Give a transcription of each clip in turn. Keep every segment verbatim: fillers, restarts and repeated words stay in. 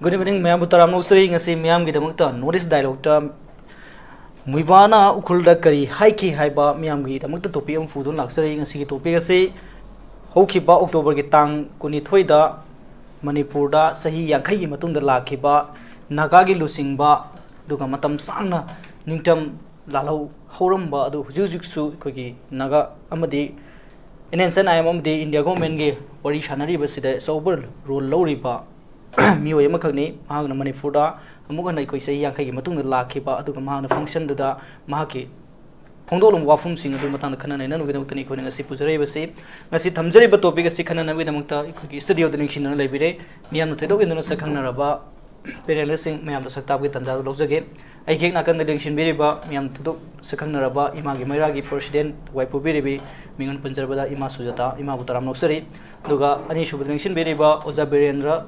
Good evening, ꯃꯌꯥꯝꯕꯨ ꯇꯔꯥꯝꯅ ꯑꯣꯛꯆꯔꯤ꯫ ꯉꯁꯤ ꯃꯤꯌꯥꯝꯒꯤꯗꯃꯛꯇ North East Dialogueꯇ ꯃꯨꯏꯕꯥꯅ ꯎꯈ꯭ꯔꯨꯜꯗ ꯀꯔꯤ ꯍꯥꯏꯈꯤ ꯍꯥꯏꯕ ꯃꯤꯌꯥꯝꯒꯤꯗꯃꯛꯇ topic ꯑꯃ ꯄꯨꯗꯨꯅ ꯂꯥꯛꯆꯔꯤ꯫ ꯉꯁꯤꯒꯤ topic ꯑꯁꯤ ꯍꯧꯈꯤꯕ Octoberꯒꯤ ꯇꯥꯡ ꯀꯨꯟꯅꯤꯊꯣꯏꯗ ꯃꯅꯤꯄꯨꯔꯗ ꯆꯍꯤ ꯌꯥꯡꯈꯩꯒꯤ ꯃꯇꯨꯡꯗ ꯂꯥꯛꯈꯤꯕ ꯅꯥꯒꯥꯒꯤ ꯂꯨꯆꯤꯡꯕ, ꯑꯗꯨꯒ ꯃꯇꯝ ꯁꯥꯡꯅ ꯅꯤꯡꯇꯝ ꯂꯥꯜꯍꯧ ꯍꯧꯔꯝꯕ ꯑꯗꯨ ꯍꯧꯖꯤꯛ ꯍꯧꯖꯤꯛꯁꯨ ꯑꯩꯈꯣꯏꯒꯤ ꯅꯥꯒꯥ ꯑꯃꯗꯤ NSCN-IM ꯑꯃꯗꯤ India governmentꯀꯤ ꯋꯥꯔꯤ ꯁꯥꯟꯅꯔꯤꯕꯁꯤꯗ ꯑꯆꯧꯕ role ꯂꯧꯔꯤꯕ ꯃꯤꯑꯣꯏ ꯑꯃꯈꯛꯅꯤ꯫ ꯃꯍꯥꯛꯅ ꯃꯅꯤꯄꯨꯔꯗ ꯑꯃꯨꯛ ꯍꯟꯅ ꯑꯩꯈꯣꯏ ꯆꯍꯤ ꯌꯥꯡꯈꯩꯒꯤ ꯃꯇꯨꯡꯗ ꯂꯥꯛꯈꯤꯕ, ꯑꯗꯨꯒ ꯃꯍꯥꯛꯅ functionꯗꯨꯗ ꯃꯍꯥꯛꯀꯤ ꯐꯣꯡꯗꯣꯛꯂꯝꯕ ꯋꯥꯐꯝꯁꯤꯡ ꯑꯗꯨ ꯃꯇꯥꯡꯗ ꯈꯟꯅ ꯅꯩꯅꯅꯕꯒꯤꯗꯃꯛꯇꯅꯤ ꯑꯩꯈꯣꯏꯅ ꯉꯁꯤ ꯄꯨꯖꯔꯛꯏꯕꯁꯤ꯫ ꯉꯁꯤ ꯊꯝꯖꯔꯤꯕ topic ꯑꯁꯤ ꯈꯟꯅꯅꯕꯒꯤꯗꯃꯛꯇ ꯑꯩꯈꯣꯏꯒꯤ studioꯗ ꯅꯤꯡꯁꯤꯡꯗꯨꯅ ꯂꯩꯕꯤꯔꯦ꯫ ꯃꯤꯌꯥꯝꯅ ꯊꯣꯏꯗꯣꯛ ꯍꯦꯟꯗꯨꯅ ꯁꯛꯈꯪꯅꯔꯕ panelistꯁꯤꯡ ꯃꯌꯥꯝꯗ ꯁꯛ ꯇꯥꯛꯄꯒꯤ ꯇꯥꯟꯖꯥꯗꯨ ꯂꯧꯖꯒꯦ꯫ ꯑꯩꯒꯤ ꯍꯦꯛ ꯅꯥꯀꯟꯗ ꯂꯦꯡꯁꯤꯟꯕꯤꯔꯤꯕ, ꯃꯤꯌꯥꯝ ꯊꯣꯏꯗꯣꯛ ꯁꯛꯈꯪꯅꯔꯕ ꯏꯃꯥꯒꯤ ꯃꯩꯔꯥꯒꯤ president ꯋꯥꯏꯄꯨꯕꯤꯔꯤꯕꯤ, ꯃꯤꯡ ꯑꯣꯏꯅ ꯄꯟꯖꯔꯕꯗ ꯏꯃꯥ ꯁꯨꯖꯥꯇꯥ, ꯏꯃꯥꯕꯨ ꯇꯔꯥꯝꯅ ꯑꯣꯛꯆꯔꯤ꯫ ꯑꯗꯨꯒ ꯑꯅꯤꯁꯨꯕꯗ ꯂꯦꯡꯁꯤꯟꯕꯤꯔꯤꯕ ꯑꯣꯖꯥ ꯕꯤꯔꯦꯟꯗ꯭ꯔ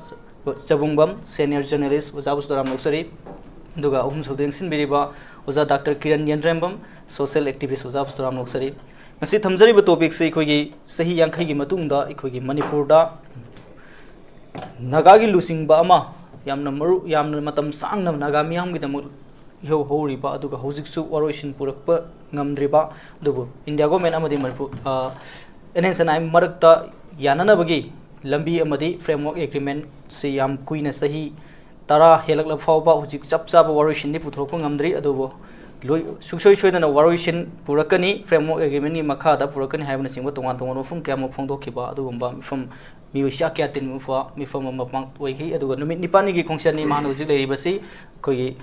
ꯆꯕꯨꯡꯕꯝ, senior journalist, ꯑꯣꯖꯥꯕꯨꯁꯨ ꯇꯔꯥꯝꯅ ꯑꯣꯛꯆꯔꯤ꯫ ꯑꯗꯨꯒ ꯑꯍꯨꯝꯁꯨꯕꯗ ꯂꯦꯡꯁꯤꯟꯕꯤꯔꯤꯕ ꯑꯣꯖꯥ ꯗꯥꯛꯇꯔ ꯀꯤꯔꯟ ꯌꯦꯟꯗ꯭ꯔꯦꯝꯕꯝ, social activist, ꯑꯣꯖꯥꯕꯨꯁꯨ ꯇꯔꯥꯝꯅ ꯑꯣꯛꯆꯔꯤ꯫ ꯉꯁꯤ ꯊꯝꯖꯔꯤꯕ topicꯁꯤ ꯑꯩꯈꯣꯏꯒꯤ ꯆꯍꯤ ꯌꯥꯡꯈꯩꯒꯤ ꯃꯇꯨꯡꯗ ꯑꯩꯈꯣꯏꯒꯤ ꯃꯅꯤꯄꯨꯔꯗ ꯅꯥꯒꯥꯒꯤ ꯂꯨꯆꯤꯡꯕ ꯑꯃ, ꯌꯥꯝꯅ ꯃꯔꯨ, ꯌꯥꯝꯅ ꯃꯇꯝ ꯁꯥꯡꯅ ꯅꯥꯒꯥ ꯃꯤꯌꯥꯝꯒꯤꯗꯃꯛ ꯏꯍꯧ ꯍꯧꯔꯤꯕ, ꯑꯗꯨꯒ ꯍꯧꯖꯤꯛꯁꯨ ꯋꯥꯔꯣꯏꯁꯤꯟ ꯄꯨꯔꯛꯄ ꯉꯝꯗ꯭ꯔꯤꯕ, ꯑꯗꯨꯕꯨ India government ꯑꯃꯗꯤ ꯃꯅꯤꯄꯨꯔ, ꯑ, NSCN-IM ꯃꯔꯛꯇ ꯌꯥꯅꯅꯕꯒꯤ ꯂꯝꯕꯤ ꯑꯃꯗꯤ framework agreementꯁꯤ ꯌꯥꯝ ꯀꯨꯏꯅ, ꯆꯍꯤ ꯇꯔꯥ ꯍꯦꯜꯂꯛꯂꯕ ꯐꯥꯎꯕ ꯍꯧꯖꯤꯛ ꯆꯞ ꯆꯥꯕ ꯋꯥꯔꯣꯏꯁꯤꯟꯗꯤ ꯄꯨꯊꯣꯔꯛꯄ ꯉꯝꯗ꯭ꯔꯤ꯫ ꯑꯗꯨꯕꯨ ꯂꯣꯏ-, ꯁꯨꯡꯁꯣꯏ ꯁꯣꯏꯗꯅ ꯋꯥꯔꯣꯏꯁꯤꯟ ꯄꯨꯔꯛꯀꯅꯤ, framework agreementꯀꯤ ꯃꯈꯥꯗ ꯄꯨꯔꯛꯀꯅꯤ ꯍꯥꯏꯕꯅꯆꯤꯡꯕ ꯇꯣꯉꯥꯟ ꯇꯣꯉꯥꯟꯕ ꯋꯥꯐꯝ ꯀꯌꯥ ꯑꯃ ꯐꯣꯡꯗꯣꯛꯈꯤꯕ ꯑꯗꯨꯒꯨꯝꯕ ꯃꯤꯐꯝ, ꯃꯤꯑꯣꯏ ꯆꯥ ꯀꯌꯥ ꯇꯤꯟꯕ ꯃꯤꯐꯝ ꯑꯃ ꯄꯥꯡ-, ꯑꯣꯏꯈꯤ꯫ ꯑꯗꯨꯒ ꯅꯨꯃꯤꯠ ꯅꯤꯄꯥꯜꯅꯤꯒꯤ ꯈꯣꯡꯆꯠꯅꯤ ꯃꯥꯅ ꯍꯧꯖꯤꯛ ꯂꯩꯔꯤꯕꯁꯤ꯫ ꯑꯩꯈꯣꯏꯒꯤ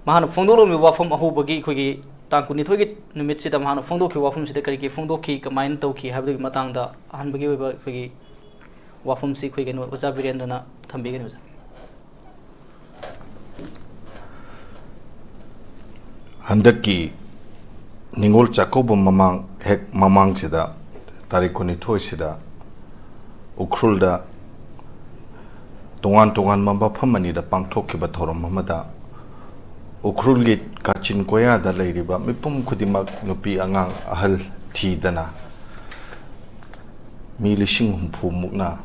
ꯃꯍꯥꯛꯅ ꯐꯣꯡꯗꯣꯛꯂꯝꯃꯤꯕ ꯋꯥꯐꯝ ꯑꯍꯧꯕꯒꯤ, ꯑꯩꯈꯣꯏꯒꯤ ꯇꯥꯡ ꯀꯨꯟꯅꯤꯊꯣꯏꯒꯤ ꯅꯨꯃꯤꯠꯁꯤꯗ ꯃꯍꯥꯛꯅ ꯐꯣꯡꯗꯣꯛꯈꯤꯕ ꯋꯥꯐꯝꯁꯤꯗ ꯀꯔꯤ ꯀꯔꯤ ꯐꯣꯡꯗꯣꯛꯈꯤ, ꯀꯃꯥꯏꯅ ꯇꯧꯈꯤ ꯍꯥꯏꯕꯗꯨꯒꯤ ꯃꯇꯥꯡꯗ ꯑꯍꯥꯟꯕꯒꯤ ꯑꯣꯏꯕ ꯑꯩꯈꯣꯏꯒꯤ ꯋꯥꯐꯝꯁꯤ ꯑꯩꯈꯣꯏ ꯀꯩꯅꯣ ꯑꯣꯖꯥ ꯕꯤꯔꯦꯟꯗ꯭ꯔꯅ ꯊꯝꯕꯤꯒꯅꯤ, ꯑꯣꯖꯥ꯫ ꯍꯟꯗꯛꯀꯤ ꯅꯤꯉꯣꯜ ꯆꯥꯛꯀꯧꯕ ꯃꯃꯥꯡ, ꯍꯦꯛ ꯃꯃꯥꯡꯁꯤꯗ, ꯇꯥꯔꯤꯛ ꯀꯨꯟꯅꯤꯊꯣꯏꯁꯤꯗ ꯎꯈ꯭ꯔꯨꯜꯗ ꯇꯣꯉꯥꯟ ꯇꯣꯉꯥꯟꯕ ꯃꯐꯝ ꯑꯅꯤꯗ ꯄꯥꯡꯊꯣꯛꯈꯤꯕ ꯊꯧꯔꯝ ꯑꯃꯗ ꯎꯈ꯭ꯔꯨꯜꯒꯤ ꯀꯥꯆꯤꯟ ꯀꯣꯌꯥꯗ ꯂꯩꯔꯤꯕ ꯃꯤꯄꯨꯝ ꯈꯨꯗꯤꯡꯃꯛ, ꯅꯨꯄꯤ, ꯑꯉꯥꯡ, ꯑꯍꯜ ꯊꯤꯗꯅ ꯃꯤ ꯂꯤꯁꯤꯡ ꯍꯨꯝꯐꯨ ꯃꯨꯛꯅ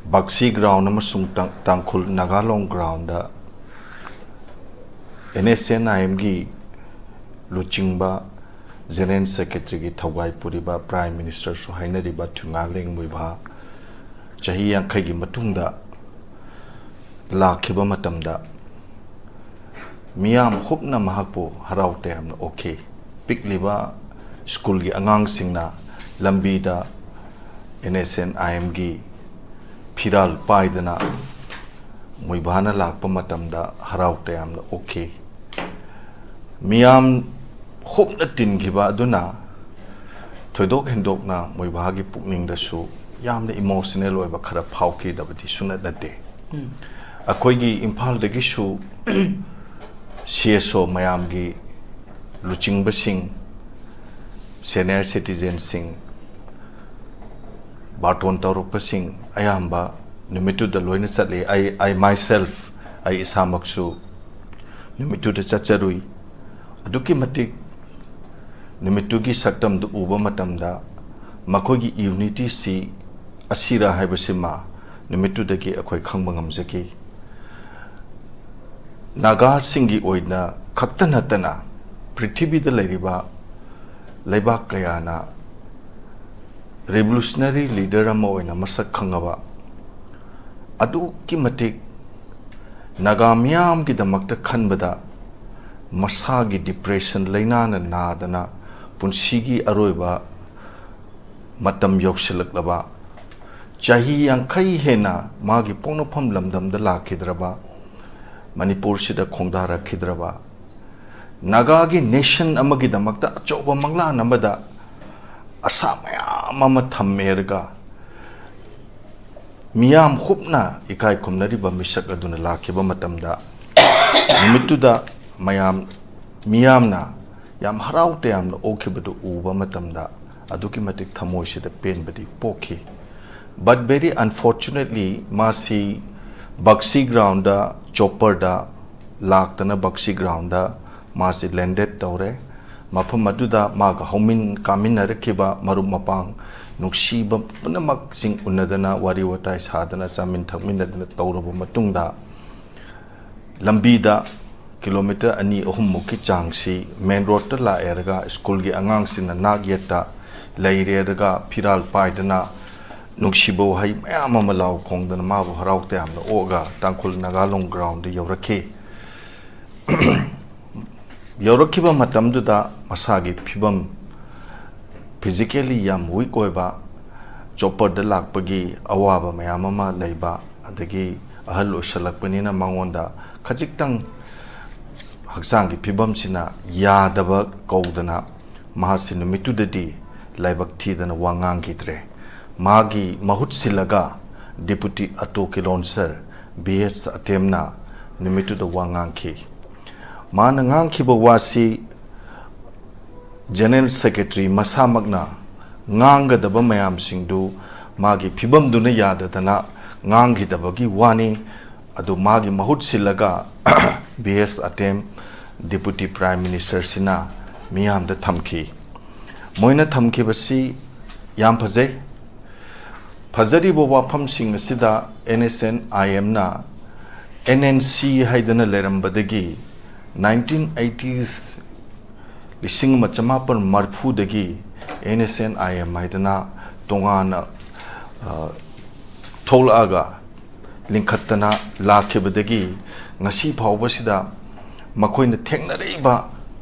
ꯕꯛꯁꯤ ꯒ꯭ꯔꯥꯎꯟ ꯑꯃꯁꯨꯡ ꯇꯥꯡ-, ꯇꯥꯡꯈꯨꯜ ꯅꯥꯒꯥꯂꯣꯡ ꯒ꯭ꯔꯥꯎꯟꯗ ꯑꯦꯟ ꯑꯦꯁ ꯑꯦꯟ ꯑꯥꯏ ꯑꯦꯝꯒꯤ ꯂꯨꯆꯤꯡꯕ ꯖꯦꯅꯦꯔꯦꯜ ꯁꯦꯀ꯭ꯔꯦꯇꯔꯤꯒꯤ ꯊꯧꯒꯥꯏ ꯄꯨꯔꯤꯕ ꯄ꯭ꯔꯥꯏꯝ ꯃꯤꯅꯤꯁꯇꯔꯁꯨ ꯍꯥꯏꯅꯔꯤꯕ ꯊꯨꯏꯉꯥꯂꯦꯡ ꯃꯨꯏꯚꯥ ꯆꯍꯤ ꯌꯥꯡꯈꯩꯒꯤ ꯃꯇꯨꯡꯗ ꯂꯥꯛꯈꯤꯕ ꯃꯇꯝꯗ ꯃꯤꯌꯥꯝ ꯍꯨꯞꯅ ꯃꯍꯥꯛꯄꯨ ꯍꯔꯥꯎ ꯇꯌꯥꯝꯅ ꯑꯣꯛꯈꯤ꯫ ꯄꯤꯛꯂꯤꯕ ꯁ꯭ꯀꯨꯜꯒꯤ ꯑꯉꯥꯡꯁꯤꯡꯅ ꯂꯝꯕꯤꯗ ꯑꯦꯟ ꯑꯦꯁ ꯑꯦꯟ ꯑꯥꯏ ꯑꯦꯝꯒꯤ ꯐꯤꯔꯥꯜ ꯄꯥꯏꯗꯅ ꯃꯨꯏꯚꯥꯅ ꯂꯥꯛꯄ ꯃꯇꯝꯗ ꯍꯔꯥꯎ ꯇꯌꯥꯝꯅ ꯑꯣꯛꯈꯤ꯫ ꯃꯤꯌꯥꯝ ꯍꯨꯞꯅ ꯇꯤꯟꯈꯤꯕ ꯑꯗꯨꯅ ꯊꯣꯏꯗꯣꯛ ꯍꯦꯟꯗꯣꯛꯅ ꯃꯨꯏꯚꯥꯒꯤ ꯄꯨꯛꯅꯤꯡꯗꯁꯨ ꯌꯥꯝꯅ ꯏꯃꯣꯁꯅꯦꯜ ꯑꯣꯏꯕ ꯈꯔ ꯐꯥꯎꯈꯤꯗꯕꯗꯤ ꯁꯨꯡꯅꯠ ꯅꯠꯇꯦ꯫ ꯑꯩꯈꯣꯏꯒꯤ ꯏꯝꯐꯥꯜꯗꯒꯤꯁꯨ ꯁꯤ ꯑꯦꯁ ꯑꯣ ꯃꯌꯥꯝꯒꯤ ꯂꯨꯆꯤꯡꯕꯁꯤꯡ, ꯁꯦꯅꯤꯌꯔ ꯁꯤꯇꯤꯖꯦꯟꯁꯤꯡ, ꯕꯥꯔꯇꯣꯟ ꯇꯧꯔꯛꯄꯁꯤꯡ ꯑꯌꯥꯝꯕ ꯅꯨꯃꯤꯠꯇꯨꯗ ꯂꯣꯏꯅ ꯆꯠꯂꯤ꯫ ꯑꯩ, I myself, ꯑꯩ ꯏꯁꯥꯃꯛꯁꯨ ꯅꯨꯃꯤꯠꯇꯨꯗ ꯆꯠꯆꯔꯨꯏ꯫ ꯑꯗꯨꯛꯀꯤ ꯃꯇꯤꯛ ꯅꯨꯃꯤꯠꯇꯨꯒꯤ ꯁꯛꯇꯝꯗꯨ ꯎꯕ ꯃꯇꯝꯗ ꯃꯈꯣꯏꯒꯤ ꯌꯨꯅꯤꯇꯤꯁꯤ ꯑꯁꯤꯔ ꯍꯥꯏꯕꯁꯤꯃ ꯅꯨꯃꯤꯠꯇꯨꯗꯒꯤ ꯑꯩꯈꯣꯏ ꯈꯪꯕ ꯉꯝꯖꯈꯤ꯫ ꯅꯥꯒꯥꯁꯤꯡꯒꯤ ꯑꯣꯏꯅ ꯈꯛꯇ ꯅꯠꯇꯅ ꯄ꯭ꯔꯤꯊꯤꯕꯤꯗ ꯂꯩꯔꯤꯕ ꯂꯩꯕꯥꯛ ꯀꯌꯥꯅ ꯔꯤꯚꯣꯂꯨꯁꯅꯔꯤ ꯂꯤꯗꯔ ꯑꯃ ꯑꯣꯏꯅ ꯃꯁꯛ ꯈꯪꯉꯕ, ꯑꯗꯨꯛꯀꯤ ꯃꯇꯤꯛ ꯅꯥꯒꯥ ꯃꯤꯌꯥꯝꯒꯤꯗꯃꯛꯇ ꯈꯟꯕꯗ ꯃꯁꯥꯒꯤ ꯗꯤꯄ꯭ꯔꯦꯁꯟ ꯂꯥꯏꯅꯥꯅ ꯅꯥꯗꯅ ꯄꯨꯟꯁꯤꯒꯤ ꯑꯔꯣꯏꯕ ꯃꯇꯝ ꯌꯧꯁꯤꯜꯂꯛꯂꯕ, ꯆꯍꯤ ꯌꯥꯡꯈꯩ ꯍꯦꯟꯅ ꯃꯥꯒꯤ ꯄꯣꯛꯅꯐꯝ ꯂꯝꯗꯝꯗ ꯂꯥꯛꯈꯤꯗ꯭ꯔꯕ, ꯃꯅꯤꯄꯨꯔꯁꯤꯗ ꯈꯣꯡꯗꯥꯔꯛꯈꯤꯗ꯭ꯔꯕ, ꯅꯥꯒꯥꯒꯤ ꯅꯦꯁꯟ ꯑꯃꯒꯤꯗꯃꯛꯇ ꯑꯆꯧꯕ ꯃꯪꯂꯥꯟ ꯑꯃꯗ ꯑꯁꯥ ꯃꯌꯥꯝ ꯑꯃ ꯊꯝꯃꯦꯔꯒ ꯃꯤꯌꯥꯝ ꯍꯨꯞꯅ ꯏꯀꯥꯏ ꯈꯨꯝꯅꯔꯤꯕ ꯃꯤꯁꯛ ꯑꯗꯨꯅ ꯂꯥꯛꯈꯤꯕ ꯃꯇꯝꯗ, ꯅꯨꯃꯤꯠꯇꯨꯗ ꯃꯌꯥꯝ, ꯃꯤꯌꯥꯝꯅ ꯌꯥꯝ ꯍꯔꯥꯎ ꯇꯌꯥꯝꯅ ꯑꯣꯛꯈꯤꯕꯗꯨ ꯎꯕ ꯃꯇꯝꯗ ꯑꯗꯨꯛꯀꯤ ꯃꯇꯤꯛ ꯊꯃꯣꯏꯁꯤꯗ ꯄꯦꯟꯕꯗꯤ ꯄꯣꯛꯈꯤ꯫ But very unfortunately, ꯃꯥꯁꯤ ꯕꯛꯁꯤ ꯒ꯭ꯔꯥꯎꯟꯗ ꯆꯣꯞꯄꯔꯗ ꯂꯥꯛꯇꯅ ꯕꯛꯁꯤ ꯒ꯭ꯔꯥꯎꯟꯗ ꯃꯥꯁꯤ ꯂꯦꯟꯗꯦꯠ ꯇꯧꯔꯦ꯫ ꯃꯐꯝ ꯑꯗꯨꯗ ꯃꯥꯒ ꯍꯧꯃꯤꯟ ꯀꯥꯃꯤꯟꯅꯔꯛꯈꯤꯕ ꯃꯔꯨꯞ ꯃꯄꯥꯡ ꯅꯨꯡꯁꯤꯕ ꯄꯨꯝꯅꯃꯛꯁꯤꯡ ꯎꯅꯗꯅ, ꯋꯥꯔꯤ ꯋꯥꯇꯥꯏ ꯁꯥꯗꯅ, ꯆꯥꯃꯤꯟ ꯊꯛꯃꯤꯟꯅꯗꯅ ꯇꯧꯔꯕ ꯃꯇꯨꯡꯗ, ꯂꯝꯕꯤꯗ ꯀꯤꯂꯣꯃꯤꯇꯔ ꯑꯅꯤ ꯑꯍꯨꯝꯃꯨꯛꯀꯤ ꯆꯥꯡꯁꯤ ꯃꯦꯟ ꯔꯣꯗꯇ ꯂꯥꯛꯑꯦꯔꯒ, ꯁ꯭ꯀꯨꯜꯒꯤ ꯑꯉꯥꯡꯁꯤꯡꯅ ꯅꯥꯛ ꯌꯦꯠꯇ ꯂꯩꯔꯦꯔꯒ, ꯐꯤꯔꯥꯜ ꯄꯥꯏꯗꯅ, ꯅꯨꯡꯁꯤꯕ ꯋꯥꯍꯩ ꯃꯌꯥꯝ ꯑꯃ ꯂꯥꯎ ꯈꯣꯡꯗꯅ, ꯃꯥꯕꯨ ꯍꯔꯥꯎ ꯇꯌꯥꯝꯅ ꯑꯣꯛꯑꯒ ꯇꯥꯡꯈꯨꯜ ꯅꯥꯒꯥꯂꯣꯡ ꯒ꯭ꯔꯥꯎꯟꯗ ꯌꯧꯔꯛꯈꯤ꯫ ꯌꯧꯔꯛꯈꯤꯕ ꯃꯇꯝꯗꯨꯗ ꯃꯁꯥꯒꯤ ꯐꯤꯕꯝ, ꯐꯤꯖꯤꯀꯦꯜꯂꯤ ꯌꯥꯝ ꯋꯤꯛ ꯑꯣꯏꯕ, ꯆꯣꯄꯔꯗ ꯂꯥꯛꯄꯒꯤ ꯑꯋꯥꯕ ꯃꯌꯥꯝ ꯑꯃ ꯂꯩꯕ, ꯑꯗꯒꯤ ꯑꯍꯜ ꯑꯣꯏꯁꯜꯂꯛꯄꯅꯤꯅ ꯃꯉꯣꯟꯗ ꯈꯖꯤꯛꯇꯪ ꯍꯛꯆꯥꯡꯒꯤ ꯐꯤꯕꯝꯁꯤꯅ ꯌꯥꯗꯕ ꯀꯧꯗꯅ, ꯃꯍꯥꯛꯁꯤ ꯅꯨꯃꯤꯠꯇꯨꯗꯗꯤ ꯂꯥꯏꯕꯛ ꯊꯤꯗꯅ ꯋꯥ ꯉꯥꯡꯈꯤꯗ꯭ꯔꯦ꯫ ꯃꯥꯒꯤ ꯃꯍꯨꯠ ꯁꯤꯜꯂꯒ ꯗꯤꯄꯨꯇꯤ ꯑꯇꯣ ꯀꯤꯂꯣꯟꯁꯔ ꯕꯤ ꯑꯦꯁ ꯑꯇꯦꯝꯅ ꯅꯨꯃꯤꯠꯇꯨꯗ ꯋꯥ ꯉꯥꯡꯈꯤ꯫ ꯃꯥꯅ ꯉꯥꯡꯈꯤꯕ ꯋꯥꯁꯤ ꯖꯦꯅꯔꯦꯜ ꯁꯦꯀ꯭ꯔꯦꯇꯔꯤ ꯃꯁꯥꯃꯛꯅ ꯉꯥꯡꯒꯗꯕ ꯃꯌꯥꯝꯁꯤꯡꯗꯨ ꯃꯥꯒꯤ ꯐꯤꯕꯝꯗꯨꯅ ꯌꯥꯗꯗꯅ ꯉꯥꯡꯈꯤꯗꯕꯒꯤ ꯋꯥꯅꯤ꯫ ꯑꯗꯨ ꯃꯥꯒꯤ ꯃꯍꯨꯠ ꯁꯤꯜꯂꯒ ꯕꯤ ꯑꯦꯁ ꯑꯇꯦꯝ ꯗꯤꯄꯨꯇꯤ ꯄ꯭ꯔꯥꯏꯝ ꯃꯤꯅꯤꯁꯇꯔꯁꯤꯅ ꯃꯤꯌꯥꯝꯗ ꯊꯝꯈꯤ꯫ ꯃꯣꯏꯅ ꯊꯝꯈꯤꯕꯁꯤ ꯌꯥꯝ ꯐꯖꯩ꯫ ꯐꯖꯔꯤꯕ ꯋꯥꯐꯝꯁꯤꯡ ꯑꯁꯤꯗ ꯑꯦꯟ ꯑꯦꯁ ꯑꯦꯟ ꯑꯥꯏ ꯑꯦꯝꯅ ꯑꯦꯟ ꯑꯦꯟ ꯁꯤ ꯍꯥꯏꯗꯅ ꯂꯩꯔꯝꯕꯗꯒꯤ, ꯅꯥꯏꯟꯇꯤꯟ ꯑꯩꯠꯇꯤꯁ, ꯂꯤꯁꯤꯡ ꯑꯃ ꯆꯃꯥꯄꯟ ꯃꯔꯤꯐꯨꯗꯒꯤ N S N I M ꯍꯥꯏꯗꯅ ꯇꯣꯉꯥꯟꯅ, ꯑ, ꯊꯣꯛꯂꯛꯑꯒ ꯂꯤꯡꯈꯠꯇꯅ ꯂꯥꯛꯈꯤꯕꯗꯒꯤ, ꯉꯁꯤ ꯐꯥꯎꯕꯁꯤꯗ ꯃꯈꯣꯏꯅ ꯊꯦꯡꯅꯔꯛꯏꯕ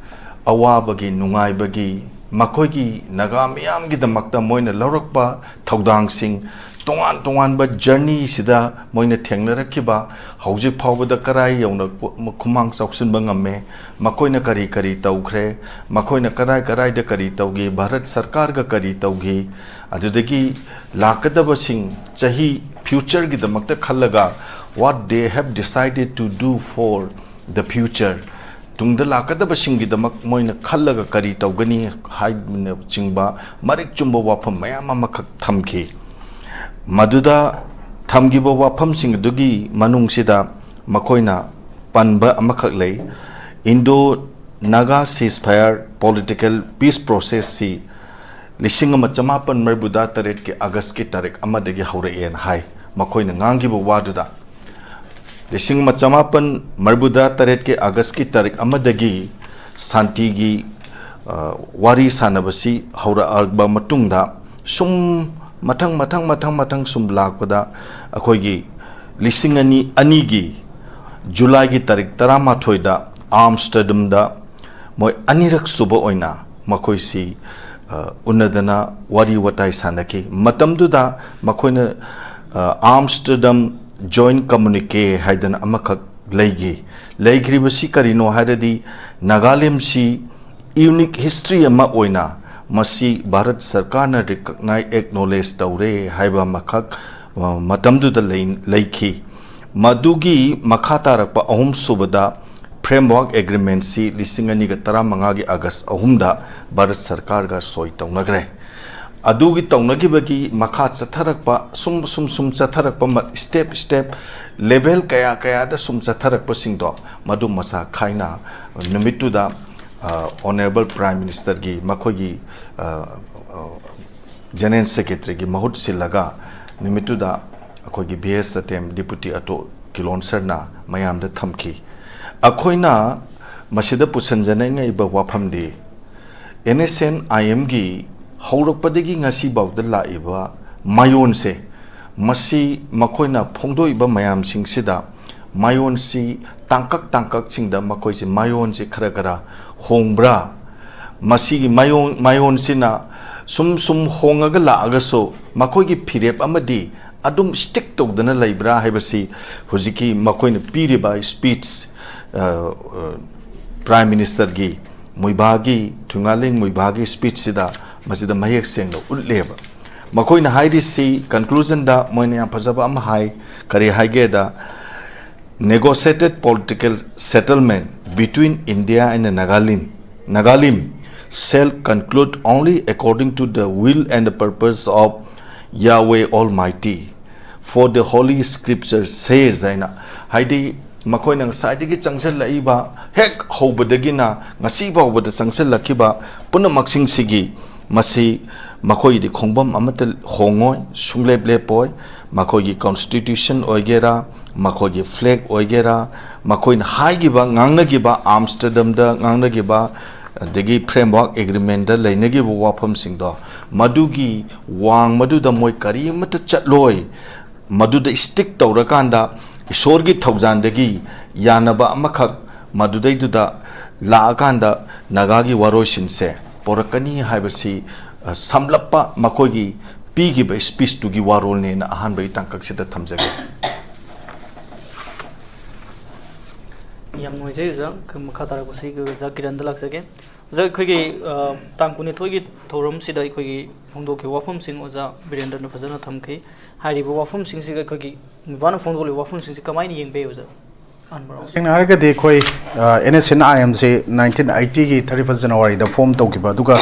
ꯑꯋꯥꯕꯒꯤ, ꯅꯨꯡꯉꯥꯏꯕꯒꯤ, ꯃꯈꯣꯏꯒꯤ ꯅꯥꯒꯥ ꯃꯤꯌꯥꯝꯒꯤꯗꯃꯛꯇ ꯃꯣꯏꯅ ꯂꯧꯔꯛꯄ ꯊꯧꯗꯥꯡꯁꯤꯡ, ꯇꯣꯉꯥꯟ ꯇꯣꯉꯥꯟꯕ ꯖꯔꯅꯤꯁꯤꯗ ꯃꯣꯏꯅ ꯊꯦꯡꯅꯔꯛꯈꯤꯕ, ꯍꯧꯖꯤꯛ ꯐꯥꯎꯕꯗ ꯀꯔꯥꯏ ꯌꯧꯅ ꯈꯨꯃꯥꯡ ꯆꯥꯎꯁꯤꯟꯕ ꯉꯝꯃꯦ, ꯃꯈꯣꯏꯅ ꯀꯔꯤ ꯀꯔꯤ ꯇꯧꯈ꯭ꯔꯦ, ꯃꯈꯣꯏꯅ ꯀꯗꯥꯏ ꯀꯗꯥꯏꯗ ꯀꯔꯤ ꯇꯧꯈꯤ, ꯚꯥꯔꯠ ꯁꯔꯀꯥꯔꯒ ꯀꯔꯤ ꯇꯧꯈꯤ, ꯑꯗꯨꯗꯒꯤ ꯂꯥꯛꯀꯗꯕꯁꯤꯡ, ꯆꯍꯤ ꯐ꯭ꯌꯨꯆꯔꯒꯤꯗꯃꯛꯇ ꯈꯜꯂꯒ, what they have decided to do for the future, ꯇꯨꯡꯗ ꯂꯥꯛꯀꯗꯕꯁꯤꯡꯒꯤꯗꯃꯛ ꯃꯣꯏꯅ ꯈꯜꯂꯒ ꯀꯔꯤ ꯇꯧꯒꯅꯤ ꯍꯥꯏꯕꯅꯆꯤꯡꯕ ꯃꯔꯤꯛ ꯆꯨꯝꯕ ꯋꯥꯐꯝ ꯃꯌꯥꯝ ꯑꯃꯈꯛ ꯊꯝꯈꯤ꯫ ꯃꯗꯨꯗ ꯊꯝꯈꯤꯕ ꯋꯥꯐꯝꯁꯤꯡ ꯑꯗꯨꯒꯤ ꯃꯅꯨꯡꯁꯤꯗ ꯃꯈꯣꯏꯅ ꯄꯟꯕ ꯑꯃꯈꯛ ꯂꯩ, Indo Naga ceasefire political peace process ꯁꯤ ꯂꯤꯁꯤꯡ ꯑꯃ ꯆꯃꯥꯄꯟ ꯃꯔꯤꯐꯨꯇꯔꯦꯠꯀꯤ ꯑꯥꯒꯁꯀꯤ ꯇꯥꯔꯤꯛ ꯑꯃꯗꯒꯤ ꯍꯧꯔꯛꯑꯦꯅ ꯍꯥꯏ꯫ ꯃꯈꯣꯏꯅ ꯉꯥꯡꯈꯤꯕ ꯋꯥꯗꯨꯗ, ꯂꯤꯁꯤꯡ ꯑꯃ ꯆꯃꯥꯄꯟ ꯃꯔꯤꯐꯨꯇꯔꯦꯠꯀꯤ ꯑꯥꯒꯁꯀꯤ ꯇꯥꯔꯤꯛ ꯑꯃꯗꯒꯤ ꯁꯥꯟꯇꯤꯒꯤ, ꯑ, ꯋꯥꯔꯤ ꯁꯥꯟꯅꯕꯁꯤ ꯍꯧꯔꯛꯑꯕ ꯃꯇꯨꯡꯗ, ꯁꯨꯝ ꯃꯊꯪ, ꯃꯊꯪ, ꯃꯊꯪ, ꯃꯊꯪ ꯁꯨꯝ ꯂꯥꯛꯄꯗ, ꯑꯩꯈꯣꯏꯒꯤ ꯂꯤꯁꯤꯡ ꯑꯅꯤ, ꯑꯅꯤꯒꯤ ꯖꯨꯂꯥꯏꯒꯤ ꯇꯥꯔꯤꯛ ꯇꯔꯥꯃꯥꯊꯣꯏꯗ ꯑꯥꯝꯁꯇꯔꯗꯝꯗ ꯃꯣꯏ ꯑꯅꯤꯔꯛ ꯁꯨꯕ ꯑꯣꯏꯅ ꯃꯈꯣꯏꯁꯤ, ꯑ, ꯎꯅꯗꯅ ꯋꯥꯔꯤ ꯋꯥꯇꯥꯏ ꯁꯥꯟꯅꯈꯤ꯫ ꯃꯇꯝꯗꯨꯗ ꯃꯈꯣꯏꯅ, ꯑ, ꯑꯥꯝꯁꯇꯔꯗꯝ ꯖꯣꯏꯟ ꯀꯝꯃꯨꯅꯤꯀꯦ ꯍꯥꯏꯗꯅ ꯑꯃꯈꯛ ꯂꯩꯈꯤ꯫ ꯂꯩꯈ꯭ꯔꯤꯕꯁꯤ ꯀꯔꯤꯅꯣ ꯍꯥꯏꯔꯗꯤ, ꯅꯥꯒꯥꯂꯦꯟꯁꯤ ꯌꯨꯅꯤꯛ ꯍꯤꯁꯇ꯭ꯔꯤ ꯑꯃ ꯑꯣꯏꯅ ꯃꯁꯤ ꯚꯥꯔꯠ ꯁꯔꯀꯥꯔꯅ ꯔꯤꯀꯛꯅꯥꯏ, ꯑꯦꯛꯅꯣꯂꯦꯖ ꯇꯧꯔꯦ ꯍꯥꯏꯕ ꯑꯃꯈꯛ, ꯑ, ꯃꯇꯝꯗꯨꯗ ꯂꯩ-, ꯂꯩꯈꯤ꯫ ꯃꯗꯨꯒꯤ ꯃꯈꯥ ꯇꯥꯔꯛꯄ ꯑꯍꯨꯝꯁꯨꯕꯗ ꯐ꯭ꯔꯦꯝꯋꯥꯔꯛ ꯑꯦꯒ꯭ꯔꯤꯃꯦꯟꯁꯤ ꯂꯤꯁꯤꯡ ꯑꯅꯤꯒ ꯇꯔꯥꯃꯉꯥꯒꯤ ꯑꯥꯒꯁ ꯑꯍꯨꯝꯗ ꯚꯥꯔꯠ ꯁꯔꯀꯥꯔꯒ ꯁꯣꯏ ꯇꯧꯅꯈ꯭ꯔꯦ꯫ ꯑꯗꯨꯒꯤ ꯇꯧꯅꯈꯤꯕꯒꯤ ꯃꯈꯥ ꯆꯠꯊꯔꯛꯄ, ꯁꯨꯝ, ꯁꯨꯝ, ꯁꯨꯝ ꯆꯠꯊꯔꯛꯄ ꯃ-, ꯁ꯭ꯇꯦꯞ, ꯁ꯭ꯇꯦꯞ, ꯂꯦꯚꯦꯜ ꯀꯌꯥ ꯀꯌꯥꯗ ꯁꯨꯝ ꯆꯠꯊꯔꯛꯄꯁꯤꯡꯗꯣ, ꯃꯗꯨ ꯃꯁꯥ ꯈꯥꯏꯅ ꯅꯨꯃꯤꯠꯇꯨꯗ, ꯑ, ꯑꯣꯅꯔꯦꯕꯜ ꯄ꯭ꯔꯥꯏꯝ ꯃꯤꯅꯤꯁꯇꯔꯒꯤ ꯃꯈꯣꯏꯒꯤ, ꯑ, ꯑ, ꯖꯦꯅꯔꯦꯜ ꯁꯦꯀ꯭ꯔꯦꯇꯔꯤꯒꯤ ꯃꯍꯨꯠ ꯁꯤꯜꯂꯒ ꯅꯨꯃꯤꯠꯇꯨꯗ ꯑꯩꯈꯣꯏꯒꯤ ꯚꯤ ꯑꯦꯁ ꯁꯇꯦꯝ, ꯗꯤꯄꯨꯇꯤ ꯑꯇꯣ ꯀꯤꯂꯣꯟꯁꯔꯅ ꯃꯌꯥꯝꯗ ꯊꯝꯈꯤ꯫ ꯑꯩꯈꯣꯏꯅ ꯃꯁꯤꯗ ꯄꯨꯁꯤꯟꯖꯅꯤꯡꯉꯛꯏꯕ ꯋꯥꯐꯝꯗꯤ, ꯑꯦꯟ ꯑꯦꯁ ꯑꯦꯟ ꯑꯥꯏ ꯑꯦꯝꯒꯤ ꯍꯧꯔꯛꯄꯗꯒꯤ ꯉꯁꯤꯐꯥꯎꯗ ꯂꯥꯛꯏꯕ ꯃꯥꯌꯣꯟꯁꯦ, ꯃꯁꯤ ꯃꯈꯣꯏꯅ ꯐꯣꯡꯗꯣꯛꯏꯕ ꯃꯌꯥꯝꯁꯤꯡꯁꯤꯗ ꯃꯥꯌꯣꯟꯁꯤ ꯇꯥꯡꯀꯛ ꯇꯥꯡꯀꯛꯁꯤꯡꯗ ꯃꯈꯣꯏꯁꯤ ꯃꯥꯌꯣꯟꯁꯤ ꯈꯔ ꯈꯔ ꯍꯣꯡꯕ꯭ꯔꯥ? ꯃꯁꯤꯒꯤ ꯃꯥꯌꯣꯟ, ꯃꯥꯌꯣꯟꯁꯤꯅ ꯁꯨꯝ ꯁꯨꯝ ꯍꯣꯡꯉꯒ ꯂꯥꯛꯑꯒꯁꯨ ꯃꯈꯣꯏꯒꯤ ꯐꯤꯔꯦꯞ ꯑꯃꯗꯤ ꯑꯗꯨꯝ ꯁ꯭ꯇꯤꯛ ꯇꯧꯗꯅ ꯂꯩꯕ꯭ꯔꯥ ꯍꯥꯏꯕꯁꯤ ꯍꯧꯖꯤꯛꯀꯤ ꯃꯈꯣꯏꯅ ꯄꯤꯔꯤꯕ ꯁ꯭ꯄꯤꯆ, ꯑ, ꯑ, ꯄ꯭ꯔꯥꯏꯝ ꯃꯤꯅꯤꯁꯇꯔꯒꯤ ꯃꯨꯏꯚꯥꯒꯤ, ꯊꯨꯏꯉꯥꯂꯦꯡ ꯃꯨꯏꯚꯥꯒꯤ ꯁ꯭ꯄꯤꯆꯁꯤꯗ ꯃꯁꯤꯗ ꯃꯌꯦꯛ ꯁꯦꯡꯅ ꯎꯠꯂꯦꯕ꯫ ꯃꯈꯣꯏꯅ ꯍꯥꯏꯔꯤꯁꯤ, ꯀꯟꯀ꯭ꯂꯨꯖꯟꯗ ꯃꯣꯏꯅ ꯌꯥꯝ ꯐꯖꯕ ꯑꯃ ꯍꯥꯏ꯫ ꯀꯔꯤ ꯍꯥꯏꯒꯦꯗ, negotiated political settlement between India and Nagalim, Nagalim shall conclude only according to the will and the purpose of Yahweh Almighty, for the Holy Scripture says ꯍꯥꯏꯅ꯫ ꯍꯥꯏꯗꯤ, ꯃꯈꯣꯏꯅ ꯉꯁꯥꯏꯗꯒꯤ ꯆꯪꯁꯤꯜꯂꯛꯏꯕ, ꯍꯦꯛ ꯍꯧꯕꯗꯒꯤꯅ ꯉꯁꯤ ꯐꯥꯎꯕꯗ ꯆꯪꯁꯤꯜꯂꯛꯈꯤꯕ ꯄꯨꯝꯅꯃꯛꯁꯤꯡꯁꯤꯒꯤ ꯃꯁꯤ ꯃꯈꯣꯏꯒꯤꯗꯤ ꯈꯣꯡꯐꯝ ꯑꯃꯠꯇ ꯍꯣꯡꯉꯣꯏ, ꯁꯨꯡꯂꯦꯞ ꯂꯦꯞꯄꯣꯏ꯫ ꯃꯈꯣꯏꯒꯤ ꯀꯣꯟꯁꯇꯤꯇ꯭ꯌꯨꯁꯟ ꯑꯣꯏꯒꯦꯔꯥ, ꯃꯈꯣꯏꯒꯤ ꯐ꯭ꯂꯦꯒ ꯑꯣꯏꯒꯦꯔꯥ, ꯃꯈꯣꯏꯅ ꯍꯥꯏꯈꯤꯕ, ꯉꯥꯡꯅꯈꯤꯕ, ꯑꯥꯝꯁꯇꯔꯗꯝꯗ ꯉꯥꯡꯅꯈꯤꯕ, ꯑꯗꯒꯤ ꯐ꯭ꯔꯦꯝꯋꯥꯔꯛ ꯑꯦꯒ꯭ꯔꯤꯃꯦꯟꯗ ꯂꯩꯅꯈꯤꯕ ꯋꯥꯐꯝꯁꯤꯡꯗꯣ, ꯃꯗꯨꯒꯤ ꯋꯥꯡꯃꯗꯨꯗ ꯃꯣꯏ ꯀꯔꯤꯃꯠꯇ ꯆꯠꯂꯣꯏ꯫ ꯃꯗꯨꯗ ꯁ꯭ꯇꯤꯛ ꯇꯧꯔꯀꯥꯟꯗ ꯏꯁꯣꯔꯒꯤ ꯊꯧꯖꯥꯟꯗꯒꯤ ꯌꯥꯅꯕ ꯑꯃꯈꯛ ꯃꯗꯨꯗꯩꯗꯨꯗ ꯂꯥꯛꯑꯀꯥꯟꯗ ꯅꯥꯒꯥꯒꯤ ꯋꯥꯔꯣꯏꯁꯤꯟꯁꯦ ꯄꯣꯔꯛꯀꯅꯤ ꯍꯥꯏꯕꯁꯤ, ꯑ, ꯁꯝꯂꯞꯄ ꯃꯈꯣꯏꯒꯤ ꯄꯤꯈꯤꯕ ꯁ꯭ꯄꯤꯁꯇꯨꯒꯤ ꯋꯥꯔꯣꯜꯅꯦꯅ ꯑꯍꯥꯟꯕꯒꯤ ꯇꯥꯡꯀꯛꯁꯤꯗ ꯊꯝꯖꯒꯦ꯫ ꯌꯥꯝ ꯅꯨꯡꯉꯥꯏꯖꯩ ꯑꯣꯖꯥ꯫ ꯑꯩꯈꯣꯏ ꯃꯈꯥ ꯇꯥꯔꯛꯄꯁꯤ ꯑꯣꯖꯥ ꯀꯤꯔꯟꯗ ꯂꯥꯛꯆꯒꯦ꯫ ꯑꯣꯖꯥ, ꯑꯩꯈꯣꯏꯒꯤ, ꯑ, ꯇꯥꯡ ꯀꯨꯟꯅꯤꯊꯣꯏꯒꯤ ꯊꯧꯔꯝꯁꯤꯗ ꯑꯩꯈꯣꯏꯒꯤ ꯐꯣꯡꯗꯣꯛꯈꯤꯕ ꯋꯥꯐꯝꯁꯤꯡ ꯑꯣꯖꯥ ꯕꯤꯔꯦꯟꯗ꯭ꯔꯅ ꯐꯖꯅ ꯊꯝꯈꯤ꯫ ꯍꯥꯏꯔꯤꯕ ꯋꯥꯐꯝꯁꯤꯡꯁꯤꯒ ꯑꯩꯈꯣꯏꯒꯤ ꯃꯣꯏꯕꯥꯅ ꯐꯣꯡꯗꯣꯛꯂꯤꯕ ꯋꯥꯐꯝꯁꯤꯡꯁꯤ ꯀꯃꯥꯏꯅ ꯌꯦꯡꯕ ꯌꯥꯏ ꯑꯣꯖꯥ? ꯑꯍꯥꯟꯕ round꯫ ꯁꯦꯡꯅ ꯍꯥꯏꯔꯒꯗꯤ ꯑꯩꯈꯣꯏ, ꯑ, NSCN-IM ꯁꯤ nineteen eighty ꯒꯤ thirty first January ꯗ ꯐꯣꯔꯝ ꯇꯧꯈꯤꯕ, ꯑꯗꯨꯒ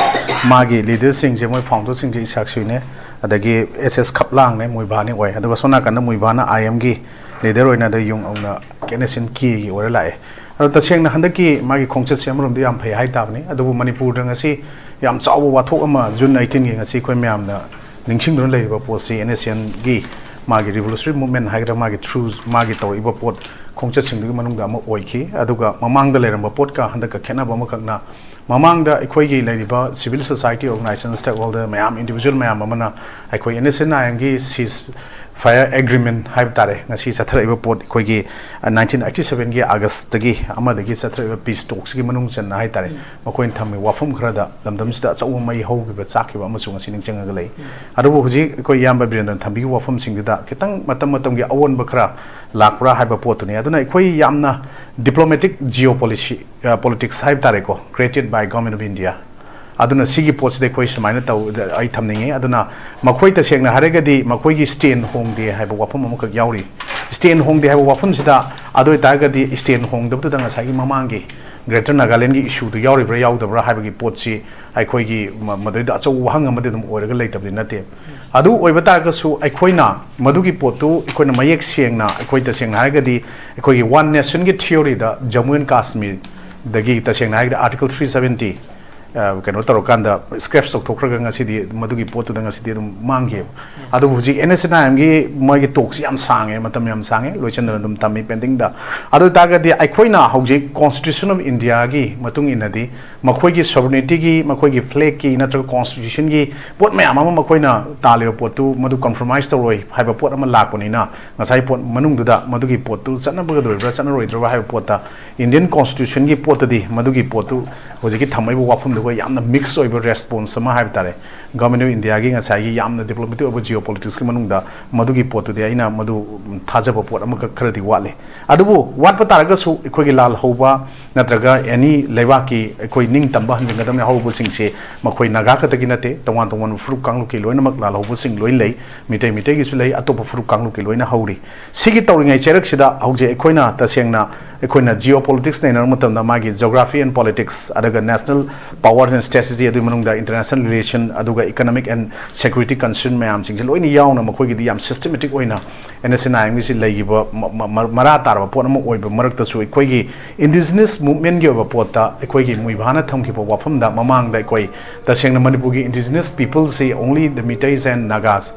ꯃꯥꯒꯤ ꯂꯤꯗꯔꯁꯤꯡꯁꯦ, ꯃꯣꯏ ꯐꯥꯎꯟꯗꯔꯁꯤꯡꯁꯦ ꯏꯁꯥꯛꯁꯨꯏꯅꯦ, ꯑꯗꯒꯤ S S ꯈꯞꯂꯥꯡꯅꯦ, ꯃꯣꯏꯕꯥꯅꯦ ꯑꯣꯏ, ꯑꯗꯨꯒ ꯁꯣꯝ ꯅꯥꯀꯟꯗ ꯃꯣꯏꯕꯥꯅ IM ꯒꯤ ꯂꯤꯗꯔ ꯑꯣꯏꯅ ꯑꯗ ꯌꯨꯡ ꯑꯧꯅ NSCN-K ꯒꯤ ꯑꯣꯏꯔ ꯂꯥꯛꯑꯦ꯫ ꯑꯗꯣ ꯇꯁꯦꯡꯅ ꯍꯟꯗꯛꯀꯤ ꯃꯥꯒꯤ ꯈꯣꯡꯆꯠꯁꯦ ꯑꯃꯔꯣꯝꯗ ꯌꯥꯝ ꯐꯩ ꯍꯥꯏ ꯇꯥꯕꯅꯤ, ꯑꯗꯨꯕꯨ ꯃꯅꯤꯄꯨꯔꯗ ꯉꯁꯤ ꯌꯥꯝ ꯆꯥꯎꯕ ꯋꯥꯊꯣꯛ ꯑꯃ June eighteen ꯒꯤ ꯉꯁꯤ ꯑꯩꯈꯣꯏ ꯃꯌꯥꯝꯅ ꯅꯤꯡꯁꯤꯡꯗꯨꯅ ꯂꯩꯔꯤꯕ ꯄꯣꯠꯁꯤ NSCN-ꯒꯤ ꯃꯥꯒꯤ revolutionary movement ꯍꯥꯏꯒꯗ꯭ꯔꯥ, ꯃꯥꯒꯤ through ꯃꯥꯒꯤ ꯇꯧꯔꯛꯏꯕ ꯄꯣꯠ ꯈꯣꯡꯆꯠꯁꯤꯡꯗꯨꯒꯤ ꯃꯅꯨꯡꯗ ꯑꯃ ꯑꯣꯏꯈꯤ꯫ ꯑꯗꯨꯒ ꯃꯃꯥꯡꯗ ꯂꯩꯔꯝꯕ ꯄꯣꯠꯀ ꯍꯟꯗꯛꯀ ꯈꯦꯠꯅꯕ ꯑꯃꯈꯛꯅ, ꯃꯃꯥꯡꯗ ꯑꯩꯈꯣꯏꯒꯤ ꯂꯩꯔꯤꯕ civil society organization, stakeholder ꯃꯌꯥꯝ, individual ꯃꯌꯥꯝ ꯑꯃꯅ ꯑꯩꯈꯣꯏ NSCN-IM ꯒꯤ cease fire agreement ꯍꯥꯏꯕ ꯇꯥꯔꯦ, ꯉꯁꯤ ꯆꯠꯊꯔꯛꯏꯕ ꯄꯣꯠ, ꯑꯩꯈꯣꯏꯒꯤ nineteen eighty seven ꯒꯤ August ꯇꯒꯤ ꯑꯃꯗꯒꯤ ꯆꯠꯊꯔꯛꯏꯕ peace talks ꯀꯤ ꯃꯅꯨꯡ ꯆꯟꯅ ꯍꯥꯏ ꯇꯥꯔꯦ, ꯃꯈꯣꯏꯅ ꯊꯝꯃꯤꯕ ꯋꯥꯐꯝ ꯈꯔꯗ ꯂꯝꯗꯝꯁꯤꯗ ꯑꯆꯧꯕ ꯃꯩ ꯍꯧꯈꯤꯕ, ꯆꯥꯛꯈꯤꯕ ꯑꯃꯁꯨ ꯉꯁꯤ ꯅꯤꯡꯁꯤꯡꯉꯒ ꯂꯩ꯫ ꯑꯗꯨꯕꯨ ꯍꯧꯖꯤꯛ ꯑꯩꯈꯣꯏ ꯏꯌꯥꯝꯕ ꯕꯤꯔꯦꯟꯗ꯭ꯔꯅ ꯊꯝꯕꯤꯈꯤꯕ ꯋꯥꯐꯝꯁꯤꯡꯗꯨꯗ ꯈꯤꯇꯪ ꯃꯇꯝ ꯃꯇꯝꯒꯤ ꯑꯑꯣꯟꯕ ꯈꯔ ꯂꯥꯛꯄ꯭ꯔꯥ ꯍꯥꯏꯕ ꯄꯣꯠꯇꯨꯅꯤ꯫ ꯑꯗꯨꯅ ꯑꯩꯈꯣꯏ ꯌꯥꯝꯅ diplomatic geopolicy, ꯑ, politics ꯍꯥꯏꯕ ꯇꯥꯔꯦꯀꯣ, created by Government of India꯫ ꯑꯗꯨꯅ ꯁꯤꯒꯤ ꯄꯣꯠꯁꯤꯗ ꯑꯩꯈꯣꯏ ꯁꯨꯃꯥꯏꯅ ꯇꯧ, ꯑꯩ ꯊꯝꯅꯤꯡꯉꯤ꯫ ꯑꯗꯨꯅ ꯃꯈꯣꯏ ꯇꯁꯦꯡꯅ ꯍꯥꯏꯔꯒꯗꯤ ꯃꯈꯣꯏꯒꯤ stand ꯍꯣꯡꯗꯦ ꯍꯥꯏꯕ ꯋꯥꯐꯝ ꯑꯃꯈꯛ ꯌꯥꯎꯔꯤ꯫ Stand ꯍꯣꯡꯗꯦ ꯍꯥꯏꯕ ꯋꯥꯐꯝꯁꯤꯗ, ꯑꯗꯨ ꯑꯣꯏꯇꯥꯔꯒꯗꯤ stand ꯍꯣꯡꯗꯕꯗꯨꯗ ꯉꯁꯥꯏꯒꯤ ꯃꯃꯥꯡꯒꯤ Greater Nagaland ꯒꯤ issue ꯗꯨ ꯌꯥꯎꯔꯤꯕ꯭ꯔꯥ ꯌꯥꯎꯗꯕ꯭ꯔꯥ ꯍꯥꯏꯕꯒꯤ ꯄꯣꯠꯁꯤ ꯑꯩꯈꯣꯏꯒꯤ ꯃ-, ꯃꯗꯩꯗ ꯑꯆꯧꯕ ꯋꯥꯍꯪ ꯑꯃꯗꯤ ꯑꯗꯨꯝ ꯑꯣꯏꯔꯒ ꯂꯩꯇꯕꯗꯤ ꯅꯠꯇꯦ꯫ ꯑꯗꯨ ꯑꯣꯏꯕ ꯇꯥꯔꯒꯁꯨ ꯑꯩꯈꯣꯏꯅ ꯃꯗꯨꯒꯤ ꯄꯣꯠꯇꯨ ꯑꯩꯈꯣꯏꯅ ꯃꯌꯦꯛ ꯁꯦꯡꯅ, ꯑꯩꯈꯣꯏ ꯇꯁꯦꯡꯅ ꯍꯥꯏꯔꯒꯗꯤ ꯑꯩꯈꯣꯏꯒꯤ one nation ꯒꯤ theory the Jammu and Kashmir ꯗꯒꯤ ꯇꯁꯦꯡꯅ ꯍꯥꯏꯔꯒꯗꯤ Article three seventy ꯑ, ꯀꯩꯅꯣ ꯇꯧꯔꯀꯥꯟꯗ scraps ꯇꯧꯊꯣꯛꯈ꯭ꯔꯒ ꯉꯁꯤꯗꯤ ꯃꯗꯨꯒꯤ ꯄꯣꯠꯇꯨꯗ ꯉꯁꯤꯗꯤ ꯑꯗꯨꯝ ꯃꯥꯡꯈꯤꯑꯕ꯫ ꯑꯗꯨꯕꯨ ꯍꯧꯖꯤꯛ NSCN-IM-ꯒꯤ ꯃꯣꯏꯒꯤ talks ꯌꯥꯝ ꯁꯥꯡꯉꯦ, ꯃꯇꯝ ꯌꯥꯝ ꯁꯥꯡꯉꯦ, ꯂꯣꯏꯁꯤꯟꯗꯅ ꯑꯗꯨꯝ ꯊꯝꯃꯤ pending-ꯗ꯫ ꯑꯗꯨ ꯑꯣꯏ ꯇꯥꯔꯒꯗꯤ ꯑꯩꯈꯣꯏꯅ ꯍꯧꯖꯤꯛ Constitution of India-ꯒꯤ ꯃꯇꯨꯡ ꯏꯟꯅꯗꯤ ꯃꯈꯣꯏꯒꯤ sovereignty-ꯒꯤ, ꯃꯈꯣꯏꯒꯤ flag-ꯀꯤ ꯅꯠꯇ꯭ꯔꯒ Constitution-ꯒꯤ ꯄꯣꯠ ꯃꯌꯥꯝ ꯑꯃ ꯃꯈꯣꯏꯅ ꯇꯥꯜꯂꯤꯕ ꯄꯣꯠꯇꯨ ꯃꯗꯨ compromise ꯇꯧꯔꯣꯏ ꯍꯥꯏꯕ ꯄꯣꯠ ꯑꯃ ꯂꯥꯛꯄꯅꯤꯅ, ꯉꯁꯥꯏ ꯄꯣꯠ ꯃꯅꯨꯡꯗꯨꯗ ꯃꯗꯨꯒꯤ ꯄꯣꯠꯇꯨ ꯆꯠꯅꯒꯗꯧꯔꯤꯕ꯭ꯔꯥ ꯆꯠꯅꯔꯣꯏꯗ꯭ꯔꯤꯕ꯭ꯔꯥ ꯍꯥꯏꯕ ꯄꯣꯠꯇ Indian Constitution-ꯒꯤ ꯄꯣꯠꯇꯗꯤ ꯃꯗꯨꯒꯤ ꯄꯣꯠꯇꯨ ꯍꯧꯖꯤꯛꯀꯤ ꯊꯝꯃꯛꯏꯕ ꯋꯥꯐꯝꯗꯨꯒ ꯌꯥꯝꯅ mix ꯑꯣꯏꯕ response ꯑꯃ ꯍꯥꯏꯕ ꯇꯥꯔꯦ꯫ Government of India-ꯒꯤ ꯉꯁꯥꯏꯒꯤ ꯌꯥꯝꯅ diplomatic ꯑꯣꯏꯕ geopolitics-ꯀꯤ ꯃꯅꯨꯡꯗ ꯃꯗꯨꯒꯤ ꯄꯣꯠꯇꯨꯗꯤ ꯑꯩꯅ ꯃꯗꯨ ꯊꯥꯖꯕ ꯄꯣꯠ ꯑꯃꯈꯛ ꯈꯔꯗꯤ ꯋꯥꯠꯂꯤ꯫ ꯑꯗꯨꯕꯨ ꯋꯥꯠꯄ ꯇꯥꯔꯒꯁꯨ ꯑꯩꯈꯣꯏꯒꯤ ꯂꯥꯜꯍꯧꯕ ꯅꯠꯇ꯭ꯔꯒ any ꯂꯩꯕꯥꯛꯀꯤ ꯑꯩꯈꯣꯏ ꯅꯤꯡꯇꯝꯕ ꯍꯟꯖꯤꯟꯒꯗꯕꯅꯤ ꯍꯧꯕꯁꯤꯡꯁꯦ ꯃꯈꯣꯏ ꯅꯥꯒꯥ ꯈꯛꯇꯒꯤ ꯅꯠꯇꯦ, ꯇꯣꯉꯥꯟ ꯇꯣꯉꯥꯟꯕ ꯐꯨꯔꯨꯞ ꯀꯥꯡꯂꯨꯞꯀꯤ ꯂꯣꯏꯅꯃꯛ ꯂꯥꯜꯍꯧꯕꯁꯤꯡ ꯂꯣꯏ ꯂꯩ, ꯃꯤꯇꯩ ꯃꯤꯇꯩꯒꯤꯁꯨ ꯂꯩ, ꯑꯇꯣꯞꯄ ꯐꯨꯔꯨꯞ ꯀꯥꯡꯂꯨꯞꯀꯤ ꯂꯣꯏꯅ ꯍꯧꯔꯤ꯫ ꯁꯤꯒꯤ ꯇꯧꯔꯤꯉꯩ ꯆꯩꯔꯛꯁꯤꯗ ꯍꯧꯖꯤꯛ ꯑꯩꯈꯣꯏꯅ ꯇꯁꯦꯡꯅ ꯑꯩꯈꯣꯏꯅ geopolitics ꯅꯩꯅꯔ ꯃꯇꯝꯗ ꯃꯥꯒꯤ geography and politics ꯑꯗꯨꯒ national powers and strategy ꯑꯗꯨꯒꯤ ꯃꯅꯨꯡꯗ international relation ꯑꯗꯨꯒ economic and security concern ꯃꯌꯥꯝꯁꯤꯡꯁꯦ ꯂꯣꯏꯅ ꯌꯥꯎꯅ ꯃꯈꯣꯏꯒꯤꯗꯤ ꯌꯥꯝ systematic ꯑꯣꯏꯅ NSCN-IM-ꯒꯤꯁꯤ ꯂꯩꯈꯤꯕ ꯃ-, ꯃ-, ꯃ-, ꯃꯔꯥ ꯇꯥꯔꯕ ꯄꯣꯠ ꯑꯃ ꯑꯣꯏꯕ ꯃꯔꯛꯇꯁꯨ ꯑꯩꯈꯣꯏꯒꯤ indigenous movement-ꯒꯤ ꯑꯣꯏꯕ ꯄꯣꯠꯇ ꯑꯩꯈꯣꯏꯒꯤ ꯃꯨꯏꯚꯥꯅ ꯊꯝꯈꯤꯕ ꯋꯥꯐꯝꯗ ꯃꯃꯥꯡꯗ ꯑꯩꯈꯣꯏ ꯇꯁꯦꯡꯅ ꯃꯅꯤꯄꯨꯔꯒꯤ indigenous people-ꯁꯤ only the Meiteis and Nagas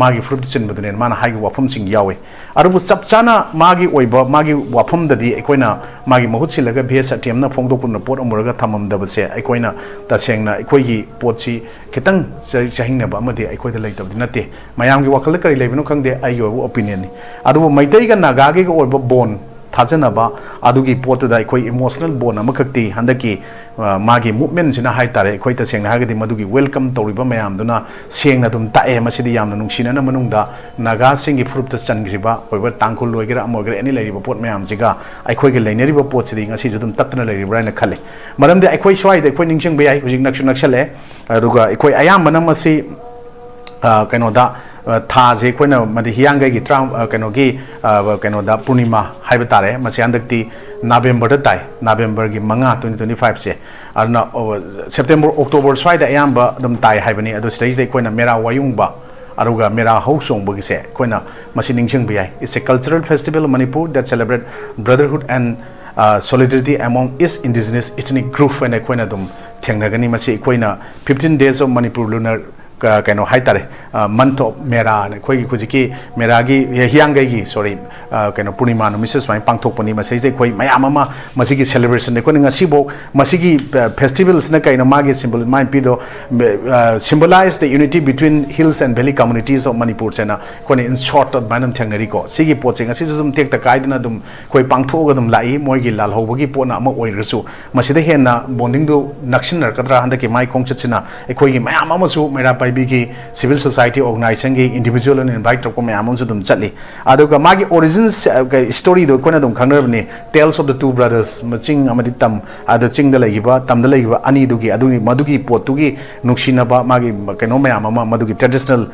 ꯃꯥꯒꯤ ꯐꯨꯔꯨꯞꯇ ꯆꯤꯟꯕꯗꯨꯅꯦꯅ ꯃꯥꯅ ꯍꯥꯏꯈꯤꯕ ꯋꯥꯐꯝꯁꯤꯡ ꯌꯥꯎꯏ꯫ ꯑꯗꯨꯕꯨ ꯆꯞ ꯆꯥꯅ ꯃꯥꯒꯤ ꯑꯣꯏꯕ ꯃꯥꯒꯤ ꯋꯥꯐꯝꯗꯗꯤ ꯑꯩꯈꯣꯏꯅ ꯃꯥꯒꯤ ꯃꯍꯨꯠ ꯁꯤꯜꯂꯒ ꯚꯤ ꯑꯦꯁ ꯁꯇ꯭ꯌꯝꯅ ꯐꯣꯡꯗꯣꯛꯄꯗꯨꯅ ꯄꯣꯠ ꯑꯃ ꯑꯣꯏꯔꯒ ꯊꯝꯃꯝꯗꯕꯁꯦ ꯑꯩꯈꯣꯏꯅ ꯇꯁꯦꯡꯅ ꯑꯩꯈꯣꯏꯒꯤ ꯄꯣꯠꯁꯤ ꯈꯤꯇꯪ ꯆ-, ꯆꯥꯍꯤꯡꯅꯕ ꯑꯃꯗꯤ ꯑꯩꯈꯣꯏꯗ ꯂꯩꯇꯕꯗꯤ ꯅꯠꯇꯦ꯫ ꯃꯌꯥꯝꯒꯤ ꯋꯥꯈꯜꯗ ꯀꯔꯤ ꯂꯩꯕꯅꯣ ꯈꯪꯗꯦ, ꯑꯩꯒꯤ ꯑꯣꯏꯕ opinion-ꯅꯤ꯫ ꯑꯗꯨꯕꯨ ꯃꯩꯇꯩꯒ ꯅꯥꯒꯥꯒꯤꯒ ꯑꯣꯏꯕ bond ꯊꯥꯖꯅꯕ ꯑꯗꯨꯒꯤ ꯄꯣꯠꯇꯨꯗ ꯑꯩꯈꯣꯏ emotional bond ꯑꯃꯈꯛꯇꯤ ꯍꯟꯗꯛꯀꯤ, ꯑ, ꯃꯥꯒꯤ movement-ꯁꯤꯅ ꯍꯥꯏ ꯇꯥꯔꯦ, ꯑꯩꯈꯣꯏ ꯇꯁꯦꯡꯅ ꯍꯥꯏꯔꯒꯗꯤ ꯃꯗꯨꯒꯤ welcome ꯇꯧꯔꯤꯕ ꯃꯌꯥꯝꯗꯨꯅ ꯁꯦꯡꯅ ꯑꯗꯨꯝ ꯇꯥꯛꯑꯦ꯫ ꯃꯁꯤꯗꯤ ꯌꯥꯝꯅ ꯅꯨꯡꯁꯤꯅꯅ ꯃꯅꯨꯡꯗ ꯅꯥꯒꯥꯁꯤꯡꯒꯤ ꯐꯨꯔꯨꯞꯇ ꯆꯟꯈ꯭ꯔꯤꯕ ꯑꯣꯏꯕ ꯇꯥꯡꯈꯨꯜ ꯑꯣꯏꯒꯦꯔꯥ ꯑꯃ ꯑꯣꯏꯒꯦꯔꯥ any ꯂꯩꯔꯤꯕ ꯄꯣꯠ ꯃꯌꯥꯝꯁꯤꯒ ꯑꯩꯈꯣꯏꯒ ꯂꯩꯅꯔꯤꯕ ꯄꯣꯠꯁꯤꯗꯤ ꯉꯁꯤꯁꯨ ꯑꯗꯨꯝ ꯇꯠꯇꯅ ꯂꯩꯔꯤꯕ꯭ꯔꯥ ꯍꯥꯏꯅ ꯈꯜꯂꯤ꯫ ꯃꯔꯝꯗꯤ ꯑꯩꯈꯣꯏ ꯁ꯭ꯋꯥꯏꯗ ꯑꯩꯈꯣꯏ ꯅꯤꯡꯁꯤꯡꯕ ꯌꯥꯏ, ꯍꯧꯖꯤꯛ ꯅꯛꯁꯨ ꯅꯛꯁꯜꯂꯛꯑꯦ꯫ ꯑꯗꯨꯒ ꯑꯩꯈꯣꯏ ꯑꯌꯥꯝꯕꯅ ꯃꯁꯤ, ꯑ, ꯀꯩꯅꯣꯗ, ꯑ, ꯊꯥꯁꯦ ꯑꯩꯈꯣꯏꯅ ꯃꯗꯤ ꯍꯤꯌꯥꯡꯒꯩꯒꯤ ꯇꯔꯥ-, ꯑ, ꯀꯩꯅꯣꯒꯤ, ꯑ, ꯀꯩꯅꯣꯗ ꯄꯨꯔꯅꯤꯃꯥ ꯍꯥꯏꯕ ꯇꯥꯔꯦ, ꯃꯁꯤ ꯍꯟꯗꯛꯇꯤ ꯅꯕꯦꯝꯕꯔꯗ ꯇꯥꯏ, ꯅꯕꯦꯝꯕꯔꯒꯤ ꯃꯉꯥ, twenty twenty-five-ꯁꯦ꯫ ꯑꯗꯨꯅ, ꯑꯣ, September, October ꯁ꯭ꯋꯥꯏꯗ ꯑꯌꯥꯝꯕ ꯑꯗꯨꯝ ꯇꯥꯏ ꯍꯥꯏꯕꯅꯤ꯫ ꯑꯗꯣ ꯁꯤꯗꯩꯁꯤꯗ ꯑꯩꯈꯣꯏꯅ ꯃꯦꯔꯥ ꯋꯥꯌꯨꯡꯕ, ꯑꯗꯨꯒ ꯃꯦꯔꯥ ꯍꯧ ꯆꯣꯡꯕꯒꯤꯁꯦ ꯑꯩꯈꯣꯏꯅ ꯃꯁꯤ ꯅꯤꯡꯁꯤꯡꯕ ꯌꯥꯏ꯫ It's a cultural festival of Manipur that celebrate brotherhood and, uh, solidarity among its indigenous ethnic group ꯍꯥꯏꯅ ꯑꯩꯈꯣꯏꯅ ꯑꯗꯨꯝ ꯊꯦꯡꯅꯒꯅꯤ꯫ ꯃꯁꯤ ꯑꯩꯈꯣꯏꯅ fifteen days of Manipur lunar, ꯀ-, ꯀꯩꯅꯣ ꯍꯥꯏꯇꯥꯔꯦ, month of Mera ꯍꯥꯏꯅ, ꯑꯩꯈꯣꯏꯒꯤ ꯍꯧꯖꯤꯛꯀꯤ ꯃꯦꯔꯥꯒꯤ, ꯍꯤꯌꯥꯡꯒꯩꯒꯤ, sorry, ꯀꯩꯅꯣ, ꯄꯨꯔꯅꯤꯃꯥ ꯅꯨꯃꯤꯠꯁꯦ ꯁꯨꯃꯥꯏꯅ ꯄꯥꯡꯊꯣꯛꯄꯅꯤ꯫ ꯃꯁꯤꯁꯦ ꯑꯩꯈꯣꯏ ꯃꯌꯥꯝ ꯑꯃ ꯃꯁꯤꯒꯤ celebration, ꯑꯩꯈꯣꯏꯅ ꯉꯁꯤꯐꯥꯎ ꯃꯁꯤꯒꯤ, ꯑ, festivalꯁꯤꯅ ꯀꯩꯅꯣ, ꯃꯥꯒꯤ symbol, ꯃꯥꯏ ꯄꯤꯗꯣ, ꯑ, symbolize the unity between hills and valley communities of Manipur ꯍꯥꯏꯅ ꯑꯩꯈꯣꯏꯅ in short ꯑꯗꯨꯃꯥꯏꯅ ꯑꯗꯨꯝ ꯊꯦꯡꯅꯔꯤꯀꯣ꯫ ꯁꯤꯒꯤ ꯄꯣꯠꯁꯦ ꯉꯁꯤꯁꯨ ꯑꯗꯨꯝ ꯇꯦꯛꯇ ꯀꯥꯏꯗꯅ ꯑꯗꯨꯝ ꯑꯩꯈꯣꯏ ꯄꯥꯡꯊꯣꯛꯑꯒ ꯑꯗꯨꯝ ꯂꯥꯛꯏ꯫ ꯃꯣꯏꯒꯤ ꯂꯥꯜꯍꯧꯕꯒꯤ ꯄꯣꯠꯅ ꯑꯃ ꯑꯣꯏꯔꯒꯁꯨ, ꯃꯁꯤꯗ ꯍꯦꯟꯅ bondingꯗꯨ ꯅꯛꯁꯤꯟꯅꯔꯛꯀꯗ꯭ꯔꯥ ꯍꯟꯗꯛꯀꯤ ꯃꯥꯏ ꯈꯣꯡꯆꯠꯁꯤꯅ? ꯑꯩꯈꯣꯏꯒꯤ ꯃꯌꯥꯝ ꯑꯃꯁꯨ ꯃꯩꯔꯥ ꯄꯥꯏꯕꯤꯒꯤ civil society organizationꯒꯤ individual ꯑꯣꯏꯅ invite ꯇꯧꯔꯛꯄ ꯃꯌꯥꯝ ꯑꯃꯁꯨ ꯑꯗꯨꯝ ꯆꯠꯂꯤ꯫ ꯑꯗꯨꯒ ꯃꯥꯒꯤ origins, ꯑ, ꯀ-, storyꯗꯣ ꯑꯩꯈꯣꯏꯅ ꯑꯗꯨꯝ ꯈꯪꯅꯔꯕꯅꯤ, Tales of the Two Brothers, ꯆꯤꯡ ꯑꯃꯗꯤ ꯇꯝ, ꯑꯗ ꯆꯤꯡꯗ ꯂꯩꯈꯤꯕ, ꯇꯝꯗ ꯂꯩꯈꯤꯕ ꯑꯅꯤꯗꯨꯒꯤ, ꯑꯗꯨꯒꯤ, ꯃꯗꯨꯒꯤ ꯄꯣꯠꯇꯨꯒꯤ ꯅꯨꯡꯁꯤꯅꯕ, ꯃꯥꯒꯤ ꯀꯩꯅꯣ ꯃꯌꯥꯝ ꯑꯃ, ꯃꯗꯨꯒꯤ traditional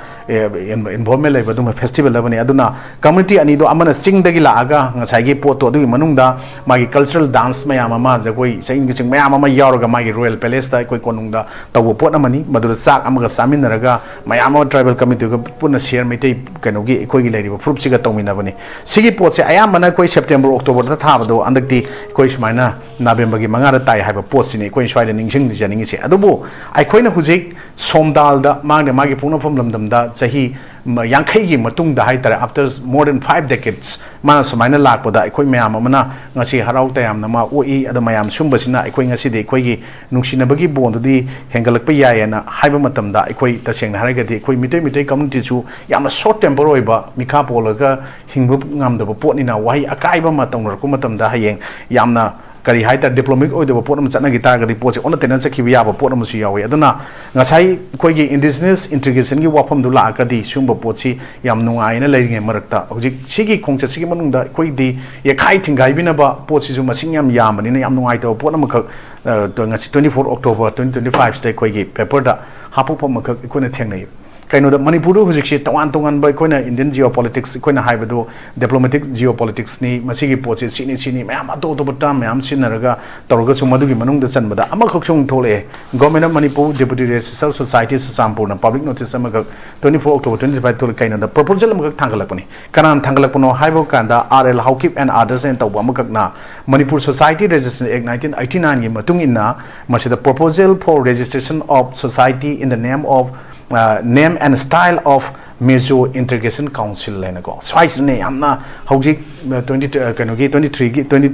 involvement ꯂꯩꯕ ꯑꯗꯨꯝꯕ festival ꯑꯃꯅꯤ꯫ ꯑꯗꯨꯅ community ꯑꯅꯤꯗꯣ, ꯑꯃꯅ ꯆꯤꯡꯗꯒꯤ ꯂꯥꯛꯑꯒ ꯉꯁꯥꯏꯒꯤ ꯄꯣꯠꯇꯣ, ꯑꯗꯨꯒꯤ ꯃꯅꯨꯡꯗ ꯃꯥꯒꯤ cultural dance ꯃꯌꯥꯝ ꯑꯃ, ꯖꯒꯣꯏ ꯆꯍꯤꯡꯒꯤꯆꯤꯡ ꯃꯌꯥꯝ ꯑꯃ ꯌꯥꯎꯔꯒ ꯃꯥꯒꯤ royal palaceꯇ ꯑꯩꯈꯣꯏ ꯀꯣꯅꯨꯡꯗ ꯇꯧꯕ ꯄꯣꯠ ꯑꯃꯅꯤ꯫ ꯃꯗꯨꯗ ꯆꯥꯛ ꯑꯃꯒ ꯆꯥꯃꯤꯟꯅꯔꯒ ꯃꯌꯥꯝ ꯑꯃ tribal communityꯒ ꯄꯨꯟꯅ share, ꯃꯩꯇꯩ ꯀꯩꯅꯣꯒꯤ ꯑꯩꯈꯣꯏꯒꯤ ꯂꯩꯔꯤꯕ ꯐꯨꯔꯨꯞꯁꯤꯒ ꯇꯧꯃꯤꯟꯅꯕꯅꯤ꯫ ꯁꯤꯒꯤ ꯄꯣꯠꯁꯦ ꯑꯌꯥꯝꯕꯅ ꯑꯩꯈꯣꯏ September, Octoberꯗ ꯊꯥꯕꯗꯣ ꯍꯟꯗꯛꯇꯤ ꯑꯩꯈꯣꯏ ꯁꯨꯃꯥꯏꯅ Novemberꯒꯤ ꯃꯉꯥꯗ ꯇꯥꯏ ꯍꯥꯏꯕ ꯄꯣꯠꯁꯤꯅꯤ ꯑꯩꯈꯣꯏꯅ ꯁ꯭ꯋꯥꯏꯗ ꯅꯤꯡꯁꯤꯡꯖꯅꯤꯡꯉꯤꯁꯦ꯫ ꯑꯗꯨꯕꯨ ꯑꯩꯈꯣꯏꯅ ꯍꯧꯖꯤꯛ ꯁꯣꯝꯗꯥꯜꯗ, ꯃꯥꯅ ꯃꯥꯒꯤ ꯄꯣꯛꯅꯐꯝ ꯂꯝꯗꯝꯗ ꯆꯍꯤ ꯃ-, ꯌꯥꯡꯈꯩꯒꯤ ꯃꯇꯨꯡꯗ ꯍꯥꯏꯇꯥꯔꯦ, after more than five decades, ꯃꯥꯅ ꯁꯨꯃꯥꯏꯅ ꯂꯥꯛꯄꯗ ꯑꯩꯈꯣꯏ ꯃꯌꯥꯝ ꯑꯃꯅ ꯉꯁꯤ ꯍꯔꯥꯎ ꯇꯌꯥꯝꯅ ꯃꯥ ꯑꯣꯛꯏ꯫ ꯑꯗꯣ ꯃꯌꯥꯝ ꯁꯨꯝꯕꯁꯤꯅ ꯑꯩꯈꯣꯏ ꯉꯁꯤꯗꯤ ꯑꯩꯈꯣꯏꯒꯤ ꯅꯨꯡꯁꯤꯅꯕꯒꯤ bondꯗꯨꯗꯤ ꯍꯦꯟꯒꯠꯂꯛꯄ ꯌꯥꯏꯌꯦꯅ ꯍꯥꯏꯕ ꯃꯇꯝꯗ, ꯑꯩꯈꯣꯏ ꯇꯁꯦꯡꯅ ꯍꯥꯏꯔꯒꯗꯤ ꯑꯩꯈꯣꯏ ꯃꯤꯇꯩ, ꯃꯤꯇꯩ communityꯁꯨ ꯌꯥꯝꯅ short temper ꯑꯣꯏꯕ, ꯃꯤꯈꯥ ꯄꯣꯜꯂꯒ ꯍꯤꯡꯕ ꯉꯝꯗꯕ ꯄꯣꯠꯅꯤꯅ, ꯋꯥꯍꯩ ꯑꯀꯥꯏꯕ ꯑꯃ ꯇꯧꯅꯔꯛꯄ ꯃꯇꯝꯗ ꯍꯌꯦꯡ ꯌꯥꯝꯅ, ꯀꯔꯤ ꯍꯥꯏꯇꯥꯔꯦ, diplomatic ꯑꯣꯏꯗꯕ ꯄꯣꯠ ꯑꯃ ꯆꯠꯅꯈꯤ ꯇꯥꯔꯒꯗꯤ ꯄꯣꯠꯁꯦ ꯑꯣꯟꯅ ꯇꯩꯅ ꯆꯠꯈꯤꯕ ꯌꯥꯕ ꯄꯣꯠ ꯑꯃꯁꯨ ꯌꯥꯎꯋꯤ꯫ ꯑꯗꯨꯅ ꯉꯁꯥꯏ ꯑꯩꯈꯣꯏꯒꯤ indigenous integrationꯒꯤ ꯋꯥꯐꯝꯗꯨ ꯂꯥꯛꯑꯒꯗꯤ ꯁꯤꯒꯨꯝꯕ ꯄꯣꯠꯁꯤ ꯌꯥꯝ ꯅꯨꯡꯉꯥꯏꯅ ꯂꯩꯔꯤꯉꯩ ꯃꯔꯛꯇ, ꯍꯧꯖꯤꯛ ꯁꯤꯒꯤ ꯈꯣꯡꯆꯠꯁꯤꯒꯤ ꯃꯅꯨꯡꯗ ꯑꯩꯈꯣꯏꯗꯤ ꯌꯦꯛꯈꯥꯏ ꯊꯤꯡꯒꯥꯏꯕꯤꯅꯕ ꯄꯣꯠꯁꯤꯁꯨ ꯃꯁꯤꯡ ꯌꯥꯝ ꯌꯥꯝꯕꯅꯤꯅ ꯌꯥꯝ ꯅꯨꯡꯉꯥꯏꯇꯕ ꯄꯣꯠ ꯑꯃꯈꯛ, ꯑ, ꯉꯁꯤ twenty-four October twenty twenty-fiveꯁꯤꯗ ꯑꯩꯈꯣꯏꯒꯤ paperꯗ ꯍꯥꯞꯄꯛꯄ ꯑꯃꯈꯛ ꯑꯩꯈꯣꯏꯅ ꯊꯦꯡꯅꯩ꯫ ꯀꯩꯅꯣꯗ ꯃꯅꯤꯄꯨꯔꯗ ꯍꯧꯖꯤꯛꯁꯤ ꯇꯣꯉꯥꯟ ꯇꯣꯉꯥꯟꯕ ꯑꯩꯈꯣꯏꯅ Indian geopolitics, ꯑꯩꯈꯣꯏꯅ ꯍꯥꯏꯕꯗꯣ diplomatic geopoliticsꯅꯤ, ꯃꯁꯤꯒꯤ ꯄꯣꯠꯁꯤ ꯁꯤꯅꯤ ꯁꯤꯅꯤ ꯃꯌꯥꯝ ꯑꯇꯣꯞ ꯑꯇꯣꯞꯄ term ꯃꯌꯥꯝ ꯁꯤꯖꯤꯟꯅꯔꯒ ꯇꯧꯔꯒꯁꯨ ꯃꯗꯨꯒꯤ ꯃꯅꯨꯡꯗ ꯆꯟꯕꯗ ꯑꯃꯈꯛꯁꯨ ꯑꯃꯨꯛ ꯊꯣꯛꯂꯛꯑꯦ꯫ Government of Manipur Deputy Registrar Society ꯆꯨꯔꯆꯥꯟꯄꯨꯔꯅ public notice ꯑꯃꯈꯛ twenty four October twenty twenty five ꯊꯣꯛꯂꯛꯑꯦ꯫ ꯀꯩꯅꯣꯗ proposal ꯑꯃꯈꯛ ꯊꯥꯡꯒꯠꯂꯛꯄꯅꯤ꯫ ꯀꯅꯥꯅ ꯊꯥꯡꯒꯠꯂꯛꯄꯅꯣ ꯍꯥꯏꯕ ꯀꯥꯟꯗ R L Haokip and others ꯍꯥꯏꯅ ꯇꯧꯕ ꯑꯃꯈꯛꯅ Manipur Society Registration Act nineteen eighty nineꯒꯤ ꯃꯇꯨꯡ ꯏꯟꯅ ꯃꯁꯤꯗ proposal for registration of society in the name of uh, name and style of Mizo Integration Council ꯍꯥꯏꯅꯀꯣ, ꯁ꯭ꯋꯥꯏꯁꯤꯅꯅꯦ ꯌꯥꯝꯅ ꯍꯧꯖꯤꯛ twenty, ꯀꯩꯅꯣꯒꯤ twenty threeꯒꯤ twenty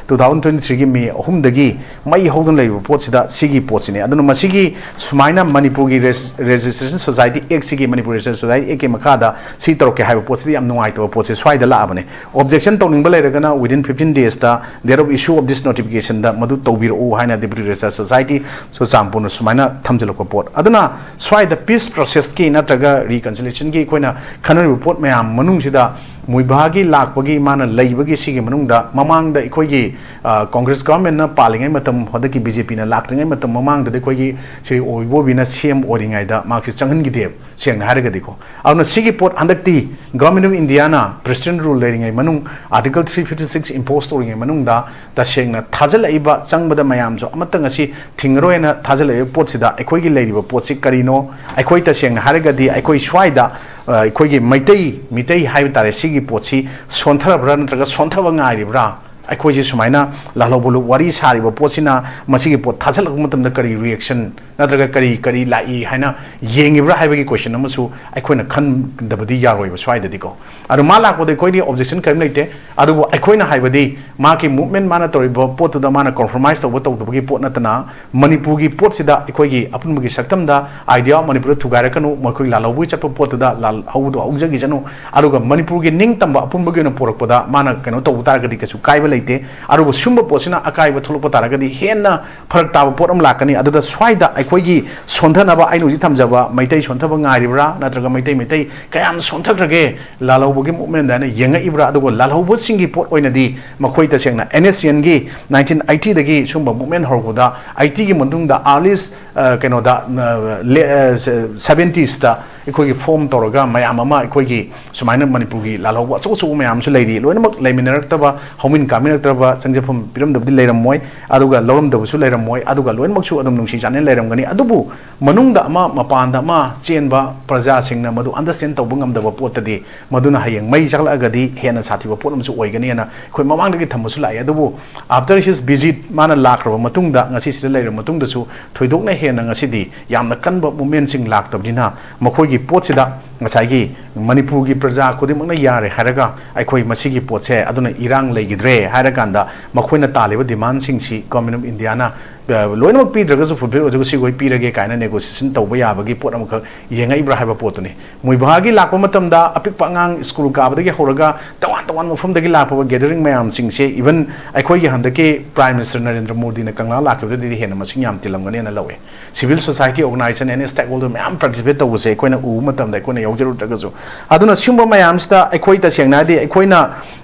two thousand twenty threeꯒꯤ May ꯑꯍꯨꯝꯗꯒꯤ ꯃꯩ ꯍꯧꯗꯨꯅ ꯂꯩꯔꯤꯕ ꯄꯣꯠꯁꯤꯗ ꯁꯤꯒꯤ ꯄꯣꯠꯁꯤꯅꯦ꯫ ꯑꯗꯨꯅ ꯃꯁꯤꯒꯤ ꯁꯨꯃꯥꯏꯅ ꯃꯅꯤꯄꯨꯔꯒꯤ Registration Society Actꯁꯤꯒꯤ, Manipur Registration Society Actꯀꯤ ꯃꯈꯥꯗ ꯁꯤ ꯇꯧꯔꯛꯀꯦ ꯍꯥꯏꯕ ꯄꯣꯠꯁꯤꯗꯤ ꯌꯥꯝ ꯅꯨꯡꯉꯥꯏꯇꯕ ꯄꯣꯠꯁꯦ ꯁ꯭ꯋꯥꯏꯗ ꯂꯥꯛꯑꯕꯅꯦ꯫ Objection ꯇꯧꯅꯤꯡꯕ ꯂꯩꯔꯒꯅ within fifteen daysꯇ date of issue of this notificationꯗ ꯃꯗꯨ ꯇꯧꯕꯤꯔꯛꯎ ꯍꯥꯏꯅ Deputy Registrar Society ꯆꯨꯔꯆꯥꯟꯄꯨꯔꯅ ꯁꯨꯃꯥꯏꯅ ꯊꯝꯖꯤꯜꯂꯛꯄ ꯄꯣꯠ꯫ ꯑꯗꯨꯅ ꯁ꯭ꯋꯥꯏꯗ peace processꯀꯤ ꯅꯠꯇ꯭ꯔꯒ reconciliationꯒꯤ ꯑꯩꯈꯣꯏꯅ ꯈꯟꯅꯔꯤꯕ ꯄꯣꯠ ꯃꯌꯥꯝ ꯃꯅꯨꯡꯁꯤꯗ ꯃꯨꯏꯚꯥꯒꯤ ꯂꯥꯛꯄꯒꯤ, ꯃꯥꯅ ꯂꯩꯕꯒꯤ ꯁꯤꯒꯤ ꯃꯅꯨꯡꯗ ꯃꯃꯥꯡꯗ ꯑꯩꯈꯣꯏꯒꯤ, ꯑ, Congress governmentꯅ ꯄꯥꯜꯂꯤꯉꯩ ꯃꯇꯝ, ꯍꯟꯗꯛꯀꯤ BJPꯅ ꯂꯥꯛꯇ꯭ꯔꯤꯉꯩ ꯃꯇꯝ ꯃꯃꯥꯡꯗꯗꯤ ꯑꯩꯈꯣꯏꯒꯤ ꯁ꯭ꯔꯤ ꯑꯣꯏꯕꯣꯕꯤꯅ CM ꯑꯣꯏꯔꯤꯉꯩꯗ ꯃꯍꯥꯛꯁꯤ ꯆꯪꯍꯟꯈꯤꯗꯦꯕ, ꯁꯦꯡꯅ ꯍꯥꯏꯔꯒꯗꯤꯀꯣ꯫ ꯑꯗꯨꯅ ꯁꯤꯒꯤ ꯄꯣꯠ ꯍꯟꯗꯛꯇꯤ Government of Indiaꯅ President rule ꯂꯩꯔꯤꯉꯩ ꯃꯅꯨꯡ, Article three fifty six impose ꯇꯧꯔꯤꯉꯩ ꯃꯅꯨꯡꯗ ꯇꯁꯦꯡꯅ ꯊꯥꯖꯤꯜꯂꯛꯏꯕ ꯆꯪꯕꯗ ꯃꯌꯥꯝꯁꯨ ꯑꯃꯠꯇ ꯉꯁꯤ ꯊꯤꯡꯉꯔꯣꯏꯅ ꯊꯥꯖꯤꯜꯂꯛꯏꯕ ꯄꯣꯠꯁꯤꯗ ꯑꯩꯈꯣꯏꯒꯤ ꯂꯩꯔꯤꯕ ꯄꯣꯠꯁꯤ ꯀꯔꯤꯅꯣ? ꯑꯩꯈꯣꯏ ꯇꯁꯦꯡꯅ ꯍꯥꯏꯔꯒꯗꯤ ꯑꯩꯈꯣꯏ ꯁ꯭ꯋꯥꯏꯗ, ꯑ, ꯑꯩꯈꯣꯏꯒꯤ ꯃꯩꯇꯩ, ꯃꯤꯇꯩ ꯍꯥꯏꯕ ꯇꯥꯔꯦ, ꯁꯤꯒꯤ ꯄꯣꯠꯁꯤ ꯁꯣꯟꯊꯔꯕ꯭ꯔꯥ ꯅꯠꯇ꯭ꯔꯒ ꯁꯣꯟꯊꯕ ꯉꯥꯏꯔꯤꯕ꯭ꯔꯥ? ꯑꯩꯈꯣꯏꯁꯦ ꯁꯨꯃꯥꯏꯅ ꯂꯥꯜꯍꯧꯕ ꯂꯨꯞ ꯋꯥꯔꯤ ꯁꯥꯔꯤꯕ ꯄꯣꯠꯁꯤꯅ ꯃꯁꯤꯒꯤ ꯄꯣꯠ ꯊꯥꯖꯤꯜꯂꯛꯄ ꯃꯇꯝꯗ ꯀꯔꯤ reaction ꯅꯠꯇ꯭ꯔꯒ ꯀꯔꯤ, ꯀꯔꯤ ꯂꯥꯛꯏ ꯍꯥꯏꯅ ꯌꯦꯡꯉꯤꯕ꯭ꯔꯥ ꯍꯥꯏꯕꯒꯤ question ꯑꯃꯁꯨ ꯑꯩꯈꯣꯏꯅ ꯈꯟꯗꯕꯗꯤ ꯌꯥꯔꯣꯏꯕ ꯁ꯭ꯋꯥꯏꯗꯗꯤꯀꯣ꯫ ꯑꯗꯣ ꯃꯥ ꯂꯥꯛꯄꯗ ꯑꯩꯈꯣꯏꯗꯤ objection ꯀꯔꯤꯝ ꯂꯩꯇꯦ꯫ ꯑꯗꯨꯕꯨ ꯑꯩꯈꯣꯏꯅ ꯍꯥꯏꯕꯗꯤ ꯃꯥꯒꯤ movement, ꯃꯥꯅ ꯇꯧꯔꯤꯕ ꯄꯣꯠꯇꯨꯗ ꯃꯥꯅ compromise ꯇꯧꯕ ꯇꯧꯗꯕꯒꯤ ꯄꯣꯠ ꯅꯠꯇꯅ, ꯃꯅꯤꯄꯨꯔꯒꯤ ꯄꯣꯠꯁꯤꯗ ꯑꯩꯈꯣꯏꯒꯤ ꯑꯄꯨꯟꯕꯒꯤ ꯁꯛꯇꯝꯗ idea of ꯃꯅꯤꯄꯨꯔꯗ ꯊꯨꯒꯥꯏꯔꯛꯀꯅꯨ, ꯃꯈꯣꯏ ꯂꯥꯜꯍꯧꯕꯒꯤ ꯆꯠꯄ ꯄꯣꯠꯇꯨꯗ ꯂꯥꯜꯍꯧꯕꯗꯣ ꯍꯧꯖꯈꯤꯁꯅꯨ, ꯑꯗꯨꯒ ꯃꯅꯤꯄꯨꯔꯒꯤ ꯅꯤꯡꯇꯝꯕ ꯑꯄꯨꯟꯕꯒꯤ ꯑꯣꯏꯅ ꯄꯣꯔꯛꯄꯗ ꯃꯥꯅ ꯀꯩꯅꯣ ꯇꯧꯕ ꯇꯥꯔꯒꯗꯤ ꯀꯩꯁꯨ ꯀꯥꯏꯕ ꯂꯩꯇꯦ꯫ ꯑꯗꯨꯕꯨ ꯁꯨꯝꯕ ꯄꯣꯠꯁꯤꯅ ꯑꯀꯥꯏꯕ ꯊꯣꯛꯂꯛꯄ ꯇꯥꯔꯒꯗꯤ ꯍꯦꯟꯅ ꯐꯔꯛ ꯇꯥꯕ ꯄꯣꯠ ꯑꯃ ꯂꯥꯛꯀꯅꯤ꯫ ꯑꯗꯨꯗ ꯁ꯭ꯋꯥꯏꯗ ꯑꯩꯈꯣꯏꯒꯤ ꯁꯣꯟꯊꯅꯕ, ꯑꯩꯅ ꯍꯧꯖꯤꯛ ꯊꯝꯖꯕ ꯃꯩꯇꯩ ꯁꯣꯟꯊꯕ ꯉꯥꯏꯔꯤꯕ꯭ꯔꯥ, ꯅꯠꯇ꯭ꯔꯒ ꯃꯩꯇꯩ, ꯃꯩꯇꯩ ꯀꯌꯥꯝ ꯁꯣꯟꯊꯈ꯭ꯔꯒꯦ ꯂꯥꯜꯍꯧꯕꯒꯤ movement ꯍꯥꯏꯅ ꯌꯦꯡꯉꯛꯏꯕ꯭ꯔꯥ? ꯑꯗꯨꯒ ꯂꯥꯜꯍꯧꯕꯁꯤꯡꯒꯤ ꯄꯣꯠ ꯑꯣꯏꯅꯗꯤ ꯃꯈꯣꯏ ꯇꯁꯦꯡꯅ NSCNꯒꯤ nineteen eightyꯗꯒꯤ ꯁꯨꯝꯕ movement ꯍꯧꯔꯛꯄꯗ, eightyꯒꯤ ꯃꯇꯨꯡꯗ early, ꯑ, ꯀꯩꯅꯣꯗ, ꯑ, ꯂꯦ-, ꯑ, seventiesꯇ ꯑꯩꯈꯣꯏꯒꯤ ꯐꯣꯝ ꯇꯧꯔꯒ ꯃꯌꯥꯝ ꯑꯃ ꯑꯩꯈꯣꯏꯒꯤ ꯁꯨꯃꯥꯏꯅ ꯃꯅꯤꯄꯨꯔꯒꯤ ꯂꯥꯜꯍꯧꯕ ꯑꯆꯧ ꯑꯆꯧꯕ ꯃꯌꯥꯝ ꯑꯃꯁꯨ ꯂꯩꯔꯤ꯫ ꯂꯣꯏꯅꯃꯛ ꯂꯩꯃꯤꯟꯅꯔꯛꯇꯕ, ꯍꯧꯃꯤꯟ ꯀꯥꯃꯤꯟꯅꯔꯛꯇ꯭ꯔꯕ, ꯆꯪꯖꯐꯝ ꯄꯤꯔꯝꯗꯕꯗꯤ ꯂꯩꯔꯝꯃꯣꯏ, ꯑꯗꯨꯒ ꯂꯧꯔꯝꯗꯕꯁꯨ ꯂꯩꯔꯝꯃꯣꯏ, ꯑꯗꯨꯒ ꯂꯣꯏꯅꯃꯛꯁꯨ ꯑꯗꯨꯝ ꯅꯨꯡꯁꯤ ꯆꯥꯟꯅꯅ ꯂꯩꯔꯝꯒꯅꯤ꯫ ꯑꯗꯨꯕꯨ ꯃꯅꯨꯡꯗ ꯑꯃ, ꯃꯄꯥꯟꯗ ꯑꯃ ꯆꯦꯟꯕ ꯄ꯭ꯔꯖꯥꯁꯤꯡꯅ ꯃꯗꯨ understand ꯇꯧꯕ ꯉꯝꯗꯕ ꯄꯣꯠꯇꯗꯤ, ꯃꯗꯨꯅ ꯍꯌꯦꯡ ꯃꯩ ꯆꯥꯛꯂꯛꯑꯒꯗꯤ ꯍꯦꯟꯅ ꯁꯥꯊꯤꯕ ꯄꯣꯠ ꯑꯃꯁꯨ ꯑꯣꯏꯒꯅꯤꯅ ꯑꯩꯈꯣꯏ ꯃꯃꯥꯡꯗꯒꯤ ꯊꯝꯕꯁꯨ ꯂꯥꯛꯑꯦ꯫ ꯑꯗꯨꯕꯨ after his visit, ꯃꯥꯅ ꯂꯥꯛꯈ꯭ꯔꯕ ꯃꯇꯨꯡꯗ, ꯉꯁꯤ ꯁꯤꯗ ꯂꯩꯔꯕ ꯃꯇꯨꯡꯗꯁꯨ ꯊꯣꯏꯗꯣꯛꯅ ꯍꯦꯟꯅ ꯉꯁꯤꯗꯤ ꯌꯥꯝꯅ ꯀꯟꯕ movementꯁꯤꯡ ꯂꯥꯛꯇꯕꯅꯤꯅ, ꯃꯈꯣꯏꯒꯤ ꯄꯣꯠꯁꯤꯗ ꯉꯁꯥꯏꯒꯤ ꯃꯅꯤꯄꯨꯔꯒꯤ ꯄ꯭ꯔꯖꯥ ꯈꯨꯗꯤꯡꯃꯛꯅ ꯌꯥꯔꯦ ꯍꯥꯏꯔꯒ, ꯑꯩꯈꯣꯏ ꯃꯁꯤꯒꯤ ꯄꯣꯠꯁꯦ ꯑꯗꯨꯅ ꯏꯔꯥꯡ ꯂꯩꯈꯤꯗ꯭ꯔꯦ ꯍꯥꯏꯔꯀꯥꯟꯗ, ꯃꯈꯣꯏꯅ ꯇꯥꯜꯂꯤꯕ demandꯁꯤꯡꯁꯤ Government of Indiaꯅ, ꯑ, ꯂꯣꯏꯅꯃꯛ ꯄꯤꯗ꯭ꯔꯒꯁꯨ fulfil ꯑꯣꯏꯗ꯭ꯔꯒꯁꯨ ꯁꯤꯈꯣꯏ ꯄꯤꯔꯒꯦ ꯀꯥꯏꯅ negotiation ꯇꯧꯕ ꯌꯥꯕꯒꯤ ꯄꯣꯠ ꯑꯃꯈꯛ ꯌꯦꯡꯉꯛꯏꯕ꯭ꯔꯥ ꯍꯥꯏꯕ ꯄꯣꯠꯇꯨꯅꯤ꯫ ꯃꯣꯏꯕꯥꯒꯤ ꯂꯥꯛꯄ ꯃꯇꯝꯗ ꯑꯄꯤꯛꯄ ꯑꯉꯥꯡ ꯁ꯭ꯀꯨꯜ ꯀꯥꯕꯗꯒꯤ ꯍꯧꯔꯒ ꯇꯣꯉꯥꯟ ꯇꯣꯉꯥꯟꯕ ꯃꯐꯝꯗꯒꯤ ꯂꯥꯛꯄ gathering ꯃꯌꯥꯝꯁꯤꯡꯁꯦ, even ꯑꯩꯈꯣꯏꯒꯤ ꯍꯟꯗꯛꯀꯤ Prime Minister ꯅꯔꯦꯟꯗ꯭ꯔ ꯃꯣꯗꯤꯅ ꯀꯪꯂꯥ ꯂꯥꯛꯈꯤꯕꯗꯗꯤ ꯍꯦꯟꯅ ꯃꯁꯤꯡ ꯌꯥꯝ ꯇꯤꯜꯂꯝꯒꯅꯦꯅ ꯂꯧꯋꯦ꯫ Civil society organization and stakeholder ꯃꯌꯥꯝ participate ꯇꯧꯕꯁꯦ ꯑꯩꯈꯣꯏꯅ ꯎꯕ ꯃꯇꯝꯗ, ꯑꯩꯈꯣꯏꯅ ꯌꯥꯎꯖꯔꯨꯗ꯭ꯔꯒꯁꯨ, ꯑꯗꯨꯅ ꯁꯤꯒꯨꯝꯕ ꯃꯌꯥꯝꯁꯤꯗ ꯑꯩꯈꯣꯏ ꯇꯁꯦꯡꯅ ꯍꯥꯏꯗꯤ ꯑꯩꯈꯣꯏꯅ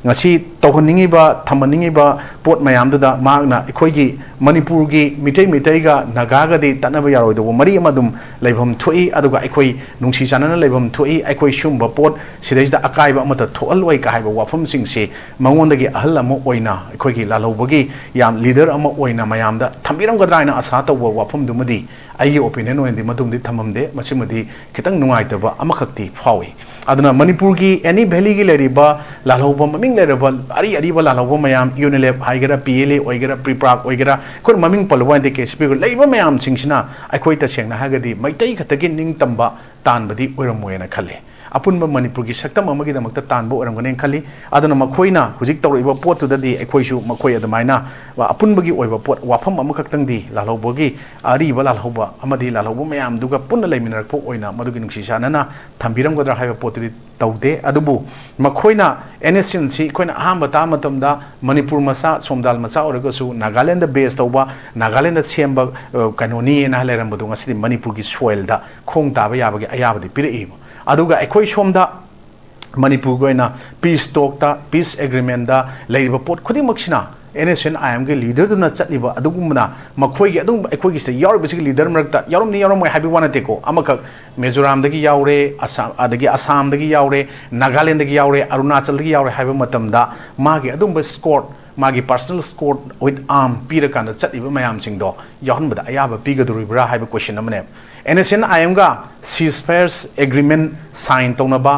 ꯉꯁꯤ ꯇꯧꯍꯟꯅꯤꯡꯉꯤꯕ, ꯊꯝꯍꯟꯅꯤꯡꯉꯤꯕ ꯄꯣꯠ ꯃꯌꯥꯝꯗꯨꯗ ꯃꯍꯥꯛꯅ ꯑꯩꯈꯣꯏꯒꯤ ꯃꯅꯤꯄꯨꯔꯒꯤ ꯃꯤꯇꯩ ꯃꯤꯇꯩꯒ ꯅꯥꯒꯥꯒꯗꯤ ꯇꯠꯅꯕ ꯌꯥꯔꯣꯏꯗꯧꯕ ꯃꯔꯤ ꯑꯃ ꯑꯗꯨꯝ ꯂꯩꯐꯝ ꯊꯣꯛꯏ, ꯑꯗꯨꯒ ꯑꯩꯈꯣꯏ ꯅꯨꯡꯁꯤ ꯆꯥꯟꯅꯅ ꯂꯩꯐꯝ ꯊꯣꯛꯏ, ꯑꯩꯈꯣꯏ ꯁꯤꯒꯨꯝꯕ ꯄꯣꯠ ꯁꯤꯗꯩꯁꯤꯗ ꯑꯀꯥꯏꯕ ꯑꯃꯠꯇ ꯊꯣꯛꯍꯜꯂꯣꯏ ꯀ ꯍꯥꯏꯕ ꯋꯥꯐꯝꯁꯤꯡꯁꯤ ꯃꯉꯣꯟꯗꯒꯤ ꯑꯍꯜ ꯑꯃ ꯑꯣꯏꯅ, ꯑꯩꯈꯣꯏꯒꯤ ꯂꯥꯜꯍꯧꯕꯒꯤ ꯌꯥꯝ leader ꯑꯃ ꯑꯣꯏꯅ ꯃꯌꯥꯝꯗ ꯊꯝꯕꯤꯔꯝꯒꯗ꯭ꯔꯥ ꯍꯥꯏꯅ ꯑꯁꯥ ꯇꯧꯕ ꯋꯥꯐꯝꯗꯨꯃꯗꯤ ꯑꯩꯒꯤ opinion ꯑꯣꯏꯅꯗꯤ ꯃꯗꯨꯝꯗꯤ ꯊꯝꯃꯝꯗꯦ꯫ ꯃꯁꯤꯃꯗꯤ ꯈꯤꯇꯪ ꯅꯨꯡꯉꯥꯏꯇꯕ ꯑꯃꯈꯛꯇꯤ ꯐꯥꯎꯏ꯫ ꯑꯗꯨꯅ ꯃꯅꯤꯄꯨꯔꯒꯤ any valleyꯒꯤ ꯂꯩꯔꯤꯕ ꯂꯥꯜꯍꯧꯕ, ꯃꯃꯤꯡ ꯂꯩꯔꯕ ꯑꯔꯤ ꯑꯔꯤꯕ ꯂꯥꯜꯍꯧꯕ ꯃꯌꯥꯝ, UNLF ꯍꯥꯏꯒꯦꯔꯥ, PLA ꯑꯣꯏꯒꯦꯔꯥ, PREPAK ꯑꯣꯏꯒꯦꯔꯥ, ꯑꯩꯈꯣꯏꯅ ꯃꯃꯤꯡ ꯄꯜꯂꯨꯕ ꯍꯥꯏꯗꯤ KCP ꯑꯣꯏꯒꯦꯔꯥ, ꯂꯩꯔꯤꯕ ꯃꯌꯥꯝꯁꯤꯡꯁꯤꯅ ꯑꯩꯈꯣꯏ ꯇꯁꯦꯡꯅ ꯍꯥꯏꯔꯒꯗꯤ ꯃꯩꯇꯩ ꯈꯛꯇꯒꯤ ꯅꯤꯡꯇꯝꯕ ꯇꯥꯟꯕꯗꯤ ꯑꯣꯏꯔꯝꯃꯣꯏꯅ ꯈꯜꯂꯤ꯫ ꯑꯄꯨꯟꯕ ꯃꯅꯤꯄꯨꯔꯒꯤ ꯁꯛꯇꯝ ꯑꯃꯒꯤꯗꯃꯛꯇ ꯇꯥꯟꯕ ꯑꯣꯏꯔꯝꯒꯅꯦꯅ ꯈꯜꯂꯤ꯫ ꯑꯗꯨꯅ ꯃꯈꯣꯏꯅ ꯍꯧꯖꯤꯛ ꯇꯧꯔꯛꯏꯕ ꯄꯣꯠꯇꯨꯗꯗꯤ ꯑꯩꯈꯣꯏꯁꯨ ꯃꯈꯣꯏ ꯑꯗꯨꯃꯥꯏꯅ ꯑꯄꯨꯟꯕꯒꯤ ꯑꯣꯏꯕ ꯄꯣꯠ, ꯋꯥꯐꯝ ꯑꯃꯈꯛꯇꯪꯗꯤ ꯂꯥꯜꯍꯧꯕꯒꯤ, ꯑꯔꯤꯕ ꯂꯥꯜꯍꯧꯕ ꯑꯃꯗꯤ ꯂꯥꯜꯍꯧꯕ ꯃꯌꯥꯝꯗꯨꯒ ꯄꯨꯟꯅ ꯂꯩꯃꯤꯟꯅꯔꯛꯄ ꯑꯣꯏꯅ ꯃꯗꯨꯒꯤ ꯅꯨꯡꯁꯤ ꯆꯥꯟꯅꯅ ꯊꯝꯕꯤꯔꯝꯒꯗ꯭ꯔꯥ ꯍꯥꯏꯕ ꯄꯣꯠꯇꯨꯗꯤ ꯇꯧꯗꯦ꯫ ꯑꯗꯨꯕꯨ ꯃꯈꯣꯏꯅ NSCN ꯁꯤ ꯑꯩꯈꯣꯏꯅ ꯑꯍꯥꯟꯕ ꯇꯥꯕ ꯃꯇꯝꯗ ꯃꯅꯤꯄꯨꯔ ꯃꯆꯥ, ꯁꯣꯝꯗꯥꯜ ꯃꯆꯥ ꯑꯣꯏꯔꯒꯁꯨ ꯅꯥꯒꯥꯂꯦꯟꯗ base ꯇꯧꯕ, ꯅꯥꯒꯥꯂꯦꯟꯗ ꯁꯦꯝꯕ, ꯑ, ꯀꯩꯅꯣꯅꯤꯅ ꯂꯩꯔꯝꯕꯗꯣ ꯉꯁꯤꯗꯤ ꯃꯅꯤꯄꯨꯔꯒꯤ soil ꯗ ꯈꯣꯡ ꯇꯥꯕ ꯌꯥꯕꯒꯤ ꯑꯌꯥꯕꯗꯤ ꯄꯤꯔꯛꯏꯕ꯫ ꯑꯗꯨꯒ ꯑꯩꯈꯣꯏ ꯁꯣꯝꯗ ꯃꯅꯤꯄꯨꯔꯒꯤ ꯑꯣꯏꯅ peace talk ꯇ, peace agreement ꯇ ꯂꯩꯔꯤꯕ ꯄꯣꯠ ꯈꯨꯗꯤꯡꯃꯛꯁꯤꯅ ꯑꯦꯟ ꯑꯦꯁ ꯑꯦꯟ ꯑꯥꯏ ꯑꯦꯝꯒꯤ ꯂꯤꯗꯔꯗꯨꯅ ꯆꯠꯂꯤꯕ ꯑꯗꯨꯒꯨꯝꯕꯅ ꯃꯈꯣꯏꯒꯤ ꯑꯗꯨꯝ ꯑꯩꯈꯣꯏꯒꯤ ꯁꯤꯗ ꯌꯥꯎꯔꯤꯕꯁꯤꯒꯤ ꯂꯤꯗꯔ ꯃꯔꯛꯇ ꯌꯥꯎꯔꯝꯅꯤ ꯌꯥꯎꯔꯝꯃꯣꯏ ꯍꯥꯏꯕꯒꯤ ꯋꯥ ꯅꯠꯇꯦꯀꯣ꯫ ꯑꯃꯈꯛ ꯃꯤꯖꯣꯔꯥꯝꯗꯒꯤ ꯌꯥꯎꯔꯦ, ꯑꯁꯥꯝ, ꯑꯗꯒꯤ ꯑꯁꯥꯝꯗꯒꯤ ꯌꯥꯎꯔꯦ, ꯅꯥꯒꯥꯂꯦꯟꯗꯒꯤ ꯌꯥꯎꯔꯦ, ꯑꯔꯨꯅꯥꯆꯜꯗꯒꯤ ꯌꯥꯎꯔꯦ ꯍꯥꯏꯕ ꯃꯇꯝꯗ ꯃꯥꯒꯤ ꯑꯗꯨꯝꯕ ꯁ꯭ꯀꯣꯔꯠ, ꯃꯥꯒꯤ personal escort with arm ꯄꯤꯔꯀꯥꯟꯗ ꯆꯠꯂꯤꯕ ꯃꯌꯥꯝꯁꯤꯡꯗꯣ ꯌꯥꯎꯍꯟꯕꯗ ꯑꯌꯥꯕ ꯄꯤꯒꯗꯧꯔꯤꯕ꯭ꯔꯥ ꯍꯥꯏꯕ ꯀꯣꯏꯁꯟ ꯑꯃꯅꯦ꯫ ꯑꯦꯟ ꯑꯦꯁ ꯑꯦꯟ ꯑꯥꯏ ꯑꯦꯝꯒ ceasefire agreement sign ꯇꯧꯅꯕ,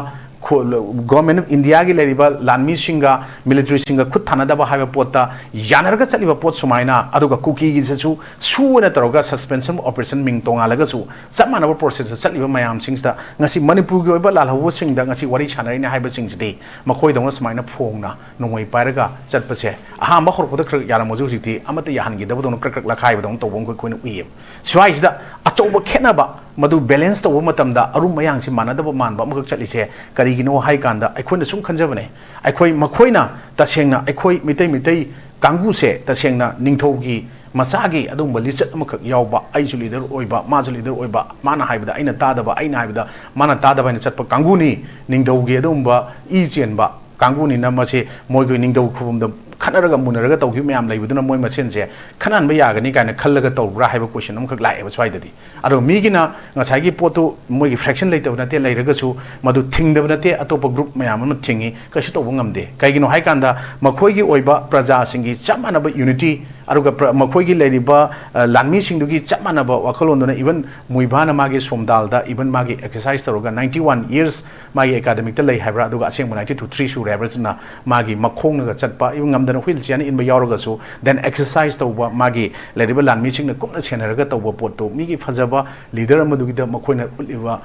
government of Indiaꯒꯤ ꯂꯩꯔꯤꯕ ꯂꯥꯟꯃꯤꯁꯤꯡꯒ, militaryꯁꯤꯡꯒ ꯈꯨꯠ ꯊꯥꯅꯗꯕ ꯍꯥꯏꯕ ꯄꯣꯠꯇ ꯌꯥꯅꯔꯒ ꯆꯠꯂꯤꯕ ꯄꯣꯠ ꯁꯨꯃꯥꯏꯅ, ꯑꯗꯨꯒ ꯀꯨꯀꯤꯒꯤꯁꯤꯁꯨ ꯁꯨ ꯑꯣꯏꯅ ꯇꯧꯔꯒ suspension of operation ꯃꯤꯡ ꯇꯣꯉꯥꯜꯂꯒꯁꯨ ꯆꯞ ꯃꯥꯟꯅꯕ processꯇ ꯆꯠꯂꯤꯕ ꯃꯌꯥꯝꯁꯤꯡꯁꯤꯗ ꯉꯁꯤ ꯃꯅꯤꯄꯨꯔꯒꯤ ꯑꯣꯏꯕ ꯂꯥꯜꯍꯧꯕꯁꯤꯡꯗ ꯉꯁꯤ ꯋꯥꯔꯤ ꯁꯥꯟꯅꯔꯤꯅꯦ ꯍꯥꯏꯕꯁꯤꯡꯁꯤꯗꯤ ꯃꯈꯣꯏꯗꯧꯅ ꯁꯨꯃꯥꯏꯅ ꯐꯣꯡꯅ ꯅꯣꯡꯃꯩ ꯄꯥꯏꯔꯒ ꯆꯠꯄꯁꯦ ꯑꯍꯥꯟꯕ ꯍꯧꯔꯛꯄꯗ ꯈꯔ ꯌꯥꯔꯝꯃꯁꯨ ꯍꯧꯖꯤꯛꯇꯤ ꯑꯃꯠꯇ ꯌꯥꯍꯟꯈꯤꯗꯕꯗꯧꯅ ꯀ꯭ꯔꯛ ꯀ꯭ꯔꯛ ꯂꯛꯈꯥꯏꯕꯗꯧꯅ ꯇꯧꯕ ꯑꯃꯈꯛ ꯑꯩꯈꯣꯏꯅ ꯎꯏꯌꯦꯕ꯫ ꯁ꯭ꯋꯥꯏꯁꯤꯗ ꯑꯆꯧꯕ ꯈꯦꯠꯅꯕ, ꯃꯗꯨ balance ꯇꯧꯕ ꯃꯇꯝꯗ ꯑꯔꯨꯝ ꯑꯌꯥꯡꯁꯤ ꯃꯥꯟꯅꯗꯕ ꯃꯥꯟꯕ ꯑꯃꯈꯛ ꯆꯠꯂꯤꯁꯦ ꯀꯔꯤꯒꯤꯅꯣ ꯍꯥꯏ ꯀꯥꯟꯗ ꯑꯩꯈꯣꯏꯅ ꯁꯨꯝ ꯈꯟꯖꯕꯅꯦ, ꯑꯩꯈꯣꯏ ꯃꯈꯣꯏꯅ ꯇꯁꯦꯡꯅ ꯑꯩꯈꯣꯏ ꯃꯤꯇꯩ ꯃꯤꯇꯩ ꯀꯥꯡꯕꯨꯁꯦ ꯇꯁꯦꯡꯅ ꯅꯤꯡꯊꯧꯒꯤ ꯃꯆꯥꯒꯤ ꯑꯗꯨꯒꯨꯝꯕ ꯂꯤꯆꯠ ꯑꯃꯈꯛ ꯌꯥꯎꯕ, ꯑꯩꯁꯨ ꯂꯤꯗꯔ ꯑꯣꯏꯕ, ꯃꯥꯁꯨ ꯂꯤꯗꯔ ꯑꯣꯏꯕ, ꯃꯥꯅ ꯍꯥꯏꯕꯗ ꯑꯩꯅ ꯇꯥꯗꯕ, ꯑꯩꯅ ꯍꯥꯏꯕꯗ ꯃꯥꯅ ꯇꯥꯗꯕ ꯍꯥꯏꯅ ꯆꯠꯄ ꯀꯥꯡꯕꯨꯅꯤ꯫ ꯅꯤꯡꯊꯧꯒꯤ ꯑꯗꯨꯒꯨꯝꯕ ꯏ ꯆꯦꯟꯕ ꯀꯥꯡꯕꯨꯅꯤꯅ ꯃꯁꯤ ꯃꯣꯏꯒꯤ ꯅꯤꯡꯊꯧ ꯈꯨꯕꯝꯗ ꯈꯠꯅꯔꯒ ꯃꯨꯟꯅꯔꯒ ꯇꯧꯈꯤꯕ ꯃꯌꯥꯝ ꯂꯩꯕꯗꯨꯅ ꯃꯣꯏ ꯃꯁꯦꯟꯁꯦ ꯈꯠꯅꯍꯟꯕ ꯌꯥꯒꯅꯤ ꯀꯥꯏꯅ ꯈꯜꯂꯒ ꯇꯧꯕ꯭ꯔꯥ ꯍꯥꯏꯕ ꯀꯣꯏꯁꯟ ꯑꯃꯈꯛ ꯂꯥꯛꯑꯦꯕ ꯁ꯭ꯋꯥꯏꯗꯗꯤ꯫ ꯑꯗꯣ ꯃꯤꯒꯤꯅ ꯉꯁꯥꯏꯒꯤ ꯄꯣꯠꯇꯨ ꯃꯣꯏꯒꯤ fraction ꯂꯩꯇꯕ ꯅꯠꯇꯦ, ꯂꯩꯔꯒꯁꯨ ꯃꯗꯨ ꯊꯤꯡꯗꯕ ꯅꯠꯇꯦ, ꯑꯇꯣꯞꯄ group ꯃꯌꯥꯝ ꯑꯃ ꯊꯤꯡꯉꯤ, ꯀꯩꯁꯨ ꯇꯧꯕ ꯉꯝꯗꯦ꯫ ꯀꯩꯒꯤꯅꯣ ꯍꯥꯏꯀꯥꯟꯗ ꯃꯈꯣꯏꯒꯤ ꯑꯣꯏꯕ ꯄ꯭ꯔꯖꯥꯁꯤꯡꯒꯤ ꯆꯞ ꯃꯥꯟꯅꯕ unity, ꯑꯗꯨꯒ ꯃꯈꯣꯏꯒꯤ ꯂꯩꯔꯤꯕ ꯂꯥꯟꯃꯤꯁꯤꯡꯗꯨꯒꯤ ꯆꯞ ꯃꯥꯟꯅꯕ ꯋꯥꯈꯜꯂꯣꯟꯗꯨꯅ even ꯃꯨꯏꯚꯥꯅ ꯃꯥꯒꯤ ꯁꯣꯝꯗꯥꯜꯗ even ꯃꯥꯒꯤ exercise ꯇꯧꯔꯒ ninety one years ꯃꯥꯒꯤ academic ꯇ ꯂꯩ ꯍꯥꯏꯕ꯭ꯔꯥ, ꯑꯗꯨꯒ ꯑꯁꯦꯡꯕ ninety two three ꯁꯨꯔꯦ ꯍꯥꯏꯕ꯭ꯔꯥ, ꯆꯨꯝꯅ ꯃꯥꯒꯤ ꯃꯈꯣꯡꯅꯒ ꯆꯠꯄ, even ꯉꯝꯗꯅ wheelchair ꯅ ꯏꯟꯕ ꯌꯥꯎꯔꯒꯁꯨ, then exercise ꯇꯧꯕ, ꯃꯥꯒꯤ ꯂꯩꯔꯤꯕ ꯂꯥꯟꯃꯤꯁꯤꯡꯅ ꯀꯨꯞꯅ ꯁꯦꯟꯅꯔꯒ ꯇꯧꯕ ꯄꯣꯠꯇꯣ, ꯃꯤꯒꯤ ꯐꯖꯕ leader ꯑꯃꯗꯨꯒꯤꯗ ꯃꯈꯣꯏꯅ ꯎꯠꯂꯤꯕ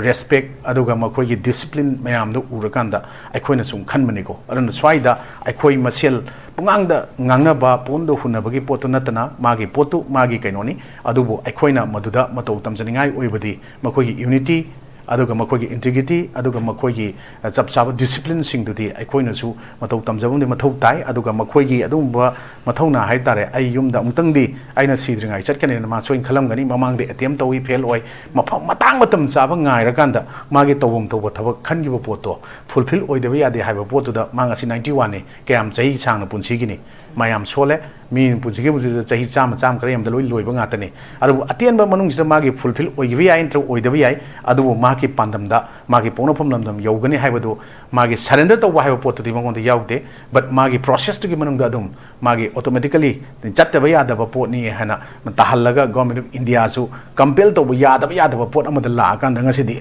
respect, ꯑꯗꯨꯒ ꯃꯈꯣꯏꯒꯤ discipline ꯃꯌꯥꯝꯗꯣ ꯎꯔꯀꯥꯟꯗ ꯑꯩꯈꯣꯏꯅ ꯁꯨꯝ ꯈꯟꯕꯅꯤꯀꯣ꯫ ꯑꯗꯨꯅ ꯁ꯭ꯋꯥꯏꯗ ꯑꯩꯈꯣꯏ ꯃꯁꯦꯜ ꯄꯨꯡꯉꯥꯡꯗ ꯉꯥꯡꯅꯕ, ꯄꯨꯡꯗ ꯍꯨꯟꯅꯕꯒꯤ ꯄꯣꯠꯇꯨ ꯅꯠꯇꯅ, ꯃꯥꯒꯤ ꯄꯣꯠꯇꯨ ꯃꯥꯒꯤ ꯀꯩꯅꯣꯅꯤ꯫ ꯑꯗꯨꯕꯨ ꯑꯩꯈꯣꯏꯅ ꯃꯗꯨꯗ ꯃꯇꯧ ꯇꯝꯖꯅꯤꯡꯉꯥꯏ ꯑꯣꯏꯕꯗꯤ ꯃꯈꯣꯏꯒꯤ unity, ꯑꯗꯨꯒ ꯃꯈꯣꯏꯒꯤ ꯏꯟꯇꯤꯒ꯭ꯔꯤꯇꯤ, ꯑꯗꯨꯒ ꯃꯈꯣꯏꯒꯤ, ꯑ, ꯆꯞ ꯆꯥꯕ ꯗꯤꯁꯤꯄ꯭ꯂꯤꯟꯁꯤꯡꯗꯨꯗꯤ ꯑꯩꯈꯣꯏꯅꯁꯨ ꯃꯇꯧ ꯇꯝꯖꯕ ꯑꯃꯗꯤ ꯃꯊꯧ ꯇꯥꯏ꯫ ꯑꯗꯨꯒ ꯃꯈꯣꯏꯒꯤ ꯑꯗꯨꯒꯨꯝꯕ ꯃꯊꯧꯅꯥ ꯍꯥꯏ ꯇꯥꯔꯦ, ꯑꯩ ꯌꯨꯝꯗ ꯑꯃꯨꯛꯇꯪꯗꯤ ꯑꯩꯅ ꯁꯤꯗ꯭ꯔꯤꯉꯩ ꯆꯠꯀꯅꯤꯅ ꯃꯥ ꯁꯣꯏꯅ ꯈꯜꯂꯝꯒꯅꯤ꯫ ꯃꯃꯥꯡꯗ ꯑꯦꯇꯦꯝ ꯇꯧꯏ, ꯐꯦꯜ ꯑꯣꯏ, ꯃꯐꯝ ꯃꯇꯥꯡ ꯃꯇꯝ ꯆꯥꯕ ꯉꯥꯏꯔꯀꯥꯟꯗ ꯃꯥꯒꯤ ꯇꯧꯐꯝ ꯊꯣꯛꯄ ꯊꯕꯛ ꯈꯟꯈꯤꯕ ꯄꯣꯠꯇꯣ ꯐꯨꯜꯐꯤꯜ ꯑꯣꯏꯗꯕ ꯌꯥꯗꯦ ꯍꯥꯏꯕ ꯄꯣꯠꯇꯨꯗ ꯃꯥ ꯉꯁꯤ ꯅꯥꯏꯟꯇꯤ ꯋꯥꯟꯅꯤ꯫ ꯀꯌꯥꯝ ꯆꯍꯤ ꯁꯥꯡꯅ ꯄꯨꯟꯁꯤꯒꯤꯅꯤ? ꯃꯌꯥꯝ ꯁꯣꯜꯂꯦ꯫ ꯃꯤ ꯄꯨꯟꯁꯤꯒꯤ ꯄꯨꯟꯁꯤꯗ ꯆꯍꯤ ꯆꯥꯝꯃ, ꯆꯥꯝꯃ ꯈꯔ ꯌꯥꯝꯗ ꯂꯣꯏ ꯂꯣꯏꯕ ꯉꯥꯛꯇꯅꯤ꯫ ꯑꯗꯨꯕꯨ ꯑꯇꯦꯟꯕ ꯃꯅꯨꯡꯁꯤꯗ ꯃꯥꯒꯤ ꯐꯨꯜꯐꯤꯜ ꯑꯣꯏꯈꯤꯕ ꯌꯥꯏ ꯅꯠꯇ꯭ꯔꯒ ꯑꯣꯏꯗꯕ ꯌꯥꯏ, ꯑꯗꯨꯕꯨ ꯃꯍꯥꯛꯀꯤ ꯄꯥꯟꯗꯝꯗ, ꯃꯥꯒꯤ ꯄꯣꯛꯅꯐꯝ ꯂꯝꯗꯝ ꯌꯧꯒꯅꯤ ꯍꯥꯏꯕꯗꯨ, ꯃꯥꯒꯤ ꯁꯔꯦꯟꯗꯔ ꯇꯧꯕ ꯍꯥꯏꯕ ꯄꯣꯠꯇꯨꯗꯤ ꯃꯉꯣꯟꯗ ꯌꯥꯎꯗꯦ꯫ But ꯃꯥꯒꯤ ꯄ꯭ꯔꯣꯁꯦꯁꯇꯨꯒꯤ ꯃꯅꯨꯡꯗ ꯑꯗꯨꯝ ꯃꯥꯒꯤ ꯑꯣꯇꯣꯃꯦꯇꯤꯀꯦꯂꯤ ꯆꯠꯇꯕ ꯌꯥꯗꯕ ꯄꯣꯠꯅꯤ ꯍꯥꯏꯅ ꯇꯥꯍꯜꯂꯒ Government of Indiaꯁꯨ ꯀꯝꯄꯦꯜ ꯇꯧꯕ ꯌꯥꯗꯕ, ꯌꯥꯗꯕ ꯄꯣꯠ ꯑꯃꯗ ꯂꯥꯛꯑꯀꯥꯟꯗ ꯉꯁꯤꯗꯤ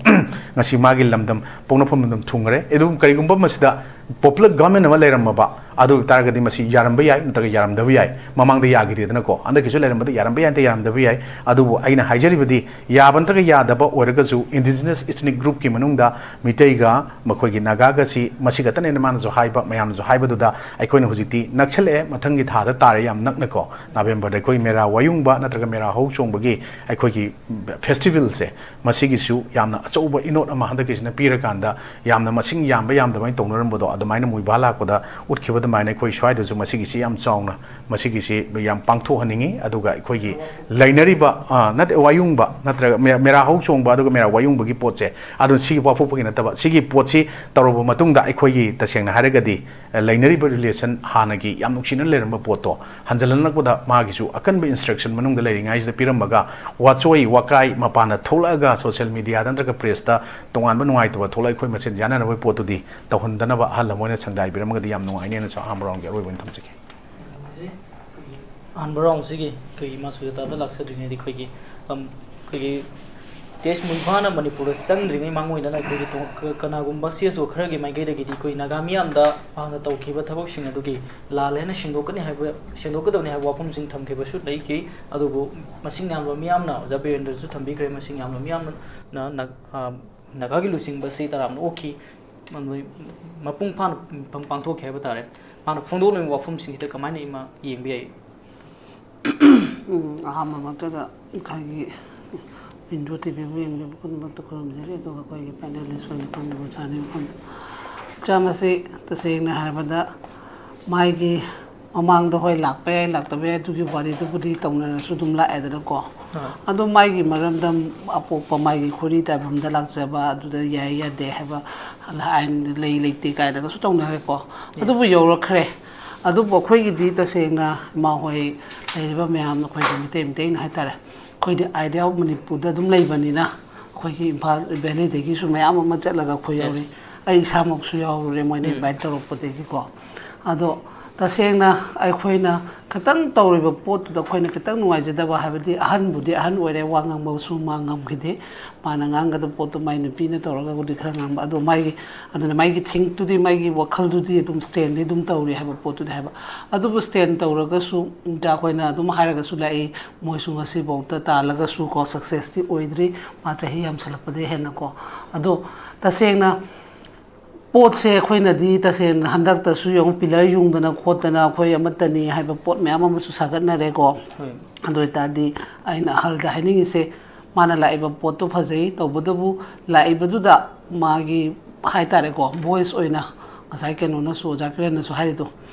ꯉꯁꯤ ꯃꯥꯒꯤ ꯂꯝꯗꯝ, ꯄꯣꯛꯅꯐꯝ ꯂꯝꯗꯝ ꯊꯨꯡꯈ꯭ꯔꯦ꯫ ꯑꯗꯨꯝ ꯀꯔꯤꯒꯨꯝꯕ ꯃꯁꯤꯗ ꯄꯣꯄꯨꯂꯔ ꯒꯚꯔꯟꯃꯦꯟ ꯑꯃ ꯂꯩꯔꯝꯃꯕ, ꯑꯗꯨ ꯑꯣꯏ ꯇꯥꯔꯒꯗꯤ ꯃꯁꯤ ꯌꯥꯔꯝꯕ ꯌꯥꯏ ꯅꯠꯇ꯭ꯔꯒ ꯌꯥꯔꯝꯗꯕ ꯌꯥꯏ꯫ ꯃꯃꯥꯡꯗ ꯌꯥꯈꯤꯗꯦꯗꯅꯀꯣ, ꯍꯟꯗꯛꯀꯤꯁꯨ ꯂꯩꯔꯝꯕꯗ ꯌꯥꯔꯝꯕ ꯌꯥꯏ ꯅꯠꯇ꯭ꯔꯒ ꯌꯥꯔꯝꯗꯕ ꯌꯥꯏ꯫ ꯑꯗꯨꯕꯨ ꯑꯩꯅ ꯍꯥꯏꯖꯔꯤꯕꯗꯤ, ꯌꯥꯕ ꯅꯠꯇ꯭ꯔꯒ ꯌꯥꯗꯕ ꯑꯣꯏꯔꯒꯁꯨ, ꯏꯟꯗꯤꯖꯤꯅꯁ ꯏꯊꯅꯤꯛ ꯒ꯭ꯔꯨꯞꯀꯤ ꯃꯅꯨꯡꯗ ꯃꯤꯇꯩꯒ ꯃꯈꯣꯏꯒꯤ ꯅꯥꯒꯥꯒꯁꯤ, ꯃꯁꯤ ꯈꯛꯇꯅꯦꯅ ꯃꯥꯅꯁꯨ ꯍꯥꯏꯕ, ꯃꯌꯥꯝꯅꯁꯨ ꯍꯥꯏꯕꯗꯨꯗ, ꯑꯩꯈꯣꯏꯅ ꯍꯧꯖꯤꯛꯇꯤ ꯅꯛꯁꯜꯂꯛꯑꯦ, ꯃꯊꯪꯒꯤ ꯊꯥꯗ ꯇꯥꯔꯦ, ꯌꯥꯝ ꯅꯛꯅꯀꯣ, ꯅꯕꯦꯝꯕꯔꯗ ꯑꯩꯈꯣꯏ ꯃꯦꯔꯥ ꯋꯥꯌꯨꯡꯕ ꯅꯠꯇ꯭ꯔꯒ ꯃꯦꯔꯥ ꯍꯧ ꯆꯣꯡꯕꯒꯤ ꯑꯩꯈꯣꯏꯒꯤ ꯐꯦꯁꯇꯤꯚꯦꯜꯁꯦ, ꯃꯁꯤꯒꯤꯁꯨ ꯌꯥꯝꯅ ꯑꯆꯧꯕ ꯏꯅꯣꯠ ꯑꯃ ꯍꯟꯗꯛꯀꯤꯁꯤꯅ ꯄꯤꯔꯀꯥꯟꯗ, ꯌꯥꯝꯅ ꯃꯁꯤꯡ ꯌꯥꯝꯕ ꯌꯥꯝꯗꯕ ꯍꯥꯏꯅ ꯇꯧꯅꯔꯝꯕꯗꯣ, ꯑꯗꯨꯃꯥꯏꯅ ꯃꯨꯏꯕꯥ ꯂꯥꯛꯄꯗ ꯎꯠꯈꯤꯕ ꯑꯗꯨꯃꯥꯏꯅ ꯑꯩꯈꯣꯏ ꯁ꯭ꯋꯥꯏꯗꯁꯨ ꯃꯁꯤꯒꯤꯁꯤ ꯌꯥꯝ ꯆꯥꯎꯅ, ꯃꯁꯤꯒꯤꯁꯤ ꯌꯥꯝ ꯄꯥꯡꯊꯣꯛꯍꯟꯅꯤꯡꯉꯤ꯫ ꯑꯗꯨꯒ ꯑꯩꯈꯣꯏꯒꯤ ꯂꯩꯅꯔꯤꯕ, ꯑ, ꯅꯠꯇꯦ, ꯋꯥꯌꯨꯡꯕ ꯅꯠꯇ꯭ꯔꯒ ꯃꯦ-, ꯃꯦꯔꯥ ꯍꯧ ꯆꯣꯡꯕ ꯑꯗꯨꯒ ꯃꯦꯔꯥ ꯋꯥꯌꯨꯡꯕꯒꯤ ꯄꯣꯠꯁꯦ, ꯑꯗꯨ ꯁꯤꯒꯤ ꯋꯥꯐꯣꯛꯄꯒꯤ ꯅꯠꯇꯕ, ꯁꯤꯒꯤ ꯄꯣꯠꯁꯤ ꯇꯧꯔꯕ ꯃꯇꯨꯡꯗ ꯑꯩꯈꯣꯏꯒꯤ, ꯇꯁꯦꯡꯅ ꯍꯥꯏꯔꯒꯗꯤ, ꯑ, ꯂꯩꯅꯔꯤꯕ ꯔꯤꯂꯦꯁꯟ, ꯍꯥꯟꯅꯒꯤ ꯌꯥꯝ ꯅꯨꯡꯁꯤꯅ ꯂꯩꯔꯝꯕ ꯄꯣꯠꯇꯣ ꯍꯟꯖꯤꯜꯍꯜꯂꯛꯄꯗ ꯃꯥꯒꯤꯁꯨ ꯑꯀꯟꯕ ꯏꯟꯁꯇ꯭ꯔꯛꯁꯟ ꯃꯅꯨꯡꯗ ꯂꯩꯔꯤꯉꯩꯁꯤꯗ ꯄꯤꯔꯝꯃꯒ, ꯋꯥꯆꯣꯏ ꯋꯥꯀꯥꯏ ꯃꯄꯥꯟꯗ ꯊꯣꯛꯂꯛꯑꯒ ꯁꯣꯁꯤꯌꯦꯜ ꯃꯤꯗꯤꯌꯥꯗ ꯅꯠꯇ꯭ꯔꯒ ꯄ꯭ꯔꯦꯁꯇ ꯇꯣꯉꯥꯟꯕ ꯅꯨꯡꯉꯥꯏꯇꯕ ꯊꯣꯛꯂꯛꯑ ꯑꯩꯈꯣꯏ ꯃꯁꯦꯟ ꯌꯥꯅꯅꯕꯒꯤ ꯄꯣꯠꯇꯨꯗꯤ ꯇꯧꯍꯟꯗꯅꯕ ꯑꯍꯜ ꯂꯃꯟꯅ ꯁꯪꯗꯥꯏꯕꯤꯔꯝꯃꯒꯗꯤ ꯌꯥꯝ ꯅꯨꯡꯉꯥꯏꯅꯦꯅ ꯑꯍꯥꯟꯕ ꯔꯥꯎꯟꯒꯤ ꯑꯔꯣꯏꯕ ꯑꯣꯏꯅ ꯊꯝꯖꯒꯦ꯫ ꯑꯍꯥꯟꯕ ꯔꯥꯎꯟꯁꯤꯒꯤ ꯑꯩꯈꯣꯏꯒꯤ ꯏꯃꯥ ꯁꯨꯖꯥꯇꯥꯗ ꯂꯥꯛꯆꯗ꯭ꯔꯤꯉꯩꯗ ꯑꯩꯈꯣꯏꯒꯤ, ꯑꯝ, ꯑꯩꯈꯣꯏꯒꯤ ꯇꯦꯖ ꯃꯨꯏꯕꯥꯅ ꯃꯅꯤꯄꯨꯔꯗ ꯆꯪꯗ꯭ꯔꯤꯉꯩ ꯃꯥꯡꯑꯣꯏꯅꯅ ꯑꯩꯈꯣꯏꯒꯤ ꯇꯣ-, ꯀ-, ꯀꯅꯥꯒꯨꯝꯕ ꯁꯤ ꯑꯦꯁ ꯑꯣ ꯈꯔꯒꯤ ꯃꯥꯏꯀꯩꯗꯒꯤꯗꯤ ꯑꯩꯈꯣꯏ ꯅꯥꯒꯥ ꯃꯤꯌꯥꯝꯗ ꯃꯍꯥꯛꯅ ꯇꯧꯈꯤꯕ ꯊꯕꯛꯁꯤꯡ ꯑꯗꯨꯒꯤ ꯂꯥꯜꯂꯦ ꯍꯥꯏꯅ ꯁꯦꯡꯗꯣꯛꯀꯅꯤ ꯍꯥꯏꯕ, ꯁꯦꯡꯗꯣꯛꯀꯗꯕꯅꯤ ꯍꯥꯏꯕ ꯋꯥꯐꯝꯁꯤꯡ ꯊꯝꯈꯤꯕꯁꯨ ꯂꯩꯈꯤ꯫ ꯑꯗꯨꯕꯨ ꯃꯁꯤꯡ ꯌꯥꯝꯂꯕ ꯃꯤꯌꯥꯝꯅ, ꯑꯣꯖꯥ ꯕꯤꯔꯦꯟꯗ꯭ꯔꯁꯨ ꯊꯝꯕꯤꯈ꯭ꯔꯦ, ꯃꯁꯤꯡ ꯌꯥꯝꯂꯕ ꯃꯤꯌꯥꯝꯅ ꯅ-, ꯑ, ꯅꯥꯒꯥꯒꯤ ꯂꯨꯆꯤꯡꯕ ꯑꯁꯤ ꯇꯔꯥꯝꯅ ꯑꯣꯛꯈꯤ꯫ ꯃ-, ꯃꯄꯨꯡ ꯐꯥꯅ ꯄꯥꯡ-, ꯄꯥꯡꯊꯣꯛꯈꯤ ꯍꯥꯏꯕ ꯇꯥꯔꯦ꯫ ꯃꯥꯅ ꯐꯣꯡꯗꯣꯛꯂꯤꯕ ꯋꯥꯐꯝꯁꯤꯡꯁꯤꯗ ꯀꯃꯥꯏꯅ ꯏꯃꯥ ꯌꯦꯡꯕ ꯌꯥꯏ? ꯎꯝ, ꯑꯍꯥꯟꯕꯃꯛꯇꯗ ꯑꯩꯈꯣꯏꯒꯤ ꯏꯟꯗ꯭ꯔꯣ ꯇꯤꯚꯤꯕꯨ ꯌꯦꯡꯕꯤꯕ ꯈꯨꯗꯤꯡꯃꯛꯇ ꯈꯨꯔꯨꯝꯖꯔꯤ꯫ ꯑꯗꯨꯒ ꯑꯩꯈꯣꯏꯒꯤ ꯄꯦꯅꯦꯂꯤꯁ ꯑꯣꯏꯅ ꯐꯝꯂꯤꯕ ꯑꯣꯖꯥꯅꯤ ꯃꯐꯝꯗ ꯏꯆꯥ ꯃꯁꯤ ꯇꯁꯦꯡꯅ ꯍꯥꯏꯔꯕꯗ ꯃꯥꯒꯤ ꯃꯃꯥꯡꯗ ꯍꯣꯏ ꯂꯥꯛꯄ ꯌꯥꯏ ꯂꯥꯛꯇꯕ ꯌꯥꯏ ꯑꯗꯨꯒꯤ ꯋꯥꯔꯤꯗꯨꯕꯨꯗꯤ ꯇꯧꯅꯔꯁꯨ ꯑꯗꯨꯝ ꯂꯥꯛꯑꯦꯗꯅꯀꯣ꯫ ꯑꯥ꯫ ꯑꯗꯣ ꯃꯥꯒꯤ ꯃꯔꯝꯗ ꯑꯄꯣꯛꯄ ꯃꯥꯒꯤ ꯈꯨꯔꯤ ꯇꯥꯏꯕꯝꯗ ꯂꯥꯛꯆꯕ ꯑꯗꯨꯗ ꯌꯥꯏ ꯌꯥꯗꯦ ꯍꯥꯏꯕ ꯑꯥꯏꯟ ꯂꯩ ꯂꯩꯇꯦ ꯀꯥꯏꯅꯒꯁꯨ ꯇꯧꯅꯈ꯭ꯔꯦꯀꯣ꯫ ꯑꯗꯨꯕꯨ ꯌꯧꯔꯛꯈ꯭ꯔꯦ꯫ ꯑꯗꯨꯕꯨ ꯑꯩꯈꯣꯏꯒꯤꯗꯤ ꯇꯁꯦꯡꯅ ꯏꯃꯥ ꯍꯣꯏ ꯂꯩꯔꯤꯕ ꯃꯌꯥꯝ ꯑꯩꯈꯣꯏꯒꯤ ꯃꯤꯇꯩ ꯃꯤꯇꯩꯅ ꯍꯥꯏꯇꯥꯔꯦ꯫ ꯑꯩꯈꯣꯏꯗꯤ ꯑꯥꯏꯗꯤꯌꯥ ꯑꯣꯐ ꯃꯅꯤꯄꯨꯔꯗ ꯑꯗꯨꯝ ꯂꯩꯕꯅꯤꯅ ꯑꯩꯈꯣꯏꯒꯤ ꯏꯝꯐꯥꯜ ꯚꯦꯂꯤꯗꯒꯤꯁꯨ ꯃꯌꯥꯝ ꯑꯃ ꯆꯠꯂꯒ ꯑꯩꯈꯣꯏ ꯌꯥꯎꯔꯤ꯫ ꯑꯩ ꯏꯁꯥꯃꯛꯁꯨ ꯌꯥꯎꯔꯨꯔꯦ ꯃꯣꯏꯅ ꯏꯟꯚꯥꯏꯠ ꯇꯧꯔꯛꯄꯗꯒꯤꯀꯣ꯫ ꯑꯗꯣ ꯇꯁꯦꯡꯅ ꯑꯩꯈꯣꯏꯅ ꯈꯤꯇꯪ ꯇꯧꯔꯤꯕ ꯄꯣꯠꯇꯨꯗ ꯑꯩꯈꯣꯏꯅ ꯈꯤꯇꯪ ꯅꯨꯡꯉꯥꯏꯖꯗꯕ ꯍꯥꯏꯕꯗꯤ ꯑꯍꯟꯕꯨꯗꯤ ꯑꯍꯟ ꯑꯣꯏꯔꯦ, ꯋꯥ ꯉꯥꯡꯕꯁꯨ ꯃꯥ ꯉꯝꯈꯤꯗꯦ꯫ ꯃꯥꯅ ꯉꯥꯡꯒꯗꯕ ꯄꯣꯠꯇꯣ ꯃꯥꯏ ꯅꯨꯄꯤꯅ ꯇꯧꯔꯒꯕꯨꯗꯤ ꯈꯔ ꯉꯥꯡꯕ, ꯑꯗꯣ ꯃꯥꯒꯤ, ꯑꯗꯨꯅ ꯃꯥꯒꯤ ꯊꯤꯡꯛꯇꯨꯗꯤ, ꯃꯥꯒꯤ ꯋꯥꯈꯜꯗꯨꯗꯤ ꯑꯗꯨꯝ ꯁ꯭ꯇꯦꯟꯗꯤ ꯑꯗꯨꯝ ꯇꯧꯔꯤ ꯍꯥꯏꯕ ꯄꯣꯠꯇꯨꯗꯤ ꯍꯥꯏꯕ꯫ ꯑꯗꯨꯕꯨ ꯁ꯭ꯇꯦꯟ ꯇꯧꯔꯒꯁꯨ ꯏꯟꯗꯤꯌꯥ ꯑꯩꯈꯣꯏꯅ ꯑꯗꯨꯝ ꯍꯥꯏꯔꯒꯁꯨ ꯂꯥꯛꯏ, ꯃꯣꯏꯁꯨ ꯉꯁꯤꯐꯥꯎꯗ ꯇꯥꯜꯂꯒꯁꯨ ꯀꯣ ꯁꯛꯁꯦꯁꯇꯤ ꯑꯣꯏꯗ꯭ꯔꯤ꯫ ꯃꯥ ꯆꯍꯤ ꯌꯥꯝꯁꯜꯂꯛꯄꯗꯒꯤ ꯍꯦꯟꯅꯀꯣ꯫ ꯑꯗꯣ ꯇꯁꯦꯡꯅ ꯄꯣꯠꯁꯦ ꯑꯩꯈꯣꯏꯅꯗꯤ ꯇꯁꯦꯡꯅ ꯍꯟꯗꯛꯇꯁꯨ ꯌꯦꯡꯉꯨ, ꯄꯤꯂꯔ ꯌꯨꯡꯗꯅ ꯈꯣꯠꯇꯅ ꯑꯩꯈꯣꯏ ꯑꯃꯠꯇꯅꯤ ꯍꯥꯏꯕ ꯄꯣꯠ ꯃꯌꯥꯝ ꯑꯃꯁꯨ ꯁꯥꯒꯠꯅꯔꯦꯀꯣ꯫ ꯑꯗꯨ ꯑꯣꯏꯇꯥꯔꯗꯤ ꯑꯩꯅ ꯑꯍꯜꯗ ꯍꯥꯏꯅꯤꯡꯉꯤꯁꯦ, ꯃꯥꯅ ꯂꯥꯛꯏꯕ ꯄꯣꯠꯇꯣ ꯐꯖꯩ, ꯇꯧꯕꯇꯕꯨ ꯂꯥꯛꯏꯕꯗꯨꯗ ꯃꯥꯒꯤ ꯍꯥꯏꯇꯥꯔꯦꯀꯣ, ꯚꯣꯏꯁ ꯑꯣꯏꯅ ꯉꯁꯥꯏ ꯀꯩꯅꯣꯅꯁꯨ, ꯑꯣꯖꯥ ꯀꯤꯔꯟꯅꯁꯨ ꯍꯥꯏꯔꯤꯗꯣ,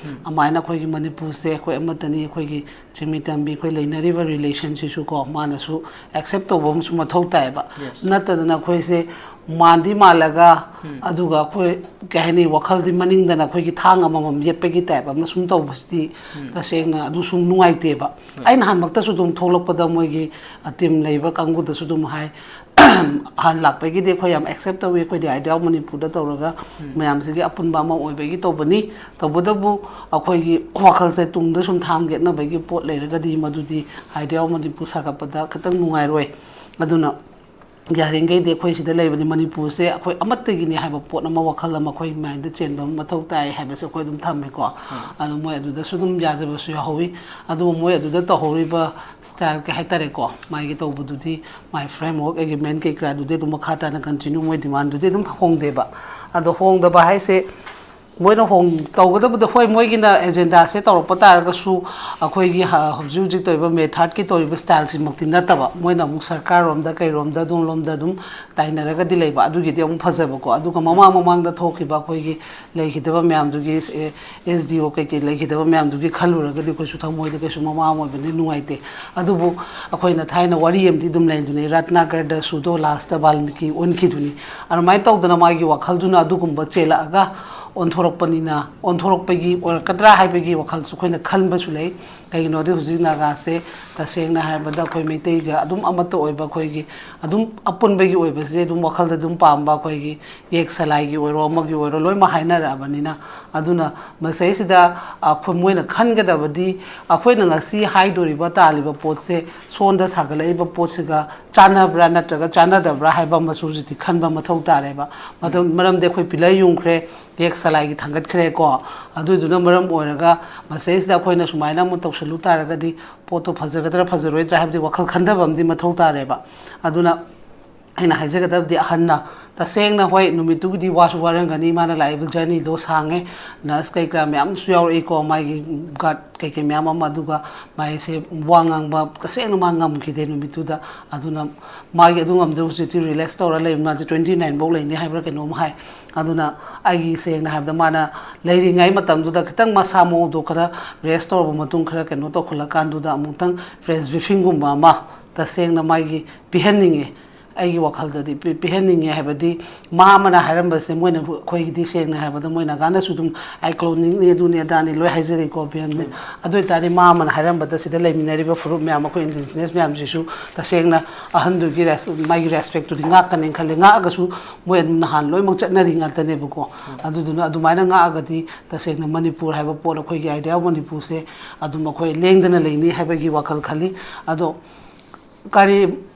ꯑꯗꯨꯃꯥꯏꯅ ꯑꯩꯈꯣꯏꯒꯤ ꯃꯅꯤꯄꯨꯔꯁꯦ ꯑꯩꯈꯣꯏ ꯑꯃꯠꯇꯅꯤ, ꯑꯩꯈꯣꯏꯒꯤ ꯆꯤꯡꯃꯤ ꯇꯝꯕꯤ ꯑꯩꯈꯣꯏ ꯂꯩꯅꯔꯤꯕ ꯔꯤꯂꯦꯁꯟꯁꯤꯁꯨ ꯀꯣ, ꯃꯥꯅꯁꯨ ꯑꯦꯛꯁꯦꯞ ꯇꯧꯕ ꯑꯃꯁꯨ ꯃꯊꯧ ꯇꯥꯏꯌꯦꯕ꯫ ꯅꯠꯇꯗꯅ ꯑꯩꯈꯣꯏꯁꯦ ꯃꯥꯟꯗꯤ ꯃꯥꯜꯂꯒ, ꯑꯗꯨꯒ ꯑꯩꯈꯣꯏ ꯀꯩ ꯍꯥꯏꯅꯤ, ꯋꯥꯈꯜꯗꯤ ꯃꯅꯤꯡꯗꯅ ꯑꯩꯈꯣꯏꯒꯤ ꯊꯥꯡ ꯑꯃꯃꯝ ꯌꯦꯠꯄꯒꯤ ꯇꯥꯏꯞ ꯑꯃ ꯁꯨꯝ ꯇꯧꯕꯁꯤꯗꯤ ꯇꯁꯦꯡꯅ ꯑꯗꯨ ꯁꯨꯝ ꯅꯨꯡꯉꯥꯏꯇꯦꯕ꯫ ꯑꯩ ꯅꯍꯥꯟꯃꯛꯇꯁꯨ ꯑꯗꯨꯝ ꯊꯣꯛꯂꯛꯄꯗ ꯃꯣꯏꯒꯤ ꯇꯤꯝ ꯂꯩꯕ ꯀꯥꯡꯕꯨꯗꯁꯨ ꯑꯗꯨꯝ ꯍꯥꯏ, ꯑꯍꯥꯟ ꯂꯥꯛꯄꯒꯤꯗꯤ ꯑꯩꯈꯣꯏ ꯌꯥꯝ ꯑꯦꯛꯁꯦꯞ ꯇꯧꯏ, ꯑꯩꯈꯣꯏꯗꯤ ꯑꯥꯏꯗꯤꯌꯥ ꯑꯣꯐ ꯃꯅꯤꯄꯨꯔꯗ ꯇꯧꯔꯒ ꯃꯌꯥꯝꯁꯤꯒꯤ ꯑꯄꯨꯟꯕ ꯑꯃ ꯑꯣꯏꯕꯒꯤ ꯇꯧꯕꯅꯤ꯫ ꯇꯧꯕꯇꯕꯨ ꯑꯩꯈꯣꯏꯒꯤ ꯋꯥꯈꯜꯁꯦ ꯇꯨꯡꯗ ꯁꯨꯝ ꯊꯥꯡ ꯌꯦꯠꯅꯕꯒꯤ ꯄꯣꯠ ꯂꯩꯔꯒꯗꯤ ꯃꯗꯨꯗꯤ ꯑꯥꯏꯗꯤꯌꯥ ꯑꯣꯐ ꯃꯅꯤꯄꯨꯔ ꯁꯥꯒꯠꯄꯗ ꯈꯤꯇꯪ ꯅꯨꯡꯉꯥꯏꯔꯣꯏ꯫ ꯑꯗꯨꯅ ꯌꯥꯔꯤꯈꯩꯗꯤ ꯑꯩꯈꯣꯏ ꯁꯤꯗ ꯂꯩꯕꯅꯤ, ꯃꯅꯤꯄꯨꯔꯁꯦ ꯑꯩꯈꯣꯏ ꯑꯃꯠꯇꯒꯤꯅꯤ ꯍꯥꯏꯕ ꯄꯣꯠ ꯑꯃ, ꯋꯥꯈꯜ ꯑꯃ ꯑꯩꯈꯣꯏ ꯃꯥꯏꯟꯗ ꯆꯦꯟꯕ ꯑꯃ ꯃꯊꯧ ꯇꯥꯏ ꯍꯥꯏꯕꯁꯦ ꯑꯩꯈꯣꯏ ꯑꯗꯨꯝ ꯊꯝꯃꯦꯀꯣ꯫ ꯑꯗꯣ ꯃꯣꯏ ꯑꯗꯨꯗꯁꯨ ꯑꯗꯨꯝ ꯌꯥꯖꯕꯁꯨ ꯌꯥꯎꯍꯧꯋꯤ꯫ ꯑꯗꯨꯕꯨ ꯃꯣꯏ ꯑꯗꯨꯗ ꯇꯧꯍꯧꯔꯤꯕ ꯁ꯭ꯇꯥꯏꯜ ꯀꯩ ꯍꯥꯏꯇꯥꯔꯦꯀꯣ, ꯃꯥꯒꯤ ꯇꯧꯕꯗꯨꯗꯤ, ꯃꯥꯏ ꯐ꯭ꯔꯦꯝꯋꯥꯔꯛ ꯑꯦꯒ꯭ꯔꯤꯃꯦꯟ ꯀꯩ ꯀꯔꯥꯗꯨꯗꯤ ꯑꯗꯨꯝ ꯃꯈꯥ ꯇꯥꯅ ꯀꯟꯇꯤꯅ꯭ꯌꯨ ꯃꯣꯏ ꯗꯤꯃꯥꯟꯗꯨꯗꯤ ꯑꯗꯨꯝ ꯍꯣꯡꯗꯦꯕ꯫ ꯑꯗꯣ ꯍꯣꯡꯗꯕ ꯍꯥꯏꯁꯦ ꯃꯣꯏꯅ ꯍꯣꯡ ꯇꯧꯒꯗꯕꯗꯣ, ꯍꯣꯏ, ꯃꯣꯏꯒꯤꯅ ꯑꯦꯖꯦꯟꯗꯥꯁꯦ ꯇꯧꯔꯛꯄ ꯇꯥꯔꯒꯁꯨ, ꯑꯩꯈꯣꯏꯒꯤ ꯍ-, ꯍꯧꯖꯤꯛ ꯍꯧꯖꯤꯛ ꯇꯧꯔꯤꯕ ꯃꯦꯊꯥꯠꯀꯤ ꯇꯧꯔꯤꯕ ꯁ꯭ꯇꯥꯏꯜꯁꯤꯃꯛꯇꯤ ꯅꯠꯇꯕ, ꯃꯣꯏꯅ ꯑꯃꯨꯛ ꯁꯔꯀꯥꯔꯔꯣꯝꯗ ꯀꯩꯔꯣꯝꯗ ꯑꯗꯣꯝꯂꯣꯝꯗ ꯑꯗꯨꯝ ꯇꯥꯏꯅꯔꯒꯗꯤ ꯂꯩꯕ, ꯑꯗꯨꯒꯤꯗꯤ ꯑꯃꯨꯛ ꯐꯖꯕꯀꯣ꯫ ꯑꯗꯨꯒ ꯃꯃꯥꯡ ꯃꯃꯥꯡꯗ ꯊꯣꯛꯈꯤꯕ ꯑꯩꯈꯣꯏꯒꯤ ꯂꯩꯈꯤꯗꯕ ꯃꯌꯥꯝꯗꯨꯒꯤ, ꯑꯦꯁ ꯗꯤ ꯑꯣ ꯀꯩꯀꯩ ꯂꯩꯈꯤꯗꯕ ꯃꯌꯥꯝꯗꯨꯒꯤ ꯈꯜꯂꯨꯔꯒꯗꯤ ꯑꯩꯈꯣꯏꯁꯨ ꯊꯃꯣꯏꯗ ꯀꯩꯁꯨ ꯃꯃꯥ ꯑꯣꯏꯕꯅꯤ ꯅꯨꯡꯉꯥꯏꯇꯦ꯫ ꯑꯗꯨꯕꯨ ꯑꯩꯈꯣꯏꯅ ꯊꯥꯏꯅ ꯋꯥꯔꯤ ꯑꯃꯗꯤ ꯑꯗꯨꯝ ꯂꯩꯗꯨꯅꯤ, ꯔꯠꯅꯥꯒꯔꯗ ꯁꯨꯗꯣ ꯂꯥꯁꯇ ꯕꯥꯜꯃꯤꯀꯤ ꯑꯣꯟꯈꯤꯗꯨꯅꯤ꯫ ꯑꯗꯨꯃꯥꯏꯅ ꯇꯧꯗꯅ ꯃꯥꯒꯤ ꯋꯥꯈꯜꯗꯨꯅ ꯑꯗꯨꯒꯨꯝꯕ ꯆꯦꯜꯂꯛꯑꯒ ꯑꯣꯟꯊꯣꯔꯛꯄꯅꯤꯅ, ꯑꯣꯟꯊꯣꯔꯛꯄꯒꯤ ꯑꯣꯏꯔꯛꯀꯗ꯭ꯔꯥ ꯍꯥꯏꯕꯒꯤ ꯋꯥꯈꯜꯁꯨ ꯑꯩꯈꯣꯏꯅ ꯈꯟꯕꯁꯨ ꯂꯩ꯫ ꯀꯩꯒꯤꯅꯣꯗꯤ ꯍꯧꯖꯤꯛ ꯅꯥꯒꯥꯁꯦ ꯇꯁꯦꯡꯅ ꯍꯥꯏꯔꯕꯗ ꯑꯩꯈꯣꯏ ꯃꯩꯇꯩꯒ ꯑꯗꯨꯝ ꯑꯃꯠꯇ ꯑꯣꯏꯕ, ꯑꯩꯈꯣꯏꯒꯤ ꯑꯗꯨꯝ ꯑꯄꯨꯟꯕꯒꯤ ꯑꯣꯏꯕꯁꯦ ꯑꯗꯨꯝ ꯋꯥꯈꯜꯗ ꯑꯗꯨꯝ ꯄꯥꯝꯕ, ꯑꯩꯈꯣꯏꯒꯤ ꯌꯦꯛ ꯁꯂꯥꯏꯒꯤ ꯑꯣꯏꯔꯣ ꯑꯃꯒꯤ ꯑꯣꯏꯔꯣ ꯂꯣꯏꯅꯃꯛ ꯍꯥꯏꯅꯔꯛꯑꯕꯅꯤꯅ꯫ ꯑꯗꯨꯅ ꯃꯁꯤꯗꯩꯁꯤꯗ ꯑꯩꯈꯣꯏ ꯃꯣꯏꯅ ꯈꯟꯒꯗꯕꯗꯤ, ꯑꯩꯈꯣꯏꯅ ꯉꯁꯤ ꯍꯥꯏꯗꯣꯔꯤꯕ ꯇꯥꯜꯂꯤꯕ ꯄꯣꯠꯁꯦ ꯁꯣꯟꯗ ꯁꯥꯒꯠꯂꯛꯏꯕ ꯄꯣꯠꯁꯤꯒ ꯆꯥꯟꯅꯕ꯭ꯔꯥ ꯅꯠꯇ꯭ꯔꯒ ꯆꯥꯟꯅꯗꯕ꯭ꯔꯥ ꯍꯥꯏꯕ ꯑꯃꯁꯨ ꯍꯧꯖꯤꯛꯇꯤ ꯈꯟꯕ ꯃꯊꯧ ꯇꯥꯔꯦꯕ꯫ ꯃꯇꯝ, ꯃꯔꯝꯗꯤ ꯑꯩꯈꯣꯏ ꯄꯤꯂꯔ ꯌꯨꯡꯈ꯭ꯔꯦ, ꯌꯦꯛ ꯁꯂꯥꯏꯒꯤ ꯊꯥꯡꯒꯠꯈ꯭ꯔꯦꯀꯣ꯫ ꯑꯗꯨꯗꯨꯅ ꯃꯔꯝ ꯑꯣꯏꯔꯒ ꯃꯁꯤꯗꯩꯁꯤꯗ ꯑꯩꯈꯣꯏꯅ ꯁꯨꯃꯥꯏꯅ ꯑꯃꯨꯛ ꯇꯧꯁꯜꯂꯨ ꯇꯥꯔꯒꯗꯤ ꯄꯣꯠꯇꯣ ꯐꯖꯒꯗ꯭ꯔꯥ ꯐꯖꯔꯣꯏꯗ꯭ꯔꯥ ꯍꯥꯏꯕꯗꯤ ꯋꯥꯈꯜ ꯈꯟꯊꯕ ꯑꯃꯗꯤ ꯃꯊꯧ ꯇꯥꯔꯦꯕ꯫ ꯑꯗꯨꯅ ꯑꯩꯅ ꯍꯥꯏꯖꯒꯗꯕꯗꯤ ꯑꯍꯟꯅ ꯇꯁꯦꯡꯅ, ꯍꯣꯏ, ꯅꯨꯃꯤꯠꯇꯨꯒꯤꯗꯤ ꯋꯥꯁꯨ ꯋꯥꯔꯝꯒꯅꯤ, ꯃꯥꯅ ꯂꯥꯛꯏꯕ ꯖꯔꯅꯤꯗꯣ ꯁꯥꯡꯉꯦ, ꯅꯔꯁ ꯀꯩ ꯀꯔꯥ ꯃꯌꯥꯝꯁꯨ ꯌꯥꯎꯔꯛꯏꯀꯣ, ꯃꯥꯒꯤ ꯒꯥꯔꯗ ꯀꯩꯀꯩ ꯃꯌꯥꯝ ꯑꯃ, ꯑꯗꯨꯒ ꯃꯥꯏꯁꯦ ꯋꯥ ꯉꯥꯡꯕ ꯇꯁꯦꯡꯅ ꯃꯥ ꯉꯝꯈꯤꯗꯦ ꯅꯨꯃꯤꯠꯇꯨꯗ꯫ ꯑꯗꯨꯅ ꯃꯥꯒꯤ ꯑꯗꯨ ꯉꯝꯗꯕ ꯍꯧꯖꯤꯛꯇꯤ ꯔꯤꯂꯦꯛꯁ ꯇꯧꯔ ꯂꯩꯕ, ꯃꯥꯁꯦ ꯇ꯭ꯋꯦꯟꯇꯤ ꯅꯥꯏꯟ ꯐꯧ ꯂꯩꯅꯤ ꯍꯥꯏꯕ꯭ꯔꯥ ꯀꯩꯅꯣꯝ ꯍꯥꯏ꯫ ꯑꯗꯨꯅ ꯑꯩꯒꯤ ꯁꯦꯡꯅ ꯍꯥꯏꯕꯗ ꯃꯥꯅ ꯂꯩꯔꯤꯉꯩ ꯃꯇꯝꯗꯨꯗ ꯈꯤꯇꯪ ꯃꯁꯥ ꯃꯎꯗꯣ ꯈꯔ ꯔꯦꯁ ꯇꯧꯔꯕ ꯃꯇꯨꯡ ꯈꯔ ꯀꯩꯅꯣ ꯇꯧꯈꯠꯂꯀꯥꯟꯗꯨꯗ ꯑꯃꯨꯛꯇꯪ ꯄ꯭ꯔꯦꯁ ꯕ꯭ꯔꯤꯐꯤꯡꯒꯨꯝꯕ ꯑꯃ ꯇꯁꯦꯡꯅ ꯃꯥꯒꯤ ꯄꯤꯍꯟꯅꯤꯡꯉꯦ꯫ ꯑꯩꯒꯤ ꯋꯥꯈꯜꯗꯗꯤ ꯄꯤ-, ꯄꯤꯍꯟꯅꯤꯡꯉꯦ ꯍꯥꯏꯕꯗꯤ ꯃꯥ ꯑꯃꯅ ꯍꯥꯏꯔꯝꯕꯁꯦ ꯃꯣꯏꯅ ꯑꯩꯈꯣꯏꯒꯤꯗꯤ ꯁꯦꯡꯅ ꯍꯥꯏꯕꯗ ꯃꯣꯏ ꯅꯥꯒꯥꯅꯁꯨ ꯑꯗꯨꯝ ꯑꯥꯏꯀ꯭ꯂꯣꯅꯤꯛꯅꯤ ꯑꯗꯨꯅꯤ ꯑꯗꯥꯅꯤ ꯂꯣꯏ ꯍꯥꯏꯖꯔꯤꯀꯣ ꯕꯤ ꯑꯦꯝꯅ꯫ ꯑꯗꯨ ꯑꯣꯏꯇꯥꯔꯗꯤ ꯃꯥ ꯑꯃꯅ ꯍꯥꯏꯔꯝꯕꯗ ꯁꯤꯗ ꯂꯩꯃꯤꯟꯅꯔꯤꯕ ꯐꯨꯔꯨꯞ ꯃꯌꯥꯝ ꯑꯩꯈꯣꯏ ꯏꯟꯗꯤꯖꯤꯅꯁ ꯃꯌꯥꯝꯁꯤꯁꯨ ꯇꯁꯦꯡꯅ ꯑꯍꯟꯗꯨꯒꯤ ꯔꯦꯁ-, ꯃꯥꯒꯤ ꯔꯦꯁꯄꯦꯛꯇꯨꯗꯤ ꯉꯥꯛꯀꯅꯤ ꯈꯜꯂꯤ꯫ ꯉꯥꯛꯑꯒꯁꯨ ꯃꯣꯏ ꯑꯗꯨꯝ ꯅꯍꯥꯟ ꯂꯣꯏꯅꯃꯛ ꯆꯠꯅꯔꯤ ꯉꯥꯛꯇꯅꯦꯕꯀꯣ꯫ ꯑꯗꯨꯗꯨꯅ ꯑꯗꯨꯃꯥꯏꯅ ꯉꯥꯛꯑꯒꯗꯤ ꯇꯁꯦꯡꯅ ꯃꯅꯤꯄꯨꯔ ꯍꯥꯏꯕ ꯄꯣꯠ, ꯑꯩꯈꯣꯏꯒꯤ ꯑꯥꯏꯗꯤꯌꯥ ꯑꯣꯐ ꯃꯅꯤꯄꯨꯔꯁꯦ ꯑꯗꯨꯝ ꯑꯩꯈꯣꯏ ꯂꯦꯡꯗꯅ ꯂꯩꯅꯤ ꯍꯥꯏꯕꯒꯤ ꯋꯥꯈꯜ ꯈꯜꯂꯤ꯫ ꯑꯗꯣ ꯀꯔꯤ,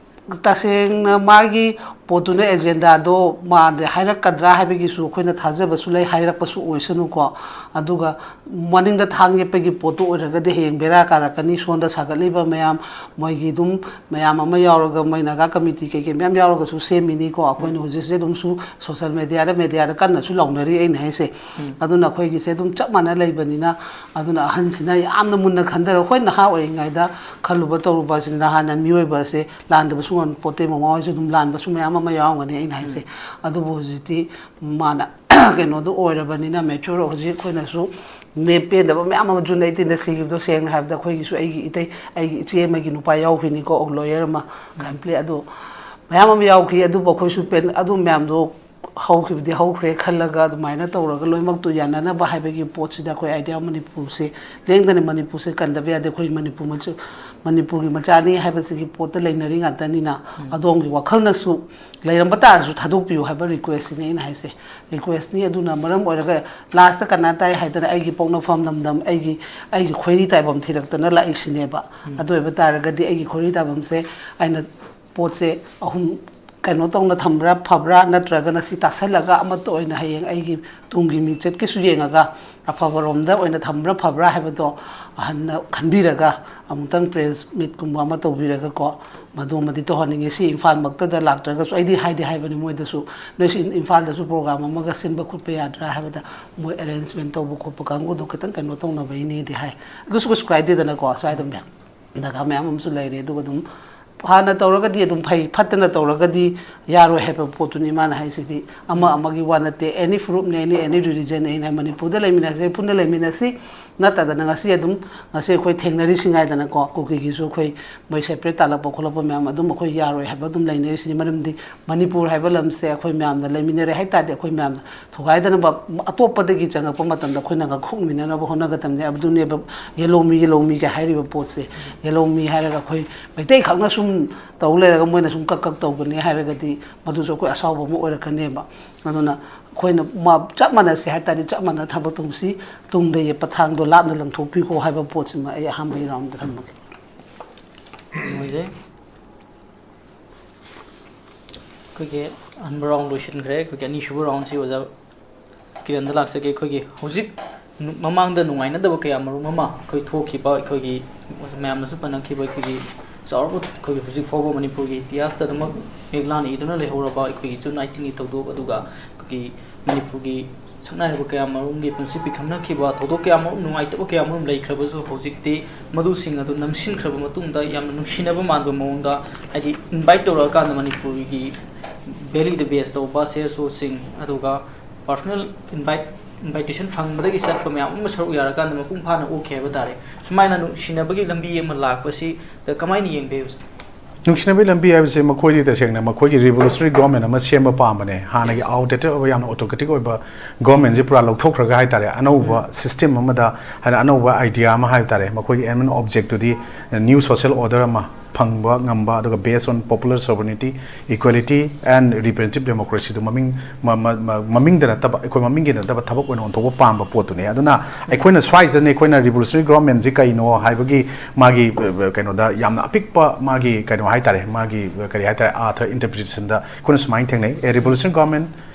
ꯇꯁꯦꯡꯅ ꯃꯥꯒꯤ ꯄꯣꯠꯇꯨꯅ ꯑꯦꯖꯦꯟꯗꯥꯗꯣ ꯃꯥꯗꯤ ꯍꯥꯏꯔꯛꯀꯗ꯭ꯔꯥ ꯍꯥꯏꯕꯒꯤꯁꯨ ꯑꯩꯈꯣꯏꯅ ꯊꯥꯖꯕꯁꯨ ꯂꯩ, ꯍꯥꯏꯔꯛꯄꯁꯨ ꯑꯣꯏꯁꯅꯨꯀꯣ꯫ ꯑꯗꯨꯒ ꯃꯅꯤꯡꯗ ꯊꯥꯡ ꯌꯦꯞꯄꯒꯤ ꯄꯣꯠꯇꯨ ꯑꯣꯏꯔꯒꯗꯤ ꯍꯌꯦꯡ ꯕꯦꯔꯥ ꯀꯥꯔꯛꯀꯅꯤ꯫ ꯁꯣꯝꯗ ꯁꯥꯒꯠꯂꯤꯕ ꯃꯌꯥꯝ, ꯃꯣꯏꯒꯤ ꯑꯗꯨꯝ ꯃꯌꯥꯝ ꯑꯃ ꯌꯥꯎꯔꯒ, ꯃꯣꯏ ꯅꯥꯒꯥ ꯀꯃꯤꯇꯤ ꯀꯩꯀꯩ ꯃꯌꯥꯝ ꯌꯥꯎꯔꯒꯁꯨ ꯁꯦꯝꯃꯤꯅꯤꯀꯣ꯫ ꯑꯩꯈꯣꯏꯅ ꯍꯧꯖꯤꯛꯁꯦ ꯑꯗꯨꯝꯁꯨ ꯁꯣꯁꯦꯜ ꯃꯦꯗꯤꯌꯥꯗ, ꯃꯦꯗꯤꯌꯥꯗ ꯀꯟꯅꯁꯨ ꯂꯥꯎꯅꯔꯤ ꯑꯩꯅ ꯍꯥꯏꯁꯦ꯫ ꯑꯗꯨꯅ ꯑꯩꯈꯣꯏꯒꯤꯁꯦ ꯑꯗꯨꯝ ꯆꯞ ꯃꯥꯟꯅ ꯂꯩꯕꯅꯤꯅ, ꯑꯗꯨꯅ ꯑꯍꯟꯁꯤꯅ ꯌꯥꯝꯅ ꯃꯨꯟꯅ ꯈꯟꯊꯔꯣ꯫ ꯑꯩꯈꯣꯏ ꯅꯍꯥ ꯑꯣꯏꯔꯤꯉꯩꯗ ꯈꯜꯂꯨꯕ ꯇꯧꯔꯨꯕ ꯑꯁꯤꯅ ꯍꯥꯟꯅ ꯃꯤꯑꯣꯏꯕ ꯑꯁꯦ ꯂꯥꯟꯗꯕꯁꯨ ꯉꯝꯄꯣꯠꯇꯦ꯫ ꯃꯃꯥ ꯍꯣꯏꯁꯨ ꯑꯗꯨꯝ ꯂꯥꯟꯕꯁꯨ ꯃꯌꯥꯝ ꯑꯃ ꯌꯥꯎꯔꯝꯒꯅꯤ ꯑꯩꯅ ꯍꯥꯏꯁꯦ꯫ ꯑꯗꯨꯕꯨ ꯍꯧꯖꯤꯛꯇꯤ ꯃꯥꯅ ꯀꯩꯅꯣꯗꯣ ꯑꯣꯏꯔꯕꯅꯤꯅ, ꯃꯦꯆꯨꯔ ꯍꯧꯖꯤꯛ ꯑꯩꯈꯣꯏꯅꯁꯨ ꯃꯦ-, ꯄꯦꯟꯗꯕ ꯃꯌꯥꯝ ꯑꯃ ꯖꯨꯟ ꯑꯩꯠꯇꯤꯟꯗ ꯁꯤꯈꯤꯕꯗꯣ, ꯁꯦꯡꯅ ꯍꯥꯏꯕꯗ ꯑꯩꯈꯣꯏꯒꯤꯁꯨ ꯑꯩꯒꯤ ꯏꯇꯩ, ꯑꯩꯒꯤ ꯏꯆꯦ ꯑꯃꯒꯤ ꯅꯨꯄꯥ ꯌꯥꯎꯈꯤꯅꯤꯀꯣ, ꯂꯣꯌꯔ ꯑꯃ, ꯀꯝꯄ꯭ꯂꯦ ꯑꯗꯣ ꯃꯌꯥꯝ ꯑꯃ ꯌꯥꯎꯈꯤ꯫ ꯑꯗꯨꯕꯨ ꯑꯩꯈꯣꯏꯁꯨ ꯄꯦꯟ-, ꯑꯗꯨ ꯃꯌꯥꯝꯗꯣ ꯍꯧꯈꯤꯕꯗꯤ ꯍꯧꯈ꯭ꯔꯦ ꯈꯜꯂꯒ ꯑꯗꯨꯃꯥꯏꯅ ꯇꯧꯔꯒ ꯂꯣꯏꯅꯃꯛꯇꯨ ꯌꯥꯅꯅꯕ ꯍꯥꯏꯕꯒꯤ ꯄꯣꯠꯁꯤꯗ ꯑꯩꯈꯣꯏ ꯑꯥꯏꯗꯤꯌꯥ ꯃꯅꯤꯄꯨꯔꯁꯦ ꯂꯦꯡꯗꯅ ꯃꯅꯤꯄꯨꯔꯁꯦ ꯀꯟꯗꯕ ꯌꯥꯗꯦ꯫ ꯑꯩꯈꯣꯏ ꯃꯅꯤꯄꯨꯔ ꯃꯆꯥ-, ꯃꯅꯤꯄꯨꯔꯒꯤ ꯃꯆꯥꯅꯤ ꯍꯥꯏꯕꯁꯤꯒꯤ ꯄꯣꯠꯇ ꯂꯩꯅꯔꯤ ꯉꯥꯛꯇꯅꯤꯅ, ꯑꯗꯣꯝꯒꯤ ꯋꯥꯈꯜꯅꯁꯨ ꯂꯩꯔꯝꯕ ꯇꯥꯔꯁꯨ ꯊꯥꯗꯣꯛꯄꯤꯌꯨ ꯍꯥꯏꯕ ꯔꯤꯀ꯭ꯋꯦꯁꯁꯤꯅꯤ ꯑꯩꯅ ꯍꯥꯏꯁꯦ꯫ ꯔꯤꯀ꯭ꯋꯦꯁꯅꯤ꯫ ꯑꯗꯨꯅ ꯃꯔꯝ ꯑꯣꯏꯔꯒ ꯂꯥꯁꯇ ꯀꯅꯥ ꯇꯥꯏ ꯍꯥꯏꯗꯅ ꯑꯩꯒꯤ ꯄꯣꯛꯅꯐꯝ ꯂꯝꯗꯝ, ꯑꯩꯒꯤ, ꯑꯩꯒꯤ ꯈꯣꯏꯔꯤ ꯇꯥꯏꯕꯝ ꯊꯤꯔꯛꯇꯅ ꯂꯥꯛꯏꯁꯤꯅꯦꯕ꯫ ꯑꯗꯨ ꯑꯣꯏꯕ ꯇꯥꯔꯒꯗꯤ ꯑꯩꯒꯤ ꯈꯣꯏꯔꯤ ꯇꯥꯏꯕꯝꯁꯦ ꯑꯩꯅ ꯄꯣꯠꯁꯦ ꯑꯍꯨꯝ ꯀꯩꯅꯣ ꯇꯧꯅ ꯊꯝꯕ꯭ꯔꯥ ꯐꯕ꯭ꯔꯥ, ꯅꯠꯇ꯭ꯔꯒꯅ ꯁꯤ ꯇꯥꯁꯜꯂꯒ ꯑꯃꯠꯇ ꯑꯣꯏꯅ ꯍꯌꯦꯡ ꯑꯩꯒꯤ ꯇꯨꯡꯒꯤ ꯃꯤꯡꯆꯠꯀꯤꯁꯨ ꯌꯦꯡꯉꯒ ꯑꯐꯕꯔꯣꯝꯗ ꯑꯣꯏꯅ ꯊꯝꯕ꯭ꯔꯥ ꯐꯕ꯭ꯔꯥ ꯍꯥꯏꯕꯗꯣ ꯑꯍꯟꯅ ꯈꯟꯕꯤꯔꯒ ꯑꯃꯨꯛꯇꯪ ꯄ꯭ꯔꯦꯁ ꯃꯤꯠꯀꯨꯝꯕ ꯑꯃ ꯇꯧꯕꯤꯔꯒꯀꯣ, ꯃꯗꯨꯃꯗꯤ ꯇꯧꯍꯟꯅꯤꯡꯉꯤ꯫ ꯁꯤ ꯏꯝꯐꯥꯜꯃꯛꯇꯗ ꯂꯥꯛꯇ꯭ꯔꯒꯁꯨ ꯑꯩꯗꯤ ꯍꯥꯏꯗꯤ ꯍꯥꯏꯕꯅꯤ ꯃꯣꯏꯗꯁꯨ, "ꯅꯣꯏꯁꯤ ꯏꯝꯐꯥꯜꯗꯁꯨ ꯄ꯭ꯔꯣꯒ꯭ꯔꯥꯝ ꯑꯃꯒ ꯁꯤꯟꯕ ꯈꯣꯠꯄ ꯌꯥꯗ꯭ꯔꯥ?" ꯍꯥꯏꯕꯗ, ꯃꯣꯏ ꯑꯦꯔꯦꯟꯖꯃꯦꯟ ꯇꯧꯕ ꯈꯣꯠꯄ ꯀꯥꯡꯕꯨꯗꯣ ꯈꯤꯇꯪ ꯀꯩꯅꯣ ꯇꯧꯅꯕꯩꯅꯦꯗꯤ ꯍꯥꯏ꯫ ꯑꯗꯨꯁꯨ ꯀꯩꯁꯨ ꯀꯥꯏꯗꯦꯗꯅꯀꯣ, ꯁ꯭ꯋꯥꯏꯗ ꯃꯌꯥꯝ ꯅꯥꯒꯥ ꯃꯌꯥꯝ ꯑꯃꯁꯨ ꯂꯩꯔꯦ꯫ ꯑꯗꯨꯒ ꯑꯗꯨꯝ ꯐꯅ ꯇꯧꯔꯒꯗꯤ ꯑꯗꯨꯝ ꯐꯩ, ꯐꯠꯇꯅ ꯇꯧꯔꯒꯗꯤ ꯌꯥꯔꯣꯏ ꯍꯥꯏꯕ ꯄꯣꯠꯇꯨꯅꯤ ꯃꯥꯅ ꯍꯥꯏꯁꯤꯗꯤ꯫ ꯑꯃ ꯑꯃꯒꯤ ꯋꯥ ꯅꯠꯇꯦ, ꯑꯦꯅꯤ ꯐꯨꯔꯨꯞꯅꯦ, ꯑꯦꯅꯤ, ꯑꯦꯅꯤ ꯔꯤꯂꯤꯖꯟ ꯑꯩꯅ ꯃꯅꯤꯄꯨꯔꯗ ꯂꯩꯃꯤꯟꯅꯁꯦ, ꯄꯨꯟꯅ ꯂꯩꯃꯤꯟꯅꯁꯤ꯫ ꯅꯠꯇꯗꯅ ꯉꯁꯤ ꯑꯗꯨꯝ, ꯉꯁꯤ ꯑꯩꯈꯣꯏ ꯊꯦꯡꯅꯔꯤꯁꯤ ꯉꯥꯏꯗꯅꯀꯣ, ꯀꯨꯀꯤꯒꯤꯁꯨ ꯑꯩꯈꯣꯏ ꯃꯣꯏ ꯁꯦꯄꯔꯦꯠ ꯇꯥꯜꯂꯛꯄ ꯈꯣꯠꯂꯛꯄ ꯃꯌꯥꯝ ꯑꯗꯨꯝ ꯑꯩꯈꯣꯏ ꯌꯥꯔꯣꯏ ꯍꯥꯏꯕ ꯑꯗꯨꯝ ꯂꯩꯅꯔꯤꯁꯤꯅꯤ꯫ ꯃꯔꯝꯗꯤ ꯃꯅꯤꯄꯨꯔ ꯍꯥꯏꯕ ꯂꯝꯁꯦ ꯑꯩꯈꯣꯏ ꯃꯌꯥꯝꯅ ꯂꯩꯃꯤꯟꯅꯔꯦ ꯍꯥꯏ ꯇꯥꯔꯗꯤ, ꯑꯩꯈꯣꯏ ꯃꯌꯥꯝꯅ ꯊꯨꯒꯥꯏꯗꯅꯕ ꯑꯇꯣꯞꯄꯗꯒꯤ ꯆꯪꯉꯛꯄ ꯃꯇꯝꯗ ꯑꯩꯈꯣꯏꯅ ꯉꯥꯛꯊꯣꯛꯃꯤꯟꯅꯅꯕ ꯍꯣꯠꯅꯒꯗꯕꯅꯦ꯫ ꯑꯗꯨꯅꯦꯕ ꯌꯦꯂꯣꯃꯤ, ꯌꯦꯂꯣꯃꯤꯒ ꯍꯥꯏꯔꯤꯕ ꯄꯣꯠꯁꯦ꯫ ꯌꯦꯂꯣꯃꯤ ꯍꯥꯏꯔꯒ ꯑꯩꯈꯣꯏ ꯃꯩꯇꯩ ꯈꯛꯅ ꯁꯨꯝ ꯇꯧ ꯂꯩꯔꯒ ꯃꯣꯏꯅ ꯁꯨꯝ ꯀꯛ ꯀꯛ ꯇꯧꯒꯅꯤ ꯍꯥꯏꯔꯒꯗꯤ ꯃꯗꯨꯁꯨ ꯑꯩꯈꯣꯏ ꯑꯁꯥꯎꯕ ꯑꯃ ꯑꯣꯏꯔꯛꯀꯅꯦꯕ꯫ ꯑꯗꯨꯅ ꯑꯩꯈꯣꯏꯅ ꯃꯥ-, ꯆꯞ ꯃꯥꯟꯅꯁꯦ ꯍꯥꯏ ꯇꯥꯔꯗꯤ ꯆꯞ ꯃꯥꯟꯅ ꯊꯕꯛ ꯇꯧꯁꯤ꯫ ꯇꯨꯡꯗ ꯌꯦꯞꯄ ꯊꯥꯡꯗꯣ ꯂꯥꯞꯅ ꯂꯪꯊꯣꯛꯄꯤꯈꯣ ꯍꯥꯏꯕ ꯄꯣꯠꯁꯤꯃ ꯑꯩ ꯑꯍꯥꯟꯕꯒꯤ ꯔꯥꯎꯟꯗ ꯊꯝꯃꯒꯦ꯫ ꯅꯨꯡꯉꯥꯏꯖꯩ꯫ ꯑꯩꯈꯣꯏꯒꯤ ꯑꯍꯥꯟꯕ ꯔꯥꯎꯟ ꯂꯣꯏꯁꯤꯟꯈ꯭ꯔꯦ꯫ ꯑꯩꯈꯣꯏꯒꯤ ꯑꯅꯤꯁꯨꯕ ꯔꯥꯎꯟꯁꯤ ꯑꯣꯖꯥ ꯀꯤꯔꯟꯗ ꯂꯥꯛꯆꯒꯦ꯫ ꯑꯩꯈꯣꯏꯒꯤ ꯍꯧꯖꯤꯛ ꯅꯨ-, ꯃꯃꯥꯡꯗ ꯅꯨꯡꯉꯥꯏꯅꯗꯕ ꯀꯌꯥ ꯃꯔꯨꯝ ꯑꯃ ꯑꯩꯈꯣꯏ ꯊꯣꯛꯈꯤꯕ, ꯑꯩꯈꯣꯏꯒꯤ ꯃꯌꯥꯝꯅꯁꯨ ꯄꯟꯅꯈꯤꯕ, ꯑꯩꯈꯣꯏꯒꯤ ꯆꯥꯎꯔꯕ, ꯑꯩꯈꯣꯏꯒꯤ ꯍꯧꯖꯤꯛ ꯐꯥꯎꯕ ꯃꯅꯤꯄꯨꯔꯒꯤ ꯏꯇꯤꯍꯥꯁꯇ ꯑꯗꯨꯃꯛ ꯃꯌꯦꯛ ꯂꯥꯅ ꯏꯗꯨꯅ ꯂꯩꯍꯧꯔꯕ ꯑꯩꯈꯣꯏꯒꯤ ꯖꯨꯟ ꯑꯩꯠꯇꯤꯟꯒꯤ ꯊꯧꯗꯣꯛ, ꯑꯗꯨꯒ ꯑꯩꯈꯣꯏꯒꯤ ꯃꯅꯤꯄꯨꯔꯒꯤ ꯁꯛꯅꯥꯏꯔꯕ ꯀꯌꯥ ꯃꯔꯨꯝꯒꯤ ꯄꯨꯟꯁꯤ ꯄꯤꯈꯝꯅꯈꯤꯕ ꯊꯧꯗꯣꯛ ꯀꯌꯥ ꯃꯔꯨꯝ, ꯅꯨꯡꯉꯥꯏꯇꯕ ꯀꯌꯥ ꯃꯔꯨꯝ ꯂꯩꯈ꯭ꯔꯕꯁꯨ, ꯍꯧꯖꯤꯛꯇꯤ ꯃꯗꯨꯁꯤꯡ ꯑꯗꯨ ꯅꯝꯁꯤꯟꯈ꯭ꯔꯕ ꯃꯇꯨꯡꯗ ꯌꯥꯝꯅ ꯅꯨꯡꯁꯤꯅꯕ ꯃꯥꯟꯕ ꯃꯑꯣꯡꯗ, ꯍꯥꯏꯗꯤ, ꯏꯟꯚꯥꯏꯠ ꯇꯧꯔꯛꯑꯀꯥꯟꯗ ꯃꯅꯤꯄꯨꯔꯒꯤ ꯚꯦꯂꯤꯗ ꯕꯦꯁ ꯇꯧꯕ ꯁꯤ ꯑꯦꯁ ꯑꯣꯁꯤꯡ, ꯑꯗꯨꯒ ꯄꯥꯔꯁꯣꯅꯦꯜ ꯏꯟꯚꯥꯏꯠ, ꯏꯟꯚꯥꯏꯇꯦꯁꯟ ꯐꯪꯕꯗꯒꯤ ꯆꯠꯄ ꯃꯌꯥꯝ ꯑꯃ ꯁꯔꯨꯛ ꯌꯥꯔꯀꯥꯟꯗ ꯃꯄꯨꯡ ꯐꯥꯅ ꯑꯣꯛꯈꯤ ꯍꯥꯏꯕ ꯇꯥꯔꯦ꯫ ꯁꯨꯃꯥꯏꯅ ꯅꯨꯡꯁꯤꯅꯕꯒꯤ ꯂꯝꯕꯤ ꯑꯃ ꯂꯥꯛꯄꯁꯤꯗ ꯀꯃꯥꯏꯅ ꯌꯦꯡꯕꯤꯕꯁꯦ? ꯅꯨꯡꯁꯤꯅꯕꯒꯤ ꯂꯝꯕꯤ ꯍꯥꯏꯕꯁꯦ ꯃꯈꯣꯏꯗꯤ ꯇꯁꯦꯡꯅ ꯃꯈꯣꯏꯒꯤ revolutionary government ꯑꯃ ꯁꯦꯝꯕ ꯄꯥꯝꯕꯅꯦ꯫ ꯍꯥꯟꯅꯒꯤ Yes. Outdated ꯑꯣꯏꯕ, ꯌꯥꯝꯅ autocratic ꯑꯣꯏꯕ governmentꯁꯦ ꯄꯨꯔꯥ ꯂꯧꯊꯣꯛꯈ꯭ꯔꯒ ꯍꯥꯏꯇꯥꯔꯦ, ꯑꯅꯧꯕ ꯎꯝ꯫ System ꯑꯃꯗ, ꯍꯥꯏꯅ ꯑꯅꯧꯕ idea ꯑꯃ ꯍꯥꯏꯕ ꯇꯥꯔꯦ, ꯃꯈꯣꯏꯒꯤ end objectꯇꯨꯗꯤ new social order ꯑꯃ ꯐꯪꯕ ꯉꯝꯕ, ꯑꯗꯨꯒ based on popular sovereignty, equality and representative democracyꯗꯨ ꯃꯃꯤꯡ, ꯃ-, ꯃ-, ꯃ-, ꯃꯃꯤꯡꯗ ꯅꯠꯇꯕ, ꯑꯩꯈꯣꯏ ꯃꯃꯤꯡꯒꯤ ꯅꯠꯇꯕ ꯊꯕꯛ ꯑꯣꯏꯅ ꯑꯣꯟꯊꯣꯛꯄ ꯄꯥꯝꯕ ꯄꯣꯠꯇꯨꯅꯦ꯫ ꯑꯗꯨꯅ ꯑꯩꯈꯣꯏꯅ ꯁ꯭ꯋꯥꯏꯁꯤꯗꯅꯦ ꯑꯩꯈꯣꯏꯅ revolutionary governmentꯁꯤ ꯀꯩꯅꯣ ꯍꯥꯏꯕꯒꯤ ꯃꯥꯒꯤ, ꯑ, ꯀꯩꯅꯣꯗ ꯌꯥꯝꯅ ꯑꯄꯤꯛꯄ ꯃꯥꯒꯤ ꯀꯩꯅꯣ ꯍꯥꯏꯇꯥꯔꯦ, ꯃꯥꯒꯤ, ꯑ, ꯀꯔꯤ ꯍꯥꯏꯇꯥꯔꯦ, ꯑꯥꯔꯊ interpretationꯗ ꯑꯩꯈꯣꯏꯅ ꯁꯨꯃꯥꯏꯅ ꯊꯦꯡꯅꯩ, "A revolutionary government,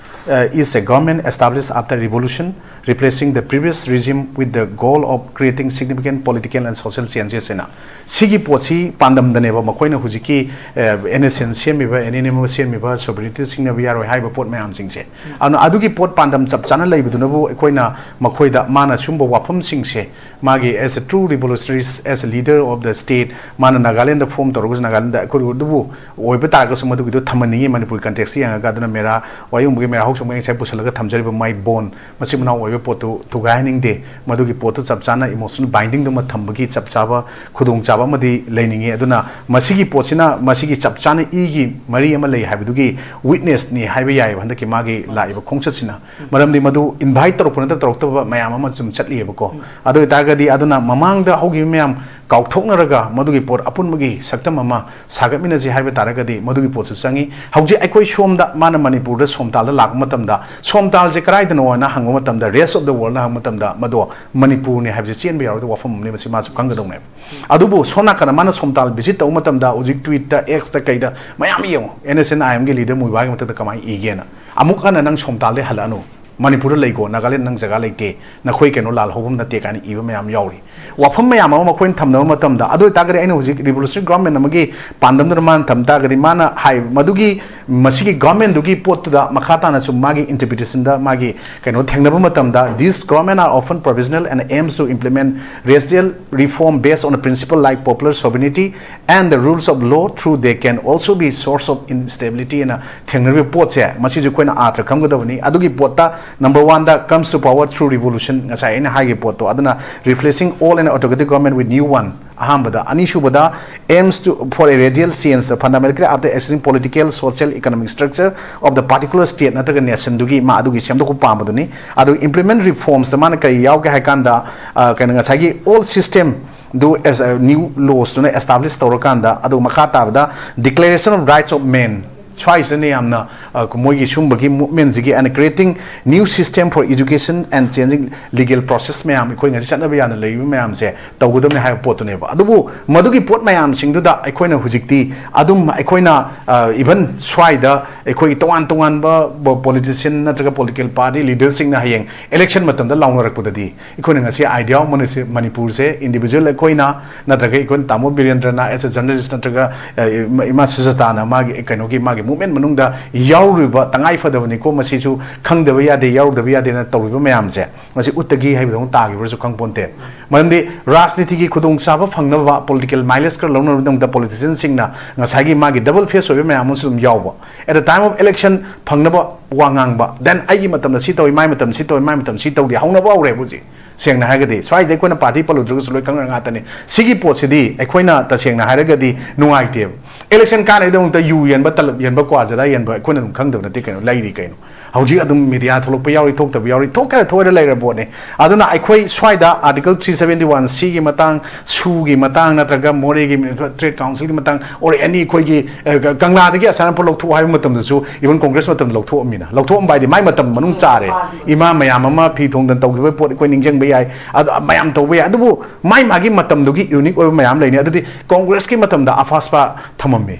uh, is a government established after revolution, replacing the previous regime with the goal of creating significant political and social changes" ꯍꯥꯏꯅ꯫ ꯁꯤꯒꯤ ꯄꯣꯠꯁꯤ ꯄꯥꯟꯗꯝꯗꯅꯦꯕ ꯃꯈꯣꯏꯅ ꯍꯧꯖꯤꯛꯀꯤ, ꯑ, NSCN ꯁꯦꯝꯃꯤꯕ, NNM ꯁꯦꯝꯃꯤꯕ, sovereignty ꯁꯤꯡꯅꯕ ꯌꯥꯔꯣꯏ ꯍꯥꯏꯔꯤꯕ ꯄꯣꯠ ꯃꯌꯥꯝꯁꯤꯡꯁꯦ꯫ ꯑꯗꯨꯅ ꯑꯗꯨꯒꯤ ꯄꯣꯠ ꯄꯥꯟꯗꯝ ꯆꯞ ꯆꯥꯅ ꯂꯩꯕꯗꯨꯅꯕꯨ ꯑꯩꯈꯣꯏꯅ ꯃꯈꯣꯏꯗ ꯃꯥꯅ ꯁꯤꯒꯨꯝꯕ ꯋꯥꯐꯝꯁꯤꯡꯁꯦ ꯃꯥꯒꯤ as a true revolutionary, as a leader of the state, ꯃꯥꯅ ꯅꯥꯒꯥꯂꯦꯟꯗ form ꯇꯧꯔꯒꯁꯨ ꯅꯥꯒꯥꯂꯦꯟꯗ ꯑꯩꯈꯣꯏ ꯑꯗꯨꯕꯨ ꯑꯣꯏꯕ ꯇꯥꯔꯒꯁꯨ ꯃꯗꯨꯒꯤꯗꯣ ꯊꯝꯍꯟꯅꯤꯡꯉꯤ ꯃꯅꯤꯄꯨꯔꯒꯤ context ꯌꯦꯡꯉꯒ꯫ ꯑꯗꯨꯅ ꯃꯦꯔꯥ ꯋꯥꯌꯨꯡꯕꯒꯤ ꯃꯦꯔꯥ ꯍꯧꯆꯝꯒꯤ ꯉꯁꯥꯏ ꯄꯨꯁꯜꯂꯒ ꯊꯝꯖꯔꯤꯕ ꯃꯥꯏ ꯕꯣꯟ ꯃꯆꯤꯟ ꯃꯅꯥꯎ ꯑꯣꯏꯕ ꯄꯣꯠꯇꯨ ꯊꯨꯒꯥꯏꯍꯟꯅꯤꯡꯗꯦ꯫ ꯃꯗꯨꯒꯤ ꯄꯣꯠꯇꯨ ꯆꯞ ꯆꯥꯅ emotional bindingꯗꯨꯃ ꯊꯝꯕꯒꯤ ꯆꯞ ꯆꯥꯕ ꯈꯨꯗꯣꯡꯆꯥꯕ ꯑꯃꯗꯤ ꯂꯩꯅꯤꯡꯉꯤ꯫ ꯑꯗꯨꯅ ꯃꯁꯤꯒꯤ ꯄꯣꯠꯁꯤꯅ, ꯃꯁꯤꯒꯤ ꯆꯞ ꯆꯥꯅ ꯏꯒꯤ ꯃꯔꯤ ꯑꯃ ꯂꯩ ꯍꯥꯏꯕꯗꯨꯒꯤ witnessꯅꯤ ꯍꯥꯏꯕ ꯌꯥꯏꯑꯕ ꯍꯟꯗꯛꯀꯤ ꯃꯥꯒꯤ ꯂꯥꯛꯏꯕ ꯈꯣꯡꯆꯠꯁꯤꯅ꯫ ꯃꯔꯝꯗꯤ ꯃꯗꯨ invite ꯇꯧꯔꯛꯄ ꯅꯠꯇ ꯇꯧꯔꯛꯇꯕ ꯃꯌꯥꯝ ꯑꯃ ꯁꯨꯝ ꯆꯠꯂꯤꯑꯕꯀꯣ꯫ ꯑꯗꯨ ꯑꯣꯏꯇꯥꯔꯒꯗꯤ ꯑꯗꯨꯅ ꯃꯃꯥꯡꯗ ꯍꯧꯈꯤꯕ ꯃꯌꯥꯝ ꯀꯥꯎꯊꯣꯛꯅꯔꯒ ꯃꯗꯨꯒꯤ ꯄꯣꯠ ꯑꯄꯨꯟꯕꯒꯤ ꯁꯛꯇꯝ ꯑꯃ ꯁꯥꯒꯠꯃꯤꯟꯅꯁꯤ ꯍꯥꯏꯕ ꯇꯥꯔꯒꯗꯤ ꯃꯗꯨꯒꯤ ꯄꯣꯠꯁꯨ ꯆꯪꯉꯤ꯫ ꯍꯧꯖꯤꯛ ꯑꯩꯈꯣꯏ ꯁꯣꯝꯗ ꯃꯥꯅ ꯃꯅꯤꯄꯨꯔꯗ ꯁꯣꯝꯇꯥꯜꯗ ꯂꯥꯛꯄ ꯃꯇꯝꯗ ꯁꯣꯝꯇꯥꯜꯁꯦ ꯀꯗꯥꯏꯗꯅꯣ ꯍꯥꯏꯅ ꯍꯪꯕ ꯃꯇꯝꯗ, rest of the world ꯍꯪꯕ ꯃꯇꯝꯗ ꯃꯗꯣ ꯃꯅꯤꯄꯨꯔꯅꯤ ꯍꯥꯏꯕꯁꯦ ꯆꯦꯟꯕ ꯌꯥꯔꯣꯏꯗꯕ ꯋꯥꯐꯝ ꯑꯃꯅꯤ, ꯃꯁꯤ ꯃꯥꯁꯨ ꯈꯪꯒꯗꯧꯅꯦꯕ꯫ ꯑꯗꯨꯕꯨ ꯁꯣꯝ ꯅꯥꯀꯟꯗ ꯃꯥꯅ ꯁꯣꯝꯇꯥꯜ visit ꯇꯧꯕ ꯃꯇꯝꯗ ꯍꯧꯖꯤꯛ Twitter, X ꯇ ꯀꯩꯗ ꯃꯌꯥꯝ ꯌꯦꯡꯉꯣ, NSCN IM ꯒꯤ leader ꯃꯨꯏꯕꯥꯒꯤ ꯃꯊꯛꯇ ꯀꯃꯥꯏꯅ ꯏꯒꯦꯅ꯫ ꯑꯃꯨꯛ ꯍꯟꯅ ꯅꯪ ꯁꯣꯝꯇꯥꯜꯗꯩ ꯍꯜꯂꯛꯑꯅꯨ, ꯃꯅꯤꯄꯨꯔꯗ ꯂꯩꯀꯣ, ꯅꯥꯒꯥꯂꯦꯟ ꯅꯪ ꯖꯒꯥ ꯂꯩꯇꯦ, ꯅꯈꯣꯏ ꯀꯩꯅꯣ ꯂꯥꯜꯍꯧꯐꯝ ꯅꯠꯇꯦ ꯀꯥꯏꯅ ꯏꯕ ꯃꯌꯥꯝ ꯌꯥꯎꯔꯤ꯫ ꯋꯥꯐꯝ ꯃꯌꯥꯝ ꯑꯃ ꯃꯈꯣꯏꯅ ꯊꯝꯅꯕ ꯃꯇꯝꯗ, ꯑꯗꯨ ꯑꯣꯏꯇꯥꯔꯒꯗꯤ ꯑꯩꯅ ꯍꯧꯖꯤꯛ revolutionary government ꯑꯃꯒꯤ ꯄꯥꯟꯗꯝꯗꯨꯅ ꯃꯥꯅ ꯊꯝ ꯇꯥꯔꯒꯗꯤ, ꯃꯥꯅ ꯍꯥꯏ ꯃꯗꯨꯒꯤ ꯃꯁꯤꯒꯤ government ꯗꯨꯒꯤ ꯄꯣꯠꯇꯨꯗ ꯃꯈꯥ ꯇꯥꯅ ꯁꯨꯝ ꯃꯥꯒꯤ interpretation ꯗ ꯃꯥꯒꯤ ꯀꯩꯅꯣ ꯊꯦꯡꯅꯕ ꯃꯇꯝꯗ, "These government are often provisional and aims to implement racial reform based on a principle like popular sovereignty and the rules of law, through they can also be source of instability" ꯑꯅ ꯊꯦꯡꯅꯔꯤꯕ ꯄꯣꯠꯁꯦ, ꯃꯁꯤꯁꯨ ꯑꯩꯈꯣꯏꯅ ꯑꯥꯔꯊ ꯈꯪꯒꯗꯕꯅꯤ꯫ ꯑꯗꯨꯒꯤ ꯄꯣꯠꯇ number one the comes to power through revolution, ꯉꯁꯥꯏ ꯑꯩꯅ ꯍꯥꯏꯈꯤꯕ ꯄꯣꯠꯇꯣ, ꯑꯗꯨꯅ replacing old and autocratic government with new one, ꯑꯍꯥꯟꯕꯗ꯫ ꯑꯅꯤꯁꯨꯕꯗ, aims to for a radical change the fundamentally after existing political, social, economic structure of the particular state ꯅꯠꯇ꯭ꯔꯒ nation ꯗꯨꯒꯤ ꯃꯥ ꯑꯗꯨꯒꯤ ꯁꯦꯝꯗꯣꯛꯄ ꯄꯥꯝꯕꯗꯨꯅꯤ꯫ ꯑꯗꯨ implement reforms ꯇ ꯃꯥꯅ ꯀꯔꯤ ꯌꯥꯎꯒꯦ ꯍꯥꯏ ꯀꯥꯟꯗ, ꯑ, ꯀꯩꯅꯣ, ꯉꯁꯥꯏꯒꯤ old system do as a new laws ꯇꯨꯅ establish ꯇꯧꯔꯀꯥꯟꯗ, ꯑꯗꯨ ꯃꯈꯥ ꯇꯥꯕꯗ declaration of rights of man, ꯁ꯭ꯋꯥꯏꯁꯤꯗꯅ ꯌꯥꯝꯅ, ꯑ, ꯃꯣꯏꯒꯤ ꯁꯨꯝꯕꯒꯤ movement ꯁꯤꯒꯤ and creating new system for education and changing legal process ꯃꯌꯥꯝ, ꯑꯩꯈꯣꯏ ꯉꯁꯤ ꯆꯠꯅꯕ ꯌꯥꯅ ꯂꯩꯔꯤꯕ ꯃꯌꯥꯝꯁꯦ ꯇꯧꯒꯗꯕꯅꯤ ꯍꯥꯏꯕ ꯄꯣꯠꯇꯨꯅꯦꯕ꯫ ꯑꯗꯨꯕꯨ ꯃꯗꯨꯒꯤ ꯄꯣꯠ ꯃꯌꯥꯝꯁꯤꯡꯗꯨꯗ ꯑꯩꯈꯣꯏꯅ ꯍꯧꯖꯤꯛꯇꯤ ꯑꯗꯨꯝ ꯑꯩꯈꯣꯏꯅ, ꯑ, even ꯁ꯭ꯋꯥꯏꯗ ꯑꯩꯈꯣꯏꯒꯤ ꯇꯣꯉꯥꯟ ꯇꯣꯉꯥꯟꯕ ꯕ-, politician ꯅꯠꯇ꯭ꯔꯒ political party leader ꯁꯤꯡꯅ ꯍꯌꯦꯡ election ꯃꯇꯝꯗ ꯂꯥꯎꯅꯔꯛꯄꯗꯗꯤ, ꯑꯩꯈꯣꯏꯅ ꯉꯁꯤ idea ꯑꯃꯅ ꯁꯤ ꯃꯅꯤꯄꯨꯔꯁꯦ individual ꯑꯩꯈꯣꯏꯅ, ꯅꯠꯇ꯭ꯔꯒ ꯑꯩꯈꯣꯏꯅ ꯇꯥꯃꯣ ꯕꯤꯔꯦꯟꯗ꯭ꯔꯅ as a journalist, ꯅꯠꯇ꯭ꯔꯒ, ꯑ, ꯏꯃꯥ, ꯏꯃꯥ ꯁꯨꯖꯥꯇꯥꯅ ꯃꯥꯒꯤ ꯀꯩꯅꯣꯒꯤ, ꯃꯥꯒꯤ movement ꯃꯅꯨꯡꯗ ꯌꯥꯎꯔꯨꯕ ꯇꯉꯥꯏ ꯐꯗꯕꯅꯤꯀꯣ, ꯃꯁꯤꯁꯨ ꯈꯪꯗꯕ ꯌꯥꯗꯦ, ꯌꯥꯎꯔꯨꯗꯕ ꯌꯥꯗꯦꯅ ꯇꯧꯔꯤꯕ ꯃꯌꯥꯝꯁꯦ ꯉꯁꯤ ꯎꯠꯇꯒꯤ ꯍꯥꯏꯕꯗꯧꯅ ꯇꯥꯈꯤꯕ꯭ꯔꯁꯨ ꯈꯪꯄꯣꯟꯇꯦ꯫ ꯃꯔꯝꯗꯤ ꯔꯥꯖꯅꯤꯇꯤꯒꯤ ꯈꯨꯗꯣꯡꯆꯥꯕ ꯐꯪꯅꯕ, political mileage ꯈꯔ ꯂꯧꯅꯕꯒꯤꯗꯃꯛꯇ politician ꯁꯤꯡꯅ ꯉꯁꯥꯏꯒꯤ ꯃꯥꯒꯤ double face ꯑꯣꯏꯕ ꯃꯌꯥꯝ ꯑꯃꯁꯨ ꯑꯗꯨꯝ ꯌꯥꯎꯕ꯫ At the time of election ꯐꯪꯅꯕ ꯋꯥ ꯉꯥꯡꯕ, then ꯑꯩꯒꯤ ꯃꯇꯝꯗ ꯁꯤ ꯇꯧꯏ, ꯃꯥꯏ ꯃꯇꯝꯗ ꯁꯤ ꯇꯧꯏ, ꯃꯥꯏ ꯃꯇꯝꯗ ꯁꯤ ꯇꯧꯗꯦ, ꯍꯧꯅꯕ ꯍꯧꯔꯦꯕ ꯍꯧꯖꯤꯛ꯫ ꯁꯦꯡꯅ ꯍꯥꯏꯔꯒꯗꯤ ꯁ꯭ꯋꯥꯏꯁꯦ ꯑꯩꯈꯣꯏꯅ party ꯄꯜꯂꯨꯗ꯭ꯔꯒꯁꯨ ꯂꯣꯏ ꯈꯪꯅꯔ ꯉꯥꯛꯇꯅꯤ꯫ ꯁꯤꯒꯤ ꯄꯣꯠꯁꯤꯗꯤ ꯑꯩꯈꯣꯏꯅ ꯇꯁꯦꯡꯅ ꯍꯥꯏꯔꯒꯗꯤ ꯅꯨꯡꯉꯥꯏꯇꯦꯕ꯫ ꯏꯂꯦꯛꯁꯟ ꯀꯥꯟꯅꯕꯒꯤꯗꯃꯛꯇ ꯌꯨ ꯌꯦꯟꯕ, ꯇꯂꯕ ꯌꯦꯟꯕ, ꯀ꯭ꯋꯥ ꯖꯔꯗꯥ ꯌꯦꯟꯕ ꯑꯩꯈꯣꯏꯅ ꯑꯗꯨꯝ ꯈꯪꯗꯕ ꯅꯠꯇꯦ ꯀꯩꯅꯣ, ꯂꯩꯔꯤ ꯀꯩꯅꯣ꯫ ꯍꯧꯖꯤꯛ ꯑꯗꯨꯝ ꯃꯤꯗꯤꯌꯥ ꯊꯣꯛꯂꯛꯄ ꯌꯥꯎꯔꯤ, ꯊꯣꯛꯇꯕ ꯌꯥꯎꯔꯤ, ꯊꯣꯛꯈ꯭ꯔꯦ, ꯊꯣꯛꯑꯦꯅ ꯂꯩꯔ ꯄꯣꯠꯅꯤ꯫ ꯑꯗꯨꯅ ꯑꯩꯈꯣꯏ ꯁ꯭ꯋꯥꯏꯗ ꯑꯥꯔꯇꯤꯀꯜ ꯊ꯭ꯔꯤ ꯁꯕꯦꯟꯇꯤ ꯋꯥꯟ ꯁꯤꯒꯤ ꯃꯇꯥꯡ, ꯁꯨꯒꯤ ꯃꯇꯥꯡ, ꯅꯠꯇ꯭ꯔꯒ ꯃꯣꯔꯦꯒꯤ ꯇ꯭ꯔꯦꯗ ꯀꯥꯎꯟꯁꯤꯜꯒꯤ ꯃꯇꯥꯡ, ꯑꯣꯔ ꯑꯦꯅꯤ ꯑꯩꯈꯣꯏꯒꯤ, ꯑ, ꯀꯪꯂꯥꯗꯒꯤ ꯑꯁꯥꯅꯄꯨꯔ ꯂꯧꯊꯣꯛꯑꯣ ꯍꯥꯏꯕ ꯃꯇꯝꯗꯁꯨ, ꯏꯚꯟ ꯀꯣꯡꯒ꯭ꯔꯦꯁ ꯃꯇꯝꯗ ꯂꯧꯊꯣꯛꯑꯝꯃꯤꯅ, ꯂꯧꯊꯣꯛꯑꯝꯕ ꯍꯥꯏꯗꯤ ꯃꯥꯏ ꯃꯇꯝ ꯃꯅꯨꯡ ꯆꯥꯔꯦ꯫ ꯏꯃꯥ ꯃꯌꯥꯝ ꯑꯃ ꯐꯤ ꯊꯣꯡꯗꯅ ꯇꯧꯈꯤꯕ ꯄꯣꯠ ꯑꯩꯈꯣꯏ ꯅꯤꯡꯁꯤꯡꯕ ꯌꯥꯏ, ꯑꯗꯨ ꯃꯌꯥꯝ ꯇꯧꯕ ꯌꯥꯏ꯫ ꯑꯗꯨꯕꯨ ꯃꯥꯏ ꯃꯥꯒꯤ ꯃꯇꯝꯗꯨꯒꯤ ꯌꯨꯅꯤꯛ ꯑꯣꯏꯕ ꯃꯌꯥꯝ ꯂꯩꯅꯤ꯫ ꯑꯗꯨꯗꯤ ꯀꯣꯡꯒ꯭ꯔꯦꯁꯀꯤ ꯃꯇꯝꯗ ꯑꯐꯥꯁꯄꯥ ꯊꯝꯃꯝꯃꯤ,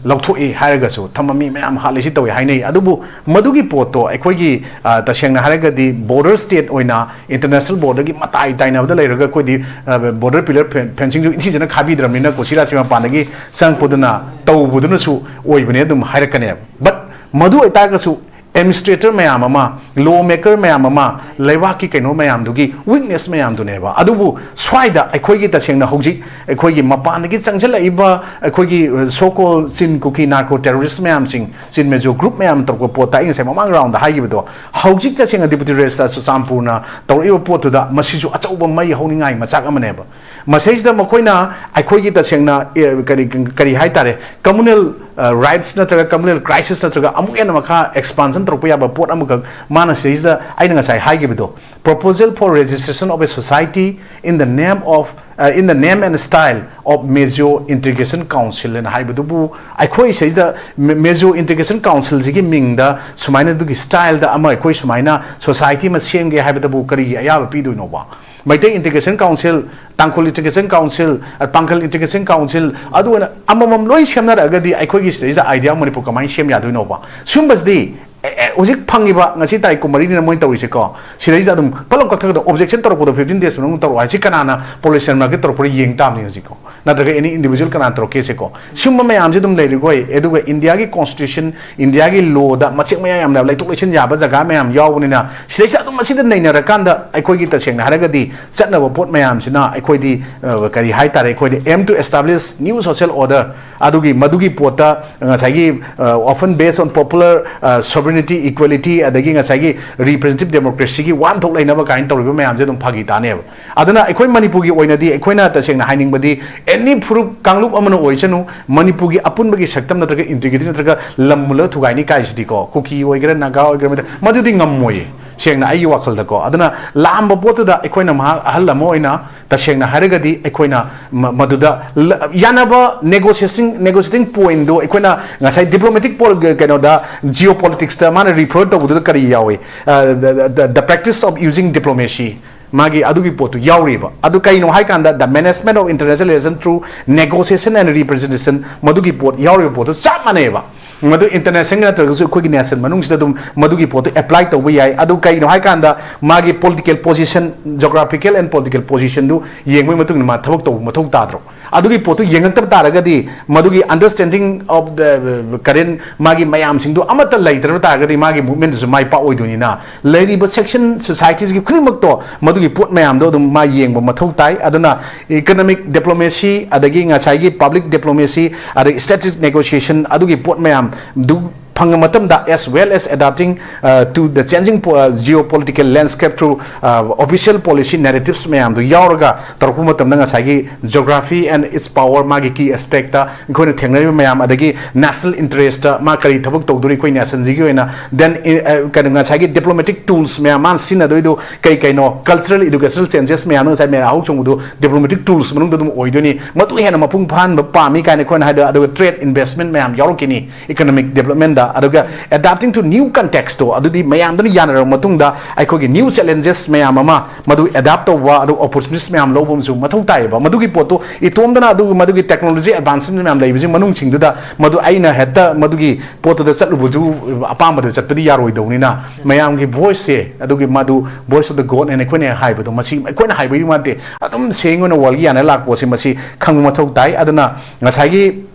ꯂꯧꯊꯣꯛꯏ ꯍꯥꯏꯔꯒꯁꯨ ꯊꯝꯃꯝꯃꯤ, ꯃꯌꯥꯝ ꯍꯥꯠꯂꯤꯁꯤ ꯇꯧꯏ ꯍꯥꯏꯅꯩ꯫ ꯑꯗꯨꯕꯨ ꯃꯗꯨꯒꯤ ꯄꯣꯠꯇꯣ ꯑꯩꯈꯣꯏꯒꯤ, ꯑ, ꯇꯁꯦꯡꯅ ꯍꯥꯏꯔꯒꯗꯤ ꯕꯣꯔꯗꯔ ꯁ꯭ꯇꯦꯠ ꯑꯣꯏꯅ ꯏꯟꯇꯔꯅꯦꯁꯅꯦꯜ ꯕꯣꯔꯗꯔꯒꯤ ꯃꯇꯥꯏ ꯇꯥꯏꯅꯕꯗ ꯂꯩꯔꯒ ꯑꯩꯈꯣꯏꯗꯤ, ꯑ, ꯕꯣꯔꯗꯔ ꯄꯤꯂꯔ ꯐꯦꯟ-, ꯐꯦꯟꯁꯤꯡꯁꯨ ꯏꯟꯊꯤꯖꯅ ꯈꯥꯕꯤꯗ꯭ꯔꯕꯅꯤꯅ ꯀꯣꯁꯤꯔꯥꯁꯤ ꯃꯄꯥꯟꯗꯒꯤ ꯆꯪꯉꯛꯄꯗꯨꯅ ꯇꯧꯕꯗꯨꯅꯁꯨ ꯑꯣꯏꯕꯅꯦ ꯑꯗꯨꯝ ꯍꯥꯏꯔꯛꯀꯅꯦꯕ꯫ ꯕꯠ ꯃꯗꯨ ꯑꯣꯏꯇꯥꯔꯒꯁꯨ ꯑꯦꯗꯃꯤꯅꯤꯁꯇ꯭ꯔꯦꯇꯔ ꯃꯌꯥꯝ ꯑꯃ, ꯂꯣ ꯃꯦꯀꯔ ꯃꯌꯥꯝ ꯑꯃ, ꯂꯩꯕꯥꯛꯀꯤ ꯀꯩꯅꯣ ꯃꯌꯥꯝꯗꯨꯒꯤ ꯋꯤꯛꯅꯦꯁ ꯃꯌꯥꯝꯗꯨꯅꯦꯕ꯫ ꯑꯗꯨꯕꯨ ꯁ꯭ꯋꯥꯏꯗ ꯑꯩꯈꯣꯏꯒꯤ ꯇꯁꯦꯡꯅ ꯍꯧꯖꯤꯛ ꯑꯩꯈꯣꯏꯒꯤ ꯃꯄꯥꯟꯗꯒꯤ ꯆꯪꯁꯤꯜꯂꯛꯏꯕ ꯑꯩꯈꯣꯏꯒꯤ, ꯑ, so called ꯆꯤꯟ ꯀꯨꯀꯤ ꯅꯥꯔꯀꯣ ꯇꯦꯔꯣꯔꯤꯁ ꯃꯌꯥꯝꯁꯤꯡ, ꯆꯤꯟ ꯃꯤꯖꯣ ꯒ꯭ꯔꯨꯞ ꯃꯌꯥꯝ ꯇꯧꯔꯛꯄ ꯄꯣꯠꯇ ꯑꯩ ꯉꯁꯥꯏ ꯃꯃꯥꯡ ꯔꯥꯎꯟꯗ ꯍꯥꯏꯈꯤꯕꯗꯣ, ꯍꯧꯖꯤꯛ ꯇꯁꯦꯡꯅ ꯗꯤꯄꯨꯇꯤ ꯔꯦꯖꯤꯁꯇ꯭ꯔꯥꯔ ꯆꯨꯔꯆꯥꯟꯄꯨꯔꯅ ꯇꯧꯔꯛꯏꯕ ꯄꯣꯠꯇꯨꯗ ꯃꯁꯤꯁꯨ ꯑꯆꯧꯕ ꯃꯩ ꯍꯧꯅꯤꯡꯉꯥꯏ ꯃꯆꯥꯛ ꯑꯃꯅꯦꯕ꯫ ꯃꯁꯤꯗꯩꯁꯤꯗ ꯃꯈꯣꯏꯅ ꯑꯩꯈꯣꯏꯒꯤ ꯇꯁꯦꯡꯅ, ꯑꯦ, ꯀꯔꯤ, ꯀꯔꯤ ꯍꯥꯏꯇꯥꯔꯦ, ꯀꯝꯃꯨꯅꯦꯜ, ꯑ, ꯔꯥꯏꯠꯁ ꯅꯠꯇ꯭ꯔꯒ ꯀꯝꯃꯨꯅꯦꯜ ꯀ꯭ꯔꯥꯏꯁꯤꯁ ꯅꯠꯇ꯭ꯔꯒ ꯑꯃꯨꯛ ꯍꯦꯟꯅ ꯃꯈꯥ ꯑꯦꯛꯁꯄꯥꯟꯁꯟ ꯇꯧꯔꯛꯄ ꯌꯥꯕ ꯄꯣꯠ ꯑꯃꯈꯛ ꯃꯥꯅ ꯁꯤꯗꯩꯁꯤꯗ ꯑꯩꯅ ꯉꯁꯥꯏ ꯍꯥꯏꯈꯤꯕꯗꯣ, proposal for registration of a society in the name of, uh, in the name and style of Mizo Integration Council ꯍꯥꯏꯅ ꯍꯥꯏꯕꯗꯨꯕꯨ, ꯑꯩꯈꯣꯏ ꯁꯤꯗꯩꯁꯤꯗ ꯃꯤ-, ꯃꯤꯖꯣ ꯏꯟꯇꯤꯒ꯭ꯔꯦꯁꯟ ꯀꯥꯎꯟꯁꯤꯜꯁꯤꯒꯤ ꯃꯤꯡꯗ ꯁꯨꯃꯥꯏꯅ ꯑꯗꯨꯒꯤ ꯁ꯭ꯇꯥꯏꯜꯗ ꯑꯃ ꯑꯩꯈꯣꯏ ꯁꯨꯃꯥꯏꯅ ꯁꯣꯁꯥꯏꯇꯤ ꯑꯃ ꯁꯦꯝꯒꯦ ꯍꯥꯏꯕꯗꯕꯨ ꯀꯔꯤꯒꯤ ꯑꯌꯥꯕ ꯄꯤꯗꯣꯏꯅꯣꯕ? ꯃꯩꯇꯩ ꯏꯟꯇꯤꯒ꯭ꯔꯦꯁꯟ ꯀꯥꯎꯟꯁꯤꯜ, ꯇꯥꯡꯈꯨꯜ ꯏꯟꯇꯤꯒ꯭ꯔꯦꯁꯟ ꯀꯥꯎꯟꯁꯤꯜ, ꯑ, ꯄꯥꯡꯒꯜ ꯏꯟꯇꯤꯒ꯭ꯔꯦꯁꯟ ꯀꯥꯎꯟꯁꯤꯜ, ꯑꯗꯨ ꯑꯣꯏꯅ ꯑꯃꯃꯝ ꯂꯣꯏ ꯁꯦꯝꯅꯔꯛꯑꯒꯗꯤ ꯑꯩꯈꯣꯏꯒꯤ ꯁꯤꯗꯩꯁꯤꯗ ꯑꯥꯏꯗꯤꯌꯥ ꯃꯅꯤꯄꯨꯔ ꯀꯃꯥꯏꯅ ꯁꯦꯝ ꯌꯥꯗꯣꯏꯅꯣꯕ? ꯁꯨꯝꯕꯁꯤꯗꯤ, ꯑꯦ, ꯑꯦ, ꯍꯧꯖꯤꯛ ꯐꯪꯉꯤꯕ ꯉꯁꯤ ꯇꯥꯔꯤꯛ ꯀꯨꯟꯃꯔꯤꯅꯤꯅ ꯃꯣꯏꯅ ꯇꯧꯔꯤꯁꯦꯀꯣ, ꯁꯤꯗꯩꯁꯤꯗ ꯑꯗꯨꯝ ꯐꯠ ꯂꯥꯎ ꯀꯛꯊꯠꯀꯗꯕ, ꯑꯣꯕꯖꯦꯛꯁꯟ ꯇꯧꯔꯛꯄꯗꯣ ꯐꯤꯐꯇꯤꯟ ꯗꯦꯖ ꯃꯅꯨꯡꯗ ꯇꯧꯔꯛꯑꯣ ꯍꯥꯏꯁꯤ ꯀꯅꯥꯅ ꯄꯣꯂꯤꯁꯤꯌꯟ ꯃꯥꯔꯀꯦꯠ ꯇꯧꯔꯛꯄ꯭ꯔꯥ ꯌꯦꯡ ꯇꯥꯕꯅꯤ ꯍꯧꯖꯤꯛꯀꯣ, ꯅꯠꯇ꯭ꯔꯒ ꯑꯦꯅꯤ ꯏꯟꯗꯤꯕꯤꯖꯨꯋꯦꯜ ꯀꯅꯥꯅ ꯇꯧꯔꯛꯀꯦꯁꯦꯀꯣ? ꯁꯤꯒꯨꯝꯕ ꯃꯌꯥꯝꯁꯦ ꯑꯗꯨꯝ ꯂꯩꯔꯤꯈꯣꯏ, ꯑꯗꯨꯒ ꯏꯟꯗꯤꯌꯥꯒꯤ ꯀꯣꯟꯁꯇꯤꯇ꯭ꯌꯨꯁꯟ, ꯏꯟꯗꯤꯌꯥꯒꯤ ꯂꯣꯗ ꯃꯆꯦꯛ ꯃꯌꯥ ꯌꯥꯝꯅ ꯂꯩꯊꯣꯛ ꯂꯩꯁꯤꯟ ꯌꯥꯕ ꯖꯒꯥ ꯃꯌꯥꯝ ꯌꯥꯎꯕꯅꯤꯅ, ꯁꯤꯗꯩꯁꯤꯗ ꯑꯗꯨꯝ ꯑꯁꯤꯗ ꯅꯩꯅꯔꯀꯥꯟꯗ ꯑꯩꯈꯣꯏꯒꯤ ꯇꯁꯦꯡꯅ ꯍꯥꯏꯔꯒꯗꯤ ꯆꯠꯅꯕ ꯄꯣꯠ ꯃꯌꯥꯝꯁꯤꯅ ꯑꯩꯈꯣꯏꯗꯤ, ꯑ, ꯀꯔꯤ ꯍꯥꯏꯇꯥꯔꯦ, ꯑꯩꯈꯣꯏꯗꯤ aim to establish new social order, ꯑꯗꯨꯒꯤ ꯃꯗꯨꯒꯤ ꯄꯣꯠꯇ ꯉꯁꯥꯏꯒꯤ, ꯑ, often based on popular, ꯑ, sovereign equality, ꯑꯗꯒꯤ ꯉꯁꯥꯏꯒꯤ representative democracy ꯒꯤ ꯋꯥꯍꯟꯊꯣꯛ ꯂꯩꯅꯕ ꯀꯥꯏꯅ ꯇꯧꯔꯤꯕ ꯃꯌꯥꯝꯁꯦ ꯑꯗꯨꯝ ꯐꯥꯒꯤ ꯇꯥꯅꯦꯕ꯫ ꯑꯗꯨꯅ ꯑꯩꯈꯣꯏ ꯃꯅꯤꯄꯨꯔꯒꯤ ꯑꯣꯏꯅꯗꯤ ꯑꯩꯈꯣꯏꯅ ꯇꯁꯦꯡꯅ ꯍꯥꯏꯅꯤꯡꯕꯗꯤ, any ꯐꯨꯔꯨꯞ ꯀꯥꯡꯂꯨꯞ ꯑꯃꯅ ꯑꯣꯏꯁꯅꯨ, ꯃꯅꯤꯄꯨꯔꯒꯤ ꯑꯄꯨꯟꯕꯒꯤ ꯁꯛꯇꯝ ꯅꯠꯇ꯭ꯔꯒ integrity ꯅꯠꯇ꯭ꯔꯒ ꯂꯝ ꯃꯨꯜꯂꯒ ꯊꯨꯒꯥꯏꯅꯤ ꯀꯥꯏꯁꯤꯗꯤꯀꯣ, ꯀꯨꯀꯤ ꯑꯣꯏꯒꯦꯔꯥ, ꯅꯥꯒꯥ ꯑꯣꯏꯒꯦꯔꯥ, ꯃꯩꯇꯩ, ꯃꯗꯨꯗꯤ ꯉꯝꯃꯣꯏꯌꯦ, ꯁꯦꯡꯅ ꯑꯩꯒꯤ ꯋꯥꯈꯜꯗꯀꯣ꯫ ꯑꯗꯨꯅ ꯂꯥꯝꯕ ꯄꯣꯠꯇꯨꯗ ꯑꯩꯈꯣꯏꯅ ꯃꯍꯥꯛ ꯑꯍꯜ ꯑꯃ ꯑꯣꯏꯅ ꯇꯁꯦꯡꯅ ꯍꯥꯏꯔꯒꯗꯤ ꯑꯩꯈꯣꯏꯅ ꯃ-, ꯃꯗꯨꯗ ꯂ-, ꯌꯥꯅꯕ negotiating, negotiating point ꯗꯨ ꯑꯩꯈꯣꯏꯅ ꯉꯁꯥꯏ diplomatic pol-, ꯀꯩꯅꯣꯗ, geopolitics ꯇ ꯃꯥꯅ refer ꯇꯧꯕꯗꯨꯗ ꯀꯔꯤ ꯌꯥꯎꯏ? ꯑ, the, the, the practice of using diplomacy, ꯃꯥꯒꯤ ꯑꯗꯨꯒꯤ ꯄꯣꯠꯇꯨ ꯌꯥꯎꯔꯤꯕ꯫ ꯑꯗꯨ ꯀꯩꯅꯣ ꯍꯥꯏꯀꯥꯟꯗ, the management of international relation through negotiation and representation, ꯃꯗꯨꯒꯤ ꯄꯣꯠ ꯌꯥꯎꯔꯤꯕ ꯄꯣꯠꯇꯨ ꯆꯞ ꯃꯥꯟꯅꯩꯕ꯫ ꯃꯗꯨ international ꯅꯠꯇ꯭ꯔꯒꯁꯨ ꯑꯩꯈꯣꯏꯒꯤ nation ꯃꯅꯨꯡꯁꯤꯗ ꯑꯗꯨꯝ ꯃꯗꯨꯒꯤ ꯄꯣꯠꯇꯨ apply ꯇꯧꯕ ꯌꯥꯏ꯫ ꯑꯗꯨ ꯀꯩꯅꯣ ꯍꯥꯏꯀꯥꯟꯗ, ꯃꯥꯒꯤ political position, geographical and political position ꯗꯨ ꯌꯦꯡꯕꯒꯤ ꯃꯇꯨꯡ ꯏꯟꯅ ꯃꯥ ꯊꯕꯛ ꯇꯧꯕ ꯃꯊꯧ ꯇꯥꯗ꯭ꯔꯣ? ꯑꯗꯨꯒꯤ ꯄꯣꯠꯇꯨ ꯌꯦꯡꯉꯛꯇꯕ ꯇꯥꯔꯒꯗꯤ, ꯃꯗꯨꯒꯤ understanding of the current ꯃꯥꯒꯤ ꯃꯌꯥꯝꯁꯤꯡꯗꯨ ꯑꯃꯠꯇ ꯂꯩꯇ꯭ꯔꯕ ꯇꯥꯔꯒꯗꯤ, ꯃꯥꯒꯤ movement ꯗꯨꯁꯨ ꯃꯥꯏ ꯄꯥꯛꯑꯣꯏꯗꯣꯏꯅꯤꯅ, ꯂꯩꯔꯤꯕ section societies ꯀꯤ ꯈꯨꯗꯤꯡꯃꯛꯇꯣ ꯃꯗꯨꯒꯤ ꯄꯣꯠ ꯃꯌꯥꯝꯗꯣ ꯑꯗꯨꯝ ꯃꯥ ꯌꯦꯡꯕ ꯃꯊꯧ ꯇꯥꯏ꯫ ꯑꯗꯨꯅ economic diplomacy, ꯑꯗꯒꯤ ꯉꯁꯥꯏꯒꯤ public diplomacy, ꯑꯗꯒꯤ strategic negotiation, ꯑꯗꯨꯒꯤ ꯄꯣꯠ ꯃꯌꯥꯝꯗꯨ ꯐꯪꯕ ꯃꯇꯝꯗ, as well as adapting, uh, to the changing po-, uh, geopolitical landscape through, uh, official policy narratives ꯃꯌꯥꯝꯗꯨ ꯌꯥꯎꯔꯒ ꯇꯧꯔꯛꯄ ꯃꯇꯝꯗ, ꯉꯁꯥꯏꯒꯤ geography and its power, ꯃꯥꯒꯤ key aspect ꯇ ꯑꯩꯈꯣꯏꯅ ꯊꯦꯡꯅꯔꯤꯕ ꯃꯌꯥꯝ, ꯑꯗꯒꯤ national interest ꯇ ꯃꯥ ꯀꯔꯤ ꯊꯕꯛ ꯇꯧꯗꯣꯔꯤ ꯑꯩꯈꯣꯏ nation ꯁꯤꯒꯤ ꯑꯣꯏꯅ, then, uh, ꯀꯩꯅꯣ, ꯉꯁꯥꯏꯒꯤ diplomatic tools ꯃꯌꯥꯝ ꯃꯥꯅ ꯁꯤꯖꯤꯟꯅꯗꯣꯏꯗꯣ ꯀꯩ ꯀꯩꯅꯣ, cultural educational changes ꯃꯌꯥꯝꯗꯣ ꯉꯁꯥꯏ ꯃꯌꯥꯝ ꯍꯧ ꯆꯣꯡꯕꯗꯣ diplomatic tools ꯃꯅꯨꯡꯗ ꯑꯗꯨꯝ ꯑꯣꯏꯗꯣꯏꯅꯤ꯫ ꯃꯗꯨ ꯍꯦꯟꯅ ꯃꯄꯨꯡ ꯐꯥꯍꯟꯕ ꯄꯥꯝꯃꯤ ꯀꯥꯏꯅ ꯑꯩꯈꯣꯏꯅ ꯍꯥꯏꯗꯣ, ꯑꯗꯨꯒ trade investment ꯃꯌꯥꯝ ꯌꯥꯎꯔꯛꯈꯤꯅꯤ economic development ꯇ꯫ ꯑꯗꯨꯒ adapting to new context ꯇꯣ, ꯑꯗꯨꯗꯤ ꯃꯌꯥꯝꯗꯨꯅ ꯌꯥꯅꯔꯕ ꯃꯇꯨꯡꯗ ꯑꯩꯈꯣꯏꯒꯤ new challenges ꯃꯌꯥꯝ ꯑꯃ ꯃꯗꯨ adapt ꯇꯧꯕ, ꯑꯗꯨꯒ opportunities ꯃꯌꯥꯝ ꯂꯧꯕ ꯑꯃꯁꯨ ꯃꯊꯧ ꯇꯥꯏꯌꯦꯕ꯫ ꯃꯗꯨꯒꯤ ꯄꯣꯠꯇꯨ ꯏꯇꯣꯝꯗꯅ, ꯑꯗꯨꯒ ꯃꯗꯨꯒꯤ technology advancement ꯃꯌꯥꯝ ꯂꯩꯕꯁꯤ ꯃꯅꯨꯡꯁꯤꯡꯗꯨꯗ ꯃꯗꯨ ꯑꯩꯅ ꯍꯦꯛꯇ ꯃꯗꯨꯒꯤ ꯄꯣꯠꯇꯨꯗ ꯆꯠꯂꯨꯕꯗꯨ ꯑꯄꯥꯝꯕꯗ ꯆꯠꯄꯗꯤ ꯌꯥꯔꯣꯏꯗꯧꯅꯤꯅ, ꯃꯌꯥꯝꯒꯤ voice ꯁꯦ, ꯑꯗꯨꯒꯤ ꯃꯗꯨ voice of the God ꯍꯥꯏꯅ ꯑꯩꯈꯣꯏꯅ ꯍꯥꯏꯕꯗꯣ, ꯃꯁꯤ ꯑꯩꯈꯣꯏꯅ ꯍꯥꯏꯕꯒꯤ ꯋꯥ ꯅꯠꯇꯦ, ꯑꯗꯨꯝ ꯁꯦꯡ ꯑꯣꯏꯅ world ꯒꯤ ꯌꯥꯅ ꯂꯥꯛꯄ ꯄꯣꯠꯁꯦ ꯃꯁꯤ ꯈꯪꯕ ꯃꯊꯧ ꯇꯥꯏ꯫ ꯑꯗꯨꯅ ꯉꯁꯥꯏꯒꯤ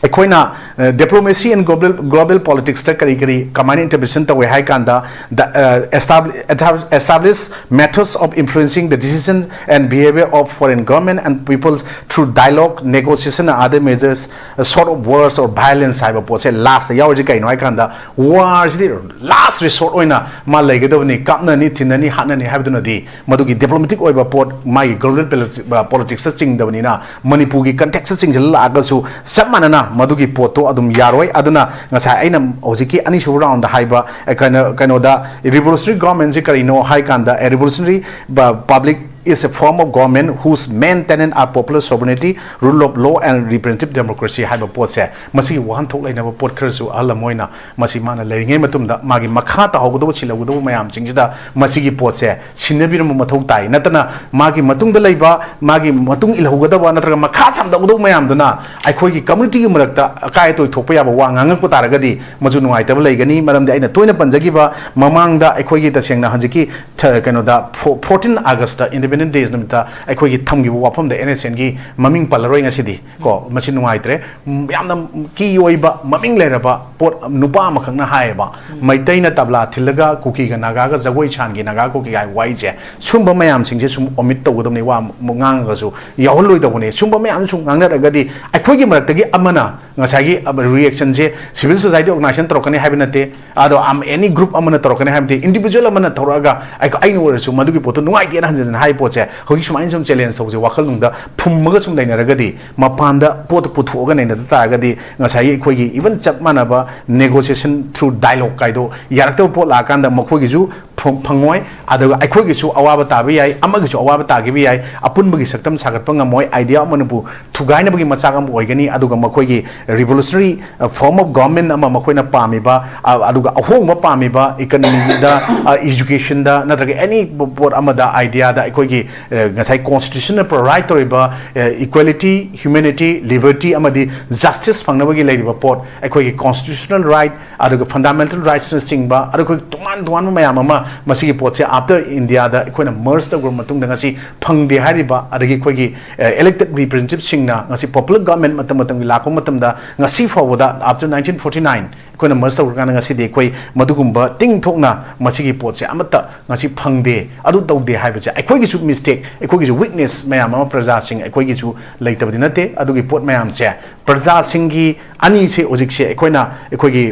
ꯑꯩꯈꯣꯏꯅ ꯗꯤꯄ꯭ꯂꯣꯃꯦꯁꯤ ꯑꯦꯟ ꯒ꯭ꯂꯣꯕꯦꯜ ꯒ꯭ꯂꯣꯕꯦꯜ ꯄꯣꯂꯤꯇꯤꯛꯁꯇ ꯀꯔꯤ ꯀꯔꯤ ꯀꯃꯥꯏꯅ ꯏꯟꯇꯔꯚꯦꯟꯁꯟ ꯇꯧꯋꯦ ꯍꯥꯏ ꯀꯥꯟꯗ, the establish methods of influencing the decision and behavior of foreign government and peoples through dialogue, negotiation and other measures, short of words or violence ꯍꯥꯏꯕ ꯄꯣꯠꯁꯦ ꯂꯥꯁꯇ ꯌꯥꯎꯔꯤꯁꯦ ꯀꯩꯅꯣ ꯍꯥꯏ ꯀꯥꯟꯗ, ꯋꯥꯔꯁꯤꯗꯤ ꯂꯥꯁ resort ꯑꯣꯏꯅ ꯃꯥ ꯂꯩꯒꯗꯕꯅꯤ, ꯀꯥꯞꯅꯅꯤ, ꯊꯤꯟꯅꯅꯤ, ꯍꯥꯠꯅꯅꯤ ꯍꯥꯏꯕꯗꯨꯅꯗꯤ ꯃꯗꯨꯒꯤ ꯗꯤꯄ꯭ꯂꯣꯃꯦꯇꯤꯛ ꯑꯣꯏꯕ ꯄꯣꯠ ꯃꯥꯒꯤ ꯒ꯭ꯂꯣꯕꯦꯜ ꯄꯣꯂꯤꯇꯤꯛꯁꯇ ꯆꯤꯡꯗꯕꯅꯤꯅ, ꯃꯅꯤꯄꯨꯔꯒꯤ ꯀꯟꯇꯦꯛꯁꯇ ꯆꯤꯡꯁꯤꯜꯂꯛꯑꯒꯁꯨ ꯆꯞ ꯃꯥꯟꯅꯅ ꯃꯗꯨꯒꯤ ꯄꯣꯠꯇꯣ ꯑꯗꯨꯝ ꯌꯥꯔꯣꯏ꯫ ꯑꯗꯨꯅ ꯉꯁꯥꯏ ꯑꯩꯅ ꯍꯧꯖꯤꯛꯀꯤ ꯑꯅꯤꯁꯨꯕ ꯔꯥꯎꯟꯗ ꯍꯥꯏꯕ, ꯑ, ꯀꯩꯅꯣ, ꯀꯩꯅꯣꯗ, ꯔꯤꯚꯣꯂꯨꯁꯅꯔꯤ ꯒꯣꯚꯔꯟꯃꯦꯟꯁꯤ ꯀꯔꯤꯅꯣ ꯍꯥꯏ ꯀꯥꯟꯗ, a revolutionary, uh, public is a form of government whose main tenet are popular sovereignty, rule of law and representative democracy ꯍꯥꯏꯕ ꯄꯣꯠꯁꯦ, ꯃꯁꯤꯒꯤ ꯋꯥꯍꯟꯊꯣꯛ ꯂꯩꯅꯕ ꯄꯣꯠ ꯈꯔꯁꯨ ꯑꯍꯜ ꯑꯃ ꯑꯣꯏꯅ ꯃꯁꯤ ꯃꯥꯅ ꯂꯩꯔꯤꯉꯩ ꯃꯇꯝꯗ ꯃꯥꯒꯤ ꯃꯈꯥ ꯇꯥꯍꯧꯒꯗꯧꯕ, ꯁꯤꯜꯍꯧꯒꯗꯧꯕ ꯃꯌꯥꯝꯁꯤꯡꯁꯤꯗ ꯃꯁꯤꯒꯤ ꯄꯣꯠꯁꯦ ꯁꯤꯟꯅꯕꯤꯔꯝꯕ ꯃꯊꯧ ꯇꯥꯏ꯫ ꯅꯠꯇꯅ ꯃꯥꯒꯤ ꯃꯇꯨꯡꯗ ꯂꯩꯕ, ꯃꯥꯒꯤ ꯃꯇꯨꯡ ꯏꯜꯍꯧꯒꯗꯕ ꯅꯠꯇ꯭ꯔꯒ ꯃꯈꯥ ꯁꯝꯊꯒꯗꯧꯕ ꯃꯌꯥꯝꯗꯨꯅ ꯑꯩꯈꯣꯏꯒꯤ ꯀꯝꯃ꯭ꯌꯨꯅꯤꯇꯤꯒꯤ ꯃꯔꯛꯇ ꯑꯀꯥꯏ ꯑꯇꯣꯏ ꯊꯣꯛꯄ ꯌꯥꯕ ꯋꯥ ꯉꯥꯡꯉꯛꯄ ꯇꯥꯔꯒꯗꯤ ꯃꯗꯨ ꯅꯨꯡꯉꯥꯏꯇꯕ ꯂꯩꯒꯅꯤ꯫ ꯃꯔꯝꯗꯤ ꯑꯩꯅ ꯇꯣꯏꯅ ꯄꯟꯖꯈꯤꯕ, ꯃꯃꯥꯡꯗ ꯑꯩꯈꯣꯏꯒꯤ ꯇꯁꯦꯡꯅ ꯍꯧꯖꯤꯛꯀꯤ ꯊ-, ꯀꯩꯅꯣꯗ, ꯐꯣ-, fourteen August, Independence Day ꯅꯨꯃꯤꯠꯇ ꯑꯩꯈꯣꯏꯒꯤ ꯊꯝꯈꯤꯕ ꯋꯥꯐꯝꯗ, ꯑꯦꯟ ꯑꯦꯁ ꯑꯦꯟꯒꯤ ꯃꯃꯤꯡ ꯄꯜꯂꯔꯣꯏ ꯉꯁꯤꯗꯤ ꯀꯣ, ꯃꯁꯤ ꯅꯨꯡꯉꯥꯏꯇ꯭ꯔꯦ꯫ ꯎꯝ, ꯌꯥꯝꯅ ꯀꯤ ꯑꯣꯏꯕ, ꯃꯃꯤꯡ ꯂꯩꯔꯕ ꯄꯣꯠ ꯅꯨꯄꯥ ꯑꯃꯈꯛꯅ ꯍꯥꯏꯌꯦꯕ, ꯎꯝ꯫ ꯃꯩꯇꯩꯅ ꯇꯕ꯭ꯂꯥ ꯊꯤꯜꯂꯒ ꯀꯨꯀꯤꯒ ꯅꯥꯒꯥꯒ ꯖꯒꯣꯏ ꯁꯥꯟꯒꯤ, ꯅꯥꯒꯥ ꯀꯨꯀꯤ ꯍꯥꯏ ꯋꯥꯍꯩꯁꯦ, ꯁꯨꯝꯕ ꯃꯌꯥꯝꯁꯤꯡꯁꯦ ꯁꯨꯝ ꯑꯣꯃꯤꯠ ꯇꯧꯒꯗꯕꯅꯤ, ꯋꯥ ꯉꯥꯡꯉꯒꯁꯨ ꯌꯥꯎꯍꯜꯂꯣꯏꯗꯧꯕꯅꯤ꯫ ꯁꯨꯝꯕ ꯃꯌꯥꯝ ꯁꯨꯝ ꯉꯥꯡꯅꯔꯒꯗꯤ ꯑꯩꯈꯣꯏꯒꯤ ꯃꯔꯛꯇꯒꯤ ꯑꯃꯅ ꯉꯁꯥꯏꯒꯤ ꯔꯤꯌꯦꯛꯁꯟꯁꯦ ꯁꯤꯚꯤꯜ ꯁꯣꯁꯥꯏꯇꯤ ꯑꯣꯔꯒꯅꯥꯏꯖꯦꯁꯟ ꯇꯧꯔꯛꯀꯅꯤ ꯍꯥꯏꯕ ꯅꯠꯇꯦ, ꯑꯗꯣ ꯑꯦꯅꯤ ꯒ꯭ꯔꯨꯞ ꯑꯃꯅ ꯇꯧꯔꯛꯀꯅꯤ ꯍꯥꯏꯕ ꯅꯠꯇꯦ, ꯏꯟꯗꯤꯚꯤꯖꯨꯋꯦꯜ ꯑꯃꯅ ꯇꯧꯔꯛꯑꯒ ꯑꯩ-, ꯑꯩꯅ ꯑꯣꯏꯔꯁꯨ ꯃꯗꯨꯒꯤ ꯄꯣꯠꯇꯣ ꯅꯨꯡꯉꯥꯏꯇꯦꯅ ꯍꯟꯖꯤꯟ ꯍꯟꯖꯤꯟ ꯍꯥꯏꯕ ꯄꯣꯠꯁꯦ ꯍꯧꯖꯤꯛ ꯁꯨꯃꯥꯏꯅ ꯁꯨꯝ ꯆꯦꯂꯦꯟꯖ ꯇꯧꯕꯁꯦ ꯋꯥꯈꯜ ꯅꯨꯡꯗ ꯐꯨꯝꯃꯒ ꯁꯨꯝ ꯂꯩꯅꯔꯒꯗꯤ, ꯃꯄꯥꯟꯗ ꯄꯣꯠꯇꯣ ꯄꯨꯊꯣꯛꯑꯒ ꯅꯩꯅꯗ ꯇꯥꯔꯒꯗꯤ, ꯉꯁꯥꯏꯒꯤ ꯑꯩꯈꯣꯏꯒꯤ ꯏꯚꯟ ꯆꯞ ꯃꯥꯟꯅꯕ ꯅꯦꯒꯣꯁꯤꯌꯦꯁꯟ ꯊ꯭ꯔꯨ ꯗꯥꯏꯂꯣꯒ ꯀꯥꯏꯗꯣ ꯌꯥꯔꯛꯇꯕ ꯄꯣꯠ ꯂꯥꯛꯑꯀꯥꯟꯗ ꯃꯈꯣꯏꯒꯤꯁꯨ ꯐ-, ꯐꯪꯉꯣꯏ, ꯑꯗꯨꯒ ꯑꯩꯈꯣꯏꯒꯤꯁꯨ ꯑꯋꯥꯕ ꯇꯥꯕ ꯌꯥꯏ, ꯑꯃꯒꯤꯁꯨ ꯑꯋꯥꯕ ꯇꯥꯈꯤꯕ ꯌꯥꯏ, ꯑꯄꯨꯟꯕꯒꯤ ꯁꯛꯇꯝ ꯁꯥꯒꯠꯄ ꯉꯝꯃꯣꯏ, ꯑꯥꯏꯗꯤꯌꯥ ꯑꯃꯅꯕꯨ ꯊꯨꯒꯥꯏꯅꯕꯒꯤ ꯃꯆꯥꯛ ꯑꯃ ꯑꯣꯏꯒꯅꯤ꯫ ꯑꯗꯨꯒ ꯃꯈꯣꯏꯒꯤ ꯔꯤꯚꯣꯂꯨꯁꯅꯔꯤ ꯐꯣꯔꯝ ꯑꯣꯐ ꯒꯣꯚꯔꯟꯃꯦꯟ ꯑꯃ ꯃꯈꯣꯏꯅ ꯄꯥꯝꯃꯤꯕ, ꯑ, ꯑꯗꯨꯒ ꯑꯍꯣꯡꯕ ꯄꯥꯝꯃꯤꯕ ꯏꯀꯅꯃꯤꯗ, ꯑ, ꯏꯖꯨꯀꯦꯁꯟꯗ ꯅꯠꯇ꯭ꯔꯒ ꯑꯦꯅꯤ ꯄꯣꯠ ꯑꯃꯗ, ꯑꯥꯏꯗꯤꯌꯥꯗ ꯑꯩꯈꯣꯏꯒꯤ, ꯑ, ꯉꯁꯥꯏ ꯀꯣꯟꯁꯇꯤꯇ꯭ꯌꯨꯁꯟꯅ ꯄ꯭ꯔꯣꯚꯥꯏꯗ ꯇꯧꯔꯤꯕ, ꯑ, ꯏꯀ꯭ꯋꯦꯂꯤꯇꯤ, ꯍ꯭ꯌꯨꯃꯦꯅꯤꯇꯤ, ꯂꯤꯕꯔꯇꯤ ꯑꯃꯗꯤ ꯖꯁꯇꯤꯁ ꯐꯪꯅꯕꯒꯤ ꯂꯩꯔꯤꯕ ꯄꯣꯠ, ꯑꯩꯈꯣꯏꯒꯤ ꯀꯣꯟꯁꯇꯤꯇ꯭ꯌꯨꯁꯅꯦꯜ ꯔꯥꯏꯠ, ꯑꯗꯨꯒ ꯐꯟꯗꯥꯃꯦꯟꯇꯦꯜ ꯔꯥꯏꯠꯁꯅꯆꯤꯡꯕ, ꯑꯗꯨꯒ ꯑꯩꯈꯣꯏ ꯇꯣꯉꯥꯟ ꯇꯣꯉꯥꯟꯕ ꯃꯌꯥꯝ ꯑꯃ ꯃꯁꯤꯒꯤ ꯄꯣꯠꯁꯦ after India ꯗ ꯑꯩꯈꯣꯏꯅ merge ꯇꯧꯈ꯭ꯔꯕ ꯃꯇꯨꯡꯗ ꯉꯁꯤ ꯐꯪꯗꯦ ꯍꯥꯏꯔꯤꯕ, ꯑꯗꯒꯤ ꯑꯩꯈꯣꯏꯒꯤ elected representative ꯁꯤꯡꯅ ꯉꯁꯤ popular government ꯃꯇꯝ ꯃꯇꯝꯒꯤ ꯂꯥꯛꯄ ꯃꯇꯝꯗ ꯉꯁꯤ ꯐꯥꯎꯕꯗ, after nineteen forty nine ꯑꯩꯈꯣꯏꯅ merge ꯇꯧꯈ꯭ꯔꯀꯥꯟꯗ ꯉꯁꯤꯗꯤ ꯑꯩꯈꯣꯏ ꯃꯗꯨꯒꯨꯝꯕ ꯇꯤꯡꯊꯣꯛꯅ ꯃꯁꯤꯒꯤ ꯄꯣꯠꯁꯦ ꯑꯃꯠꯇ ꯉꯁꯤ ꯐꯪꯗꯦ, ꯑꯗꯨ ꯇꯧꯗꯦ ꯍꯥꯏꯕꯁꯦ ꯑꯩꯈꯣꯏꯒꯤꯁꯨ mistake, ꯑꯩꯈꯣꯏꯒꯤꯁꯨ weakness ꯃꯌꯥꯝ ꯑꯃ ꯄ꯭ꯔꯖꯥꯁꯤꯡ ꯑꯩꯈꯣꯏꯒꯤꯁꯨ ꯂꯩꯇꯕꯗꯤ ꯅꯠꯇꯦ꯫ ꯑꯗꯨꯒꯤ ꯄꯣꯠ ꯃꯌꯥꯝꯁꯦ ꯄ꯭ꯔꯖꯥꯁꯤꯡꯒꯤ ꯑꯅꯤꯁꯦ ꯍꯧꯖꯤꯛꯁꯦ ꯑꯩꯈꯣꯏꯅ, ꯑꯩꯈꯣꯏꯒꯤ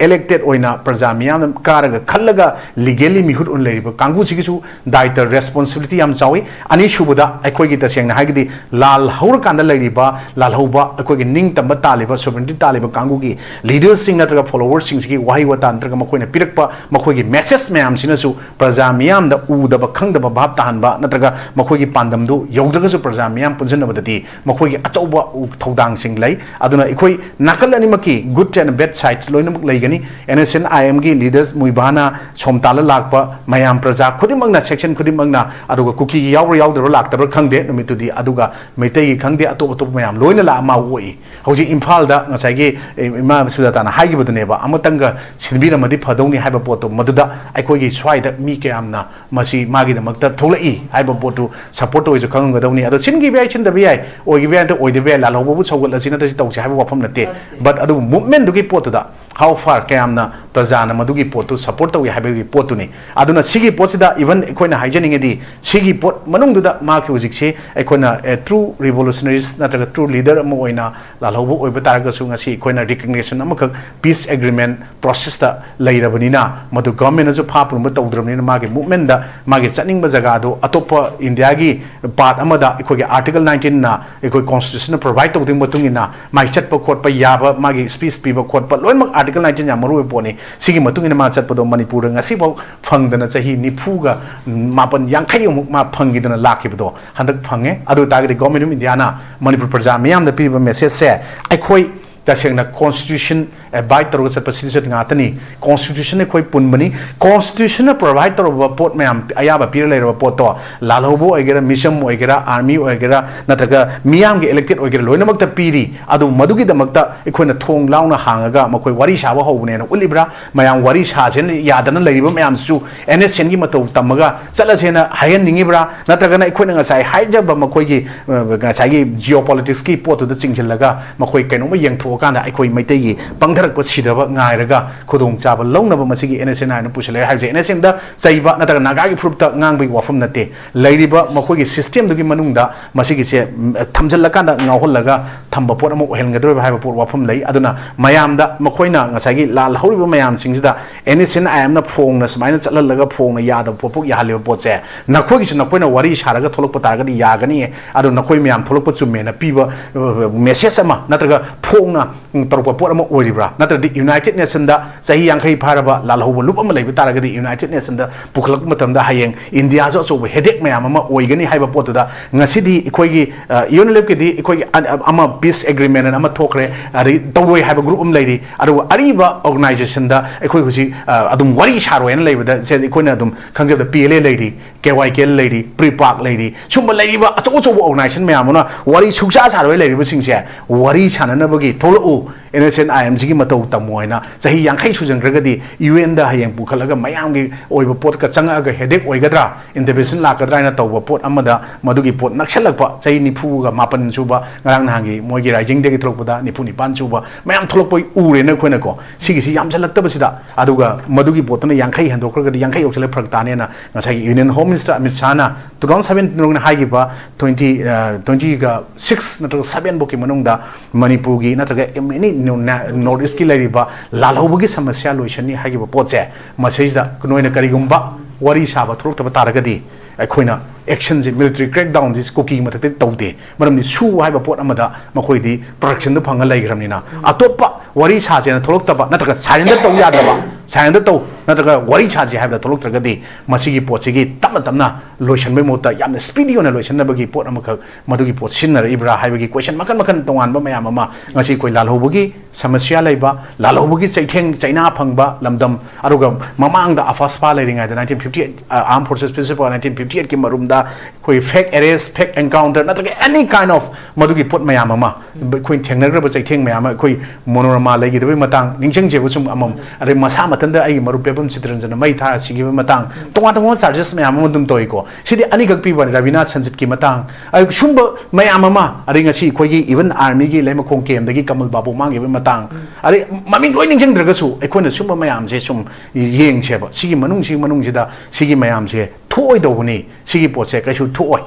elected ꯑꯣꯏꯅ ꯄ꯭ꯔꯖꯥ ꯃꯤꯌꯥꯝꯅ ꯀꯥꯔꯒ ꯈꯜꯂꯒ legally ꯃꯤꯍꯨꯠ ꯑꯣꯏꯅ ꯂꯩꯔꯤꯕ ꯀꯥꯡꯕꯨꯁꯤꯒꯤꯁꯨ ꯗꯥꯏꯇ, responsibility ꯌꯥꯝ ꯆꯥꯎꯏ꯫ ꯑꯅꯤꯁꯨꯕꯗ, ꯑꯩꯈꯣꯏꯒꯤ ꯇꯁꯦꯡꯅ ꯍꯥꯏꯔꯒꯗꯤ ꯂꯥꯜ ꯍꯧꯔꯀꯥꯟꯗ ꯂꯩꯔꯤꯕ, ꯂꯥꯜꯍꯧꯕ, ꯑꯩꯈꯣꯏꯒꯤ ꯅꯤꯡꯇꯝꯕ ꯇꯥꯜꯂꯤꯕ, sovereignty ꯇꯥꯜꯂꯤꯕ ꯀꯥꯡꯕꯨꯒꯤ leaders ꯁꯤꯡ ꯅꯠꯇ꯭ꯔꯒ follower ꯁꯤꯡꯁꯤꯒꯤ ꯋꯥꯍꯩ ꯋꯥꯇꯥ ꯅꯠꯇ꯭ꯔꯒ ꯃꯈꯣꯏꯅ ꯄꯤꯔꯛꯄ ꯃꯈꯣꯏꯒꯤ message ꯃꯌꯥꯝꯁꯤꯅꯁꯨ ꯄ꯭ꯔꯖꯥ ꯃꯤꯌꯥꯝꯗ ꯎꯗꯕ ꯈꯪꯗꯕ ꯚꯥꯞ ꯇꯥꯍꯟꯕ ꯅꯠꯇ꯭ꯔꯒ ꯃꯈꯣꯏꯒꯤ ꯄꯥꯟꯗꯝꯗꯨ ꯌꯧꯗ꯭ꯔꯒꯁꯨ ꯄ꯭ꯔꯖꯥ ꯃꯤꯌꯥꯝ ꯄꯨꯟꯁꯤꯟꯅꯕꯗꯗꯤ ꯃꯈꯣꯏꯒꯤ ꯑꯆꯧꯕ ꯊꯧꯗꯥꯡꯁꯤꯡ ꯂꯩ꯫ ꯑꯗꯨꯅ ꯑꯩꯈꯣꯏ ꯅꯥꯀꯜ ꯑꯅꯤꯃꯛꯀꯤ good and bad sides ꯂꯣꯏꯅꯃꯛ ꯂꯩꯒꯅꯤ꯫ NSCN IM ꯒꯤ leaders ꯃꯨꯏꯕꯥꯅ ꯁꯣꯝ ꯇꯥꯜꯂ ꯂꯥꯛꯄ ꯃꯌꯥꯝ ꯄ꯭ꯔꯖꯥ ꯈꯨꯗꯤꯡꯃꯛꯅ, section ꯈꯨꯗꯤꯡꯃꯛꯅ, ꯑꯗꯨꯒ ꯀꯨꯀꯤꯒꯤ ꯌꯥꯎꯕ꯭ꯔꯥ ꯌꯥꯎꯗꯕ꯭ꯔꯥ ꯂꯥꯛꯇꯕ꯭ꯔꯥ ꯈꯪꯗꯦ ꯅꯨꯃꯤꯠꯇꯨꯗꯤ, ꯑꯗꯨꯒ ꯃꯩꯇꯩꯒꯤ ꯈꯪꯗꯦ, ꯑꯇꯣꯞ ꯑꯇꯣꯞꯄ ꯃꯌꯥꯝ ꯂꯣꯏꯅ ꯂꯥꯛꯑ ꯃꯥ ꯑꯣꯛꯏ꯫ ꯍꯧꯖꯤꯛ ꯏꯝꯐꯥꯜꯗ ꯉꯁꯥꯏꯒꯤ, ꯑꯦ, ꯏꯃꯥ ꯁꯨꯖꯥꯇꯥꯅ ꯍꯥꯏꯈꯤꯕꯗꯨꯅꯦꯕ, ꯑꯃꯇꯪꯒ ꯁꯤꯟꯕꯤꯔꯝꯃꯗꯤ ꯐꯗꯧꯅꯤ ꯍꯥꯏꯕ ꯄꯣꯠꯇꯣ, ꯃꯗꯨꯗ ꯑꯩꯈꯣꯏꯒꯤ ꯁ꯭ꯋꯥꯏꯗ ꯃꯤ ꯀꯌꯥꯝꯅ ꯃꯁꯤ ꯃꯥꯒꯤꯗꯃꯛꯇ ꯊꯣꯛꯂꯛꯏ ꯍꯥꯏꯕ ꯄꯣꯠꯇꯨ support ꯇꯧꯕꯁꯨ ꯈꯪꯉꯝꯒꯗꯧꯅꯤ꯫ ꯑꯗꯣ ꯁꯤꯟꯈꯤꯕ ꯌꯥꯏ, ꯁꯤꯟꯗꯕ ꯌꯥꯏ, ꯑꯣꯏꯈꯤꯕ ꯌꯥꯏ, ꯅꯠꯇ꯭ꯔ ꯑꯣꯏꯗꯕ ꯌꯥꯏ, ꯂꯥꯜꯍꯧꯕꯕꯨ ꯁꯧꯒꯠꯂꯁꯤ ꯅꯠꯇ꯭ꯔ ꯁꯤ ꯇꯧꯁꯤ ꯍꯥꯏꯕ ꯋꯥꯐꯝ ꯅꯠꯇꯦ꯫ ꯅꯠꯇꯦ꯫ But ꯑꯗꯨꯕꯨ movement ꯗꯨꯒꯤ ꯄꯣꯠꯇꯨꯗ how far ꯀꯌꯥꯝꯅ ꯄ꯭ꯔꯖꯥꯅ ꯃꯗꯨꯒꯤ ꯄꯣꯠꯇꯨ support ꯇꯧꯏ ꯍꯥꯏꯕꯒꯤ ꯄꯣꯠꯇꯨꯅꯤ꯫ ꯑꯗꯨꯅ ꯁꯤꯒꯤ ꯄꯣꯠꯁꯤꯗ even ꯑꯩꯈꯣꯏꯅ ꯍꯥꯏꯖꯅꯤꯡꯉꯗꯤ, ꯁꯤꯒꯤ ꯄꯣꯠ ꯃꯅꯨꯡꯗꯨꯗ ꯃꯍꯥꯛꯀꯤ ꯍꯧꯖꯤꯛꯁꯤ ꯑꯩꯈꯣꯏꯅ, ꯑꯦ, true revolutionaries ꯅꯠꯇ꯭ꯔꯒ true leader ꯑꯃ ꯑꯣꯏꯅ ꯂꯥꯜꯍꯧꯕ ꯑꯣꯏꯕ ꯇꯥꯔꯒꯁꯨ ꯉꯁꯤ ꯑꯩꯈꯣꯏꯅ recognition ꯑꯃꯈꯛ peace agreement process ꯇ ꯂꯩꯔꯕꯅꯤꯅ, ꯃꯗꯨ government ꯅꯁꯨ ꯐꯥ ꯄꯨꯝꯕ ꯇꯧꯗ꯭ꯔꯕꯅꯤꯅ, ꯃꯥꯒꯤ movement ꯗ ꯃꯥꯒꯤ ꯆꯠꯅꯤꯡꯕ ꯖꯒꯥꯗꯨ ꯑꯇꯣꯞꯄ ꯏꯟꯗꯤꯌꯥꯒꯤ part ꯑꯃꯗ ꯑꯩꯈꯣꯏꯒꯤ article nineteen ꯅ ꯑꯩꯈꯣꯏ constitution ꯅ provide ꯇꯧꯗꯨꯒꯤ ꯃꯇꯨꯡ ꯏꯟꯅ ꯃꯥꯏ ꯆꯠꯄ ꯈꯣꯠꯄ ꯌꯥꯕ, ꯃꯥꯒꯤ speech ꯄꯤꯕ ꯈꯣꯠꯄ ꯂꯣꯏꯅꯃꯛ article nineteen ꯌꯥꯝ ꯃꯔꯨ ꯑꯣꯏꯕ ꯄꯣꯠꯅꯤ꯫ ꯁꯤꯒꯤ ꯃꯇꯨꯡ ꯏꯟꯅ ꯃꯥ ꯆꯠꯄꯗꯣ ꯃꯅꯤꯄꯨꯔꯗ ꯉꯁꯤꯐꯥꯎ ꯐꯪꯗꯅ ꯆꯍꯤ ꯅꯤꯐꯨꯒ ꯃꯥꯄꯟ, ꯌꯥꯡꯈꯩ ꯑꯃꯨꯛ ꯃꯥ ꯐꯪꯈꯤꯗꯅ ꯂꯥꯛꯈꯤꯕꯗꯣ ꯍꯟꯗꯛ ꯐꯪꯉꯦ꯫ ꯑꯗꯨ ꯑꯣꯏ ꯇꯥꯔꯒꯗꯤ Government of India ꯅ ꯃꯅꯤꯄꯨꯔ ꯄ꯭ꯔꯖꯥ ꯃꯤꯌꯥꯝꯗ ꯄꯤꯔꯤꯕ message ꯁꯦ ꯑꯩꯈꯣꯏ ꯇꯁꯦꯡꯅ constitution abide ꯇꯧꯔꯒ ꯆꯠꯄ citizen ꯉꯥꯛꯇꯅꯤ꯫ Constitution ꯑꯩꯈꯣꯏ ꯄꯨꯟꯕꯅꯤ꯫ Constitution ꯅ provide ꯇꯧꯔꯕ ꯄꯣꯠ ꯃꯌꯥꯝ, ꯑꯌꯥꯕ ꯄꯤꯔ ꯂꯩꯔꯕ ꯄꯣꯠꯇꯣ, ꯂꯥꯜꯍꯧꯕ ꯑꯣꯏꯒꯦꯔꯥ, ꯃꯤꯆꯝ ꯑꯣꯏꯒꯦꯔꯥ, army ꯑꯣꯏꯒꯦꯔꯥ, ꯅꯠꯇ꯭ꯔꯒ ꯃꯤꯌꯥꯝꯒꯤ elected ꯑꯣꯏꯒꯦꯔꯥ, ꯂꯣꯏꯅꯃꯛꯇ ꯄꯤꯔꯤ꯫ ꯑꯗꯨ ꯃꯗꯨꯒꯤꯗꯃꯛꯇ ꯑꯩꯈꯣꯏꯅ ꯊꯣꯡ ꯂꯥꯎꯅ ꯍꯥꯡꯉꯒ ꯃꯈꯣꯏ ꯋꯥꯔꯤ ꯁꯥꯕ ꯍꯧꯕꯅꯦꯅ ꯎꯠꯂꯤꯕ꯭ꯔꯥ? ꯃꯌꯥꯝ ꯋꯥꯔꯤ ꯁꯥꯁꯦꯅ ꯌꯥꯗꯅ ꯂꯩꯔꯤꯕ ꯃꯌꯥꯝꯁꯤꯁꯨ N S N ꯒꯤ ꯃꯇꯧ ꯇꯝꯃꯒ ꯆꯠꯂꯁꯦꯅ ꯍꯥꯏꯍꯟꯅꯤꯡꯉꯤꯕ꯭ꯔꯥ? ꯅꯠꯇ꯭ꯔꯒꯅ ꯑꯩꯈꯣꯏꯅ ꯉꯁꯥꯏ ꯍꯥꯏꯖꯕ ꯃꯈꯣꯏꯒꯤ, ꯑ, ꯉꯁꯥꯏꯒꯤ geopolitics ꯀꯤ ꯄꯣꯠꯇꯨꯗ ꯆꯤꯡꯁꯤꯜꯂꯒ ꯃꯈꯣꯏ ꯀꯩꯅꯣꯝꯃ ꯌꯦꯡꯊꯣꯛꯑꯀꯥꯟꯗ ꯑꯩꯈꯣꯏ ꯃꯩꯇꯩꯒꯤ ꯄꯪꯊꯔꯛꯄ ꯁꯤꯗꯕ ꯉꯥꯏꯔꯒ ꯈꯨꯗꯣꯡꯆꯥꯕ ꯂꯧꯅꯕ ꯃꯁꯤꯒꯤ N S N ꯑꯥꯏꯟꯅ ꯄꯨꯁꯤꯜꯂꯛꯑꯦ ꯍꯥꯏꯕꯁꯦ? N S N ꯗ ꯆꯩꯕ ꯅꯠꯇ꯭ꯔꯒ ꯅꯥꯒꯥꯒꯤ ꯐꯨꯔꯨꯞꯇ ꯉꯥꯡꯕꯒꯤ ꯋꯥꯐꯝ ꯅꯠꯇꯦ꯫ ꯂꯩꯔꯤꯕ ꯃꯈꯣꯏꯒꯤ system ꯗꯨꯒꯤ ꯃꯅꯨꯡꯗ ꯃꯁꯤꯒꯤꯁꯦ, ꯎꯝ, ꯊꯝꯖꯤꯜꯂꯀꯥꯟꯗ ꯉꯥꯎꯍꯜꯂꯒ ꯊꯝꯕ ꯄꯣꯠ ꯑꯃ ꯑꯣꯏꯍꯟꯒꯗꯧꯔꯤꯕ ꯍꯥꯏꯕ ꯄꯣꯠ ꯋꯥꯐꯝ ꯂꯩ꯫ ꯑꯗꯨꯅ ꯃꯌꯥꯝꯗ ꯃꯈꯣꯏꯅ ꯉꯁꯥꯏꯒꯤ ꯂꯥꯜꯍꯧꯔꯤꯕ ꯃꯌꯥꯝꯁꯤꯡꯁꯤꯗ N S N I M ꯅ ꯐꯣꯡꯅ ꯁꯨꯃꯥꯏꯅ ꯆꯠꯍꯜꯂꯒ ꯐꯣꯡꯅ ꯌꯥꯗꯕ ꯄꯣꯠꯄꯣꯛ ꯌꯥꯍꯜꯂꯤꯕ ꯄꯣꯠꯁꯦ, ꯅꯈꯣꯏꯒꯤꯁꯨ ꯅꯈꯣꯏꯅ ꯋꯥꯔꯤ ꯁꯥꯔꯒ ꯊꯣꯛꯂꯛꯄ ꯇꯥꯔꯒꯗꯤ ꯌꯥꯒꯅꯤ, ꯑꯗꯣ ꯅꯈꯣꯏ ꯃꯌꯥꯝ ꯊꯣꯛꯂꯛꯄ ꯆꯨꯝꯃꯦꯅ ꯄꯤꯕ, ꯑ, message ꯑꯃ ꯅꯠꯇ꯭ꯔꯒ ꯐꯣꯡꯅ, ꯎꯝ, ꯇꯧꯔꯛꯄ ꯄꯣꯠ ꯑꯃ ꯑꯣꯏꯔꯤꯕ꯭ꯔꯥ? ꯅꯠꯇ꯭ꯔꯗꯤ United Nation ꯗ ꯆꯍꯤ ꯌꯥꯡꯈꯩ ꯐꯥꯔꯕ ꯂꯥꯜꯍꯧꯕ ꯂꯨꯞ ꯑꯃ ꯂꯩꯕ ꯇꯥꯔꯒꯗꯤ United Nation ꯗ ꯄꯨꯈꯠꯂꯛꯄ ꯃꯇꯝꯗ ꯍꯌꯦꯡ ꯏꯟꯗꯤꯌꯥꯁꯨ ꯑꯆꯧꯕ headache ꯃꯌꯥꯝ ꯑꯃ ꯑꯣꯏꯒꯅꯤ ꯍꯥꯏꯕ ꯄꯣꯠꯇꯨꯗ ꯉꯁꯤꯗꯤ ꯑꯩꯈꯣꯏꯒꯤ, ꯑ, UNLF ꯀꯤꯗꯤ ꯑꯩꯈꯣꯏꯒꯤ ꯑ-, ꯑ-, ꯑꯃ peace agreement ꯑꯅ ꯑꯃ ꯊꯣꯛꯈ꯭ꯔꯦ, ꯑꯗꯩ ꯇꯧꯔꯣꯏ ꯍꯥꯏꯕ group ꯑꯃ ꯂꯩꯔꯤ, ꯑꯗꯨꯒ ꯑꯔꯤꯕ organization ꯗ ꯑꯩꯈꯣꯏ ꯍꯧꯖꯤꯛ, ꯑ, ꯑꯗꯨꯝ ꯋꯥꯔꯤ ꯁꯥꯔꯣꯏꯅ ꯂꯩꯕꯗ ꯁꯦ ꯑꯩꯈꯣꯏꯅ ꯑꯗꯨꯝ ꯈꯪꯖꯕꯗ P L A ꯂꯩꯔꯤ, K Y K L ꯂꯩꯔꯤ, PREPAK ꯂꯩꯔꯤ, ꯁꯨꯝꯕ ꯂꯩꯔꯤꯕ ꯑꯆꯧ ꯑꯆꯧꯕ organization ꯃꯌꯥꯝ ꯑꯃꯅ ꯋꯥꯔꯤ ꯁꯨꯛꯁꯥ ꯁꯥꯔꯣꯏ ꯂꯩꯔꯤꯕꯁꯤꯡꯁꯦ ꯋꯥꯔꯤ ꯁꯥꯟꯅꯅꯕꯒꯤ ꯊꯣꯛꯂꯛꯎ, N S N I M ꯁꯤꯒꯤ ꯃꯇꯧ ꯇꯝꯃꯣ ꯍꯥꯏꯅ ꯆꯍꯤ ꯌꯥꯡꯈꯩ ꯁꯨꯖꯟꯈ꯭ꯔꯒꯗꯤ U N ꯗ ꯍꯌꯦꯡ ꯄꯨꯈꯠꯂꯒ ꯃꯌꯥꯝꯒꯤ ꯑꯣꯏꯕ ꯄꯣꯠꯀ ꯆꯪꯉꯛꯑꯒ headache ꯑꯣꯏꯒꯗ꯭ꯔꯥ, intervention ꯂꯥꯛꯀꯗ꯭ꯔꯥ ꯍꯥꯏꯅ ꯇꯧꯕ ꯄꯣꯠ ꯑꯃꯗ ꯃꯗꯨꯒꯤ ꯄꯣꯠ ꯅꯛꯁꯜꯂꯛꯄ, ꯆꯍꯤ ꯅꯤꯐꯨꯒ ꯃꯥꯄꯟ ꯁꯨꯕ, ꯉꯔꯥꯡ ꯅꯍꯥꯟꯒꯤ ꯃꯣꯏꯒꯤ Rising ꯗꯒꯤ ꯊꯣꯛꯂꯛꯄꯗ ꯅꯤꯐꯨ ꯅꯤꯄꯥꯟ ꯁꯨꯕ ꯃꯌꯥꯝ ꯊꯣꯛꯂꯛꯄ ꯎꯔꯦꯅ ꯑꯩꯈꯣꯏꯅꯀꯣ꯫ ꯁꯤꯒꯤꯁꯤ ꯌꯥꯝꯁꯤꯜꯂꯛꯇꯕꯁꯤꯗ, ꯑꯗꯨꯒ ꯃꯗꯨꯒꯤ ꯄꯣꯠꯇꯨꯅ ꯌꯥꯡꯈꯩ ꯍꯦꯟꯗꯣꯛꯈ꯭ꯔꯒꯗꯤ ꯌꯥꯡꯈꯩ ꯌꯧꯁꯤꯜꯂꯛ ꯐꯔꯛ ꯇꯥꯅꯦꯅ ꯉꯁꯥꯏꯒꯤ Union Home Minister Amit ꯁꯥꯍꯅ two thousand seven ꯍꯥꯏꯈꯤꯕ twenty, ꯑ, twenty ꯒ six ꯅꯠꯇ꯭ꯔꯒ seven ꯐꯥꯎꯒꯤ ꯃꯅꯨꯡꯗ ꯃꯅꯤꯄꯨꯔꯒꯤ ꯅꯠꯇ꯭ꯔꯒ any North East ꯀꯤ ꯂꯩꯔꯤꯕ ꯂꯥꯜꯍꯧꯕꯒꯤ ꯁꯃꯁ꯭ꯌꯥ ꯂꯣꯏꯁꯤꯟꯅꯤ ꯍꯥꯏꯈꯤꯕ ꯄꯣꯠꯁꯦ, ꯃꯁꯤꯗꯩꯁꯤꯗ ꯅꯣꯏꯅ ꯀꯔꯤꯒꯨꯝꯕ ꯋꯥꯔꯤ ꯁꯥꯕ ꯊꯣꯛꯂꯛꯇꯕ ꯇꯥꯔꯒꯗꯤ ꯑꯩꯈꯣꯏꯅ action ꯁꯦ, military crackdown ꯁꯤ ꯀꯨꯀꯤ ꯃꯊꯛꯇ ꯇꯧꯗꯦ꯫ ꯃꯔꯝꯗꯤ ꯁꯨ ꯍꯥꯏꯕ ꯄꯣꯠ ꯑꯃꯗ ꯃꯈꯣꯏꯗꯤ protection ꯗꯨ ꯐꯪꯉ ꯂꯩꯈ꯭ꯔꯕꯅꯤꯅ꯫ ꯑꯇꯣꯞꯄ ꯋꯥꯔꯤ ꯁꯥꯁꯦꯅ ꯊꯣꯛꯂꯛꯇꯕ ꯅꯠꯇ꯭ꯔꯒ surrender ꯇꯧ ꯌꯥꯗꯕ, surrender ꯇꯧ ꯅꯠꯇ꯭ꯔꯒ ꯋꯥꯔꯤ ꯁꯥꯁꯤ ꯍꯥꯏꯕꯗ ꯊꯣꯛꯂꯛꯇ꯭ꯔꯒꯗꯤ, ꯃꯁꯤꯒꯤ ꯄꯣꯠꯁꯤꯒꯤ ꯇꯞꯅ ꯇꯞꯅ ꯂꯣꯏꯁꯤꯟꯕꯒꯤ ꯃꯍꯨꯠꯇ ꯌꯥꯝꯅ speedy ꯑꯣꯏꯅ ꯂꯣꯏꯁꯤꯟꯅꯕꯒꯤ ꯄꯣꯠ ꯑꯃꯈꯛ ꯃꯗꯨꯒꯤ ꯄꯣꯠ ꯁꯤꯖꯤꯟꯅꯔꯛꯏꯕ꯭ꯔꯥ ꯍꯥꯏꯕꯒꯤ question ꯃꯈꯜ ꯃꯈꯜ ꯇꯣꯉꯥꯟꯕ ꯃꯌꯥꯝ ꯑꯃ ꯉꯁꯤ ꯑꯩꯈꯣꯏ ꯂꯥꯜꯍꯧꯕꯒꯤ ꯁꯃꯁ꯭ꯌꯥ ꯂꯩꯕ, ꯂꯥꯜꯍꯧꯕꯒꯤ ꯆꯩꯊꯦꯡ ꯆꯩꯅꯥ ꯐꯪꯕ ꯂꯝꯗꯝ, ꯑꯗꯨꯒ ꯃꯃꯥꯡꯗ ꯑꯐꯥꯁꯄꯥ ꯂꯩꯔꯤꯉꯩꯗ nineteen fifty eight, ꯑ, Armed Forces Principle nineteen fifty eight ꯀꯤ ꯃꯔꯨꯝꯗ ꯑꯩꯈꯣꯏ fake arrest, fake encounter ꯅꯠꯇ꯭ꯔꯒ any kind of ꯃꯗꯨꯒꯤ ꯄꯣꯠ ꯃꯌꯥꯝ ꯑꯃ, ꯑꯩꯈꯣꯏ ꯊꯦꯡꯅꯈ꯭ꯔꯕ ꯆꯩꯊꯦꯡ ꯃꯌꯥꯝ ꯑꯃ, ꯑꯩꯈꯣꯏ ꯃꯣꯅꯣꯔꯃꯥ ꯂꯩꯈꯤꯗꯕꯒꯤ ꯃꯇꯥꯡ ꯅꯤꯡꯁꯤꯡꯖꯦꯕ ꯁꯨꯝ ꯑꯃꯃꯝ, ꯑꯗꯩ ꯃꯁꯥ ꯃꯊꯟꯇ ꯑꯩꯒꯤ ꯃꯔꯨꯞ ꯄꯦꯕꯝ ꯆꯤꯇꯔꯟꯖꯟꯅ ꯃꯩ ꯊꯥꯔ ꯁꯤꯈꯤꯕ ꯃꯇꯥꯡ, ꯇꯣꯉꯥꯟ ꯇꯣꯉꯥꯟꯕ charges ꯃꯌꯥꯝ ꯑꯃ ꯑꯗꯨꯝ ꯇꯧꯏꯀꯣ꯫ ꯁꯤꯗꯤ ꯑꯅꯤꯈꯛ ꯄꯤꯕ ꯋꯥꯅꯤ, ꯔꯕꯤꯅꯥ ꯁꯟꯖꯤꯠꯀꯤ ꯃꯇꯥꯡ, ꯑꯩ ꯁꯨꯝꯕ ꯃꯌꯥꯝ ꯑꯃ, ꯑꯗꯩ ꯉꯁꯤ ꯑꯩꯈꯣꯏꯒꯤ even army ꯒꯤ ꯂꯩꯃꯈꯣꯡ camp ꯇꯒꯤ ꯀꯃꯜ ꯕꯥꯕꯨ ꯃꯥꯡꯈꯤꯕꯒꯤ ꯃꯇꯥꯡ, ꯑꯗꯩ ꯃꯃꯤꯡ ꯂꯣꯏ ꯅꯤꯡꯁꯤꯡꯗ꯭ꯔꯒꯁꯨ ꯑꯩꯈꯣꯏꯅ ꯁꯨꯝꯕ ꯃꯌꯥꯝꯁꯦ ꯁꯨꯝ ꯌꯦꯡꯁꯦꯕ꯫ ꯁꯤꯒꯤ ꯃꯅꯨꯡꯁꯤꯒꯤ ꯃꯅꯨꯡꯁꯤꯗ ꯁꯤꯒꯤ ꯃꯌꯥꯝꯁꯦ ꯊꯣꯛꯑꯣꯏꯗꯧꯕꯅꯤ, ꯁꯤꯒꯤ ꯄꯣꯠꯁꯦ ꯀꯩꯁꯨ ꯊꯣꯛꯑꯣꯏ,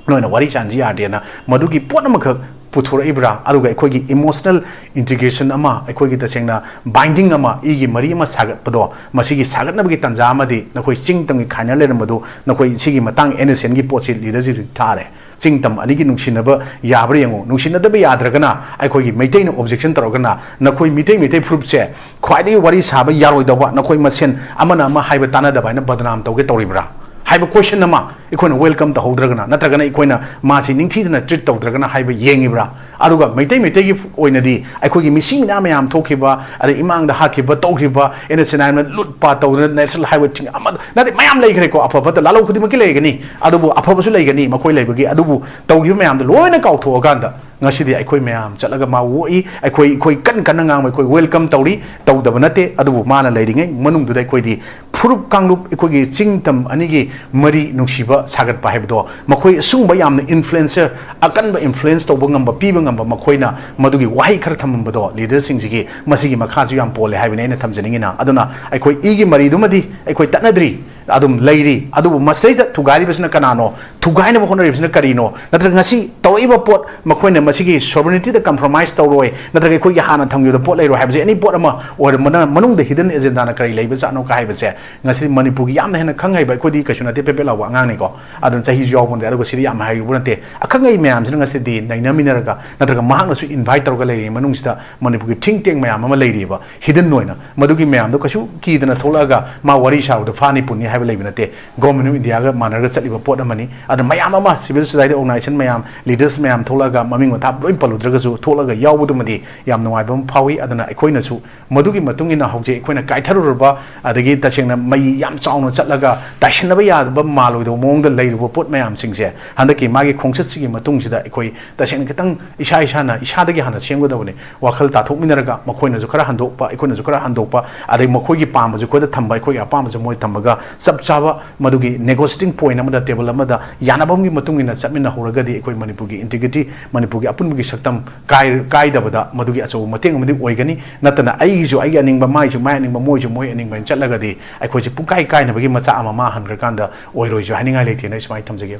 ꯅꯣꯏꯅ ꯋꯥꯔꯤ ꯆꯥꯟꯁꯤ ꯌꯥꯗꯦꯅ ꯃꯗꯨꯒꯤ ꯄꯣꯠ ꯑꯃꯈꯛ ꯄꯨꯊꯣꯔꯛꯏꯕ꯭ꯔꯥ? ꯑꯗꯨꯒ ꯑꯩꯈꯣꯏꯒꯤ emotional integration ꯑꯃ, ꯑꯩꯈꯣꯏꯒꯤ ꯇꯁꯦꯡꯅ binding ꯑꯃ, ꯏꯒꯤ ꯃꯔꯤ ꯑꯃ ꯁꯥꯒꯠꯄꯗꯣ, ꯃꯁꯤꯒꯤ ꯁꯥꯒꯠꯅꯕꯒꯤ ꯇꯥꯟꯖꯥ ꯑꯃꯗꯤ ꯅꯈꯣꯏ ꯆꯤꯡ ꯇꯝꯒꯤ ꯈꯥꯏꯅ ꯂꯩꯔꯝꯕꯗꯨ, ꯅꯈꯣꯏ ꯁꯤꯒꯤ ꯃꯇꯥꯡ N S N ꯒꯤ ꯄꯣꯠꯁꯤ leader ꯁꯤꯡꯁꯨ ꯊꯥꯔꯦ꯫ ꯆꯤꯡ ꯇꯝ ꯑꯅꯤꯒꯤ ꯅꯨꯡꯁꯤꯅꯕ ꯌꯥꯕ꯭ꯔꯥ ꯌꯦꯡꯉꯨ꯫ ꯅꯨꯡꯁꯤꯅꯗꯕ ꯌꯥꯗ꯭ꯔꯒꯅ ꯑꯩꯈꯣꯏꯒꯤ ꯃꯩꯇꯩꯅ objection ꯇꯧꯔꯒꯅ ꯅꯈꯣꯏ ꯃꯤꯇꯩ, ꯃꯩꯇꯩ ꯐꯨꯔꯨꯞꯁꯦ ꯈ꯭ꯋꯥꯏꯗꯒꯤ ꯋꯥꯔꯤ ꯁꯥꯕ ꯌꯥꯔꯣꯏꯗꯧꯕ, ꯅꯈꯣꯏ ꯃꯁꯦꯟ ꯑꯃꯅ ꯑꯃ ꯍꯥꯏꯕ ꯇꯥꯟꯅꯗꯕ ꯍꯥꯏꯅ ꯕꯗꯅꯥꯝ ꯇꯧꯒꯦ ꯇꯧꯔꯤꯕ꯭ꯔꯥ ꯍꯥꯏꯕ question ꯑꯃ ꯑꯩꯈꯣꯏꯅ welcome ꯇꯧꯍꯧꯗ꯭ꯔꯒꯅ, ꯅꯠꯇ꯭ꯔꯒꯅ ꯑꯩꯈꯣꯏꯅ ꯃꯥꯁꯤ ꯅꯤꯡꯊꯤꯖꯅ treat ꯇꯧꯗ꯭ꯔꯒꯅ ꯍꯥꯏꯕ ꯌꯦꯡꯉꯤꯕ꯭ꯔꯥ? ꯑꯗꯨꯒ ꯃꯩꯇꯩ, ꯃꯩꯇꯩꯒꯤ ꯑꯣꯏꯅꯗꯤ ꯑꯩꯈꯣꯏꯒꯤ ꯃꯤꯁꯤ ꯃꯤꯅꯥ ꯃꯌꯥꯝ ꯊꯣꯛꯈꯤꯕ, ꯑꯗꯩ ꯏꯃꯥꯡꯗ ꯍꯥꯠꯈꯤꯕ, ꯇꯧꯈꯤꯕ, N S N ꯍꯥꯏꯅ ꯂꯨꯠ ꯄꯥꯠ ꯇꯧꯗꯅ national highway ꯊꯤꯡ ꯑꯃ ꯅꯠꯇꯦ, ꯃꯌꯥꯝ ꯂꯩꯈ꯭ꯔꯦꯀꯣ꯫ ꯑꯐ ꯐꯠꯇ ꯂꯥꯜꯍꯧ ꯈꯨꯗꯤꯡꯃꯛꯀꯤ ꯂꯩꯒꯅꯤ, ꯑꯗꯨꯕꯨ ꯑꯐꯕꯁꯨ ꯂꯩꯒꯅꯤ ꯃꯈꯣꯏ ꯂꯩꯕꯒꯤ꯫ ꯑꯗꯨꯕꯨ ꯇꯧꯈꯤꯕ ꯃꯌꯥꯝꯗꯣ ꯂꯣꯏꯅ ꯀꯥꯎꯊꯣꯛꯑꯀꯥꯟꯗ ꯉꯁꯤꯗꯤ ꯑꯩꯈꯣꯏ ꯃꯌꯥꯝ ꯆꯠꯂꯒ ꯃꯥ ꯑꯣꯛꯏ, ꯑꯩꯈꯣꯏ, ꯑꯩꯈꯣꯏ ꯀꯟ ꯀꯟꯅ ꯉꯥꯡꯕ, ꯑꯩꯈꯣꯏ welcome ꯇꯧꯔꯤ, ꯇꯧꯗꯕ ꯅꯠꯇꯦ꯫ ꯑꯗꯨꯕꯨ ꯃꯥꯅ ꯂꯩꯔꯤꯉꯩ ꯃꯅꯨꯡꯗꯨꯗ ꯑꯩꯈꯣꯏꯗꯤ ꯐꯨꯔꯨꯞ ꯀꯥꯡꯂꯨꯞ, ꯑꯩꯈꯣꯏꯒꯤ ꯆꯤꯡ ꯇꯝ ꯑꯅꯤꯒꯤ ꯃꯔꯤ ꯅꯨꯡꯁꯤꯕ ꯁꯥꯒꯠꯄ ꯍꯥꯏꯕꯗꯣ, ꯃꯈꯣꯏ ꯑꯁꯨꯝꯕ ꯌꯥꯝꯅ influencer, ꯑꯀꯟꯕ influence ꯇꯧꯕ ꯉꯝꯕ, ꯄꯤꯕ ꯉꯝꯕ, ꯃꯈꯣꯏꯅ ꯃꯗꯨꯒꯤ ꯋꯥꯍꯩ ꯈꯔ ꯊꯝꯃꯝꯕꯗꯣ leader ꯁꯤꯡꯁꯤꯒꯤ, ꯃꯁꯤꯒꯤ ꯃꯈꯥꯁꯨ ꯌꯥꯝ ꯄꯣꯜꯂꯦ ꯍꯥꯏꯕꯅꯤ ꯑꯩꯅ ꯊꯝꯖꯅꯤꯡꯉꯤꯅ꯫ ꯑꯗꯨꯅ ꯑꯩꯈꯣꯏ ꯏꯒꯤ ꯃꯔꯤꯗꯨꯃꯗꯤ ꯑꯩꯈꯣꯏ ꯇꯠꯅꯗ꯭ꯔꯤ, ꯑꯗꯨꯝ ꯂꯩꯔꯤ꯫ ꯑꯗꯨꯕꯨ ꯃꯁꯤꯗꯩꯁꯤꯗ ꯊꯨꯒꯥꯏꯔꯤꯕꯁꯤꯅ ꯀꯅꯥꯅꯣ? ꯊꯨꯒꯥꯏꯅꯕ ꯍꯣꯠꯅꯔꯤꯕꯁꯤꯅ ꯀꯔꯤꯅꯣ? ꯅꯠꯇ꯭ꯔꯒ ꯉꯁꯤ ꯇꯧꯔꯛꯏꯕ ꯄꯣꯠ, ꯃꯈꯣꯏꯅ ꯃꯁꯤꯒꯤ sovereigntyꯗ compromise ꯇꯧꯔꯣꯏ, ꯅꯠꯇ꯭ꯔꯒ ꯑꯩꯈꯣꯏꯒꯤ ꯍꯥꯟꯅ ꯊꯝꯈꯤꯕꯗ ꯄꯣꯠ ꯂꯩꯔꯣꯏ ꯍꯥꯏꯕꯁꯦ any ꯄꯣꯠ ꯑꯃ ꯑꯣꯏꯔꯝꯕꯅ ꯃꯅꯨꯡꯗ hidden agendaꯅ ꯀꯔꯤ ꯂꯩꯕꯖꯥꯠꯅꯣ ꯀ ꯍꯥꯏꯕꯁꯦ ꯉꯁꯤ ꯃꯅꯤꯄꯨꯔꯒꯤ ꯌꯥꯝꯅ ꯍꯦꯟꯅ ꯈꯪ ꯍꯩꯕ, ꯑꯩꯈꯣꯏꯗꯤ ꯀꯩꯁꯨ ꯅꯠꯇꯦ, ꯄꯦꯄꯦꯠ ꯂꯥꯎꯕ ꯑꯉꯥꯡꯅꯤꯀꯣ, ꯑꯗꯨꯅ ꯆꯍꯤꯁꯨ ꯌꯥꯎꯕ ꯅꯠꯇꯦ, ꯑꯗꯨꯒ ꯁꯤꯗꯤ ꯌꯥꯝ ꯍꯩꯔꯨꯕ ꯅꯠꯇꯦ, ꯑꯈꯪ ꯑꯍꯩ ꯃꯌꯥꯝꯁꯤꯅ ꯉꯁꯤꯗꯤ ꯅꯩꯅꯃꯤꯟꯅꯔꯒ, ꯅꯠꯇ꯭ꯔꯒ ꯃꯍꯥꯛꯅꯁꯨ invite ꯇꯧꯔꯒ ꯂꯩꯔꯤꯉꯩ ꯃꯅꯨꯡꯁꯤꯗ ꯃꯅꯤꯄꯨꯔꯒꯤ think tank ꯃꯌꯥꯝ ꯑꯃ ꯂꯩꯔꯤꯕ hidden ꯑꯣꯏꯅ, ꯃꯗꯨꯒꯤ ꯃꯌꯥꯝꯗꯣ ꯀꯩꯁꯨ ꯀꯤꯗꯅ ꯊꯣꯛꯂꯛꯑꯒ ꯃꯥ ꯋꯥꯔꯤ ꯁꯥꯕꯗ ꯐꯥꯅꯤ ꯄꯨꯅꯤ ꯍꯥꯏꯕ ꯂꯩꯕ ꯅꯠꯇꯦ꯫ Government of Indiaꯒ ꯃꯥꯟꯅꯔꯒ ꯆꯠꯂꯤꯕ ꯄꯣꯠ ꯑꯃꯅꯤ꯫ ꯑꯗꯨꯅ ꯃꯌꯥꯝ ꯑꯃ civil society organization ꯃꯌꯥꯝ, leaders ꯃꯌꯥꯝ ꯊꯣꯛꯂꯛꯑꯒ, ꯃꯃꯤꯡ ꯃꯊꯥ ꯂꯣꯏ ꯄꯜꯂꯨꯗ꯭ꯔꯒꯁꯨ, ꯊꯣꯛꯂꯒ ꯌꯥꯎꯕꯗꯨꯃꯗꯤ ꯌꯥꯝ ꯅꯨꯡꯉꯥꯏꯕ ꯑꯃ ꯐꯥꯎꯏ꯫ ꯑꯗꯨꯅ ꯑꯩꯈꯣꯏꯅꯁꯨ ꯃꯗꯨꯒꯤ ꯃꯇꯨꯡ ꯏꯟꯅ ꯍꯧꯖꯤꯛ ꯑꯩꯈꯣꯏꯅ ꯀꯥꯏꯊꯔꯨꯔꯕ, ꯑꯗꯒꯤ ꯇꯁꯦꯡꯅ ꯃꯩ ꯌꯥꯝ ꯆꯥꯎꯅ ꯆꯠꯂꯒ ꯇꯥꯏꯁꯤꯟꯅꯕ ꯌꯥꯗꯕ ꯃꯥꯜꯂꯣꯏꯗꯕ ꯃꯑꯣꯡꯗ ꯂꯩꯔꯨꯕ ꯄꯣꯠ ꯃꯌꯥꯝꯁꯤꯡꯁꯦ, ꯍꯟꯗꯛꯀꯤ ꯃꯥꯒꯤ ꯈꯣꯡꯆꯠꯁꯤꯒꯤ ꯃꯇꯨꯡꯁꯤꯗ ꯑꯩꯈꯣꯏ ꯇꯁꯦꯡꯅ ꯈꯤꯇꯪ ꯏꯁꯥ ꯏꯁꯥꯅ, ꯏꯁꯥꯗꯒꯤ ꯍꯥꯟꯅ ꯁꯦꯝꯒꯗꯕꯅꯤ꯫ ꯋꯥꯈꯜ ꯇꯥꯊꯣꯛꯃꯤꯟꯅꯔꯒ, ꯃꯈꯣꯏꯅꯁꯨ ꯈꯔ ꯍꯟꯗꯣꯛꯄ, ꯑꯩꯈꯣꯏꯅꯁꯨ ꯈꯔ ꯍꯟꯗꯣꯛꯄ, ꯑꯗꯩ ꯃꯈꯣꯏꯒꯤ ꯄꯥꯝꯕꯁꯨ ꯑꯩꯈꯣꯏꯗ ꯊꯝꯕ, ꯑꯩꯈꯣꯏꯒꯤ ꯑꯄꯥꯝꯕꯁꯨ ꯃꯣꯏ ꯊꯝꯃꯒ, ꯆꯞ ꯆꯥꯕ ꯃꯗꯨꯒꯤ negotiating point ꯑꯃꯗ, table ꯑꯃꯗ ꯌꯥꯅꯕꯒꯤ ꯃꯇꯨꯡ ꯏꯟꯅ ꯆꯠꯃꯤꯟꯅꯍꯧꯔꯒꯗꯤ, ꯑꯩꯈꯣꯏ ꯃꯅꯤꯄꯨꯔꯒꯤ integrity, ꯃꯅꯤꯄꯨꯔꯒꯤ ꯑꯄꯨꯟꯕꯒꯤ ꯁꯛꯇꯝ ꯀꯥꯏ-, ꯀꯥꯏꯗꯕꯗ ꯃꯗꯨꯒꯤ ꯑꯆꯧꯕ ꯃꯇꯦꯡ ꯑꯃꯗꯤ ꯑꯣꯏꯒꯅꯤ꯫ ꯅꯠꯇꯅ ꯑꯩꯒꯤꯁꯨ ꯑꯩꯒꯤ ꯑꯅꯤꯡꯕ, ꯃꯥꯏꯁꯨ ꯃꯥꯏ ꯑꯅꯤꯡꯕ, ꯃꯣꯏꯁꯨ ꯃꯣꯏ ꯑꯅꯤꯡꯕ ꯍꯥꯏꯅ ꯆꯠꯂꯒꯗꯤ, ꯑꯩꯈꯣꯏꯁꯦ ꯄꯨꯡꯀꯥꯏ ꯀꯥꯏꯅꯕꯒꯤ ꯃꯆꯥꯛ ꯑꯃ ꯃꯥ ꯍꯟꯈ꯭ꯔꯀꯥꯟꯗ ꯑꯣꯏꯔꯣꯏꯁꯨ ꯍꯥꯏꯅꯤꯡꯉꯥꯏ ꯂꯩꯇꯦꯅ ꯑꯩ ꯁꯨꯃꯥꯏꯅ ꯊꯝꯖꯒꯦ꯫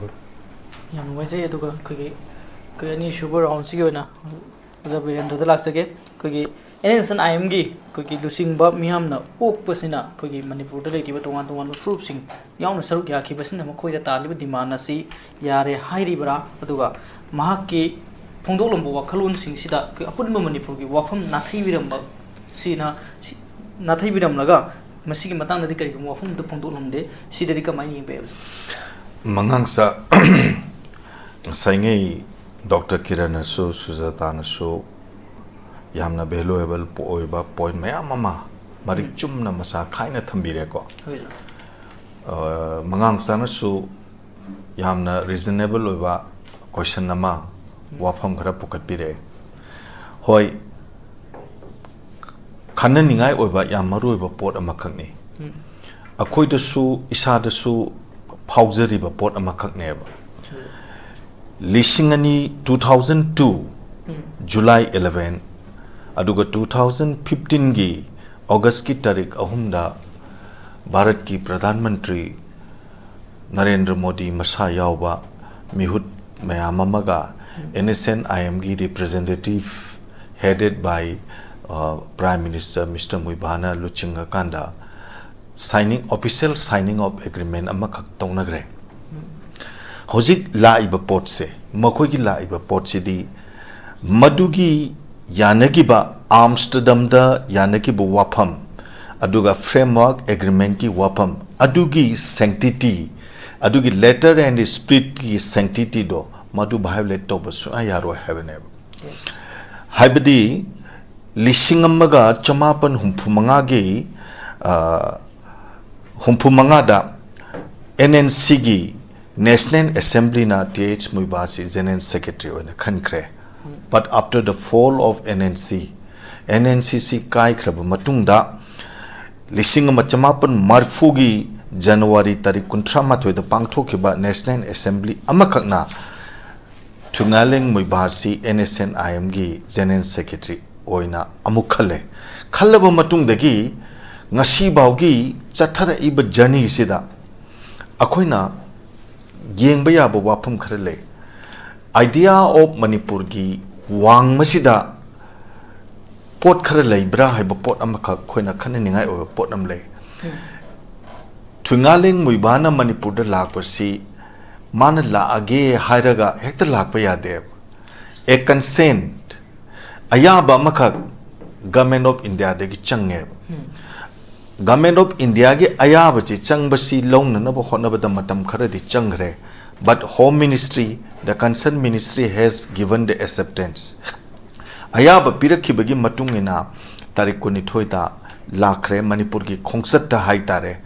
ꯌꯥꯝ ꯅꯨꯡꯉꯥꯏꯖꯩ꯫ ꯑꯗꯨꯒ ꯑꯩꯈꯣꯏꯒꯤ, ꯑꯩꯈꯣꯏ ꯑꯅꯤꯁꯨꯕ roundꯁꯤꯒꯤ ꯑꯣꯏꯅ ꯑꯣꯖꯥ ꯕꯤꯔꯦꯟꯗ꯭ꯔꯗ ꯂꯥꯛꯆꯒꯦ꯫ ꯑꯩꯈꯣꯏꯒꯤ NSCN-IMꯒꯤ ꯑꯩꯈꯣꯏꯒꯤ ꯂꯨꯆꯤꯡꯕ ꯃꯤꯌꯥꯝꯅ ꯑꯣꯛꯄꯁꯤꯅ ꯑꯩꯈꯣꯏꯒꯤ ꯃꯅꯤꯄꯨꯔꯗ ꯂꯩꯔꯤꯕ ꯇꯣꯉꯥꯟ ꯇꯣꯉꯥꯟꯕ ꯐꯨꯔꯨꯞꯁꯤꯡ ꯌꯥꯎꯅ ꯁꯔꯨꯛ ꯌꯥꯈꯤꯕꯁꯤꯅ ꯃꯈꯣꯏꯗ ꯇꯥꯜꯂꯤꯕ demand ꯑꯁꯤ ꯌꯥꯔꯦ ꯍꯥꯏꯔꯤꯕ꯭ꯔꯥ? ꯑꯗꯨꯒ ꯃꯍꯥꯛꯀꯤ ꯐꯣꯡꯗꯣꯛꯂꯝꯕ ꯋꯥꯈꯜꯂꯣꯟꯁꯤꯡꯁꯤꯗ ꯑꯩꯈꯣꯏ ꯑꯄꯨꯟꯕ ꯃꯅꯤꯄꯨꯔꯒꯤ ꯋꯥꯐꯝ ꯅꯥꯊꯩꯕꯤꯔꯝꯕ ꯁꯤꯅ, ꯁꯤ-, ꯅꯥꯊꯩꯕꯤꯔꯝꯂꯒ ꯃꯁꯤꯒꯤ ꯃꯇꯥꯡꯗꯗꯤ ꯀꯔꯤꯒꯨꯝꯕ ꯋꯥꯐꯝ ꯑꯃꯠꯇ ꯐꯣꯡꯗꯣꯛꯂꯝꯗꯦ꯫ ꯁꯤꯗꯗꯤ ꯀꯃꯥꯏꯅ ꯌꯦꯡꯕ ꯌꯥꯏ? ꯃꯉꯥꯡꯆꯥ, ꯉꯁꯥꯏꯉꯩ ꯗꯣꯛꯇꯔ ꯀꯤꯔꯟꯅꯁꯨ, ꯁꯨꯖꯥꯇꯥꯅꯁꯨ ꯌꯥꯝꯅ valuable ꯑꯣꯏꯕ point ꯃꯌꯥꯝ ꯑꯃ ꯃꯔꯤꯛ ꯎꯝ꯫ ꯆꯨꯝꯅ ꯃꯆꯥ ꯈꯥꯏꯅ ꯊꯝꯕꯤꯔꯦꯀꯣ꯫ ꯍꯣꯏ, ꯁꯥꯔ꯫ ꯑ, ꯃꯉꯥꯡꯆꯥꯅꯁꯨ ꯌꯥꯝꯅ reasonable ꯑꯣꯏꯕ question ꯑꯃ, ꯎꯝ꯫ ꯋꯥꯐꯝ ꯈꯔ ꯄꯨꯈꯠꯄꯤꯔꯛꯑꯦ꯫ ꯍꯣꯏ, ꯈꯟꯅꯅꯤꯡꯉꯥꯏ ꯑꯣꯏꯕ ꯌꯥꯝ ꯃꯔꯨ ꯑꯣꯏꯕ ꯄꯣꯠ ꯑꯃꯈꯛꯅꯤ꯫ ꯎꯝ꯫ ꯑꯩꯈꯣꯏꯗꯁꯨ, ꯏꯁꯥꯗꯁꯨ ꯐꯥꯎꯖꯔꯤꯕ ꯄꯣꯠ ꯑꯃꯈꯛꯅꯦꯕ꯫ ꯎꯝ꯫ ꯂꯤꯁꯤꯡ ꯑꯅꯤ, two thousand two, ꯎꯝ꯫ July eleven, ꯑꯗꯨꯒ two thousand fifteenꯒꯤ Augustꯀꯤ ꯇꯥꯔꯤꯛ ꯑꯍꯨꯝꯗ ꯚꯥꯔꯠꯀꯤ ꯄ꯭ꯔꯙꯥꯟ ꯃꯟꯇ꯭ꯔꯤ ꯅꯔꯦꯟꯗ꯭ꯔ ꯃꯣꯗꯤ ꯃꯁꯥ ꯌꯥꯎꯕ ꯃꯤꯍꯨꯠ ꯃꯌꯥꯝ ꯑꯃꯒ NSCN-IM-ꯒꯤ representative headed by, uh, Prime Minister Mister ꯃꯨꯏꯚꯥꯅ ꯂꯨꯆꯤꯡꯉꯀꯥꯟꯗ signing, official signing of agreement ꯑꯃꯈꯛ ꯇꯧꯅꯈ꯭ꯔꯦ꯫ ꯍꯧꯖꯤꯛ ꯂꯥꯛꯏꯕ ꯄꯣꯠꯁꯦ, ꯃꯈꯣꯏꯒꯤ ꯂꯥꯛꯏꯕ ꯄꯣꯠꯁꯤꯗꯤ ꯃꯗꯨꯒꯤ ꯌꯥꯅꯈꯤꯕ, ꯑꯥꯝꯁꯇꯔꯗꯝꯗ ꯌꯥꯅꯈꯤꯕ ꯋꯥꯐꯝ, ꯑꯗꯨꯒ framework agreement-ꯀꯤ ꯋꯥꯐꯝ, ꯑꯗꯨꯒꯤ sanctity, ꯑꯗꯨꯒꯤ letter and spirit-ꯀꯤ sanctity-ꯗꯣ ꯃꯗꯨ violate ꯇꯧꯕ ꯁꯨꯡꯌꯥ ꯌꯥꯔꯣꯏ ꯍꯥꯏꯕꯅꯦꯕ꯫ ꯍꯥꯏꯕꯗꯤ ꯂꯤꯁꯤꯡ ꯑꯃꯒ ꯆꯃꯥꯄꯟ ꯍꯨꯝꯐꯨ ꯃꯉꯥꯒꯤ, ꯑ, ꯍꯨꯝꯐꯨ ꯃꯉꯥꯗ NNC-ꯒꯤ National Assembly-ꯅ T H ꯃꯨꯏꯚꯥꯁꯤ General Secretary ꯑꯣꯏꯅ ꯈꯟꯈ꯭ꯔꯦ꯫ But after the fall of NNC, NNC-ꯁꯤ ꯀꯥꯏꯈ꯭ꯔꯕ ꯃꯇꯨꯡꯗ, ꯂꯤꯁꯤꯡ ꯑꯃ ꯆꯃꯥꯄꯟ ꯃꯔꯤꯐꯨꯒꯤ January ꯇꯥꯔꯤꯛ ꯀꯨꯟꯊ꯭ꯔꯥ ꯃꯥꯊꯣꯏꯗ ꯄꯥꯡꯊꯣꯛꯈꯤꯕ National Assembly ꯑꯃꯈꯛꯅ ꯊꯨꯏꯉꯥꯂꯦꯡ ꯃꯨꯏꯚꯥꯁꯤ NSCN-IM-ꯒꯤ General Secretary ꯑꯣꯏꯅ ꯑꯃꯨꯛ ꯈꯜꯂꯦ꯫ ꯈꯜꯂꯕ ꯃꯇꯨꯡꯗꯒꯤ ꯉꯁꯤꯐꯥꯎꯒꯤ ꯆꯠꯊꯔꯛꯏꯕ journey-ꯁꯤꯗ ꯑꯩꯈꯣꯏꯅ ꯌꯦꯡꯕ ꯌꯥꯕ ꯋꯥꯐꯝ ꯈꯔ ꯂꯩ꯫ Idea of ꯃꯅꯤꯄꯨꯔꯒꯤ ꯋꯥꯡꯃꯁꯤꯗ ꯄꯣꯠ ꯈꯔ ꯂꯩꯕ꯭ꯔꯥ ꯍꯥꯏꯕ ꯄꯣꯠ ꯑꯃꯈꯛ ꯑꯩꯈꯣꯏꯅ ꯈꯟꯅꯅꯤꯡꯉꯥꯏ ꯑꯣꯏꯕ ꯄꯣꯠ ꯑꯃ ꯂꯩ꯫ ꯊꯨꯏꯉꯥꯂꯦꯡ ꯃꯨꯏꯚꯥꯅ ꯃꯅꯤꯄꯨꯔꯗ ꯂꯥꯛꯄꯁꯤ ꯃꯥꯅ ꯂꯥꯛꯑꯒꯦ ꯍꯥꯏꯔꯒ ꯍꯦꯛꯇ ꯂꯥꯛꯄ ꯌꯥꯗꯦꯕ꯫ A consent, ꯑꯌꯥꯕ ꯑꯃꯈꯛ Government of India-ꯗꯒꯤ ꯆꯪꯉꯦꯕ꯫ Government of India-ꯒꯤ ꯑꯌꯥꯕꯁꯤ ꯆꯪꯕꯁꯤ ꯂꯧꯅꯅꯕ ꯍꯣꯠꯅꯕꯗ ꯃꯇꯝ ꯈꯔꯗꯤ ꯆꯪꯈ꯭ꯔꯦ꯫ But Home Ministry, the concerned ministry has given the acceptance. ꯑꯌꯥꯕ ꯄꯤꯔꯛꯈꯤꯕꯒꯤ ꯃꯇꯨꯡ ꯏꯟꯅ ꯇꯥꯔꯤꯛ ꯀꯨꯟꯅꯤꯊꯣꯏꯗ ꯂꯥꯛꯈ꯭ꯔꯦ, ꯃꯅꯤꯄꯨꯔꯒꯤ ꯈꯣꯡꯆꯠꯇ ꯍꯥꯏꯇꯥꯔꯦ꯫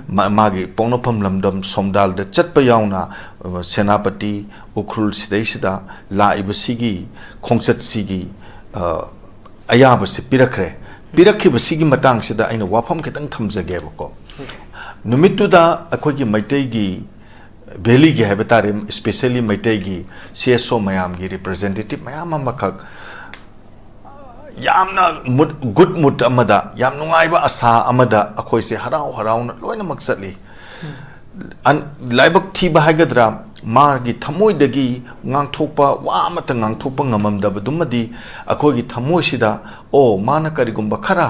ꯃꯥ-, ꯃꯥꯒꯤ ꯄꯣꯛꯅꯐꯝ ꯂꯝꯗꯝ ꯁꯣꯝꯗꯥꯜꯗ ꯆꯠꯄ ꯌꯥꯎꯅ, ꯑ, ꯁꯦꯅꯥꯄꯇꯤ, ꯎꯈ꯭ꯔꯨꯜ ꯁꯤꯗꯩꯁꯤꯗ ꯂꯥꯛꯏꯕꯁꯤꯒꯤ ꯈꯣꯡꯆꯠꯁꯤꯒꯤ, ꯑ, ꯑꯌꯥꯕꯁꯤ ꯄꯤꯔꯛꯈ꯭ꯔꯦ꯫ ꯄꯤꯔꯛꯈꯤꯕꯁꯤꯒꯤ ꯃꯇꯥꯡꯁꯤꯗ ꯑꯩꯅ ꯋꯥꯐꯝ ꯈꯤꯇꯪ ꯊꯝꯖꯒꯦꯕꯀꯣ꯫ ꯅꯨꯃꯤꯠꯇꯨꯗ ꯑꯩꯈꯣꯏꯒꯤ ꯃꯩꯇꯩꯒꯤ valley-ꯒꯤ ꯍꯥꯏꯕ ꯇꯥꯔꯦ, especially ꯃꯩꯇꯩꯒꯤ C S O ꯃꯌꯥꯝꯒꯤ representative ꯃꯌꯥꯝ ꯑꯃꯈꯛ ꯌꯥꯝꯅ ꯃꯨꯠ, ꯒꯨꯗ ꯃꯨꯠ ꯑꯃꯗ, ꯌꯥꯝ ꯅꯨꯡꯉꯥꯏꯕ ꯑꯁꯥ ꯑꯃꯗ ꯑꯩꯈꯣꯏꯁꯦ ꯍꯔꯥꯎ ꯍꯔꯥꯎꯅ ꯂꯣꯏꯅꯃꯛ ꯆꯠꯂꯤ꯫ ꯑꯟ-, ꯂꯥꯏꯕꯛ ꯊꯤꯕ ꯍꯥꯏꯒꯗ꯭ꯔꯥ, ꯃꯥꯒꯤ ꯊꯃꯣꯏꯗꯒꯤ ꯉꯥꯡꯊꯣꯛꯄ, ꯋꯥ ꯑꯃꯠꯇ ꯉꯥꯡꯊꯣꯛꯄ ꯉꯝꯃꯝꯗꯕꯗꯨꯃꯗꯤ ꯑꯩꯈꯣꯏꯒꯤ ꯊꯃꯣꯏꯁꯤꯗ, ꯑꯣ, ꯃꯥꯅ ꯀꯔꯤꯒꯨꯝꯕ ꯈꯔ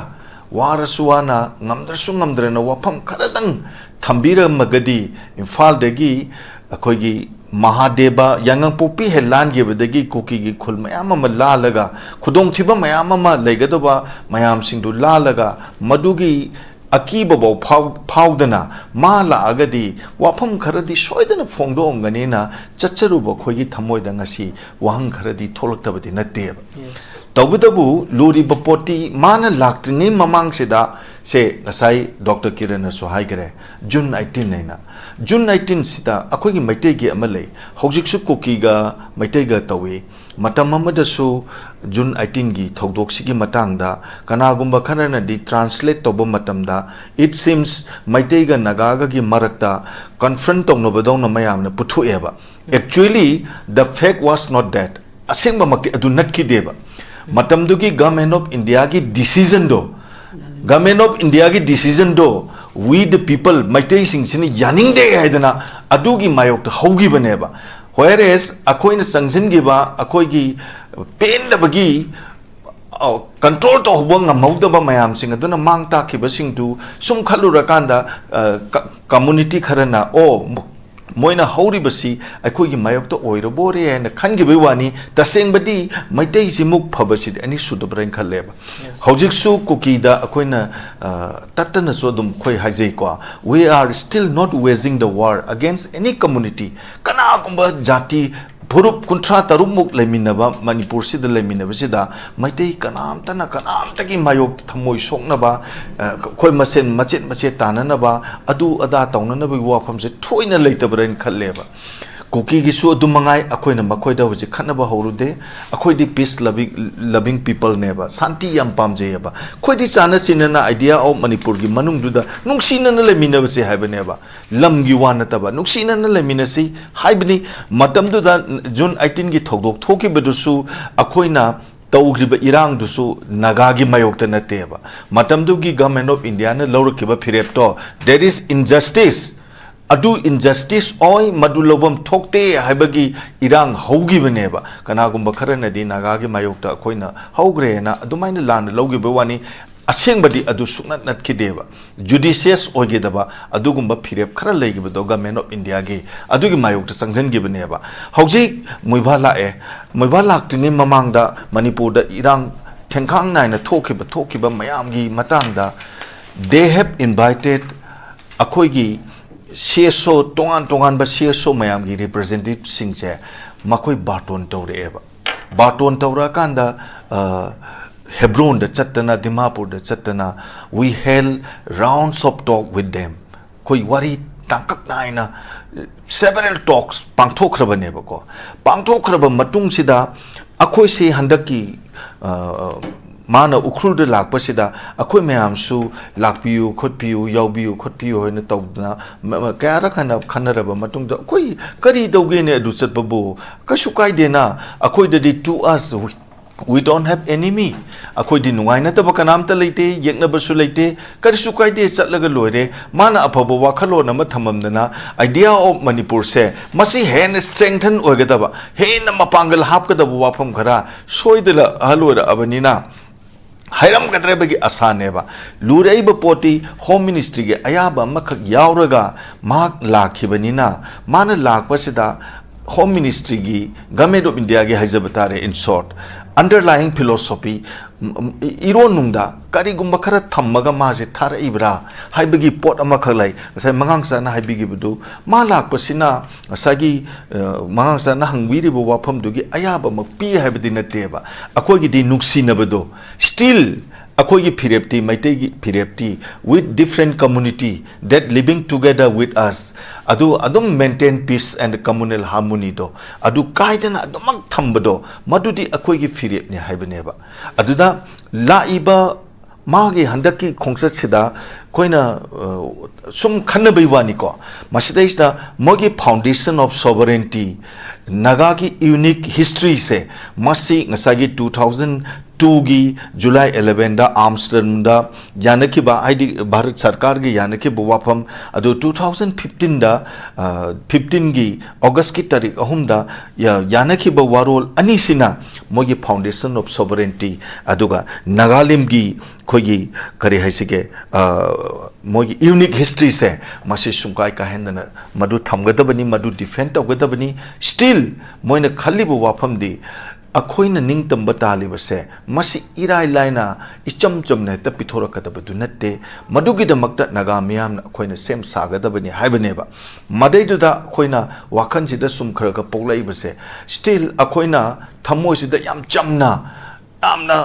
ꯋꯥꯔꯁꯨ ꯋꯥꯅ, ꯉꯝꯗ꯭ꯔꯁꯨ ꯉꯝꯗ꯭ꯔꯅ, ꯋꯥꯐꯝ ꯈꯔꯗꯪ ꯊꯝꯕꯤꯔꯝꯃꯒꯗꯤ, ꯏꯝꯐꯥꯜꯗꯒꯤ ꯑꯩꯈꯣꯏꯒꯤ ꯃꯍꯥꯗꯦꯕ ꯌꯥꯏꯉꯪꯄꯣꯛꯄꯤ ꯍꯦꯛ ꯂꯥꯟꯈꯤꯕꯗꯒꯤ ꯀꯨꯀꯤꯒꯤ ꯈꯨꯜ ꯃꯌꯥꯝ ꯑꯃ ꯂꯥꯜꯂꯒ, ꯈꯨꯗꯣꯡꯊꯤꯕ ꯃꯌꯥꯝ ꯑꯃ ꯂꯩꯒꯗꯕ ꯃꯌꯥꯝꯁꯤꯡꯗꯨ ꯂꯥꯜꯂꯒ, ꯃꯗꯨꯒꯤ ꯑꯀꯤꯕꯐꯥꯎ ꯐꯥꯎ-, ꯐꯥꯎꯗꯅ ꯃꯥ ꯂꯥꯛꯑꯒꯗꯤ ꯋꯥꯐꯝ ꯈꯔꯗꯤ ꯁꯣꯏꯗꯅ ꯐꯣꯡꯗꯣꯛꯑꯝꯒꯅꯤꯅ ꯆꯠꯆꯔꯨꯕ ꯑꯩꯈꯣꯏꯒꯤ ꯊꯃꯣꯏꯗ ꯉꯁꯤ ꯋꯥꯍꯪ ꯈꯔꯗꯤ ꯊꯣꯛꯂꯛꯇꯕꯗꯤ ꯅꯠꯇꯦꯕ꯫ ꯇꯧꯕꯇꯕꯨ ꯂꯨꯔꯤꯕ ꯄꯣꯠꯇꯤ ꯃꯥꯅ ꯂꯥꯛꯇ꯭ꯔꯤꯉꯩ ꯃꯃꯥꯡꯁꯤꯗ, ꯁꯦ, ꯉꯁꯥꯏ ꯗꯣꯛꯇꯔ ꯀꯤꯔꯟꯅꯁꯨ ꯍꯥꯏꯈ꯭ꯔꯦ, ꯖꯨꯟ ꯑꯩꯠꯇꯤꯟ ꯍꯥꯏꯅ꯫ ꯖꯨꯟ ꯑꯩꯠꯇꯤꯟꯁꯤꯗ ꯑꯩꯈꯣꯏꯒꯤ ꯃꯩꯇꯩꯒꯤ ꯑꯃ ꯂꯩ, ꯍꯧꯖꯤꯛꯁꯨ ꯀꯨꯀꯤꯒ ꯃꯩꯇꯩꯒ ꯇꯧꯏ꯫ ꯃꯇꯝ ꯑꯃꯗꯁꯨ ꯖꯨꯟ ꯑꯩꯠꯇꯤꯟꯒꯤ ꯊꯧꯗꯣꯛꯁꯤꯒꯤ ꯃꯇꯥꯡꯗ ꯀꯅꯥꯒꯨꯝꯕ ꯈꯔꯅꯗꯤ ꯇ꯭ꯔꯥꯟꯁꯂꯦꯠ ꯇꯧꯕ ꯃꯇꯝꯗ, it seems, ꯃꯩꯇꯩꯒ ꯅꯥꯒꯥꯒꯒꯤ ꯃꯔꯛꯇ ꯀꯟꯐ꯭ꯔꯟ ꯇꯧꯅꯕꯗꯧꯅ ꯃꯌꯥꯝꯅ ꯄꯨꯊꯣꯛꯑꯦꯕ꯫ Actually, the fact was not that. ꯑꯁꯦꯡꯕꯃꯛꯇꯤ ꯑꯗꯨ ꯅꯠꯈꯤꯗꯦꯕ꯫ ꯃꯇꯝꯗꯨꯒꯤ Government of Indiaꯒꯤ decisionꯗꯣ, Government of Indiaꯒꯤ decisionꯗꯣ, we the people, ꯃꯩꯇꯩꯁꯤꯡꯁꯤꯅ ꯌꯥꯅꯤꯡꯗꯦ ꯍꯥꯏꯗꯅ ꯑꯗꯨꯒꯤ ꯃꯥꯌꯣꯛꯇ ꯍꯧꯈꯤꯕꯅꯦꯕ꯫ Whereas ꯑꯩꯈꯣꯏꯅ ꯆꯪꯁꯤꯟꯈꯤꯕ ꯑꯩꯈꯣꯏꯒꯤ ꯄꯦꯟꯗꯕꯒꯤ ꯀꯟꯇ꯭ꯔꯣꯜ ꯇꯧꯍꯧꯕ ꯉꯝꯍꯧꯗꯕ ꯃꯌꯥꯝꯁꯤꯡ ꯑꯗꯨꯅ ꯃꯥꯡ ꯇꯥꯛꯈꯤꯕꯁꯤꯡꯗꯨ ꯁꯨꯝ ꯈꯜꯂꯨꯔꯀꯥꯟꯗ, ꯑ, ꯀ-, ꯀꯝꯃꯨꯅꯤꯇꯤ ꯈꯔꯅ, "ꯑꯣ, ꯃ-, ꯃꯣꯏꯅ ꯍꯧꯔꯤꯕꯁꯤ ꯑꯩꯈꯣꯏꯒꯤ ꯃꯥꯌꯣꯛꯇ ꯑꯣꯏꯔꯕꯣꯔꯦ" ꯍꯥꯏꯅ ꯈꯟꯈꯤꯕꯒꯤ ꯋꯥꯅꯤ꯫ ꯇꯁꯦꯡꯕꯗꯤ ꯃꯩꯇꯩꯁꯤꯃꯨꯛ ꯐꯕꯁꯤꯗꯤ ꯑꯅꯤꯁꯨꯗꯕ꯭ꯔꯥ ꯍꯥꯏꯅ ꯈꯜꯂꯦꯕ꯫ Yes. ꯍꯧꯖꯤꯛꯁꯨ ꯀꯨꯀꯤꯗ ꯑꯩꯈꯣꯏꯅ, ꯑ, ꯇꯠꯇꯅꯁꯨ ꯑꯗꯨꯝ ꯑꯩꯈꯣꯏ ꯍꯥꯏꯖꯩꯀꯣ, "We are still not waging the war against any community." ꯀꯅꯥꯒꯨꯝꯕ ꯖꯥꯇꯤ ꯐꯨꯔꯨꯞ ꯀꯨꯟꯊ꯭ꯔꯥ ꯇꯔꯨꯛꯃꯨꯛ ꯂꯩꯃꯤꯟꯅꯕ ꯃꯅꯤꯄꯨꯔꯁꯤꯗ ꯂꯩꯃꯤꯟꯅꯕꯁꯤꯗ ꯃꯩꯇꯩ ꯀꯅꯥꯝꯇꯅ ꯀꯅꯥꯝꯇꯒꯤ ꯃꯥꯌꯣꯛꯇ ꯊꯃꯣꯏ ꯁꯣꯛꯅꯕ, ꯑ, ꯑꯩꯈꯣꯏ ꯃꯁꯦꯟ ꯃꯆꯦꯠ ꯃꯆꯦꯠ ꯇꯥꯅꯅꯕ, ꯑꯗꯨ ꯑꯗꯥ ꯇꯧꯅꯅꯕꯒꯤ ꯋꯥꯐꯝꯁꯦ ꯊꯣꯏꯅ ꯂꯩꯇꯕ꯭ꯔꯥꯅ ꯈꯜꯂꯦꯕ꯫ ꯀꯨꯀꯤꯒꯤꯁꯨ ꯑꯗꯨ ꯃꯉꯥꯏ, ꯑꯩꯈꯣꯏꯅ ꯃꯈꯣꯏꯗ ꯍꯧꯖꯤꯛ ꯈꯠꯅꯕ ꯍꯧꯔꯨꯗꯦ꯫ ꯑꯩꯈꯣꯏꯗꯤ peace loving, loving peopleꯅꯦꯕ, ꯁꯥꯟꯇꯤ ꯌꯥꯝ ꯄꯥꯝꯖꯩꯌꯦꯕ꯫ ꯑꯩꯈꯣꯏꯗꯤ ꯆꯥꯟꯅ ꯆꯤꯟꯅꯅ idea of ꯃꯅꯤꯄꯨꯔꯒꯤ ꯃꯅꯨꯡꯗꯨꯗ ꯅꯨꯡꯁꯤꯅꯅ ꯂꯩꯃꯤꯟꯅꯕꯁꯦ ꯍꯥꯏꯕꯅꯦꯕ꯫ ꯂꯝꯒꯤ ꯋꯥ ꯅꯠꯇꯕ, ꯅꯨꯡꯁꯤꯅꯅ ꯂꯩꯃꯤꯟꯅꯁꯤ ꯍꯥꯏꯕꯅꯤ꯫ ꯃꯇꯝꯗꯨꯗ ꯖꯨꯟ ꯑꯩꯠꯇꯤꯟꯒꯤ ꯊꯧꯗꯣꯛ ꯊꯣꯛꯈꯤꯕꯗꯨꯁꯨ ꯑꯩꯈꯣꯏꯅ ꯇꯧꯈ꯭ꯔꯤꯕ ꯏꯔꯥꯡꯗꯨꯁꯨ ꯅꯥꯒꯥꯒꯤ ꯃꯥꯌꯣꯛꯇ ꯅꯠꯇꯦꯕ꯫ ꯃꯇꯝꯗꯨꯒꯤ Government of Indiaꯅ ꯂꯧꯔꯛꯈꯤꯕ ꯐꯤꯔꯦꯞꯇꯣ, that is injustice, ꯑꯗꯨ injustice ꯑꯣꯏ, ꯃꯗꯨ ꯂꯧꯐꯝ ꯊꯣꯛꯇꯦ ꯍꯥꯏꯕꯒꯤ ꯏꯔꯥꯡ ꯍꯧꯈꯤꯕꯅꯦꯕ꯫ ꯀꯅꯥꯒꯨꯝꯕ ꯈꯔꯅꯗꯤ ꯅꯥꯒꯥꯒꯤ ꯃꯥꯌꯣꯛꯇ ꯑꯩꯈꯣꯏꯅ ꯍꯧꯈ꯭ꯔꯦꯅ ꯑꯗꯨꯃꯥꯏꯅ ꯂꯥꯟꯅ ꯂꯧꯈꯤꯕ ꯋꯥꯅꯤ꯫ ꯑꯁꯦꯡꯕꯗꯤ ꯑꯗꯨ ꯁꯨꯡꯅꯠ ꯅꯠꯈꯤꯗꯦꯕ꯫ Judicious ꯑꯣꯏꯒꯗꯕ ꯑꯗꯨꯒꯨꯝꯕ ꯐꯤꯔꯦꯞ ꯈꯔ ꯂꯩꯈꯤꯕꯗꯣ Government of Indiaꯒꯤ, ꯑꯗꯨꯒꯤ ꯃꯥꯌꯣꯛꯇ ꯆꯪꯁꯤꯟꯈꯤꯕꯅꯦꯕ꯫ ꯍꯧꯖꯤꯛ ꯃꯣꯏꯕꯥ ꯂꯥꯛꯑꯦ꯫ ꯃꯣꯏꯕꯥ ꯂꯥꯛꯇ꯭ꯔꯤꯉꯩ ꯃꯃꯥꯡꯗ ꯃꯅꯤꯄꯨꯔꯗ ꯏꯔꯥꯡ ꯊꯦꯡꯈꯥꯡ ꯅꯥꯏꯅ ꯊꯣꯛꯈꯤꯕ, ꯊꯣꯛꯈꯤꯕ ꯃꯌꯥꯝꯒꯤ ꯃꯇꯥꯡꯗ they have invited ꯑꯩꯈꯣꯏꯒꯤ CSO, ꯇꯣꯉꯥꯟ ꯇꯣꯉꯥꯟꯕ CSO ꯃꯌꯥꯝꯒꯤ representativeꯁꯤꯡꯁꯦ ꯃꯈꯣꯏ ꯕꯥꯔꯇꯣꯟ ꯇꯧꯔꯛꯑꯦꯕ꯫ ꯕꯥꯔꯇꯣꯟ ꯇꯧꯔꯛꯑꯀꯥꯟꯗ, ꯑ, ꯍꯦꯕ꯭ꯔꯣꯟꯗ ꯆꯠꯇꯅ, ꯗꯤꯃꯥꯄꯨꯔꯗ ꯆꯠꯇꯅ, we held rounds of talk with them. ꯑꯩꯈꯣꯏ ꯋꯥꯔꯤ ꯇꯥꯡꯀꯛ ꯅꯥꯏꯅ several talks ꯄꯥꯡꯊꯣꯛꯈ꯭ꯔꯕꯅꯦꯕꯀꯣ꯫ ꯄꯥꯡꯊꯣꯛꯈ꯭ꯔꯕ ꯃꯇꯨꯡꯁꯤꯗ ꯑꯩꯈꯣꯏꯁꯤ ꯍꯟꯗꯛꯀꯤ, ꯑ, ꯃꯥꯅ ꯎꯈ꯭ꯔꯨꯜꯗ ꯂꯥꯛꯄꯁꯤꯗ ꯑꯩꯈꯣꯏ ꯃꯌꯥꯝꯁꯨ ꯂꯥꯛꯄꯤꯌꯨ, ꯈꯣꯠꯄꯤꯌꯨ, ꯌꯥꯎꯕꯤꯌꯨ, ꯈꯣꯠꯄꯤꯌꯨ ꯍꯥꯏꯅ ꯇꯧꯗꯅ ꯃ-, ꯃ-, ꯀꯌꯥꯔꯛ ꯍꯥꯟꯅ ꯈꯟꯅꯔꯕ ꯃꯇꯨꯡꯗ ꯑꯩꯈꯣꯏ ꯀꯔꯤ ꯇꯧꯒꯦꯅꯦ ꯑꯗꯨ ꯆꯠꯄꯕꯨ? ꯀꯩꯁꯨ ꯀꯥꯏꯗꯦꯅ, ꯑꯩꯈꯣꯏꯗꯗꯤ to us, we, we don't have enemy, ꯑꯩꯈꯣꯏꯗꯤ ꯅꯨꯡꯉꯥꯏꯅꯗꯕ ꯀꯅꯥꯝꯇ ꯂꯩꯇꯦ, ꯌꯦꯛꯅꯕꯁꯨ ꯂꯩꯇꯦ, ꯀꯔꯤꯁꯨ ꯀꯥꯏꯗꯦ, ꯆꯠꯂꯒ ꯂꯣꯏꯔꯦ꯫ ꯃꯥꯅ ꯑꯐꯕ ꯋꯥꯈꯜꯂꯣꯟ ꯑꯃ ꯊꯝꯃꯝꯗꯅ idea of ꯃꯅꯤꯄꯨꯔꯁꯦ ꯃꯁꯤ ꯍꯦꯟꯅ strengthen ꯑꯣꯏꯒꯗꯕ, ꯍꯦꯟꯅ ꯃꯄꯥꯡꯒꯜ ꯍꯥꯞꯀꯗꯕ ꯋꯥꯐꯝ ꯈꯔ ꯁꯣꯏꯗꯅ ꯍꯜꯂꯣꯏꯔꯛꯑꯕꯅꯤꯅ ꯍꯥꯏꯔꯝꯒꯗ꯭ꯔꯕꯒꯤ ꯑꯁꯥꯅꯦꯕ꯫ ꯂꯨꯔꯛꯏꯕ ꯄꯣꯠꯇꯤ Home Ministryꯒꯤ ꯑꯌꯥꯕ ꯑꯃꯈꯛ ꯌꯥꯎꯔꯒ ꯃꯍꯥꯛ ꯂꯥꯛꯈꯤꯕꯅꯤꯅ, ꯃꯥꯅ ꯂꯥꯛꯄꯁꯤꯗ Home Ministryꯒꯤ, Government of Indiaꯒꯤ ꯍꯥꯏꯖꯕ ꯇꯥꯔꯦ, in short, underlying philosophy, E-, ꯏꯔꯣꯟꯅꯨꯡꯗ ꯀꯔꯤꯒꯨꯝꯕ ꯈꯔ ꯊꯝꯃꯒ ꯃꯥꯁꯦ ꯊꯥꯔꯛꯏꯕ꯭ꯔꯥ ꯍꯥꯏꯕꯒꯤ ꯄꯣꯠ ꯑꯃꯈꯛ ꯂꯩ꯫ ꯉꯁꯥꯏ ꯃꯉꯥꯡꯆꯥꯅ ꯍꯥꯏꯕꯤꯈꯤꯕꯗꯨ, ꯃꯥ ꯂꯥꯛꯄꯁꯤꯅ ꯉꯁꯥꯏꯒꯤ, ꯑ, ꯃꯉꯥꯡꯆꯥꯅ ꯍꯪꯕꯤꯔꯤꯕ ꯋꯥꯐꯝꯗꯨꯒꯤ ꯑꯌꯥꯕꯃꯛ ꯄꯤ ꯍꯥꯏꯕꯗꯤ ꯅꯠꯇꯦꯕ꯫ ꯑꯩꯈꯣꯏꯒꯤꯗꯤ ꯅꯨꯡꯁꯤꯅꯕꯗꯣ, still ꯑꯩꯈꯣꯏꯒꯤ ꯐꯤꯔꯦꯞꯇꯤ, ꯃꯩꯇꯩꯒꯤ ꯐꯤꯔꯦꯞꯇꯤ, with different community that living together with us, ꯑꯗꯨ ꯑꯗꯨꯝ maintain peace and communal harmonyꯗꯣ, ꯑꯗꯨ ꯀꯥꯏꯗꯅ ꯑꯗꯨꯃꯛ ꯊꯝꯕꯗꯣ, ꯃꯗꯨꯗꯤ ꯑꯩꯈꯣꯏꯒꯤ ꯐꯤꯔꯦꯞꯅꯤ ꯍꯥꯏꯕꯅꯦꯕ꯫ ꯑꯗꯨꯗ ꯂꯥꯛꯏꯕ ꯃꯥꯒꯤ ꯍꯟꯗꯛꯀꯤ ꯈꯣꯡꯆꯠꯁꯤꯗ ꯑꯩꯈꯣꯏꯅ, ꯑ, ꯁꯨꯝ ꯈꯟꯅꯕꯩ ꯋꯥꯅꯤꯀꯣ꯫ ꯃꯁꯤꯗꯩꯁꯤꯗ ꯃꯣꯏꯒꯤ foundation of sovereignty, ꯅꯥꯒꯥꯒꯤ unique historyꯁꯦ, ꯃꯁꯤ ꯉꯁꯥꯏꯒꯤ two thousand twoꯒꯤ July elevenꯗ Amsterdamꯗ ꯌꯥꯅꯈꯤꯕ, ꯍꯥꯏꯗꯤ ꯚꯥꯔꯠ ꯁꯔꯀꯥꯔꯒꯤ ꯌꯥꯅꯈꯤꯕ ꯋꯥꯐꯝ ꯑꯗꯨ two thousand fifteenꯗ, ꯑ, fifteenꯒꯤ Augustꯀꯤ ꯇꯥꯔꯤꯛ ꯑꯍꯨꯝꯗ ꯌꯥ-, ꯌꯥꯅꯈꯤꯕ ꯋꯥꯔꯣꯜ ꯑꯅꯤꯁꯤꯅ ꯃꯣꯏꯒꯤ foundation of sovereignty, ꯑꯗꯨꯒ ꯅꯥꯒꯥꯂꯦꯟꯒꯤ ꯑꯩꯈꯣꯏꯒꯤ, ꯀꯔꯤ ꯍꯥꯏꯁꯤꯒꯦ, ꯑ, ꯃꯣꯏꯒꯤ unique historyꯁꯦ, ꯃꯁꯤ ꯁꯨꯡꯀꯥꯏ ꯀꯥꯏꯍꯟꯗꯅ ꯃꯗꯨ ꯊꯝꯒꯗꯕꯅꯤ, ꯃꯗꯨ defend ꯇꯧꯒꯗꯕꯅꯤ꯫ Still ꯃꯣꯏꯅ ꯈꯜꯂꯤꯕ ꯋꯥꯐꯝꯗꯤ, ꯑꯩꯈꯣꯏꯅ ꯅꯤꯡꯇꯝꯕ ꯇꯥꯜꯂꯤꯕꯁꯦ, ꯃꯁꯤ ꯏꯔꯥꯏ ꯂꯥꯏꯅ ꯏꯆꯝ ꯆꯝꯅ ꯍꯦꯛꯇ ꯄꯤꯊꯣꯔꯛꯀꯗꯕꯗꯨ ꯅꯠꯇꯦ꯫ ꯃꯗꯨꯒꯤꯗꯃꯛꯇ ꯅꯥꯒꯥ ꯃꯤꯌꯥꯝꯅ ꯑꯩꯈꯣꯏꯅ ꯁꯦꯝ ꯁꯥꯒꯗꯕꯅꯤ ꯍꯥꯏꯕꯅꯦꯕ꯫ ꯃꯗꯩꯗꯨꯗ ꯑꯩꯈꯣꯏꯅ ꯋꯥꯈꯜꯁꯤꯗ ꯁꯨꯝ ꯈꯔ ꯈꯔ ꯄꯣꯛꯂꯛꯏꯕꯁꯦ, still ꯑꯩꯈꯣꯏꯅ ꯊꯃꯣꯏꯁꯤꯗ ꯌꯥꯝ ꯆꯝꯅ, ꯌꯥꯝꯅ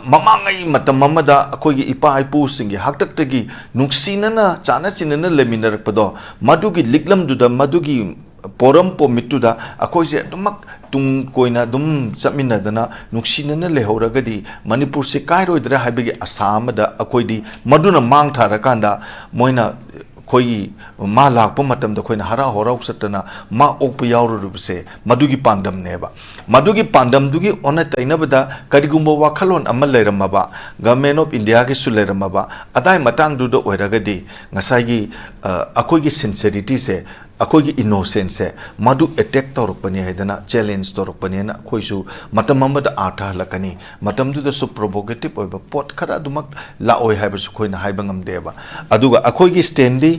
ꯃꯃꯥꯡꯉꯩ ꯃꯇꯝ ꯑꯃꯗ ꯑꯩꯈꯣꯏꯒꯤ ꯏꯄꯥ ꯏꯄꯨꯁꯤꯡꯒꯤ ꯍꯥꯛꯇꯛꯇꯒꯤ ꯅꯨꯡꯁꯤꯅꯅ ꯆꯥꯅ ꯆꯤꯟꯅꯅ ꯂꯩꯃꯤꯟꯅꯔꯛꯄꯗꯣ, ꯃꯗꯨꯒꯤ ꯂꯤꯛꯂꯝꯗꯨꯗ, ꯃꯗꯨꯒꯤ ꯄꯣꯔꯝ ꯄꯣꯃꯤꯠꯇꯨꯗ ꯑꯩꯈꯣꯏꯁꯦ ꯑꯗꯨꯃꯛ ꯇꯨꯡ ꯀꯣꯏꯅ ꯑꯗꯨꯝ ꯆꯠꯃꯤꯟꯅꯗꯅ ꯅꯨꯡꯁꯤꯅꯅ ꯂꯩꯍꯧꯔꯒꯗꯤ ꯃꯅꯤꯄꯨꯔꯁꯦ ꯀꯥꯏꯔꯣꯏꯗ꯭ꯔꯥ ꯍꯥꯏꯕꯒꯤ ꯑꯁꯥ ꯑꯃꯗ ꯑꯩꯈꯣꯏꯗꯤ ꯃꯗꯨꯅ ꯃꯥꯡ ꯊꯥꯔꯀꯥꯟꯗ ꯃꯣꯏꯅ ꯑꯩꯈꯣꯏꯒꯤ ꯃꯥ ꯂꯥꯛꯄ ꯃꯇꯝꯗ ꯑꯩꯈꯣꯏꯅ ꯍꯔꯥꯎ ꯍꯔꯥꯎ ꯆꯠꯇꯅ ꯃꯥ ꯑꯣꯛꯄ ꯌꯥꯎꯔꯨꯔꯤꯕꯁꯦ ꯃꯗꯨꯒꯤ ꯄꯥꯟꯗꯝꯅꯦꯕ꯫ ꯃꯗꯨꯒꯤ ꯄꯥꯟꯗꯝꯗꯨꯒꯤ ꯑꯣꯟꯅ ꯇꯩꯅꯕꯗ ꯀꯔꯤꯒꯨꯝꯕ ꯋꯥꯈꯜꯂꯣꯟ ꯑꯃ ꯂꯩꯔꯝꯃꯕ, Government of Indiaꯒꯤꯁꯨ ꯂꯩꯔꯝꯃꯕ, ꯑꯗꯥꯏ ꯃꯇꯥꯡꯗꯨꯗ ꯑꯣꯏꯔꯒꯗꯤ ꯉꯁꯥꯏꯒꯤ, ꯑ, ꯑꯩꯈꯣꯏꯒꯤ sincerity ꯁꯦ, ꯑꯩꯈꯣꯏꯒꯤ innocence ꯁꯦ ꯃꯗꯨ attack ꯇꯧꯔꯛꯄꯅꯤ ꯍꯥꯏꯗꯅ, challenge ꯇꯧꯔꯛꯄꯅꯦꯅ ꯑꯩꯈꯣꯏꯁꯨ ꯃꯇꯝ ꯑꯃꯗ ꯑꯥꯔꯊ ꯍꯜꯂꯛꯀꯅꯤ꯫ ꯃꯇꯝꯗꯨꯗꯁꯨ provocative ꯑꯣꯏꯕ ꯄꯣꯠ ꯈꯔ ꯑꯗꯨꯃꯛ ꯂꯥꯛꯑꯣꯏ ꯍꯥꯏꯕꯁꯨ ꯑꯩꯈꯣꯏꯅ ꯍꯥꯏꯕ ꯉꯝꯗꯦꯕ꯫ ꯑꯗꯨꯒ ꯑꯩꯈꯣꯏꯒꯤ stand ꯗꯤ,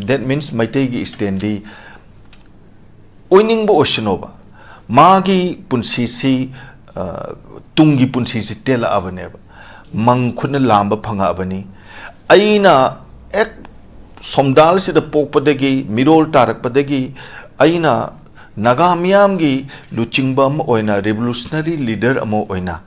that means ꯃꯩꯇꯩꯒꯤ stand ꯗꯤ, ꯑꯣꯏꯅꯤꯡꯕ ꯑꯣꯏꯁꯅꯣꯕ, ꯃꯥꯒꯤ ꯄꯨꯟꯁꯤꯁꯤ, ꯑ, ꯇꯨꯡꯒꯤ ꯄꯨꯟꯁꯤꯁꯤ ꯇꯦꯜꯂꯛꯑꯕꯅꯦꯕ, ꯃꯪ ꯈꯨꯠꯅ ꯂꯥꯝꯕ ꯐꯪꯉꯛꯑꯕꯅꯤ꯫ ꯑꯩꯅ ꯍꯦꯛ ꯁꯣꯝꯗꯥꯜꯁꯤꯗ ꯄꯣꯛꯄꯗꯒꯤ, ꯃꯤꯔꯣꯜ ꯇꯥꯔꯛꯄꯗꯒꯤ ꯑꯩꯅ ꯅꯥꯒꯥ ꯃꯤꯌꯥꯝꯒꯤ ꯂꯨꯆꯤꯡꯕ ꯑꯃ ꯑꯣꯏꯅ, revolutionary leader ꯑꯃ ꯑꯣꯏꯅ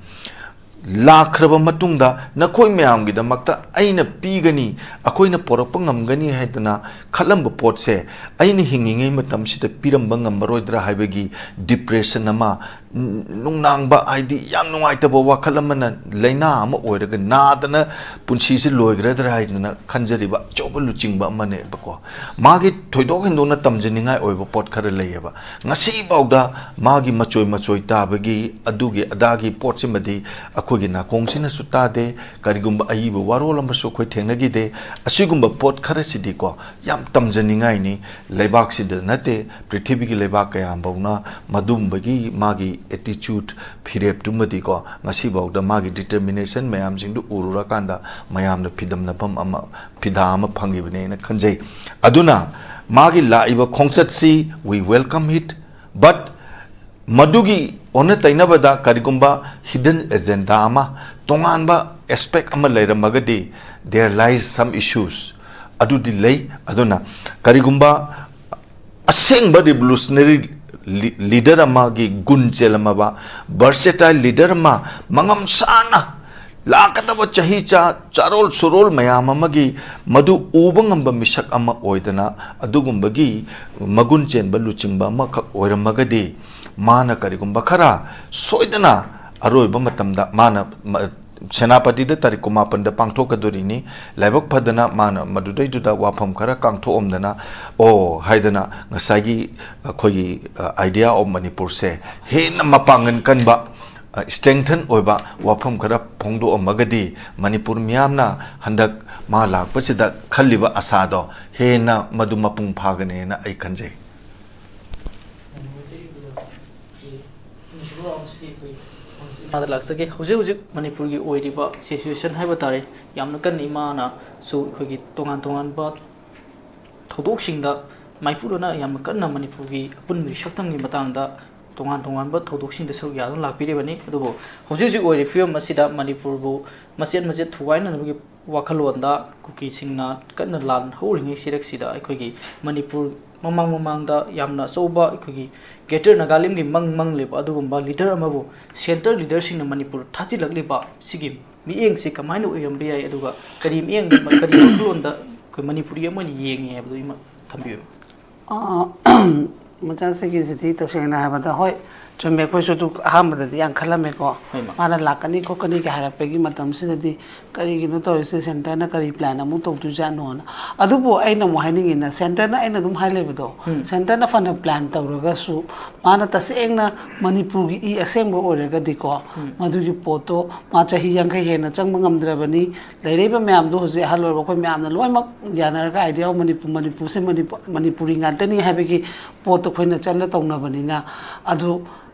ꯂꯥꯛꯈ꯭ꯔꯕ ꯃꯇꯨꯡꯗ ꯅꯈꯣꯏ ꯃꯌꯥꯝꯒꯤꯗꯃꯛꯇ ꯑꯩꯅ ꯄꯤꯒꯅꯤ, ꯑꯩꯈꯣꯏꯅ ꯄꯣꯔꯛꯄ ꯉꯝꯒꯅꯤ ꯍꯥꯏꯗꯅ ꯈꯜꯂꯝꯕ ꯄꯣꯠꯁꯦ ꯑꯩꯅ ꯍꯤꯡꯉꯤꯉꯩ ꯃꯇꯝꯁꯤꯗ ꯄꯤꯔꯝꯕ ꯉꯝꯃꯔꯣꯏꯗ꯭ꯔꯥ ꯍꯥꯏꯕꯒꯤ depression ꯑꯃ, ꯅꯨꯡꯅꯥꯡꯕ, ꯍꯥꯏꯗꯤ ꯌꯥꯝ ꯅꯨꯡꯉꯥꯏꯇꯕ ꯋꯥꯈꯜ ꯑꯃꯅ, ꯂꯥꯏꯅꯥ ꯑꯃ ꯑꯣꯏꯔꯒ ꯅꯥꯗꯅ ꯄꯨꯟꯁꯤꯁꯤ ꯂꯣꯏꯈ꯭ꯔꯗ꯭ꯔꯥ ꯍꯥꯏꯗꯅ ꯈꯟꯖꯔꯤꯕ ꯑꯆꯧꯕ ꯂꯨꯆꯤꯡꯕ ꯑꯃꯅꯦꯕꯀꯣ꯫ ꯃꯥꯒꯤ ꯊꯣꯏꯗꯣꯛ ꯍꯦꯟꯗꯣꯛꯅ ꯇꯝꯖꯅꯤꯡꯉꯥꯏ ꯑꯣꯏꯕ ꯄꯣꯠ ꯈꯔ ꯂꯩꯌꯦꯕ꯫ ꯉꯁꯤꯐꯥꯎꯗ ꯃꯥꯒꯤ ꯃꯆꯣꯏ ꯃꯆꯣꯏ ꯇꯥꯕꯒꯤ ꯑꯗꯨꯒꯤ ꯑꯗꯥꯒꯤ ꯄꯣꯠꯁꯤꯃꯗꯤ ꯑꯩꯈꯣꯏꯒꯤ ꯅꯥꯀꯣꯡꯁꯤꯅꯁꯨ ꯇꯥꯗꯦ꯫ ꯀꯔꯤꯒꯨꯝꯕ ꯑꯏꯕ ꯋꯥꯔꯣꯜ ꯑꯃꯁꯨ ꯑꯩꯈꯣꯏ ꯊꯦꯡꯅꯈꯤꯗꯦ꯫ ꯑꯁꯤꯒꯨꯝꯕ ꯄꯣꯠ ꯈꯔꯁꯤꯗꯤꯀꯣ, ꯌꯥꯝ ꯇꯝꯖꯅꯤꯡꯉꯥꯏꯅꯤ꯫ ꯂꯩꯕꯥꯛꯁꯤꯗ ꯅꯠꯇꯦ, ꯄ꯭ꯔꯤꯊꯤꯕꯤꯒꯤ ꯂꯩꯕꯥꯛ ꯀꯌꯥꯐꯥꯎꯅ ꯃꯗꯨꯝꯕꯒꯤ ꯃꯥꯒꯤ attitude, ꯐꯤꯔꯦꯞꯇꯨꯃꯗꯤꯀꯣ, ꯉꯁꯤꯐꯥꯎꯗ ꯃꯥꯒꯤ determination ꯃꯌꯥꯝꯁꯤꯡꯗꯨ ꯎꯔꯨꯔꯀꯥꯟꯗ ꯃꯌꯥꯝꯅ ꯐꯤꯗꯝꯅꯐꯝ ꯑꯃ, ꯐꯤꯗꯥ ꯑꯃ ꯐꯪꯉꯤꯕꯅꯦꯅ ꯈꯟꯖꯩ꯫ ꯑꯗꯨꯅ ꯃꯥꯒꯤ ꯂꯥꯛꯏꯕ ꯈꯣꯡꯆꯠꯁꯤ, we welcome it, but ꯃꯗꯨꯒꯤ ꯑꯣꯟꯅ ꯇꯩꯅꯕꯗ ꯀꯔꯤꯒꯨꯝꯕ hidden agenda ꯑꯃ, ꯇꯣꯉꯥꯟꯕ aspect ꯑꯃ ꯂꯩꯔꯝꯃꯒꯗꯤ, there lies some issues, ꯑꯗꯨꯗꯤ ꯂꯩ꯫ ꯑꯗꯨꯅ ꯀꯔꯤꯒꯨꯝꯕ ꯑꯁꯦꯡꯕ revolutionary leader ꯑꯃꯒꯤ ꯒꯨꯟ ꯆꯦꯜꯂꯝꯃꯕ versatile leader ꯑꯃ, ꯃꯉꯝ ꯁꯥꯅ ꯂꯥꯛꯀꯗꯕ ꯆꯍꯤ ꯆꯥ, ꯆꯥꯔꯣꯜ ꯁꯨꯔꯣꯜ ꯃꯌꯥꯝ ꯑꯃꯒꯤ ꯃꯗꯨ ꯎꯕ ꯉꯝꯕ ꯃꯤꯁꯛ ꯑꯃ ꯑꯣꯏꯗꯅ, ꯑꯗꯨꯒꯨꯝꯕꯒꯤ ꯃꯒꯨꯟ ꯆꯦꯟꯕ ꯂꯨꯆꯤꯡꯕ ꯑꯃꯈꯛ ꯑꯣꯏꯔꯝꯃꯒꯗꯤ, ꯃꯥꯅ ꯀꯔꯤꯒꯨꯝꯕ ꯈꯔ ꯁꯣꯏꯗꯅ ꯑꯔꯣꯏꯕ ꯃꯇꯝꯗ ꯃꯥꯅ ꯃ-, ꯁꯦꯅꯥꯄꯇꯤꯗ ꯇꯥꯔꯤꯛ ꯀꯨꯟꯃꯥꯄꯟꯗ ꯄꯥꯡꯊꯣꯛꯀꯗꯣꯔꯤꯅꯤ꯫ ꯂꯥꯏꯕꯛ ꯐꯗꯅ ꯃꯥꯅ ꯃꯗꯨꯗꯩꯗꯨꯗ ꯋꯥꯐꯝ ꯈꯔ ꯀꯥꯡꯊꯣꯛꯑꯝꯗꯅ, ꯑꯣ ꯍꯥꯏꯗꯅ ꯉꯁꯥꯏꯒꯤ ꯑꯩꯈꯣꯏꯒꯤ, ꯑ, idea of ꯃꯅꯤꯄꯨꯔꯁꯦ ꯍꯦꯟꯅ ꯃꯄꯥꯡꯒꯜ ꯀꯟꯕ, ꯑ, strengthen ꯑꯣꯏꯕ ꯋꯥꯐꯝ ꯈꯔ ꯐꯣꯡꯗꯣꯛꯑꯝꯃꯒꯗꯤ, ꯃꯅꯤꯄꯨꯔ ꯃꯤꯌꯥꯝꯅ ꯍꯟꯗꯛ ꯃꯥ ꯂꯥꯛꯄꯁꯤꯗ ꯈꯜꯂꯤꯕ ꯑꯁꯥꯗꯣ ꯍꯦꯟꯅ ꯃꯗꯨ ꯃꯄꯨꯡ ꯐꯥꯒꯅꯦꯅ ꯑꯩ ꯈꯟꯖꯩ꯫ ꯃꯥꯗ ꯂꯥꯛꯆꯒꯦ꯫ ꯍꯧꯖꯤꯛ ꯍꯧꯖꯤꯛ ꯃꯅꯤꯄꯨꯔꯒꯤ ꯑꯣꯏꯔꯤꯕ situation ꯍꯥꯏꯕ ꯇꯥꯔꯦ, ꯌꯥꯝꯅ ꯀꯟꯅ ꯏꯃꯥꯅꯁꯨ ꯑꯩꯈꯣꯏꯒꯤ ꯇꯣꯉꯥꯟ ꯇꯣꯉꯥꯟꯕ ꯊꯧꯗꯣꯛꯁꯤꯡꯗ ꯃꯥꯏꯄꯨꯅꯅ ꯌꯥꯝꯅ ꯀꯟꯅ ꯃꯅꯤꯄꯨꯔꯒꯤ ꯑꯄꯨꯟꯕꯒꯤ ꯁꯛꯇꯝꯒꯤ ꯃꯇꯥꯡꯗ ꯇꯣꯉꯥꯟ ꯇꯣꯉꯥꯟꯕ ꯊꯧꯗꯣꯛꯁꯤꯡꯗ ꯁꯔꯨꯛ ꯌꯥꯗꯨꯅ ꯂꯥꯛꯄꯤꯔꯤꯕꯅꯤ꯫ ꯑꯗꯨꯕꯨ ꯍꯧꯖꯤꯛ ꯍꯧꯖꯤꯛ ꯑꯣꯏꯔꯤꯕ ꯐꯤꯕꯝ ꯑꯁꯤꯗ ꯃꯅꯤꯄꯨꯔꯕꯨ ꯃꯆꯦꯠ ꯃꯆꯦꯠ ꯊꯨꯒꯥꯏꯅꯅꯕꯒꯤ ꯋꯥꯈꯜꯂꯣꯟꯗ ꯀꯨꯀꯤꯁꯤꯡꯅ ꯀꯟꯅ ꯂꯥꯟ ꯍꯧꯔꯤꯉꯩ ꯁꯤꯔꯛꯁꯤꯗ ꯑꯩꯈꯣꯏꯒꯤ ꯃꯅꯤꯄꯨꯔ ꯃꯃꯥꯡ ꯃꯃꯥꯡꯗ ꯌꯥꯝꯅ ꯑꯆꯧꯕ ꯑꯩꯈꯣꯏꯒꯤ Greater Nagalandꯒꯤ ꯃꯪ ꯃꯪꯂꯤꯕ ꯑꯗꯨꯒꯨꯝꯕ leader ꯑꯃꯕꯨ centre leaderꯁꯤꯡꯅ ꯃꯅꯤꯄꯨꯔ ꯊꯥꯖꯤꯜꯂꯛꯂꯤꯕ ꯁꯤꯒꯤ ꯃꯤꯠꯌꯦꯡꯁꯤ ꯀꯃꯥꯏꯅ ꯑꯣꯏꯔꯝꯕ ꯌꯥꯏ, ꯑꯗꯨꯒ ꯀꯔꯤ ꯃꯤꯠꯌꯦꯡꯗ, ꯀꯔꯤ ꯋꯥꯈꯜꯂꯣꯟꯗ ꯑꯩꯈꯣꯏ ꯃꯅꯤꯄꯨꯔꯤ ꯑꯃ ꯑꯣꯏꯅ ꯌꯦꯡꯉꯤ ꯍꯥꯏꯕꯗꯨ ꯏꯃ ꯊꯝꯕꯤꯌꯨ꯫ ꯑ, ꯃꯆꯥꯁꯤꯒꯤꯁꯤꯗꯤ ꯇꯁꯦꯡꯅ ꯍꯥꯏꯔꯕꯗ, ꯍꯣꯏ, ꯆꯨꯝꯃꯦ, ꯑꯩꯈꯣꯏꯁꯨ ꯑꯗꯨ ꯑꯍꯥꯟꯕꯗꯗꯤ ꯌꯥꯝ ꯈꯜꯂꯝꯃꯦꯀꯣ꯫ ꯃꯥꯅ ꯂꯥꯛꯀꯅꯤ ꯈꯣꯠꯀꯅꯤꯒ ꯍꯥꯏꯔꯛꯄꯒꯤ ꯃꯇꯝꯁꯤꯗꯗꯤ ꯀꯔꯤꯒꯤꯅꯣ ꯇꯧꯔꯤꯁꯦ, ꯁꯦꯟꯇꯔꯅ ꯀꯔꯤ ꯄ꯭ꯂꯥꯟ ꯑꯃꯨꯛ ꯇꯧꯗꯣꯏꯖꯥꯠꯅꯣꯅ꯫ ꯑꯗꯨꯕꯨ ꯑꯩꯅ ꯑꯃꯨꯛ ꯍꯥꯏꯅꯤꯡꯉꯤꯅ, ꯁꯦꯟꯇꯔꯅ, ꯑꯩꯅ ꯑꯗꯨꯝ ꯍꯥꯏ ꯂꯩꯕꯗꯣ, ꯁꯦꯟꯇꯔꯅ ꯐꯅ ꯄ꯭ꯂꯥꯟ ꯇꯧꯔꯒꯁꯨ, ꯃꯥꯅ ꯇꯁꯦꯡꯅ ꯃꯅꯤꯄꯨꯔꯒꯤ ꯏ ꯑꯁꯦꯡꯕ ꯑꯣꯏꯔꯒꯗꯤꯀꯣ, ꯃꯗꯨꯒꯤ ꯄꯣꯠꯇꯣ ꯃꯥ ꯆꯍꯤ ꯌꯥꯡꯈꯩ ꯍꯦꯟꯅ ꯆꯪꯕ ꯉꯝꯗ꯭ꯔꯕꯅꯤ꯫ ꯂꯩꯔꯛꯏꯕ ꯃꯌꯥꯝꯗꯣ ꯍꯧꯖꯤꯛ ꯑꯍꯜ ꯑꯣꯏꯔꯕ ꯑꯩꯈꯣꯏ ꯃꯌꯥꯝꯅ ꯂꯣꯏꯅꯃꯛ ꯌꯥꯅꯔꯒ idea ꯑꯃ, ꯃꯅꯤꯄꯨꯔ, ꯃꯅꯤꯄꯨꯔꯁꯦ ꯃꯅꯤꯄꯨꯔ, ꯃꯅꯤꯄꯨꯔꯤ ꯉꯥꯛꯇꯅꯤ ꯍꯥꯏꯕꯒꯤ ꯄꯣꯠꯇꯣ ꯑꯩꯈꯣꯏꯅ ꯆꯠꯂ ꯇꯧꯅꯕꯅꯤꯅ꯫ ꯑꯗꯨ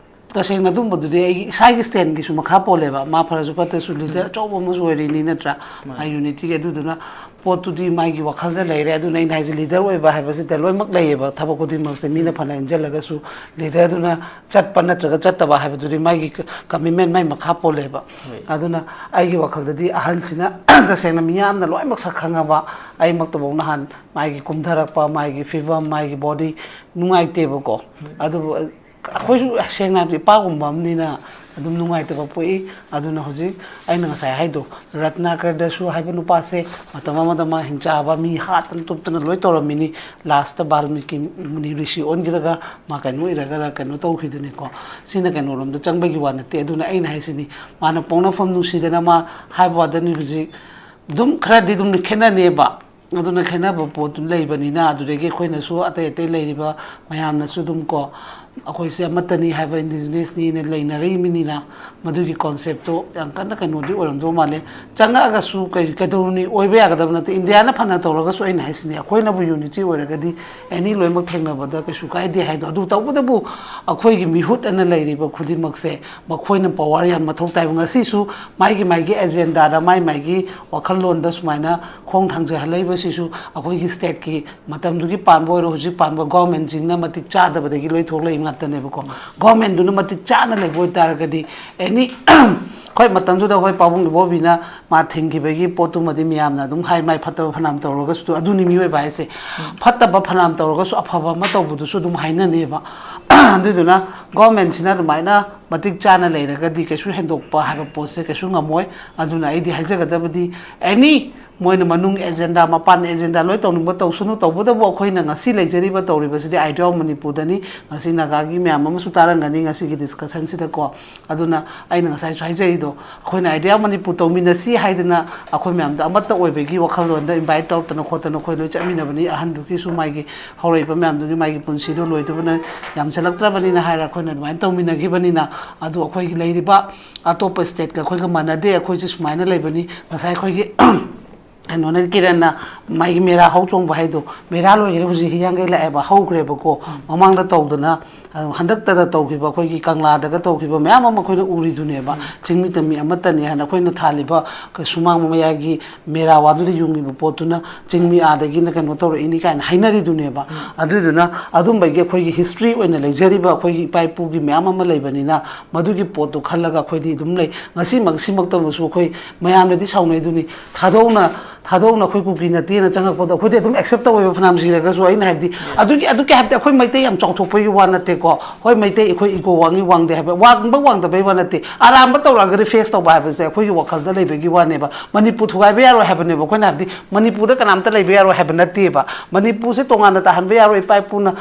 ꯇꯁꯦꯡꯅ ꯑꯗꯨꯝꯕꯗꯨꯗꯤ ꯑꯩꯒꯤ ꯏꯁꯥꯒꯤ ꯁ꯭ꯇꯦꯟꯒꯤꯁꯨ ꯃꯈꯥ ꯄꯣꯜꯂꯦꯕ꯫ ꯃꯥ ꯐꯔꯁꯨ ꯐꯠꯇ꯭ꯔꯁꯨ ꯂꯤꯗꯔ ꯑꯆꯧꯕ ꯑꯃꯁꯨ ꯑꯣꯏꯔꯤꯅꯤ ꯅꯠꯇ꯭ꯔꯥ? ꯃꯥ ꯌꯨꯅꯤꯇꯤꯒꯤ꯫ ꯑꯗꯨꯗꯨꯅ ꯄꯣꯠꯇꯨꯗꯤ ꯃꯥꯒꯤ ꯋꯥꯈꯜꯗ ꯂꯩꯔꯦ꯫ ꯑꯗꯨꯅ ꯑꯩꯅ ꯍꯥꯏꯁꯦ, ꯂꯤꯗꯔ ꯑꯣꯏꯕ ꯍꯥꯏꯕꯁꯤꯗ ꯂꯣꯏꯅꯃꯛ ꯂꯩꯌꯦꯕ꯫ ꯊꯕꯛ ꯈꯨꯗꯤꯡꯃꯛꯁꯦ ꯃꯤꯅ ꯐꯅ ꯏꯟꯁꯤꯜꯂꯒꯁꯨ ꯂꯤꯗꯔꯗꯨꯅ ꯆꯠꯄ ꯅꯠꯇ꯭ꯔꯒ ꯆꯠꯇꯕ ꯍꯥꯏꯕꯗꯨꯗꯤ ꯃꯥꯒꯤ ꯀ-, ꯀꯃꯤꯠꯃꯦꯟ ꯃꯥꯒꯤ ꯃꯈꯥ ꯄꯣꯜꯂꯦꯕ꯫ ꯑꯗꯨꯅ ꯑꯩꯒꯤ ꯋꯥꯈꯜꯗꯗꯤ ꯑꯍꯟꯁꯤꯅ ꯇꯁꯦꯡꯅ ꯃꯤꯌꯥꯝꯅ ꯂꯣꯏꯅꯃꯛ ꯁꯛ ꯈꯪꯉꯕ, ꯑꯩꯃꯛꯇꯐꯥꯎ ꯅꯍꯥꯟ ꯃꯥꯒꯤ ꯀꯨꯝꯊꯔꯛꯄ, ꯃꯥꯒꯤ ꯐꯤꯕꯝ, ꯃꯥꯒꯤ ꯕꯣꯗꯤ ꯅꯨꯡꯉꯥꯏꯇꯦꯕꯀꯣ꯫ ꯑꯗꯨꯕꯨ ꯑꯩꯈꯣꯏꯁꯨ ꯁꯦꯡꯅ ꯍꯥꯏꯕꯗ ꯏꯄꯥꯒꯨꯝꯕ ꯑꯃꯅꯤꯅ ꯑꯗꯨꯝ ꯅꯨꯡꯉꯥꯏꯇꯕ ꯄꯣꯛꯏ꯫ ꯑꯗꯨꯅ ꯍꯧꯖꯤꯛ ꯑꯩꯅ ꯉꯁꯥꯏ ꯍꯥꯏꯗꯣ, ꯔꯠꯅꯥꯀꯔꯗꯁꯨ ꯍꯥꯏꯕ ꯅꯨꯄꯥꯁꯦ ꯃꯇꯝ ꯑꯃꯗ ꯃꯥ ꯍꯤꯡꯆꯥꯕ, ꯃꯤ ꯍꯥꯠꯇꯅ ꯇꯨꯞꯇꯅ ꯂꯣꯏ ꯇꯧꯔꯝꯃꯤꯅꯤ꯫ ꯂꯥꯁꯇ ꯕꯥꯜꯃꯤꯀꯤ ꯃꯨꯅꯤ ꯔꯤꯁꯤ ꯑꯣꯟꯈꯤꯔꯒ ꯃꯥ ꯀꯩꯅꯣ ꯑꯣꯏꯔꯒ ꯀꯩꯅꯣ ꯇꯧꯈꯤꯗꯨꯅꯤꯀꯣ꯫ ꯁꯤꯅ ꯀꯩꯅꯣꯔꯣꯝꯗ ꯆꯪꯕꯒꯤ ꯋꯥ ꯅꯠꯇꯦ꯫ ꯑꯗꯨꯅ ꯑꯩꯅ ꯍꯥꯏꯁꯤꯅꯤ, ꯃꯥꯅ ꯄꯣꯛꯅꯐꯝ ꯅꯨꯡꯁꯤꯗꯅ ꯃꯥ ꯍꯥꯏꯕ ꯋꯥꯗꯅꯤ꯫ ꯍꯧꯖꯤꯛ ꯑꯗꯨꯝ ꯈꯔꯗꯤ ꯑꯗꯨꯝ ꯈꯦꯠꯅꯅꯦꯕ꯫ ꯑꯗꯨꯅ ꯈꯦꯠꯅꯕ ꯄꯣꯠꯇꯨ ꯂꯩꯕꯅꯤꯅ, ꯑꯗꯨꯗꯒꯤ ꯑꯩꯈꯣꯏꯅꯁꯨ, ꯑꯇꯩ ꯑꯇꯩ ꯂꯩꯔꯤꯕ ꯃꯌꯥꯝꯅꯁꯨ ꯑꯗꯨꯝ ꯀꯣ, ꯑꯩꯈꯣꯏꯁꯦ ꯑꯃꯠꯇꯅꯤ ꯍꯥꯏꯕ, ꯏꯟꯗꯤꯖꯤꯅꯁꯅꯤꯅ ꯂꯩꯅꯔꯤꯕꯅꯤꯅ, ꯃꯗꯨꯒꯤ ꯀꯣꯟꯁꯦꯞꯇꯣ ꯌꯥꯝ ꯀꯟꯅ ꯀꯩꯅꯣꯗꯤ ꯑꯣꯏꯔꯝꯗꯧ ꯃꯥꯜꯂꯦ꯫ ꯆꯪꯉꯛꯑꯒꯁꯨ ꯀꯩ-, ꯀꯩꯗꯧꯔꯨꯅꯤ, ꯑꯣꯏꯕ ꯌꯥꯒꯗꯕ ꯅꯠꯇꯦ꯫ ꯏꯟꯗꯤꯌꯥꯅ ꯐꯅ ꯇꯧꯔꯒꯁꯨ, ꯑꯩꯅ ꯍꯥꯏꯁꯤꯅꯤ, ꯑꯩꯈꯣꯏꯅꯕꯨ ꯌꯨꯅꯤꯇꯤ ꯑꯣꯏꯔꯒꯗꯤ ꯑꯦꯅꯤ ꯂꯣꯏꯅꯃꯛ ꯊꯦꯡꯅꯕꯗ ꯀꯩꯁꯨ ꯀꯥꯏꯗꯦ ꯍꯥꯏꯗꯣ꯫ ꯑꯗꯨ ꯇꯧꯕꯇꯕꯨ ꯑꯩꯈꯣꯏꯒꯤ ꯃꯤꯍꯨꯠ ꯑꯅ ꯂꯩꯔꯤꯕ ꯈꯨꯗꯤꯡꯃꯛꯁꯦ, ꯃꯈꯣꯏꯅ ꯄꯋꯥꯔ ꯌꯥꯝ ꯃꯊꯧ ꯇꯥꯏꯕ꯫ ꯉꯁꯤꯁꯨ ꯃꯥꯒꯤ ꯃꯥꯒꯤ ꯑꯦꯖꯦꯟꯗꯥꯗ, ꯃꯥꯏ ꯃꯥꯒꯤ ꯋꯥꯈꯜꯂꯣꯟꯗ ꯁꯨꯃꯥꯏꯅ ꯈꯣꯡ ꯊꯥꯡꯖꯍꯜꯂꯛꯏꯕꯁꯤꯁꯨ ꯑꯩꯈꯣꯏꯒꯤ ꯁ꯭ꯇꯦꯠꯀꯤ ꯃꯇꯝꯗꯨꯒꯤ ꯄꯥꯟꯕ ꯑꯣꯏꯔꯣ, ꯍꯧꯖꯤꯛ ꯄꯥꯟꯕ ꯒꯣꯔꯃꯦꯟꯁꯤꯡꯅ ꯃꯇꯤꯛ ꯆꯥꯗꯕꯗꯒꯤ ꯂꯣꯏ ꯊꯣꯛꯂꯛꯏ ꯉꯥꯛꯇꯅꯦꯕꯀꯣ꯫ ꯒꯣꯔꯃꯦꯟꯗꯨꯅ ꯃꯇꯤꯛ ꯆꯥꯅ ꯂꯩꯕ ꯑꯣꯏꯇꯥꯔꯒꯗꯤ ꯑꯦꯅꯤ, ꯍꯣꯏ, ꯃꯇꯝꯗꯨꯗ ꯑꯩꯈꯣꯏ ꯄꯥꯕꯨꯡ ꯏꯕꯣꯕꯤꯅ ꯃꯥ ꯊꯤꯡꯈꯤꯕꯒꯤ ꯄꯣꯠꯇꯨꯃꯗꯤ ꯃꯌꯥꯝꯅ ꯑꯗꯨꯝ ꯍꯥꯏ, ꯃꯥꯏ ꯐꯠꯇꯕ ꯐꯅꯌꯥꯝ ꯇꯧꯔꯒꯁꯨ, ꯑꯗꯨꯅꯤ ꯃꯤꯑꯣꯏꯕ ꯍꯥꯏꯁꯦ꯫ ꯐꯠꯇꯕ ꯐꯅꯌꯥꯝ ꯇꯧꯔꯒꯁꯨ ꯑꯐꯕ ꯑꯃ ꯇꯧꯕꯗꯨꯁꯨ ꯑꯗꯨꯝ ꯍꯥꯏꯅꯅꯦꯕ꯫ ꯑꯗꯨꯗꯨꯅ ꯒꯣꯔꯃꯦꯟꯁꯤꯅ ꯑꯗꯨꯃꯥꯏꯅ ꯃꯇꯤꯛ ꯆꯥꯅ ꯂꯩꯔꯒꯗꯤ ꯀꯩꯁꯨ ꯍꯦꯟꯗꯣꯛꯄ ꯍꯥꯏꯕ ꯄꯣꯠꯁꯦ ꯀꯩꯁꯨ ꯉꯝꯃꯣꯏ꯫ ꯑꯗꯨꯅ ꯑꯩꯗꯤ ꯍꯥꯏꯖꯒꯗꯕꯗꯤ, ꯑꯦꯅꯤ ꯃꯣꯏꯅ ꯃꯅꯨꯡ ꯑꯦꯖꯦꯟꯗꯥ, ꯃꯄꯥꯟ ꯑꯦꯖꯦꯟꯗꯥ ꯂꯣꯏ ꯇꯧꯅꯤꯡꯕ ꯇꯧꯁꯅꯨ꯫ ꯇꯧꯕꯇꯕꯨ ꯑꯩꯈꯣꯏꯅ ꯉꯁꯤ ꯂꯩꯖꯔꯤꯕ, ꯇꯧꯔꯤꯕꯁꯤꯗꯤ Idea of Manipurꯗꯅꯤ꯫ ꯉꯁꯤ ꯅꯥꯒꯥꯒꯤ ꯃꯌꯥꯝ ꯑꯃꯁꯨ ꯇꯥꯔꯝꯒꯅꯤ ꯉꯁꯤꯒꯤ discussionꯁꯤꯗꯀꯣ꯫ ꯑꯗꯨꯅ ꯑꯩꯅ ꯉꯁꯥꯏꯁꯨ ꯍꯥꯏꯖꯔꯤꯗꯣ, ꯑꯩꯈꯣꯏꯅ Idea of Manipur ꯇꯧꯃꯤꯟꯅꯁꯤ ꯍꯥꯏꯗꯅ ꯑꯩꯈꯣꯏ ꯃꯌꯥꯝꯗ ꯑꯃꯠꯇ ꯑꯣꯏꯕꯒꯤ ꯋꯥꯈꯜꯂꯣꯟꯗ invite ꯇꯧꯔꯛꯇꯅ ꯈꯣꯠꯇꯅ ꯑꯩꯈꯣꯏ ꯂꯣꯏ ꯆꯠꯃꯤꯟꯅꯕꯅꯤ꯫ ꯑꯍꯟꯗꯨꯒꯤꯁꯨ, ꯃꯥꯒꯤ ꯍꯧꯔꯛꯏꯕ ꯃꯌꯥꯝꯗꯨꯒꯤ, ꯃꯥꯒꯤ ꯄꯨꯟꯁꯤꯗꯣ ꯂꯣꯏꯗꯕꯅ ꯌꯥꯝꯁꯤꯜꯂꯛꯇ꯭ꯔꯕꯅꯤꯅ ꯍꯥꯏꯔ ꯑꯩꯈꯣꯏꯅ ꯑꯗꯨꯃꯥꯏꯅ ꯇꯧꯃꯤꯟꯅꯈꯤꯕꯅꯤꯅ꯫ ꯑꯗꯨ ꯑꯩꯈꯣꯏꯒꯤ ꯂꯩꯔꯤꯕ ꯑꯇꯣꯞꯄ stateꯀ ꯑꯩꯈꯣꯏꯒ ꯃꯥꯟꯅꯗꯦ꯫ ꯑꯩꯈꯣꯏꯁꯦ ꯁꯨꯃꯥꯏꯅ ꯂꯩꯕꯅꯤ꯫ ꯉꯁꯥꯏ ꯑꯩꯈꯣꯏꯒꯤ ꯀꯩꯅꯣꯅ, ꯀꯤꯔꯟꯅ ꯃꯥꯒꯤ ꯃꯦꯔꯥ ꯍꯧ ꯆꯣꯡꯕ ꯍꯥꯏꯗꯣ, ꯃꯦꯔꯥ ꯂꯣꯏꯈ꯭ꯔꯦ, ꯍꯧꯖꯤꯛ ꯍꯤꯌꯥꯡꯒꯩ ꯂꯥꯛꯑꯦꯕ, ꯍꯧꯈ꯭ꯔꯦꯕꯀꯣ꯫ ꯃꯃꯥꯡꯗ ꯇꯧꯗꯅ, ꯑ, ꯍꯟꯗꯛꯇꯗ ꯇꯧꯈꯤꯕ, ꯑꯩꯈꯣꯏꯒꯤ ꯀꯪꯂꯥꯗꯒ ꯇꯧꯈꯤꯕ ꯃꯌꯥꯝ ꯑꯃ ꯑꯩꯈꯣꯏꯅ ꯎꯔꯤꯗꯨꯅꯦꯕ꯫ ꯆꯤꯡꯃꯤ ꯇꯝꯃꯤ ꯑꯃꯠꯇꯅꯤ ꯍꯥꯏꯅ ꯑꯩꯈꯣꯏꯅ ꯊꯥꯜꯂꯤꯕ ꯀ-, ꯁꯨꯃꯥꯡ ꯃꯌꯥꯏꯒꯤ ꯃꯦꯔꯥ ꯋꯥꯗꯨꯗ ꯌꯨꯡꯉꯤꯕ ꯄꯣꯠꯇꯨꯅ ꯆꯤꯡꯃꯤ ꯑꯥꯗꯒꯤꯅ ꯀꯩꯅꯣ ꯇꯧꯔꯛꯏꯅꯤ ꯀꯥꯏꯅ ꯍꯥꯏꯅꯔꯤꯗꯨꯅꯦꯕ꯫ ꯑꯗꯨꯗꯨꯅ ꯑꯗꯨꯝꯕꯒꯤ ꯑꯩꯈꯣꯏꯒꯤ history ꯑꯣꯏꯅ ꯂꯩꯖꯔꯤꯕ ꯑꯩꯈꯣꯏꯒꯤ ꯏꯄꯥ ꯏꯄꯨꯒꯤ ꯃꯌꯥꯝ ꯑꯃ ꯂꯩꯕꯅꯤꯅ, ꯃꯗꯨꯒꯤ ꯄꯣꯠꯇꯨ ꯈꯜꯂꯒ ꯑꯩꯈꯣꯏꯗꯤ ꯑꯗꯨꯝ ꯂꯩ꯫ ꯉꯁꯤꯃꯛ, ꯁꯤꯃꯛꯇꯕꯨꯁꯨ ꯑꯩꯈꯣꯏ ꯃꯌꯥꯝꯅꯗꯤ ꯁꯥꯎꯅꯩꯗꯨꯅꯤ, ꯊꯥꯗꯣꯛꯅ, ꯊꯥꯗꯣꯛꯅ ꯑꯩꯈꯣꯏ ꯀꯨꯀꯤ ꯅꯠꯇꯦꯅ ꯆꯪꯉꯛꯄꯗꯣ ꯑꯩꯈꯣꯏꯗꯤ ꯑꯗꯨꯝ accept ꯇꯧꯋꯦꯕ, ꯐꯅꯌꯥꯝ ꯁꯤꯔꯒꯁꯨ꯫ ꯑꯩꯅ ꯍꯥꯏꯕꯗꯤ, ꯑꯗꯨꯒꯤ, ꯑꯗꯨꯒꯤ ꯍꯥꯏꯕꯗꯤ ꯑꯩꯈꯣꯏ ꯃꯩꯇꯩ ꯌꯥꯝ ꯆꯥꯎꯊꯣꯛꯄꯒꯤ ꯋꯥ ꯅꯠꯇꯦꯀꯣ꯫ ꯍꯣꯏ, ꯃꯩꯇꯩ ꯑꯩꯈꯣꯏ ego ꯋꯥꯡꯉꯤ ꯋꯥꯡꯗꯦ ꯍꯥꯏꯕ, ꯋꯥꯡꯕ ꯋꯥꯡꯗꯕꯩ ꯋꯥ ꯅꯠꯇꯦ, ꯑꯔꯥꯟꯕ ꯇꯧꯔꯛꯑꯒꯗꯤ face ꯇꯧꯕ ꯍꯥꯏꯕꯁꯦ ꯑꯩꯈꯣꯏꯒꯤ ꯋꯥꯈꯜꯗ ꯂꯩꯕꯒꯤ ꯋꯥꯅꯦꯕ꯫ ꯃꯅꯤꯄꯨꯔ ꯊꯨꯒꯥꯏꯕ ꯌꯥꯔꯣꯏ ꯍꯥꯏꯕꯅꯦꯕ ꯑꯩꯈꯣꯏꯅ ꯍꯥꯏꯕꯗꯤ, ꯃꯅꯤꯄꯨꯔꯗ ꯀꯅꯥꯝꯇ ꯂꯩꯕ ꯌꯥꯔꯣꯏ ꯍꯥꯏꯕ ꯅꯠꯇꯦꯕ꯫ ꯃꯅꯤꯄꯨꯔꯁꯦ ꯇꯣꯉꯥꯟꯅ ꯇꯥꯍꯟꯕ ꯌꯥꯔꯣꯏ, ꯏꯄꯥ ꯏꯄꯨꯅ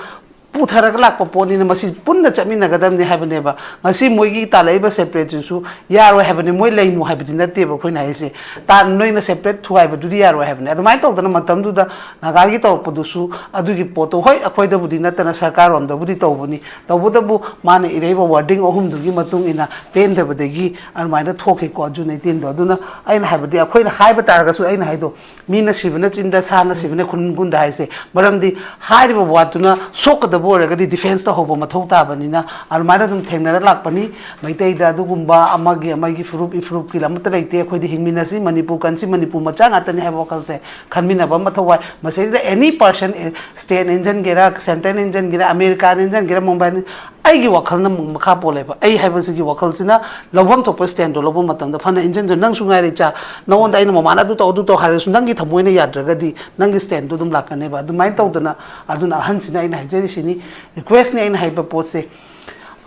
ꯄꯨꯊꯔꯒ ꯂꯥꯛꯄ ꯄꯣꯠꯅꯤꯅ ꯃꯁꯤ ꯄꯨꯟꯅ ꯆꯠꯃꯤꯟꯅꯒꯗꯕꯅꯤ ꯍꯥꯏꯕꯅꯦꯕ꯫ ꯉꯁꯤ ꯃꯣꯏꯒꯤ ꯇꯥꯜꯂꯛꯏꯕ separateꯁꯤꯁꯨ ꯌꯥꯔꯣꯏ ꯍꯥꯏꯕꯅꯤ, ꯃꯣꯏ ꯂꯩꯅꯨ ꯍꯥꯏꯕꯗꯤ ꯅꯠꯇꯦꯕ ꯑꯩꯈꯣꯏꯅ ꯍꯥꯏꯁꯦ꯫ ꯇꯥ-, ꯅꯣꯏꯅ separate ꯊꯨꯒꯥꯏꯕꯗꯨꯗꯤ ꯌꯥꯔꯣꯏ ꯍꯥꯏꯕꯅꯤ꯫ ꯑꯗꯨꯃꯥꯏꯅ ꯇꯧꯗꯅ ꯃꯇꯝꯗꯨꯗ ꯅꯥꯒꯥꯒꯤ ꯇꯧꯔꯛꯄꯗꯨꯁꯨ ꯑꯗꯨꯒꯤ ꯄꯣꯠꯇꯣ, ꯍꯣꯏ, ꯑꯩꯈꯣꯏꯗꯕꯨꯗꯤ ꯅꯠꯇꯅ ꯁꯔꯀꯥꯔꯔꯣꯝꯗꯕꯨꯗꯤ ꯇꯧꯕꯅꯤ꯫ ꯇꯧꯕꯇꯕꯨ ꯃꯥꯅ ꯏꯔꯛꯏꯕ wording ꯑꯍꯨꯝꯗꯨꯒꯤ ꯃꯇꯨꯡ ꯏꯟꯅ ꯄꯦꯟꯗꯕꯗꯒꯤ ꯑꯗꯨꯃꯥꯏꯅ ꯊꯣꯛꯈꯤꯀꯣ, June eighteenꯗꯣ꯫ ꯑꯗꯨꯅ ꯑꯩꯅ ꯍꯥꯏꯕꯗꯤ, ꯑꯩꯈꯣꯏꯅ ꯍꯥꯏꯕ ꯇꯥꯔꯒꯁꯨ, ꯑꯩꯅ ꯍꯥꯏꯗꯣ, "ꯃꯤꯅ ꯁꯤꯕꯅ ꯆꯤꯟꯗ, ꯁꯥꯅ ꯁꯤꯕꯅ ꯈꯨꯟꯒꯨꯟꯗ" ꯍꯥꯏꯁꯦ ꯃꯔꯝꯗꯤ ꯍꯥꯏꯔꯤꯕ ꯋꯥꯗꯨꯅ ꯁꯣꯛꯀꯗꯕ ꯑꯣꯏꯔꯒꯗꯤ defence ꯇꯧꯍꯧꯕ ꯃꯊꯧ ꯇꯥꯕꯅꯤꯅ ꯑꯗꯨꯃꯥꯏꯅ ꯑꯗꯨꯝ ꯊꯦꯡꯅꯔ ꯂꯥꯛꯄꯅꯤ꯫ ꯃꯩꯇꯩꯗ ꯑꯗꯨꯒꯨꯝꯕ ꯑꯃꯒꯤ ꯑꯃꯒꯤ ꯐꯨꯔꯨꯞ ꯏꯐꯨꯔꯨꯞꯀꯤ ꯑꯃꯠꯇ ꯂꯩꯇꯦ꯫ ꯑꯩꯈꯣꯏꯗꯤ ꯍꯤꯡꯃꯤꯟꯅꯁꯤ, ꯃꯅꯤꯄꯨꯔ ꯀꯟꯁꯤ, ꯃꯅꯤꯄꯨꯔ ꯃꯆꯥ ꯉꯥꯛꯇꯅꯤ ꯍꯥꯏꯕ ꯋꯥꯈꯜꯁꯦ ꯈꯟꯃꯤꯟꯅꯕ ꯑꯃ ꯃꯊꯧ ꯇꯥꯏ꯫ ꯃꯁꯤꯗꯩꯗ any person, state ꯏꯟꯖꯟꯒꯦꯔꯥ, central ꯏꯟꯖꯟꯒꯦꯔꯥ, American ꯏꯟꯖꯟꯒꯦꯔꯥ, Mumbai, ꯑꯩꯒꯤ ꯋꯥꯈꯜꯅ ꯃꯈꯥ ꯄꯣꯜꯂꯦꯕ꯫ ꯑꯩ ꯍꯥꯏꯕꯁꯤꯒꯤ ꯋꯥꯈꯜꯁꯤꯅ ꯂꯧꯐꯝ ꯊꯣꯛꯄ standꯗꯣ ꯂꯧꯕ ꯃꯇꯝꯗ ꯐꯅ ꯏꯟꯖꯟꯁꯨ, ꯅꯪꯁꯨ ꯉꯥꯏꯔꯦ ꯏꯆꯥ, ꯅꯉꯣꯟꯗ ꯑꯩꯅ ꯃꯃꯥꯅ ꯑꯗꯨ ꯇꯧ, ꯑꯗꯨ ꯇꯧ ꯍꯥꯏꯔꯁꯨ ꯅꯪꯒꯤ ꯊꯃꯣꯏꯅ ꯌꯥꯗ꯭ꯔꯒꯗꯤ ꯅꯪꯒꯤ standꯗꯣ ꯑꯗꯨꯝ ꯂꯥꯛꯀꯅꯦꯕ꯫ ꯑꯗꯨꯃꯥꯏꯅ ꯇꯧꯗꯅ, ꯑꯗꯨꯅ ꯑꯍꯟꯁꯤꯅ ꯑꯩꯅ ꯍꯥꯏꯖꯔꯤꯁꯤꯅꯤ, requestꯅꯤ ꯑꯩꯅ ꯍꯥꯏꯕ ꯄꯣꯠꯁꯦ꯫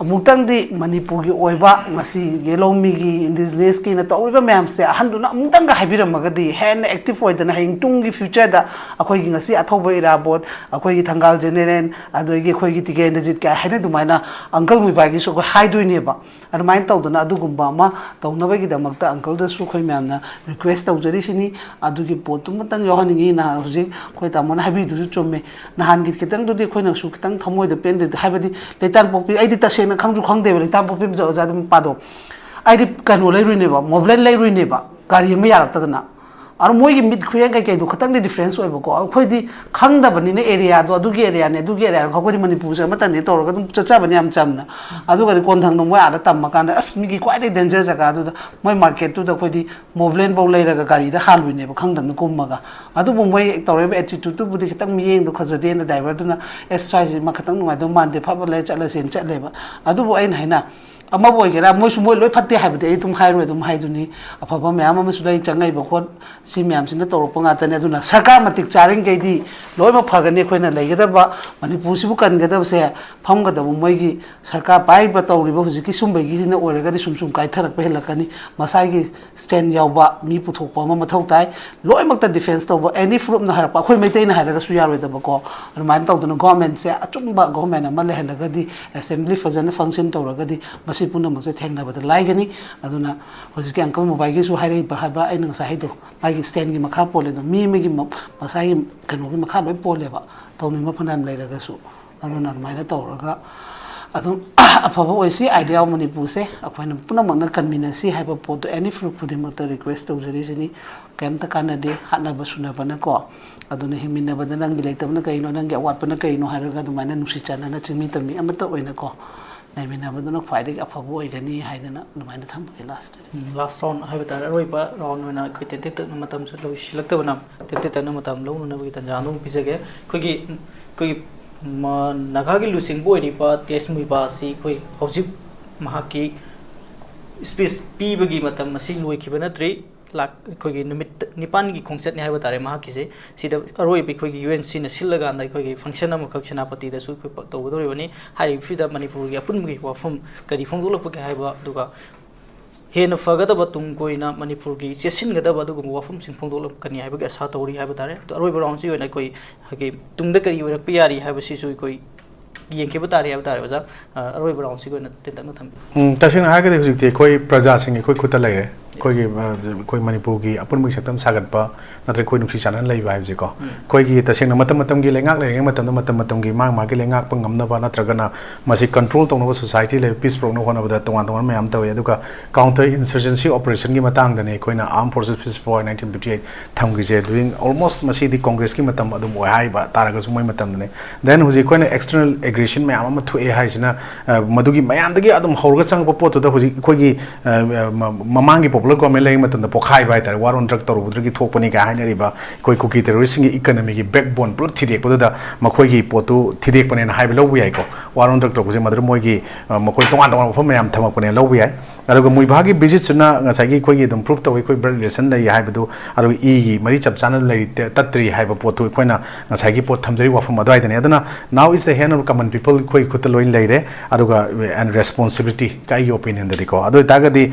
ꯑꯃꯨꯛꯇꯪꯗꯤ ꯃꯅꯤꯄꯨꯔꯒꯤ ꯑꯣꯏꯕ ꯉꯁꯤꯒꯤ ꯂꯧꯃꯤꯒꯤ ꯏꯟꯗꯤꯖꯤꯅꯁꯀꯤꯅ ꯇꯧꯔꯤꯕ ꯃꯌꯥꯝꯁꯦ ꯑꯍꯟꯗꯨꯅ ꯑꯃꯨꯛꯇꯪꯒ ꯍꯥꯏꯕꯤꯔꯝꯃꯒꯗꯤ ꯍꯦꯟꯅ ꯑꯦꯛꯇꯤꯚ ꯑꯣꯏꯗꯅ ꯍꯌꯦꯡ ꯇꯨꯡꯒꯤ ꯐ꯭ꯌꯨꯆꯔꯗ ꯑꯩꯈꯣꯏꯒꯤ ꯉꯁꯤ ꯑꯊꯧꯕ ꯏꯔꯥꯕꯣꯠ, ꯑꯩꯈꯣꯏꯒꯤ ꯊꯪꯒꯥꯜ ꯖꯦꯅꯦꯔꯦꯜ, ꯑꯗꯒꯤ ꯑꯩꯈꯣꯏꯒꯤ ꯇꯤꯀꯦꯟꯗ꯭ꯔꯖꯤꯠ ꯀꯥꯏ ꯍꯥꯏꯅ ꯑꯗꯨꯃꯥꯏꯅ ꯑꯪꯀꯜ ꯃꯣꯏꯕꯥꯏꯒꯤꯁꯨ ꯑꯩꯈꯣꯏ ꯍꯥꯏꯗꯣꯏꯅꯦꯕ꯫ ꯑꯗꯨꯃꯥꯏꯅ ꯇꯧꯗꯅ ꯑꯗꯨꯒꯨꯝꯕ ꯑꯃ ꯇꯧꯅꯕꯒꯤꯗꯃꯛꯇ ꯑꯪꯀꯜꯗꯁꯨ ꯑꯩꯈꯣꯏ ꯃꯌꯥꯝꯅ ꯔꯤꯀ꯭ꯋꯦꯁ ꯇꯧꯖꯔꯤꯁꯤꯅꯤ꯫ ꯑꯗꯨꯒꯤ ꯄꯣꯠꯇꯨꯃꯇꯪ ꯌꯥꯎꯍꯟꯅꯤꯡꯉꯤ꯫ ꯅꯍꯥꯟ ꯍꯧꯖꯤꯛ ꯑꯩꯈꯣꯏ ꯇꯥꯃꯣꯅ ꯍꯥꯏꯕꯤꯗꯨꯁꯨ ꯆꯨꯝꯃꯦ꯫ ꯅꯍꯥꯟꯒꯤ ꯈꯤꯇꯪꯗꯨꯗꯤ ꯑꯩꯈꯣꯏꯅꯁꯨ ꯈꯤꯇꯪ ꯊꯃꯣꯏꯗ ꯄꯦꯟꯗꯦ꯫ ꯍꯥꯏꯕꯗꯤ ꯂꯩꯇꯥꯟ ꯄꯣꯛꯄꯤ, ꯑꯩꯗꯤ ꯇꯁꯦꯡꯅ ꯈꯪꯁꯨ ꯈꯪꯗꯦꯕ ꯂꯩꯇꯥꯟ ꯄꯣꯛꯄꯤ ꯑꯣꯖꯥ ꯑꯗꯨꯝ ꯄꯥꯗꯣ꯫ ꯑꯩꯗꯤ ꯀꯩꯅꯣ ꯂꯩꯔꯨꯏꯅꯦꯕ, ꯃꯣꯕ꯭ꯂꯦꯟ ꯂꯩꯔꯨꯏꯅꯦꯕ, ꯒꯥꯔꯤ ꯑꯃ ꯌꯥꯔꯛꯇꯗꯅ꯫ ꯑꯗꯣ ꯃꯣꯏꯒꯤ ꯃꯤꯠ ꯈꯨꯌꯦꯡ ꯀꯩꯀꯩꯗꯣ ꯈꯤꯇꯪꯗꯤ ꯗꯤꯐ꯭ꯔꯦꯟꯁ ꯑꯣꯏꯕꯀꯣ꯫ ꯑꯩꯈꯣꯏꯗꯤ ꯈꯪꯗꯕꯅꯤꯅ ꯑꯦꯔꯤꯌꯥꯗꯣ, ꯑꯗꯨꯒꯤ ꯑꯦꯔꯤꯌꯥꯅꯦ, ꯑꯗꯨꯒꯤ ꯑꯦꯔꯤꯌꯥꯅꯦ, ꯑꯩꯈꯣꯏꯗꯤ ꯃꯅꯤꯄꯨꯔꯁꯦ ꯑꯃꯠꯇꯅꯦ ꯇꯧꯔꯒ ꯑꯗꯨꯝ ꯆꯠꯆꯕꯅꯦ ꯌꯥꯝ ꯆꯝꯅ꯫ ꯑꯗꯨꯒꯗꯤ ꯀꯣꯟꯊꯪꯗ ꯃꯣꯏ ꯑꯥꯗ ꯇꯝꯃꯀꯥꯟꯗ, ꯑꯁ, ꯃꯤꯒꯤ ꯈ꯭ꯋꯥꯏꯗꯒꯤ ꯗꯦꯟꯖꯔ ꯖꯒꯥꯗꯨꯗ, ꯃꯣꯏ ꯃꯥꯔꯀꯦꯠꯇꯨꯗ ꯑꯩꯈꯣꯏꯗꯤ ꯃꯣꯕ꯭ꯂꯦꯟꯐꯧ ꯂꯩꯔꯒ ꯒꯥꯔꯤꯗ ꯍꯥꯜꯂꯨꯏꯅꯦꯕ, ꯈꯪꯗꯕꯅ ꯀꯨꯝꯃꯒ꯫ ꯑꯗꯨꯕꯨ ꯃꯣꯏ ꯇꯧꯔꯛꯏꯕ ꯑꯦꯇꯤꯇ꯭ꯌꯨꯠꯇꯨꯕꯨꯗꯤ ꯈꯤꯇꯪ ꯃꯤꯠꯌꯦꯡꯗꯣ ꯐꯖꯗꯦꯅ ꯗ꯭ꯔꯥꯏꯚꯔꯗꯨꯅ, "ꯑꯦꯁ, ꯁ꯭ꯋꯥꯏꯁꯤ ꯃꯥ ꯈꯤꯇꯪ ꯅꯨꯡꯉꯥꯏꯗꯧ ꯃꯥꯟꯗꯦ, ꯐꯕ ꯂꯩ, ꯆꯠꯂꯁꯦꯅ" ꯆꯠꯂꯦꯕ꯫ ꯑꯗꯨꯕꯨ ꯑꯩꯅ ꯍꯥꯏꯅ, ꯑꯃꯕꯨ ꯑꯣꯏꯒꯦꯔꯥ, ꯃꯣꯏꯁꯨ ꯃꯣꯏ ꯂꯣꯏ ꯐꯠꯇꯦ ꯍꯥꯏꯕꯗꯤ ꯑꯩ ꯑꯗꯨꯝ ꯍꯥꯏꯔꯣꯏ, ꯑꯗꯨꯝ ꯍꯥꯏꯗꯨꯅꯤ꯫ ꯑꯐꯕ ꯃꯌꯥꯝ ꯑꯃꯁꯨ ꯂꯩ, ꯆꯪꯉꯛꯏꯕ ꯈꯣꯠ ꯁꯤ ꯃꯌꯥꯝꯁꯤꯅ ꯇꯧꯔꯛꯄ ꯉꯥꯛꯇꯅꯦ꯫ ꯑꯗꯨꯅ ꯁꯔꯀꯥꯔ ꯃꯇꯤꯛ ꯆꯥꯔꯤꯉꯩꯗꯤ ꯂꯣꯏꯅꯃꯛ ꯐꯒꯅꯤ꯫ ꯑꯩꯈꯣꯏꯅ ꯂꯩꯒꯗꯕ, ꯃꯅꯤꯄꯨꯔꯁꯤꯕꯨ ꯀꯟꯒꯗꯕꯁꯦ, ꯐꯝꯒꯗꯕ ꯃꯣꯏꯒꯤ ꯁꯔꯀꯥꯔ ꯄꯥꯏꯔꯤꯕ ꯇꯧꯔꯤꯕ ꯍꯧꯖꯤꯛꯀꯤ ꯁꯨꯝꯕꯒꯤꯁꯤꯅ ꯑꯣꯏꯔꯒꯗꯤ ꯁꯨꯝ ꯁꯨꯝ ꯀꯥꯏꯊꯔꯛꯄ ꯍꯦꯜꯂꯛꯀꯅꯤ꯫ ꯃꯁꯥꯒꯤ ꯁ꯭ꯇꯦꯟ ꯌꯥꯎꯕ ꯃꯤ ꯄꯨꯊꯣꯛꯄ ꯑꯃ ꯃꯊꯧ ꯇꯥꯏ꯫ ꯂꯣꯏꯅꯃꯛꯇ ꯗꯤꯐꯦꯟꯁ ꯇꯧꯕ, ꯑꯦꯅꯤ ꯐꯨꯔꯨꯞꯅ ꯍꯥꯏꯔꯛꯄ, ꯑꯩꯈꯣꯏ ꯃꯩꯇꯩꯅ ꯍꯥꯏꯔꯒꯁꯨ ꯌꯥꯔꯣꯏꯗꯕꯀꯣ꯫ ꯑꯗꯨꯃꯥꯏꯅ ꯇꯧꯗꯅ ꯒꯣꯔꯃꯦꯟꯁꯦ ꯑꯆꯨꯝꯕ ꯒꯣꯔꯃꯦꯟ ꯑꯃ ꯂꯩꯍꯜꯂꯒꯗꯤ, ꯑꯦꯁꯦꯝꯕ꯭ꯂꯤ ꯐꯖꯅ ꯐꯪꯁꯟ ꯇꯧꯔꯒꯗꯤ ꯃꯁꯤ ꯄꯨꯝꯅꯃꯛꯁꯦ ꯊꯦꯡꯅꯕꯗ ꯂꯥꯏꯒꯅꯤ꯫ ꯑꯗꯨꯅ ꯍꯧꯖꯤꯛꯀꯤ ꯑꯪꯀꯜ ꯃꯣꯕꯥꯏꯒꯤꯁꯨ ꯍꯥꯏꯔꯛꯏꯕ ꯍꯥꯏꯕ ꯑꯩꯅ ꯉꯁꯥꯏ ꯍꯥꯏꯗꯣ, ꯃꯥꯒꯤ ꯁ꯭ꯇꯦꯟꯒꯤ ꯃꯈꯥ ꯄꯣꯜꯂꯦ꯫ ꯑꯗꯣ ꯃꯤ ꯑꯃꯒꯤ ꯃ-, ꯃꯁꯥꯒꯤ ꯀꯩꯅꯣꯒꯤ ꯃꯈꯥ ꯂꯣꯏ ꯄꯣꯜꯂꯦꯕ, ꯇꯧꯅꯤꯡꯕ ꯐꯅꯌꯥꯝ ꯂꯩꯔꯒꯁꯨ꯫ ꯑꯗꯨꯅ ꯑꯗꯨꯃꯥꯏꯅ ꯇꯧꯔꯒ ꯑꯗꯨꯝ ꯑꯐꯕ ꯑꯣꯏꯁꯤ, Idea of ꯃꯅꯤꯄꯨꯔꯁꯦ ꯑꯩꯈꯣꯏꯅ ꯄꯨꯝꯅꯃꯛꯅ ꯀꯟꯃꯤꯟꯅꯁꯤ ꯍꯥꯏꯕ ꯄꯣꯠꯇꯣ ꯑꯦꯅꯤ ꯐꯨꯔꯨꯞ ꯈꯨꯗꯤꯡꯃꯛꯇ ꯔꯤꯀ꯭ꯋꯦꯁ ꯇꯧꯖꯔꯤꯁꯤꯅꯤ꯫ ꯀꯩꯝꯇ ꯀꯥꯟꯅꯗꯦ ꯍꯥꯠꯅꯕ ꯁꯨꯅꯕꯅꯀꯣ꯫ ꯑꯗꯨꯅ ꯍꯤꯡꯃꯤꯟꯅꯕꯗ ꯅꯪꯒꯤ ꯂꯩꯇꯕꯅ ꯀꯩꯅꯣ, ꯅꯪꯒꯤ ꯑꯋꯥꯠꯄꯅ ꯀꯩꯅꯣ ꯍꯥꯏꯔꯒ ꯑꯗꯨꯃꯥꯏꯅ ꯅꯨꯡꯁꯤ ꯆꯥꯟꯅꯅ ꯆꯤꯡꯃꯤ ꯇꯝꯃꯤ ꯑꯃꯠꯇ ꯑꯣꯏꯅꯀꯣ ꯂꯩꯃꯤꯟꯅꯕꯗꯨꯅ ꯈ꯭ꯋꯥꯏꯗꯒꯤ ꯑꯐꯕ ꯑꯣꯏꯒꯅꯤ ꯍꯥꯏꯗꯅ ꯑꯗꯨꯃꯥꯏꯅ ꯊꯝꯕꯒꯤ ꯂꯥꯁꯇ꯫ ꯂꯥꯁ ꯔꯥꯎꯟ ꯍꯥꯏꯕ ꯇꯥꯔꯦ, ꯑꯔꯣꯏꯕ ꯔꯥꯎꯟ ꯑꯣꯏꯅ ꯑꯩꯈꯣꯏ ꯇꯦꯟꯇꯦꯇꯅ ꯃꯇꯝꯁꯨ ꯂꯣꯏꯁꯤꯜꯂꯛꯇꯕꯅ ꯇꯦꯟꯇꯦꯇꯅ ꯃꯇꯝ ꯂꯧꯅꯅꯕꯒꯤ ꯇꯥꯟꯖꯥ ꯑꯗꯨꯝ ꯄꯤꯖꯒꯦ꯫ ꯑꯩꯈꯣꯏꯒꯤ, ꯑꯩꯈꯣꯏꯒꯤ ꯃ-, ꯅꯥꯒꯥꯒꯤ ꯂꯨꯆꯤꯡꯕ ꯑꯣꯏꯔꯤꯕ ꯇꯦꯁ ꯃꯨꯏꯕꯥ ꯑꯁꯤ ꯑꯩꯈꯣꯏ ꯍꯧꯖꯤꯛ ꯃꯍꯥꯛꯀꯤ ꯁ꯭ꯄꯤꯆ ꯄꯤꯕꯒꯤ ꯃꯇꯝ ꯑꯁꯤ ꯂꯣꯏꯈꯤꯕ ꯅꯠꯇ꯭ꯔꯤ꯫ ꯂꯥꯛ ꯑꯩꯈꯣꯏꯒꯤ ꯅꯨꯃꯤꯠ ꯅꯤꯄꯥꯟꯒꯤ ꯈꯣꯡꯆꯠꯅꯤ ꯍꯥꯏꯕ ꯇꯥꯔꯦ ꯃꯍꯥꯛꯀꯤꯁꯦ꯫ ꯁꯤꯗ ꯑꯔꯣꯏꯕ ꯑꯩꯈꯣꯏꯒꯤ ꯌꯨ ꯑꯦꯟ ꯁꯤꯅ ꯁꯤꯜꯂꯀꯥꯟꯗ ꯑꯩꯈꯣꯏꯒꯤ ꯐꯪꯁꯟ ꯑꯃꯈꯛ ꯁꯦꯅꯥꯄꯇꯤꯗꯁꯨ ꯑꯩꯈꯣꯏ ꯄ- ꯇꯧꯒꯗꯧꯔꯤꯕꯅꯤ꯫ ꯍꯥꯏꯔꯤꯕꯁꯤꯗ ꯃꯅꯤꯄꯨꯔꯒꯤ ꯑꯄꯨꯟꯕꯒꯤ ꯋꯥꯐꯝ ꯀꯔꯤ ꯐꯣꯡꯗꯣꯛꯂꯛꯄꯒꯦ ꯍꯥꯏꯕ, ꯑꯗꯨꯒ ꯍꯦꯟꯅ ꯐꯒꯗꯕ, ꯇꯨꯡ ꯀꯣꯏꯅ ꯃꯅꯤꯄꯨꯔꯒꯤ ꯆꯦꯠꯁꯤꯟꯒꯗꯕ ꯑꯗꯨꯒꯨꯝꯕ ꯋꯥꯐꯝꯁꯤꯡ ꯐꯣꯡꯗꯣꯛꯂꯛꯀꯅꯤ ꯍꯥꯏꯕꯒꯤ ꯑꯁꯥ ꯇꯧꯔꯤ ꯍꯥꯏꯕ ꯇꯥꯔꯦ꯫ ꯑꯗꯣ ꯑꯔꯣꯏꯕ ꯔꯥꯎꯟꯁꯤ ꯑꯣꯏꯅ ꯑꯩꯈꯣꯏ ꯍꯥꯏꯗꯤ ꯇꯨꯡꯗ ꯀꯔꯤ ꯑꯣꯏꯔꯛꯄ ꯌꯥꯔꯤ ꯍꯥꯏꯕꯁꯤꯁꯨ ꯑꯩꯈꯣꯏ ꯌꯦꯡꯈꯤꯕ ꯇꯥꯔꯦ ꯍꯥꯏꯕ ꯇꯥꯔꯦ ꯑꯣꯖꯥ꯫ ꯑ, ꯑꯔꯣꯏꯕ ꯔꯥꯎꯟꯁꯤꯒꯤ ꯑꯣꯏꯅ ꯇꯦꯟꯇꯛꯅ ꯊꯝꯕꯤꯌꯨ꯫ ꯎꯝ, ꯇꯁꯦꯡꯅ ꯍꯥꯏꯔꯒꯗꯤ ꯍꯧꯖꯤꯛꯇꯤ ꯑꯩꯈꯣꯏ ꯄ꯭ꯔꯖꯥꯁꯤꯡ ꯑꯩꯈꯣꯏ ꯈꯨꯠꯇ ꯂꯩꯔꯦ꯫ ꯑꯩꯈꯣꯏꯒꯤ ꯑ, ꯑꯩꯈꯣꯏ ꯃꯅꯤꯄꯨꯔꯒꯤ ꯑꯄꯨꯟꯕꯒꯤ ꯁꯛꯇꯝ ꯁꯥꯒꯠꯄ ꯅꯠꯇ꯭ꯔꯒ ꯑꯩꯈꯣꯏ ꯅꯨꯡꯁꯤ ꯆꯥꯟꯅꯅ ꯂꯩꯕ ꯍꯥꯏꯕꯁꯦꯀꯣ꯫ ꯑꯩꯈꯣꯏꯒꯤ ꯇꯁꯦꯡꯅ ꯃꯇꯝ ꯃꯇꯝꯒꯤ ꯂꯩꯉꯥꯛ ꯂꯩꯔꯤꯉꯩ ꯃꯇꯝꯗ ꯃꯇꯝ ꯃꯇꯝꯒꯤ ꯃꯥꯒꯤ ꯃꯥꯒꯤ ꯂꯩꯉꯥꯛꯄ ꯉꯝꯅꯕ ꯅꯠꯇ꯭ꯔꯒꯅ ꯃꯁꯤ ꯀꯟꯇ꯭ꯔꯣꯜ ꯇꯧꯅꯕ ꯁꯣꯁꯥꯏꯇꯤ ꯂꯩꯕ ꯄꯤꯁ ꯄꯨꯔꯛꯅꯕ ꯍꯣꯠꯅꯕꯗ ꯇꯣꯉꯥꯟ ꯇꯣꯉꯥꯟꯕ ꯃꯌꯥꯝ ꯇꯧꯋꯤ꯫ ꯑꯗꯨꯒ ꯀꯥꯎꯟꯇꯔ ꯏꯟꯁꯔꯖꯦꯟꯁꯤ ꯑꯣꯄꯔꯦꯁꯟꯒꯤ ꯃꯇꯥꯡꯗꯅꯦ ꯑꯩꯈꯣꯏꯅ Armed Forces Peace Power nineteen fifty eight ꯊꯝꯈꯤꯁꯦ꯫ During almost ꯃꯁꯤꯗꯤ ꯀꯣꯡꯒ꯭ꯔꯦꯁꯀꯤ ꯃꯇꯝ ꯑꯗꯨꯝ ꯑꯣꯏ ꯍꯥꯏꯕ ꯇꯥꯔꯒꯁꯨ ꯃꯣꯏ ꯃꯇꯝꯗꯅꯦ꯫ Then ꯍꯧꯖꯤꯛ ꯑꯩꯈꯣꯏꯅ external aggression ꯃꯌꯥꯝ ꯑꯃ ꯊꯣꯛꯑꯦ ꯍꯥꯏꯁꯤꯅ ꯑ, ꯃꯗꯨꯒꯤ ꯃꯌꯥꯝꯗꯒꯤ ꯑꯗꯨꯝ ꯍꯧꯔꯒ ꯆꯪꯉꯛꯄ ꯄꯣꯠꯇꯨꯗ ꯍꯧꯖꯤꯛ ꯑꯩꯈꯣꯏꯒꯤ ꯑ, ꯑ, ꯃ- ꯃꯃꯥꯡꯒꯤ ꯄꯣꯄꯨꯂꯔ ꯒꯣꯔꯃꯦꯟ ꯂꯩꯔꯤꯉꯩ ꯃꯇꯝꯗ ꯄꯣꯈꯥꯏꯕ ꯍꯥꯏꯇꯥꯔꯦ, war on drug ꯇꯧꯔꯨꯕꯗꯒꯤ ꯊꯣꯛꯄꯅꯤ ꯀꯥꯏ ꯍꯥꯏꯅꯔꯤꯕ ꯑꯩꯈꯣꯏ ꯀꯨꯀꯤ ꯇꯦꯔꯣꯔꯤꯁꯁꯤꯡꯒꯤ ꯏꯀꯅꯃꯤꯒꯤ ꯕꯦꯛꯕꯣꯟ ꯄꯨꯂꯞ ꯊꯤꯗꯦꯛꯄꯗꯨꯗ ꯃꯈꯣꯏꯒꯤ ꯄꯣꯠꯇꯨ ꯊꯤꯗꯦꯛꯄꯅꯦꯅ ꯍꯥꯏꯕ ꯂꯧꯕ ꯌꯥꯏꯀꯣ꯫ War on drug ꯇꯧꯕꯁꯦ ꯃꯗꯨꯗ ꯃꯣꯏꯒꯤ ꯑ, ꯃꯈꯣꯏ ꯇꯣꯉꯥꯟ ꯇꯣꯉꯥꯟꯕ ꯋꯥꯐꯝ ꯃꯌꯥꯝ ꯊꯝꯃꯛꯄꯅꯦꯅ ꯂꯧꯕ ꯌꯥꯏ꯫ ꯑꯗꯨꯒ ꯃꯨꯏꯚꯥꯒꯤ ꯚꯤꯖꯤꯠꯁꯤꯅ ꯉꯁꯥꯏꯒꯤ ꯑꯩꯈꯣꯏꯒꯤ ꯑꯗꯨꯝ ꯄ꯭ꯔꯨꯐ ꯇꯧꯋꯤ ꯑꯩꯈꯣꯏ ꯕ꯭ꯂꯗ ꯔꯤꯂꯦꯁꯟ ꯂꯩ ꯍꯥꯏꯕꯗꯨ, ꯑꯗꯨꯒ ꯏꯒꯤ ꯃꯔꯤ ꯆꯞ ꯆꯥꯅ ꯂꯩꯔꯤ ꯇ- ꯇꯠꯇ꯭ꯔꯤ ꯍꯥꯏꯕ ꯄꯣꯠꯇꯨ ꯑꯩꯈꯣꯏꯅ ꯉꯁꯥꯏꯒꯤ ꯄꯣꯠ ꯊꯝꯖꯔꯤꯕ ꯋꯥꯐꯝ ꯑꯗꯨꯋꯥꯏꯗꯅꯤ꯫ ꯑꯗꯨꯅ now is the hand of common people, ꯑꯩꯈꯣꯏ ꯈꯨꯠꯇ ꯂꯣꯏꯅ ꯂꯩꯔꯦ꯫ ꯑꯗꯨꯒ and responsibility ꯀ ꯑꯩꯒꯤ ꯑꯣꯄꯤꯅꯤꯌꯟꯗꯗꯤꯀꯣ, ꯑꯗꯨ ꯑꯣꯏꯇꯥꯔꯒꯗꯤ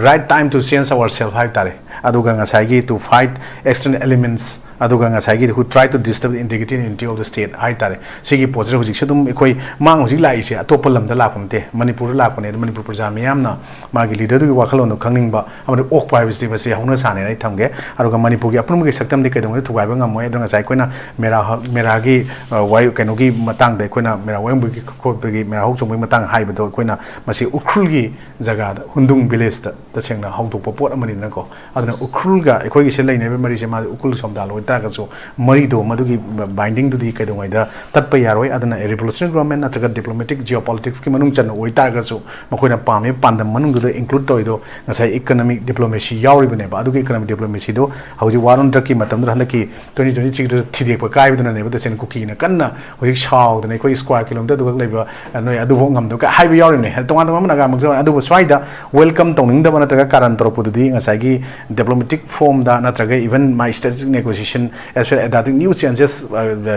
right time to change ourselves ꯍꯥꯏꯕ ꯇꯥꯔꯦ꯫ ꯑꯗꯨꯒ ꯉꯁꯥꯏꯒꯤ to fight external elements, ꯑꯗꯨꯒ ꯉꯁꯥꯏꯒꯤ who try to disturb the integrity and unity of the state ꯍꯥꯏ ꯇꯥꯔꯦ꯫ ꯁꯤꯒꯤ ꯄꯣꯠꯁꯤꯗ ꯍꯧꯖꯤꯛꯁꯨ ꯑꯗꯨꯝ ꯑꯩꯈꯣꯏ ꯃꯥꯡ ꯍꯧꯖꯤꯛ ꯂꯥꯛꯏꯁꯦ ꯑꯇꯣꯞꯄ ꯂꯝꯗ ꯂꯥꯛꯄ ꯅꯠꯇꯦ, ꯃꯅꯤꯄꯨꯔꯗ ꯂꯥꯛꯄꯅꯦ꯫ ꯑꯗꯨ ꯃꯅꯤꯄꯨꯔ ꯄ꯭ꯔꯖꯥ ꯃꯤꯌꯥꯝꯅ ꯃꯥꯒꯤ ꯂꯤꯗꯔꯗꯨꯒꯤ ꯋꯥꯈꯜꯂꯣꯟꯗꯣ ꯈꯪꯅꯤꯡꯕ ꯑꯃꯗꯤ ꯑꯣꯛꯄ ꯍꯥꯏꯕꯁꯤꯗꯤ ꯃꯁꯤ ꯍꯧꯅ ꯁꯥꯅꯦꯅ ꯑꯩ ꯊꯝꯒꯦ꯫ ꯑꯗꯨꯒ ꯃꯅꯤꯄꯨꯔꯒꯤ ꯑꯄꯨꯟꯕꯒꯤ ꯁꯛꯇꯝꯗꯤ ꯀꯩꯗꯧꯉꯩꯗ ꯊꯨꯒꯥꯏꯕ ꯉꯝꯃꯣꯏ꯫ ꯑꯗꯨꯅ ꯉꯁꯥꯏ ꯑꯩꯈꯣꯏꯅ ꯃꯦꯔꯥ ꯃꯦꯔꯥꯒꯤ ꯑ, ꯋꯥꯌꯨ ꯀꯩꯅꯣꯒꯤ ꯃꯇꯥꯡꯗ ꯑꯩꯈꯣꯏꯅ ꯃꯦꯔꯥ ꯋꯥꯌꯨꯡꯕꯒꯤ ꯈꯣꯠꯄꯒꯤ ꯃꯦꯔꯥ ꯍꯧ ꯆꯣꯡꯕꯒꯤ ꯃꯇꯥꯡ ꯍꯥꯏꯕꯗꯣ ꯑꯩꯈꯣꯏꯅ ꯃꯁꯤ ꯎꯈ꯭ꯔꯨꯜꯒꯤ ꯖꯒꯥꯗ ꯍꯨꯟꯗꯨꯡ ꯚꯤꯂꯦꯖꯇ ꯇꯁꯦꯡꯅ ꯍꯧꯗꯣꯛꯄ ꯄꯣꯠ ꯑꯃꯅꯤꯗꯅꯀꯣ꯫ ꯑꯗꯨꯅ ꯎꯈ꯭ꯔꯨꯜꯒ ꯑꯩꯈꯣꯏꯒꯤꯁꯦ ꯂꯩꯅꯔꯤꯕ ꯃꯔꯤꯁꯦ ꯃꯥꯁꯦ ꯎꯈ꯭ꯔꯨꯜ ꯁꯣꯝꯗꯥꯜ ꯑꯣꯏꯇꯥꯔꯒꯁꯨ ꯃꯔꯤꯗꯣ ꯃꯗꯨꯒꯤ ꯕꯥꯏꯟꯗꯤꯡꯗꯨꯗꯤ ꯀꯩꯗꯧꯉꯩꯗ ꯇꯠꯄ ꯌꯥꯔꯣꯏ꯫ ꯑꯗꯨꯅ revolutionary government ꯅꯠꯇ꯭ꯔꯒ diplomatic geopolitics ꯀꯤ ꯃꯅꯨꯡ ꯆꯟꯅ ꯑꯣꯏꯇꯥꯔꯒꯁꯨ ꯃꯈꯣꯏꯅ ꯄꯥꯝꯃꯤꯕ ꯄꯥꯟꯗꯝ ꯃꯅꯨꯡꯗꯨꯗ include ꯇꯧꯔꯤꯗꯣ ꯉꯁꯥꯏ economic diplomacy ꯌꯥꯎꯔꯤꯕꯅꯦꯕ꯫ ꯑꯗꯨꯒꯤ economic diplomacy ꯗꯣ ꯍꯧꯖꯤꯛ war on drug ꯀꯤ ꯃꯇꯝꯗ ꯍꯟꯗꯛꯀꯤ twenty twenty three ꯗ ꯊꯤꯗꯦꯛꯄ ꯀꯥꯏꯕꯗꯨꯅꯅꯦꯕ ꯇꯁꯦꯡꯅ ꯀꯨꯀꯤꯅ ꯀꯟꯅ ꯍꯧꯖꯤꯛ ꯁꯥꯎꯗꯅ ꯑꯩꯈꯣꯏ square kilometre ꯗꯨꯈꯛ ꯂꯩꯕ ꯅꯣꯏ ꯑꯗꯨꯐꯥꯎ ꯉꯝꯗꯕ ꯀꯥꯏ ꯍꯥꯏꯕ ꯌꯥꯎꯔꯤꯕꯅꯦ꯫ ꯇꯣꯉꯥꯟ ꯇꯣꯉꯥꯟꯕ ꯅꯥꯒꯥꯃꯛꯁꯨ ꯌꯥꯎꯔꯤ꯫ ꯑꯗꯨꯕꯨ ꯁ꯭ꯋꯥꯏꯗ welcome ꯇꯧꯅꯤꯡꯗꯕ ꯅꯠꯇ꯭ꯔꯒ ꯀꯥꯔꯟ ꯇꯧꯔꯛꯄ ꯑꯗꯨꯗꯤ ꯉꯁꯥꯏꯒꯤ diplomatic form ꯗ ꯅꯠꯇ꯭ꯔꯒ even my strategic negotiation as well as adapting new changes,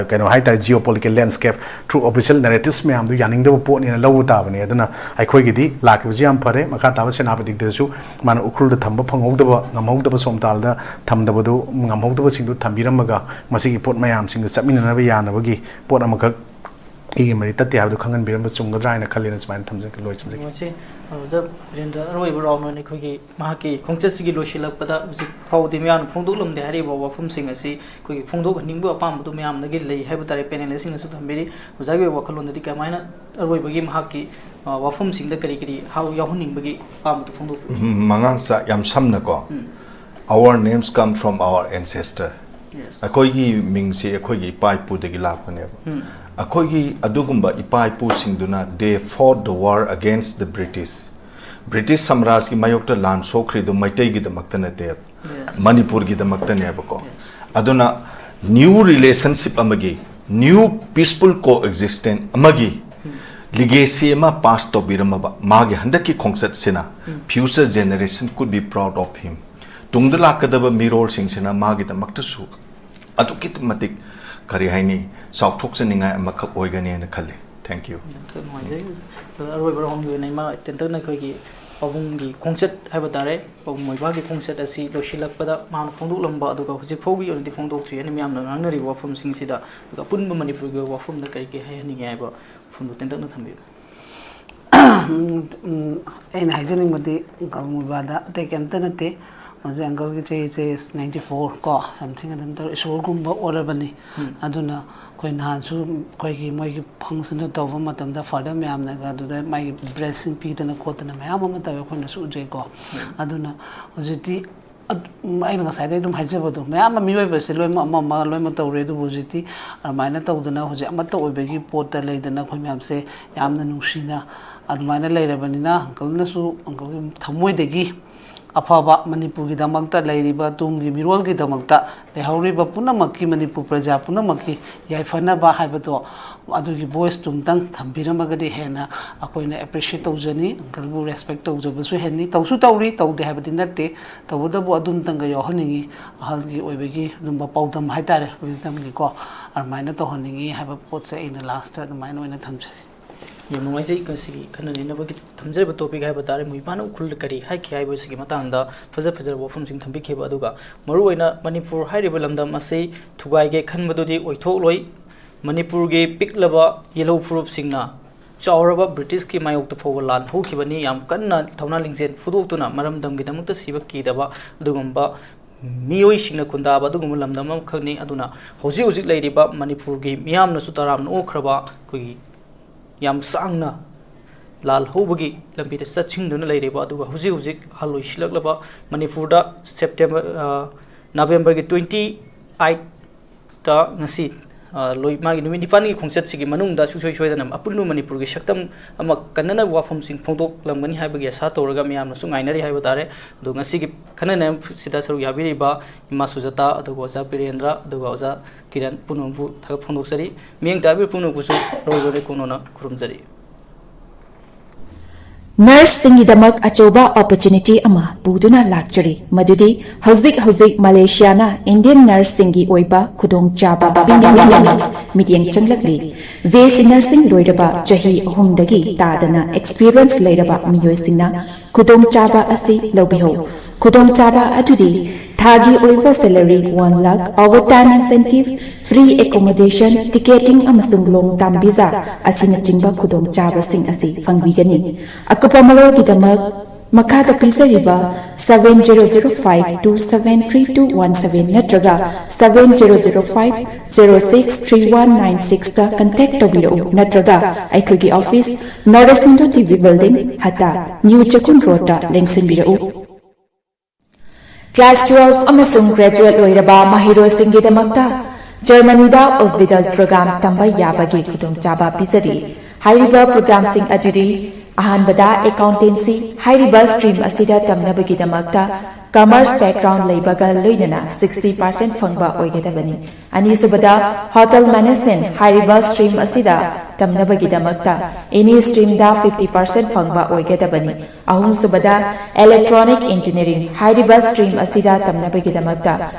ꯀꯩꯅꯣ ꯍꯥꯏꯇꯥꯔꯦ, geopolitical landscape through official narratives ꯃꯌꯥꯝꯗꯨ ꯌꯥꯅꯤꯡꯗꯕ ꯄꯣꯠꯅꯦꯅ ꯂꯧꯕ ꯇꯥꯕꯅꯤ꯫ ꯑꯗꯨꯅ ꯑꯩꯈꯣꯏꯒꯤꯗꯤ ꯂꯥꯛꯈꯤꯕꯁꯤ ꯌꯥꯝ ꯐꯔꯦ꯫ ꯃꯈꯥ ꯇꯥꯕ ꯁꯦꯅꯥꯄꯇꯤꯗꯁꯨ ꯃꯥꯅ ꯎꯈ꯭ꯔꯨꯜꯗ ꯊꯝꯕ ꯐꯪꯍꯧꯗꯕ, ꯉꯝꯍꯧꯗꯕ, ꯁꯣꯝꯇꯥꯜꯗ ꯊꯝꯗꯕꯗꯨ, ꯉꯝꯍꯧꯗꯕꯁꯤꯡꯗꯨ ꯊꯝꯕꯤꯔꯝꯃꯒ ꯃꯁꯤꯒꯤ ꯄꯣꯠ ꯃꯌꯥꯝꯁꯤꯡꯗꯨ ꯆꯠꯃꯤꯟꯅꯅꯕ ꯌꯥꯅꯕꯒꯤ ꯄꯣꯠ ꯑꯃꯈꯛ ꯑꯩꯒꯤ ꯃꯔꯤ ꯇꯠꯇꯦ ꯍꯥꯏꯕꯗꯨ ꯈꯪꯍꯟꯕꯤꯔꯝꯕ ꯆꯨꯝꯒꯗ꯭ꯔꯥ ꯍꯥꯏꯅ ꯈꯜꯂꯦꯅ ꯁꯨꯃꯥꯏꯅ ꯊꯝꯖꯒꯦ, ꯂꯣꯏꯁꯤꯟꯖꯒꯦ꯫ ꯃꯁꯤ, ꯑ, ꯑꯣꯖꯥ ꯕꯤꯔꯦꯟꯗ꯭ꯔ, ꯑꯔꯣꯏꯕ ꯔꯥꯎꯟ ꯑꯣꯏꯅ ꯑꯩꯈꯣꯏꯒꯤ ꯃꯍꯥꯛꯀꯤ ꯈꯣꯡꯆꯠꯁꯤꯒꯤ ꯂꯣꯏꯁꯤꯜꯂꯛꯄꯗ ꯍꯧꯖꯤꯛ ꯐꯥꯎꯗꯤ ꯃꯌꯥꯝꯅ ꯐꯣꯡꯗꯣꯛꯂꯝꯗꯦ ꯍꯥꯏꯔꯤꯕ ꯋꯥꯐꯝꯁꯤꯡ ꯑꯁꯤ ꯑꯩꯈꯣꯏꯒꯤ ꯐꯣꯡꯗꯣꯛꯍꯟꯅꯤꯡꯕ ꯑꯄꯥꯝꯕꯗꯨ ꯃꯌꯥꯝꯗꯒꯤ ꯂꯩ ꯍꯥꯏꯕ ꯇꯥꯔꯦ꯫ ꯄꯦꯅꯦꯂꯤꯁꯁꯤꯡꯅꯁꯨ ꯊꯝꯕꯤꯔꯤ꯫ ꯑꯣꯖꯥꯒꯤ ꯑꯣꯏꯕ ꯋꯥꯈꯜꯂꯣꯟꯗꯗꯤ ꯀꯃꯥꯏꯅ ꯑꯔꯣꯏꯕꯒꯤ ꯃꯍꯥꯛꯀꯤ, ꯑ, ꯋꯥꯐꯝꯁꯤꯡꯗ ꯀꯔꯤ ꯀꯔꯤ ꯍꯥꯎ-, ꯌꯥꯎꯍꯟꯅꯤꯡꯕꯒꯤ ꯑꯄꯥꯝꯕꯗꯨ ꯐꯣꯡꯗꯣꯛꯄꯤꯌꯨ? ꯎꯝ, ꯃꯉꯥꯡꯆꯥ, ꯌꯥꯝ ꯁꯝꯅꯀꯣ, ꯎꯝ꯫ Our names come from our ancestor. Yes. ꯑꯩꯈꯣꯏꯒꯤ ꯃꯤꯡꯁꯤ ꯑꯩꯈꯣꯏꯒꯤ ꯏꯄꯥ ꯏꯄꯨꯗꯒꯤ ꯂꯥꯛꯄꯅꯦꯕ꯫ ꯎꯝ꯫ ꯑꯩꯈꯣꯏꯒꯤ ꯑꯗꯨꯒꯨꯝꯕ ꯏꯄꯥ ꯏꯄꯨꯁꯤꯡꯗꯨꯅ they fought the war against the British. British ꯁꯝꯔꯥꯖꯀꯤ ꯃꯥꯌꯣꯛꯇ ꯂꯥꯟ ꯁꯣꯛꯈ꯭ꯔꯤꯗꯣ ꯃꯩꯇꯩꯒꯤꯗꯃꯛꯇ ꯅꯠꯇꯦꯕ, Yes. ꯃꯅꯤꯄꯨꯔꯒꯤꯗꯃꯛꯇꯅꯦꯕꯀꯣ꯫ Yes. ꯑꯗꯨꯅ new relationship ꯑꯃꯒꯤ, new peaceful coexistence ꯑꯃꯒꯤ legacy ꯑꯃ pass ꯇꯧꯕꯤꯔꯝꯃꯕ ꯃꯥꯒꯤ ꯍꯟꯗꯛꯀꯤ ꯈꯣꯡꯆꯠꯁꯤꯅ ꯎꯝ꯫ Future generation could be proud of him. ꯇꯨꯡꯗ ꯂꯥꯛꯀꯗꯕ ꯃꯤꯔꯣꯜꯁꯤꯡꯁꯤꯅ ꯃꯥꯒꯤꯗꯃꯛꯇꯁꯨ ꯑꯗꯨꯛꯀꯤ ꯃꯇꯤꯛ, ꯀꯔꯤ ꯍꯥꯏꯅꯤ, ꯆꯥꯎꯊꯣꯛꯆꯅꯤꯡꯉꯥꯏ ꯑꯃꯈꯛ ꯑꯣꯏꯒꯅꯤꯅ ꯈꯜꯂꯤ꯫ Thank you꯫ ꯌꯥꯝ ꯊꯣꯏꯅ ꯅꯨꯡꯉꯥꯏꯖꯩ꯫ ꯑꯗꯣ ꯑꯔꯣꯏꯕ ꯔꯥꯎꯟꯒꯤ ꯑꯣꯏꯅ ꯏꯃꯥ ꯇꯦꯟꯇꯛꯅ ꯑꯩꯈꯣꯏꯒꯤ ꯄꯥꯕꯨꯡꯒꯤ ꯈꯣꯡꯆꯠ ꯍꯥꯏꯕ ꯇꯥꯔꯦ, ꯄꯥꯕꯨꯡ ꯃꯣꯏꯕꯥꯒꯤ ꯈꯣꯡꯆꯠ ꯑꯁꯤ ꯂꯣꯏꯁꯤꯜꯂꯛꯄꯗ ꯃꯍꯥꯛꯅ ꯐꯣꯡꯗꯣꯛꯂꯝꯕ, ꯑꯗꯨꯒ ꯍꯧꯖꯤꯛ ꯐꯥꯎꯒꯤ ꯑꯣꯏꯅꯗꯤ ꯐꯣꯡꯗꯣꯛꯇ꯭ꯔꯤ ꯍꯥꯏꯅ ꯃꯤꯌꯥꯝꯅ ꯉꯥꯡꯅꯔꯤꯕ ꯋꯥꯐꯝꯁꯤꯡꯁꯤꯗ, ꯑꯗꯨꯒ ꯑꯄꯨꯟꯕ ꯃꯅꯤꯄꯨꯔꯒꯤ ꯑꯣꯏꯕ ꯋꯥꯐꯝꯗ ꯀꯔꯤ ꯀꯔꯤ ꯍꯥꯏꯍꯟꯅꯤꯡꯉꯦ ꯍꯥꯏꯕ ꯋꯥꯐꯝꯗꯨ ꯇꯦꯟꯇꯛꯅ ꯊꯝꯕꯤꯌꯨ꯫ ꯎꯝ, ꯎꯝ, ꯑꯩꯅ ꯍꯥꯏꯖꯅꯤꯡꯕꯗꯤ ꯑꯪꯀꯜ ꯃꯣꯏꯕꯥꯗ ꯑꯇꯩ ꯀꯩꯝꯇ ꯅꯠꯇꯦ꯫ ꯍꯧꯖꯤꯛ ꯑꯪꯀꯜꯒꯤ ꯆꯍꯤꯁꯦ ninety four ꯀꯣ, something ꯑꯗꯨꯝ ꯇꯧꯔꯦ, ꯏꯁꯣꯔꯒꯨꯝꯕ ꯑꯣꯔꯕꯅꯤ꯫ ꯎꯝ꯫ ꯑꯗꯨꯅ ꯑꯩꯈꯣꯏ ꯅꯍꯥꯟꯁꯨ ꯑꯩꯈꯣꯏꯒꯤ ꯃꯣꯏꯒꯤ ꯐꯪꯁꯟꯗꯨ ꯇꯧꯕ ꯃꯇꯝꯗ ꯐꯥꯗꯔ ꯃꯌꯥꯝꯅꯒ ꯑꯗꯨꯗ ꯃꯥꯒꯤ ꯕ꯭ꯂꯦꯁꯤꯡ ꯄꯤꯗꯅ ꯈꯣꯠꯇꯅ ꯃꯌꯥꯝ ꯑꯃ ꯇꯧꯋꯦ, ꯑꯩꯈꯣꯏꯅꯁꯨ ꯎꯖꯩꯀꯣ꯫ ꯎꯝ꯫ ꯑꯗꯨꯅ ꯍꯧꯖꯤꯛꯇꯤ ꯑꯗ-, ꯎꯝ, ꯑꯩꯅ ꯉꯁꯥꯏꯗꯩ ꯑꯗꯨꯝ ꯍꯥꯏꯖꯕꯗꯣ, ꯃꯌꯥꯝ ꯑꯃ ꯃꯤꯑꯣꯏꯕꯁꯦ ꯂꯣꯏꯅꯃꯛ ꯑꯃ ꯑꯃ ꯂꯣꯏꯅꯃꯛ ꯇꯧꯔꯦ, ꯑꯗꯨꯕꯨ ꯍꯧꯖꯤꯛꯇꯤ ꯑꯗꯨꯃꯥꯏꯅ ꯇꯧꯗꯅ ꯍꯧꯖꯤꯛ ꯑꯃꯠꯇ ꯑꯣꯏꯕꯒꯤ ꯄꯣꯠꯇ ꯂꯩꯗꯅ ꯑꯩꯈꯣꯏ ꯃꯌꯥꯝꯁꯦ ꯌꯥꯝꯅ ꯅꯨꯡꯁꯤꯅ ꯑꯗꯨꯃꯥꯏꯅ ꯂꯩꯔꯕꯅꯤꯅ, ꯑꯪꯀꯜꯅꯁꯨ ꯑꯪꯀꯜꯒꯤ ꯊꯃꯣꯏꯗꯒꯤ ꯑꯐꯕ ꯃꯅꯤꯄꯨꯔꯒꯤꯗꯃꯛꯇ, ꯂꯩꯔꯤꯕ ꯇꯨꯡꯒꯤ ꯃꯤꯔꯣꯜꯒꯤꯗꯃꯛꯇ, ꯂꯩꯍꯧꯔꯤꯕ ꯄꯨꯝꯅꯃꯛꯀꯤ, ꯃꯅꯤꯄꯨꯔ ꯄ꯭ꯔꯖꯥ ꯄꯨꯝꯅꯃꯛꯀꯤ ꯌꯥꯏꯐꯅꯕ ꯍꯥꯏꯕꯗꯣ, ꯑꯗꯨꯒꯤ voice ꯇꯨꯝꯇꯪ ꯊꯝꯕꯤꯔꯝꯃꯒꯗꯤ ꯍꯦꯟꯅ ꯑꯩꯈꯣꯏꯅ appreciate ꯇꯧꯖꯅꯤ, uncleꯕꯨ respect ꯇꯧꯖꯕꯁꯨ ꯍꯦꯟꯅꯤ꯫ ꯇꯧꯁꯨ ꯇꯧꯔꯤ, ꯇꯧꯗꯦ ꯍꯥꯏꯕꯗꯤ ꯅꯠꯇꯦ, ꯇꯧꯕꯇꯕꯨ ꯑꯗꯨꯝꯇꯪꯒ ꯌꯥꯎꯍꯟꯅꯤꯡꯉꯤ꯫ ꯑꯍꯜꯒꯤ ꯑꯣꯏꯕꯒꯤ ꯑꯗꯨꯝꯕ ꯄꯥꯎꯗꯝ ꯍꯥꯏꯇꯥꯔꯦ, wisdomꯒꯤꯀꯣ, ꯑꯗꯨꯃꯥꯏꯅ ꯇꯧꯍꯟꯅꯤꯡꯉꯤ ꯍꯥꯏꯕ ꯄꯣꯠꯁꯦ ꯑꯩꯅ lastꯇ ꯑꯗꯨꯃꯥꯏꯅ ꯑꯣꯏꯅ ꯊꯝꯖꯒꯦ꯫ ꯌꯥꯝ ꯅꯨꯡꯉꯥꯏꯖꯩ꯫ ꯉꯁꯤꯒꯤ ꯈꯟꯅ ꯅꯩꯅꯕꯒꯤ ꯊꯝꯖꯔꯤꯕ topic ꯍꯥꯏꯕ ꯇꯥꯔꯦ, ꯃꯣꯏꯕꯥꯅ ꯎꯈ꯭ꯔꯨꯜꯗ ꯀꯔꯤ ꯍꯥꯏꯈꯤ ꯍꯥꯏꯕꯁꯤꯒꯤ ꯃꯇꯥꯡꯗ ꯐꯖ ꯐꯖꯔꯕ ꯋꯥꯐꯝꯁꯤꯡ ꯊꯝꯕꯤꯈꯤꯕ꯫ ꯑꯗꯨꯒ ꯃꯔꯨꯑꯣꯏꯅ ꯃꯅꯤꯄꯨꯔ ꯍꯥꯏꯔꯤꯕ ꯂꯝꯗꯝ ꯑꯁꯤ ꯊꯨꯒꯥꯏꯒꯦ ꯈꯟꯕꯗꯨꯗꯤ ꯑꯣꯏꯊꯣꯛꯂꯣꯏ꯫ ꯃꯅꯤꯄꯨꯔꯒꯤ ꯄꯤꯛꯂꯕ ꯌꯦꯜꯍꯧ ꯐꯨꯔꯨꯞꯁꯤꯡꯅ ꯆꯥꯎꯔꯕ ꯕ꯭ꯔꯤꯇꯤꯁꯀꯤ ꯃꯥꯌꯣꯛꯇ ꯐꯥꯎꯕ ꯂꯥꯟ ꯍꯧꯈꯤꯕꯅꯤ꯫ ꯌꯥꯝ ꯀꯟꯅ ꯊꯧꯅꯥ ꯂꯤꯡꯖꯦꯜ ꯐꯨꯗꯣꯛꯇꯨꯅ ꯃꯔꯝꯗꯝꯒꯤꯗꯃꯛꯇ ꯁꯤꯕ ꯀꯤꯗꯕ ꯑꯗꯨꯒꯨꯝꯕ ꯃꯤꯑꯣꯏꯁꯤꯡꯅ ꯈꯨꯟꯗꯥꯕ ꯑꯗꯨꯒꯨꯝꯕ ꯂꯝꯗꯝ ꯑꯃꯈꯛꯅꯤ꯫ ꯑꯗꯨꯅ ꯍꯧꯖꯤꯛ ꯍꯧꯖꯤꯛ ꯂꯩꯔꯤꯕ ꯃꯅꯤꯄꯨꯔꯒꯤ ꯃꯤꯌꯥꯝꯅꯁꯨ ꯇꯔꯥꯝꯅ ꯑꯣꯛꯈ꯭ꯔꯕ ꯑꯩꯈꯣꯏꯒꯤ ꯌꯥꯝ ꯁꯥꯡꯅ ꯂꯥꯜ ꯍꯧꯕꯒꯤ ꯂꯝꯕꯤꯗ ꯆꯠꯁꯤꯟꯗꯨꯅ ꯂꯩꯔꯤꯕ, ꯑꯗꯨꯒ ꯍꯧꯖꯤꯛ ꯍꯧꯖꯤꯛ ꯑꯍꯜ ꯑꯣꯏꯁꯤꯜꯂꯛꯂꯕ ꯃꯅꯤꯄꯨꯔꯗ September, ꯑ, Novemberꯒꯤ twenty eight ꯉꯁꯤ, ꯑ, ꯂꯣꯏ-, ꯃꯥꯒꯤ ꯅꯨꯃꯤꯠ ꯅꯤꯄꯥꯟꯒꯤ ꯈꯣꯡꯆꯠꯁꯤꯒꯤ ꯃꯅꯨꯡꯗ ꯁꯨꯡꯁꯣꯏ ꯁꯣꯏꯗꯅ ꯑꯄꯨꯟꯕ ꯃꯅꯤꯄꯨꯔꯒꯤ ꯁꯛꯇꯝ ꯑꯃ ꯀꯟꯅꯅꯕ ꯋꯥꯐꯝꯁꯤꯡ ꯐꯣꯡꯗꯣꯛꯂꯝꯒꯅꯤ ꯍꯥꯏꯕꯒꯤ ꯑꯁꯥ ꯇꯧꯔꯒ ꯃꯤꯌꯥꯝꯅꯁꯨ ꯉꯥꯏꯅꯔꯤ ꯍꯥꯏꯕ ꯇꯥꯔꯦ꯫ ꯑꯗꯣ ꯉꯁꯤꯒꯤ ꯈꯟꯅ ꯅꯩꯅꯕꯁꯤꯗ ꯁꯔꯨꯛ ꯌꯥꯕꯤꯔꯤꯕ ꯏꯃꯥ ꯁꯨꯖꯥꯇꯥ, ꯑꯗꯨꯒ ꯑꯣꯖꯥ ꯕꯤꯔꯦꯟꯗ꯭ꯔ, ꯑꯗꯨꯒ ꯑꯣꯖꯥ ꯀꯤꯔꯟ ꯄꯨꯝꯅꯃꯛꯄꯨ ꯊꯥꯒꯠ ꯐꯣꯡꯗꯣꯛꯆꯔꯤ꯫ ꯃꯤꯠꯌꯦꯡ ꯇꯥꯕꯤꯕ ꯄꯨꯝꯅꯃꯛꯄꯨꯁꯨ ꯂꯣꯏ ꯂꯣꯏꯅ ꯀꯣꯅꯣꯅ ꯈꯨꯔꯨꯝꯖꯔꯤ꯫ ꯅꯔꯁꯁꯤꯡꯒꯤꯗꯃꯛ ꯑꯆꯧꯕ opportunity ꯑꯃ ꯄꯨꯗꯨꯅ ꯂꯥꯛꯆꯔꯤ, ꯃꯗꯨꯗꯤ ꯍꯧꯖꯤꯛ ꯍꯧꯖꯤꯛ ꯃꯂꯦꯁꯤꯌꯥꯅ ꯏꯟꯗꯤꯌꯟ ꯅꯔꯁꯁꯤꯡꯒꯤ ꯑꯣꯏꯕ ꯈꯨꯗꯣꯡꯆꯥꯕ ꯄꯤꯅꯕꯒꯤ ꯃꯤꯠꯌꯦꯡ ꯆꯪꯂꯛꯂꯤ꯫ ꯕꯤ ꯑꯦꯁ ꯁꯤ ꯅꯔꯁꯤꯡ ꯂꯣꯏꯔꯕ ꯆꯍꯤ ꯑꯍꯨꯝꯗꯒꯤ ꯇꯥꯗꯅ experience ꯂꯩꯔꯕ ꯃꯤꯑꯣꯏꯁꯤꯡꯅ ꯈꯨꯗꯣꯡꯆꯥꯕ ꯑꯁꯤ ꯂꯧꯕꯤꯍꯧ꯫ ꯈꯨꯗꯣꯡꯆꯥꯕ ꯑꯗꯨꯗꯤ ꯊꯥꯒꯤ ꯑꯣꯏꯕ salary one lakh, overtime incentive, free accommodation, ticketing ꯑꯃꯁꯨꯡ long term visa ꯑꯁꯤꯅꯆꯤꯡꯕ ꯈꯨꯗꯣꯡꯆꯥꯕꯁꯤꯡ ꯑꯁꯤ ꯐꯪꯕꯤꯒꯅꯤ꯫ ꯑꯀꯨꯞꯄ ꯃꯔꯣꯜꯒꯤꯗꯃꯛ ꯃꯈꯥꯗ ꯄꯤꯖꯔꯤꯕ seven zero zero five two seven three two one seven ꯅꯠꯇ꯭ꯔꯒ seven zero zero five zero six three one nine sixꯇ contact ꯇꯧꯕꯤꯔꯛꯎ, ꯅꯠꯇ꯭ꯔꯒ ꯑꯩꯈꯣꯏꯒꯤ office North East Window T V Building, ꯍꯠꯇꯥ, New ꯆꯦꯛꯀꯣꯟ ꯔꯣꯗꯇ ꯂꯦꯡꯁꯤꯟꯕꯤꯔꯛꯎ꯫ Class twelve ꯑꯃꯁꯨꯡ graduate ꯂꯣꯏꯔꯕ ꯃꯍꯩꯔꯣꯏꯁꯤꯡꯒꯤꯗꯃꯛꯇ ꯖꯔꯃꯅꯤꯗ orbital program ꯇꯝꯕ ꯌꯥꯕꯒꯤ ꯈꯨꯗꯣꯡꯆꯥꯕ ꯄꯤꯖꯔꯤ꯫ ꯍꯥꯏꯔꯤꯕ programꯁꯤꯡ ꯑꯗꯨꯗꯤ ꯑꯍꯥꯟꯕꯗ, ꯑꯦꯀꯥꯎꯟꯇꯦꯟꯁꯤ ꯍꯥꯏꯔꯤꯕ ꯁ꯭ꯇ꯭ꯔꯤꯝ ꯑꯁꯤꯗ ꯇꯝꯅꯕꯒꯤꯗꯃꯛꯇ ꯀꯃꯔꯁ ꯕꯦꯛꯒ꯭ꯔꯥꯎꯟ ꯂꯩꯕꯒ ꯂꯣꯏꯅꯅ ꯁꯤꯛꯁꯇꯤ ꯄꯥꯔꯁꯦꯟ ꯐꯪꯕ ꯑꯣꯏꯒꯗꯕꯅꯤ꯫ ꯑꯅꯤꯁꯨꯕꯗ, ꯍꯣꯇꯦꯜ ꯃꯦꯅꯦꯖꯃꯦꯟꯠ ꯍꯥꯏꯔꯤꯕ ꯁ꯭ꯇ꯭ꯔꯤꯝ ꯑꯁꯤꯗ ꯇꯝꯅꯕꯒꯤꯗꯃꯛꯇ ꯑꯦꯅꯤ ꯁ꯭ꯇ꯭ꯔꯤꯝꯗ ꯐꯤꯐꯇꯤ ꯄꯥꯔꯁꯦꯟ ꯐꯪꯕ ꯑꯣꯏꯒꯗꯕꯅꯤ꯫ ꯑꯍꯨꯝꯁꯨꯕꯗ, ꯏꯂꯦꯛꯇ꯭ꯔꯣꯅꯤꯛ ꯏꯟꯖꯤꯅꯤꯌꯥꯔꯤꯡ ꯍꯥꯏꯔꯤꯕ ꯁ꯭ꯇ꯭ꯔꯤꯝ ꯑꯁꯤꯗ ꯇꯝꯅꯕꯒꯤꯗꯃꯛꯇ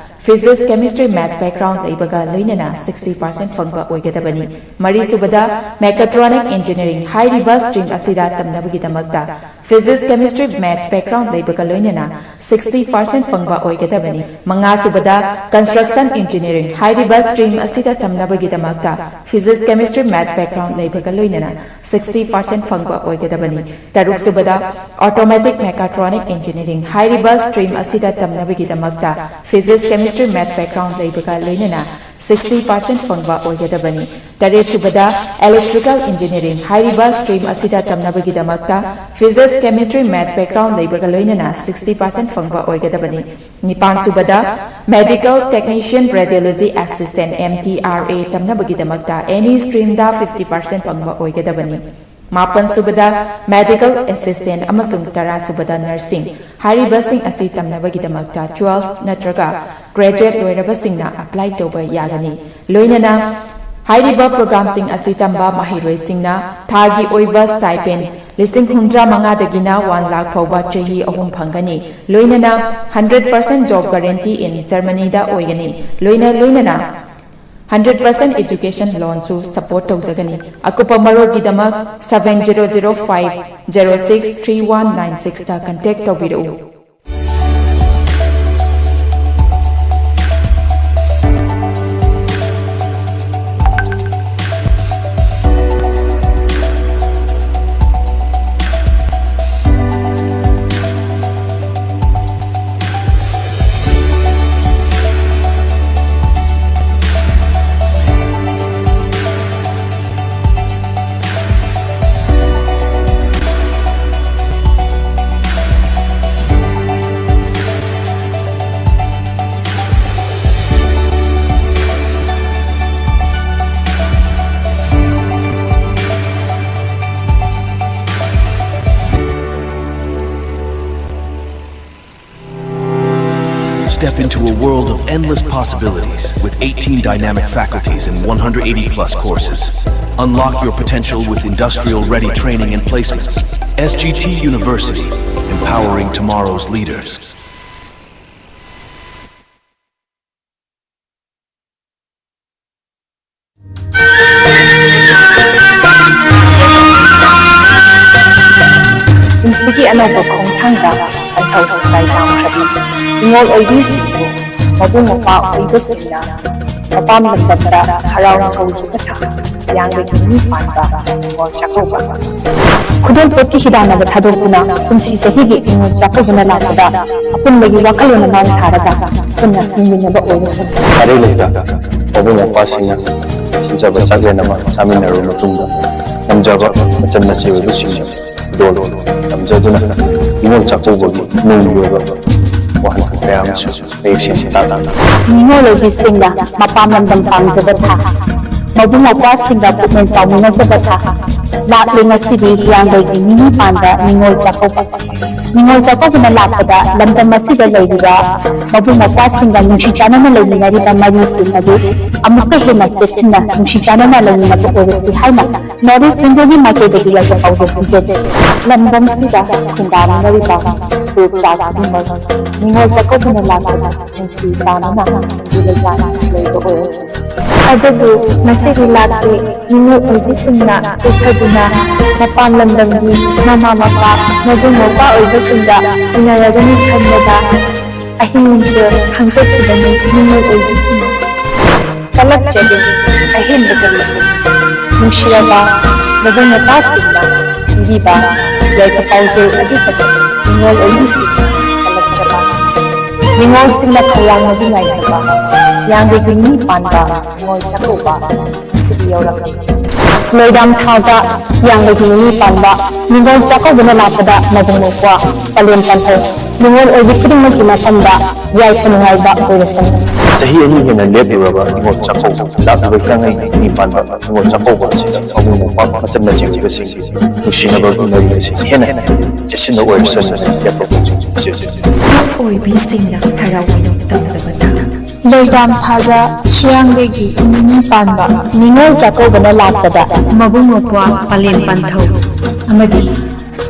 ꯐꯤꯖꯤꯛꯁ, ꯀꯦꯃꯤꯁꯇ꯭ꯔꯤ, ꯃꯦꯊꯁ ꯕꯦꯛꯒ꯭ꯔꯥꯎꯟ ꯂꯩꯕꯒ ꯂꯣꯏꯅꯅ ꯁꯤꯛꯁꯇꯤ ꯄꯥꯔꯁꯦꯟ ꯐꯪꯕ ꯑꯣꯏꯒꯗꯕꯅꯤ꯫ ꯃꯔꯤꯁꯨꯕꯗ, ꯃꯦꯀꯥꯇ꯭ꯔꯣꯅꯤꯛ ꯏꯟꯖꯤꯅꯤꯌꯥꯔꯤꯡ ꯍꯥꯏꯔꯤꯕ ꯁ꯭ꯇ꯭ꯔꯤꯝ ꯑꯁꯤꯗ ꯇꯝꯅꯕꯒꯤꯗꯃꯛꯇ ꯐꯤꯖꯤꯛꯁ, ꯀꯦꯃꯤꯁꯇ꯭ꯔꯤ, ꯃꯦꯊꯁ ꯕꯦꯛꯒ꯭ꯔꯥꯎꯟ ꯂꯩꯕꯒ ꯂꯣꯏꯅꯅ ꯁꯤꯛꯁꯇꯤ ꯄꯥꯔꯁꯦꯟ ꯐꯪꯕ ꯑꯣꯏꯒꯗꯕꯅꯤ꯫ ꯃꯉꯥꯁꯨꯕꯗ, ꯀꯟꯁꯇ꯭ꯔꯛꯁꯟ ꯏꯟꯖꯤꯅꯤꯌꯥꯔꯤꯡ ꯍꯥꯏꯔꯤꯕ ꯁ꯭ꯇ꯭ꯔꯤꯝ ꯑꯁꯤꯗ ꯇꯝꯅꯕꯒꯤꯗꯃꯛꯇ ꯐꯤꯖꯤꯛꯁ, ꯀꯦꯃꯤꯁꯇ꯭ꯔꯤ, ꯃꯦꯊꯁ ꯕꯦꯛꯒ꯭ꯔꯥꯎꯟ ꯂꯩꯕꯒ ꯂꯣꯏꯅꯅ ꯁꯤꯛꯁꯇꯤ ꯄꯥꯔꯁꯦꯟ ꯐꯪꯕ ꯑꯣꯏꯒꯗꯕꯅꯤ꯫ ꯇꯔꯨꯛꯁꯨꯕꯗ, ꯑꯣꯇꯣꯃꯦꯇꯤꯛ ꯃꯦꯀꯥꯇ꯭ꯔꯣꯅꯤꯛ ꯏꯟꯖꯤꯅꯤꯌꯥꯔꯤꯡ ꯍꯥꯏꯔꯤꯕ ꯁ꯭ꯇ꯭ꯔꯤꯝ ꯑꯁꯤꯗ ꯇꯝꯅꯕꯒꯤꯗꯃꯛꯇ ꯐꯤꯖꯤꯛꯁ, ꯀꯦꯃꯤꯁꯇ꯭ꯔꯤ, ꯃꯦꯊꯁ ꯕꯦꯛꯒ꯭ꯔꯥꯎꯟ ꯂꯩꯕꯒ ꯂꯣꯏꯅꯅ ꯁꯤꯛꯁꯇꯤ ꯄꯥꯔꯁꯦꯟ ꯐꯪꯕ ꯑꯣꯏꯒꯗꯕꯅꯤ꯫ ꯇꯔꯦꯠꯁꯨꯕꯗ, ꯏꯂꯦꯛꯇ꯭ꯔꯤꯀꯦꯜ ꯏꯟꯖꯤꯅꯤꯌꯥꯔꯤꯡ ꯍꯥꯏꯔꯤꯕ ꯁ꯭ꯇ꯭ꯔꯤꯝ ꯑꯁꯤꯗ ꯇꯝꯅꯕꯒꯤꯗꯃꯛꯇ ꯐꯤꯖꯤꯛꯁ, ꯀꯦꯃꯤꯁꯇ꯭ꯔꯤ, ꯃꯦꯊꯁ ꯕꯦꯛꯒ꯭ꯔꯥꯎꯟ ꯂꯩꯕꯒ ꯂꯣꯏꯅꯅ ꯁꯤꯛꯁꯇꯤ ꯄꯥꯔꯁꯦꯟ ꯐꯪꯕ ꯑꯣꯏꯒꯗꯕꯅꯤ꯫ ꯅꯤꯄꯥꯟꯁꯨꯕꯗ, medical technician, radiology assistant, M T R A, ꯇꯝꯅꯕꯒꯤꯗꯃꯛꯇ ꯑꯦꯅꯤ ꯁ꯭ꯇ꯭ꯔꯤꯝꯗ ꯐꯤꯐꯇꯤ ꯄꯥꯔꯁꯦꯟ ꯐꯪꯕ ꯑꯣꯏꯒꯗꯕꯅꯤ꯫ ꯃꯥꯄꯟꯁꯨꯕꯗ, ꯃꯦꯗꯤꯀꯦꯜ ꯑꯦꯁꯤꯁꯇꯦꯟꯠ ꯑꯃꯁꯨꯡ ꯇꯔꯥꯁꯨꯕꯗ, ꯅꯔꯁꯤꯡ ꯍꯥꯏꯔꯤꯕꯁꯤꯡ ꯑꯁꯤ ꯇꯝꯅꯕꯒꯤꯗꯃꯛꯇ ꯇꯨꯋꯦꯜꯐ ꯅꯠꯇ꯭ꯔꯒ ꯒ꯭ꯔꯦꯖꯨꯑꯦꯠ ꯂꯣꯏꯔꯕꯁꯤꯡꯅ ꯑꯦꯄ꯭ꯂꯥꯏ ꯇꯧꯕ ꯌꯥꯒꯅꯤ꯫ ꯂꯣꯏꯅꯅ ꯍꯥꯏꯔꯤꯕ ꯄ꯭ꯔꯣꯒ꯭ꯔꯥꯝꯁꯤꯡ ꯑꯁꯤ ꯇꯝꯕ ꯃꯍꯩꯔꯣꯏꯁꯤꯡꯅ ꯊꯥꯒꯤ ꯑꯣꯏꯕ ꯁ꯭ꯇꯥꯏꯄꯦꯟ ꯂꯤꯁꯤꯡ ꯍꯨꯝꯗ꯭ꯔꯥ ꯃꯉꯥꯗꯒꯤꯅ ꯋꯥꯟ ꯂꯥꯈ ꯐꯥꯎꯕ ꯆꯍꯤ ꯑꯍꯨꯝ ꯐꯪꯒꯅꯤ꯫ ꯂꯣꯏꯅꯅ hundred percent job guarantee in ꯖꯔꯃꯅꯤꯗ ꯑꯣꯏꯒꯅꯤ꯫ ꯂꯣꯏꯅ ꯂꯣꯏꯅꯅ ꯍꯟꯗ꯭ꯔꯦꯠ ꯄꯥꯔꯁꯦꯟ ꯑꯦꯖꯨꯀꯦꯁꯟ ꯂꯣꯟꯁꯨ ꯁꯄꯣꯔꯠ ꯇꯧꯖꯒꯅꯤ꯫ ꯑꯀꯨꯞꯄ ꯃꯔꯣꯜꯒꯤꯗꯃꯛ seven zero zero five zero six three one nine sixꯇ ꯀꯟꯇꯦꯛ ꯇꯧꯕꯤꯔꯛꯎ꯫ Step into a world of endless possibilities with eighteen dynamic faculties and one hundred eighty plus courses. Unlock your potential with industrial ready training and placements. S G T University, empowering tomorrow's leaders. ꯄꯨꯟꯁꯤꯒꯤ ꯑꯅꯧꯕ ꯈꯣꯡꯊꯥꯡꯗ ꯈꯣꯡꯊꯥꯡ ꯁꯥꯏ ꯇꯥꯡꯈ꯭ꯔꯕꯤ ꯅꯤꯉꯣꯜ ꯑꯣꯏꯕꯤꯁꯤꯡꯕꯨ ꯃꯕꯨꯡ ꯃꯧꯄ꯭ꯋꯥ ꯑꯣꯏꯕꯁꯤꯡꯅ ꯃꯄꯥꯝ ꯂꯝꯗꯝꯗ ꯍꯔꯥꯎꯅ ꯀꯧꯖꯕ ꯊꯥ ꯌꯥꯡꯂꯦꯟꯒꯤ ꯅꯤꯅꯤ ꯄꯥꯟꯕ ꯅꯤꯉꯣꯜ ꯆꯥꯛꯀꯧꯕ꯫ ꯈꯨꯗꯣꯜꯄꯣꯠꯀꯤ ꯍꯤꯗꯥꯟꯅꯕ ꯊꯥꯗꯣꯛꯇꯨꯅ ꯄꯨꯟꯁꯤ ꯆꯍꯤꯒꯤ ꯅꯤꯉꯣꯜ ꯆꯥꯛꯀꯧꯕꯅ ꯂꯥꯛꯄꯗ ꯑꯄꯨꯟꯕꯒꯤ ꯋꯥꯈꯜꯂꯣꯟ ꯑꯃ ꯊꯥꯔꯒ ꯄꯨꯟꯅ ꯍꯤꯡꯃꯤꯟꯅꯕ ꯑꯣꯏꯔꯁꯅꯨ꯫ ꯀꯥꯔꯩ ꯂꯩꯇ ꯃꯕꯨꯡ ꯃꯧꯄ꯭ꯋꯥꯁꯤꯡꯅ ꯁꯤꯟꯖꯕ ꯆꯥꯛꯂꯦꯟ ꯑꯃ ꯆꯥꯃꯤꯟꯅꯔꯕ ꯃꯇꯨꯡꯗ ꯉꯝꯖꯕ ꯃꯆꯟ ꯃꯆꯦ ꯑꯣꯏꯕꯁꯤꯡꯅ ꯈꯨꯗꯣꯜ ꯇꯝꯖꯗꯨꯅ ꯅꯤꯉꯣꯜ ꯆꯥꯛꯀꯧꯕꯒꯤ ꯅꯨꯡꯒꯤ ꯑꯣꯏꯕ ꯋꯥꯍꯟꯊꯣꯛ ꯀꯌꯥ ꯑꯃꯁꯨ ꯃꯌꯦꯛ ꯁꯦꯡꯅ ꯇꯥꯛꯂꯤ꯫ ꯅꯤꯉꯣꯜ ꯑꯣꯏꯕꯤꯁꯤꯡꯅ ꯃꯄꯥꯝ ꯂꯝꯗꯝ ꯄꯥꯝꯖꯕ ꯊꯥ, ꯃꯕꯨꯡ ꯃꯧꯄ꯭ꯋꯥꯁꯤꯡꯒ ꯄꯨꯛꯅꯤꯡ ꯄꯥꯎꯃꯤꯟꯅꯖꯕ ꯊꯥ, ꯂꯥꯛꯂꯤ ꯉꯁꯤꯗꯤ ꯍꯤꯌꯥꯡꯒꯩꯒꯤ ꯅꯤꯅꯤ ꯄꯥꯟꯕ ꯅꯤꯉꯣꯜ ꯆꯥꯛꯀꯧꯕ꯫ ꯅꯤꯉꯣꯜ ꯆꯥꯛꯀꯧꯕꯅ ꯂꯥꯛꯄꯗ ꯂꯝꯗꯝ ꯑꯁꯤꯗ ꯂꯩꯔꯤꯕ ꯃꯕꯨꯡ ꯃꯧꯄ꯭ꯋꯥꯁꯤꯡꯒ ꯅꯨꯡꯁꯤ ꯆꯥꯟꯅꯅ ꯂꯩꯃꯤꯟꯅꯔꯤꯕ ꯃꯔꯤꯁꯤꯡ ꯑꯗꯨ ꯑꯃꯨꯛꯀ ꯍꯦꯟꯅ ꯆꯦꯠꯁꯤꯟꯅ ꯅꯨꯡꯁꯤ ꯆꯥꯟꯅꯅ ꯂꯩꯃꯤꯟꯅꯕ ꯑꯣꯏꯔꯁꯤ ꯍꯥꯏꯅ ꯅꯣꯔꯠ ꯏꯁ ꯋꯤꯡꯒꯤ ꯃꯥꯏꯀꯩꯗꯒꯤ ꯌꯥꯏꯐ ꯄꯥꯎꯖꯦꯜ ꯄꯤꯖꯔꯤ꯫ ꯂꯝꯗꯝꯁꯤꯗ ꯈꯨꯟꯗꯥꯃꯤꯟꯅꯔꯤꯕ ꯐꯨꯔꯨꯞ ꯖꯥꯠ ꯈꯨꯗꯤꯡꯃꯛ ꯅꯤꯉꯣꯜ ꯆꯥꯛꯀꯧꯕꯅ ꯂꯥꯛꯄꯗ ꯅꯨꯡꯁꯤ ꯆꯥꯟꯅꯅ ꯅꯨꯡꯁꯤ ꯂꯩꯆꯥꯟꯅ ꯂꯩꯕ ꯑꯣꯏꯔꯁꯤ꯫ ꯑꯗꯨꯕꯨ ꯉꯁꯤꯗꯤ ꯂꯥꯛꯇꯦ꯫ ꯅꯤꯉꯣꯜ ꯑꯣꯏꯕꯤꯁꯤꯡꯅ ꯇꯦꯛꯊꯗꯨꯅ ꯃꯄꯥꯟ ꯂꯝꯗꯝꯒꯤ ꯃꯃꯥ ꯃꯄꯥ, ꯃꯕꯨꯡ ꯃꯧꯄ꯭ꯋꯥ ꯑꯣꯏꯕꯁꯤꯡꯗ ꯎꯅꯔꯒꯅꯤ ꯈꯟꯕꯗ ꯑꯍꯤꯡ ꯅꯨꯡꯊꯤꯜ ꯈꯥꯡꯗꯣꯛꯈꯤꯕꯅꯤ ꯅꯤꯉꯣꯜ ꯑꯣꯏꯕꯤꯁꯤꯡ꯫ ꯀꯜꯂꯛꯆꯔꯤ ꯑꯍꯦꯟꯕ ꯀꯔꯤꯁꯨ꯫ ꯅꯨꯡꯁꯤꯔꯕ ꯃꯕꯨꯡ ꯃꯧꯄ꯭ꯋꯥꯁꯤꯡꯅ ꯄꯤꯕꯤꯕ ꯌꯥꯏꯐ ꯄꯥꯎꯖꯦꯜ ꯑꯗꯨꯈꯛꯇ ꯅꯤꯉꯣꯜ ꯑꯣꯏꯕꯤꯁꯤꯡ ꯀꯜꯂꯛꯆꯕ꯫ ꯅꯤꯉꯣꯜꯁꯤꯡꯅ ꯈꯧꯔꯥꯡꯅꯗꯨ ꯉꯥꯏꯖꯕ ꯌꯥꯡꯂꯦꯟꯒꯤ ꯅꯤꯅꯤ ꯄꯥꯟꯕ ꯅꯤꯉꯣꯜ ꯆꯥꯛꯀꯧꯕ ꯉꯁꯤꯗꯤ ꯌꯧꯔꯛꯂꯦ꯫ ꯂꯣꯏꯗꯥꯝ ꯊꯥꯗ ꯍꯤꯌꯥꯡꯒꯩꯒꯤ ꯅꯤꯅꯤ ꯄꯥꯟꯕ ꯅꯤꯉꯣꯜ ꯆꯥꯛꯀꯧꯕꯅ ꯂꯥꯛꯄꯗ ꯃꯕꯨꯡ ꯃꯧꯄ꯭ꯋꯥ, ꯄꯂꯦꯝ ꯄꯥꯜꯍꯧ, ꯅꯤꯉꯣꯜ ꯑꯣꯏꯕꯤ ꯈꯨꯗꯤꯡꯃꯛꯀꯤ ꯃꯐꯝꯗ ꯌꯥꯏꯐ ꯅꯨꯡꯉꯥꯏꯕ ꯑꯣꯏꯔꯁꯅꯨ꯫ ꯆꯍꯤ ꯑꯅꯤ ꯍꯦꯟꯅ ꯂꯦꯞꯂꯨꯔꯕ ꯅꯤꯉꯣꯜ ꯆꯥꯛꯀꯧꯕ, ꯂꯥꯛꯂꯤꯕ ꯍꯤꯌꯥꯡꯒꯩ ꯅꯤꯅꯤ ꯄꯥꯟꯕ ꯅꯤꯉꯣꯜ ꯆꯥꯛꯀꯧꯕ ꯑꯁꯤꯗ ꯃꯕꯨꯡ ꯃꯧꯄ꯭ꯋꯥ ꯃꯆꯟꯅꯆꯤꯡꯕꯁꯤꯡꯒꯤ ꯅꯨꯡꯁꯤꯅꯕꯒꯤ ꯃꯔꯤ ꯑꯁꯤ ꯍꯦꯟꯅ ꯆꯦꯠꯁꯤꯟꯅ ꯑꯣꯏꯔꯁꯅꯨ ꯍꯥꯏꯅ ꯌꯥꯏꯐ ꯄꯥꯎꯖꯦꯜ ꯄꯤꯖꯔꯤ꯫ ꯑꯣꯏꯕꯤꯁꯤꯡꯅ ꯍꯔꯥꯎ ꯀꯨꯝꯍꯩ ꯇꯝꯖꯕ ꯊꯥ꯫ ꯂꯣꯏꯗꯥꯝ ꯊꯥꯖ ꯍꯤꯌꯥꯡꯒꯩꯒꯤ ꯅꯤꯅꯤ ꯄꯥꯟꯕ ꯅꯤꯉꯣꯜ ꯆꯥꯛꯀꯧꯕꯅ ꯂꯥꯛꯄꯗ ꯃꯕꯨꯡ ꯃꯧꯄ꯭ꯋꯥ ꯄꯂꯦꯝ ꯄꯟꯊꯧ ꯑꯃꯗꯤ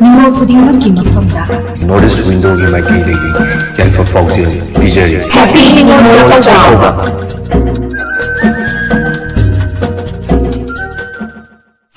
ꯅꯤꯉꯣꯜ ꯈꯨꯗꯤꯡꯃꯛꯀꯤ ꯃꯐꯝꯗ North East Windowꯒꯤ ꯃꯥꯏꯀꯩꯗꯒꯤ ꯌꯥꯏꯐ ꯄꯥꯎꯖꯦꯜ ꯄꯤꯖꯔꯤ꯫ Happy ꯅꯤꯉꯣꯜ ꯆꯥꯛꯀꯧꯕ꯫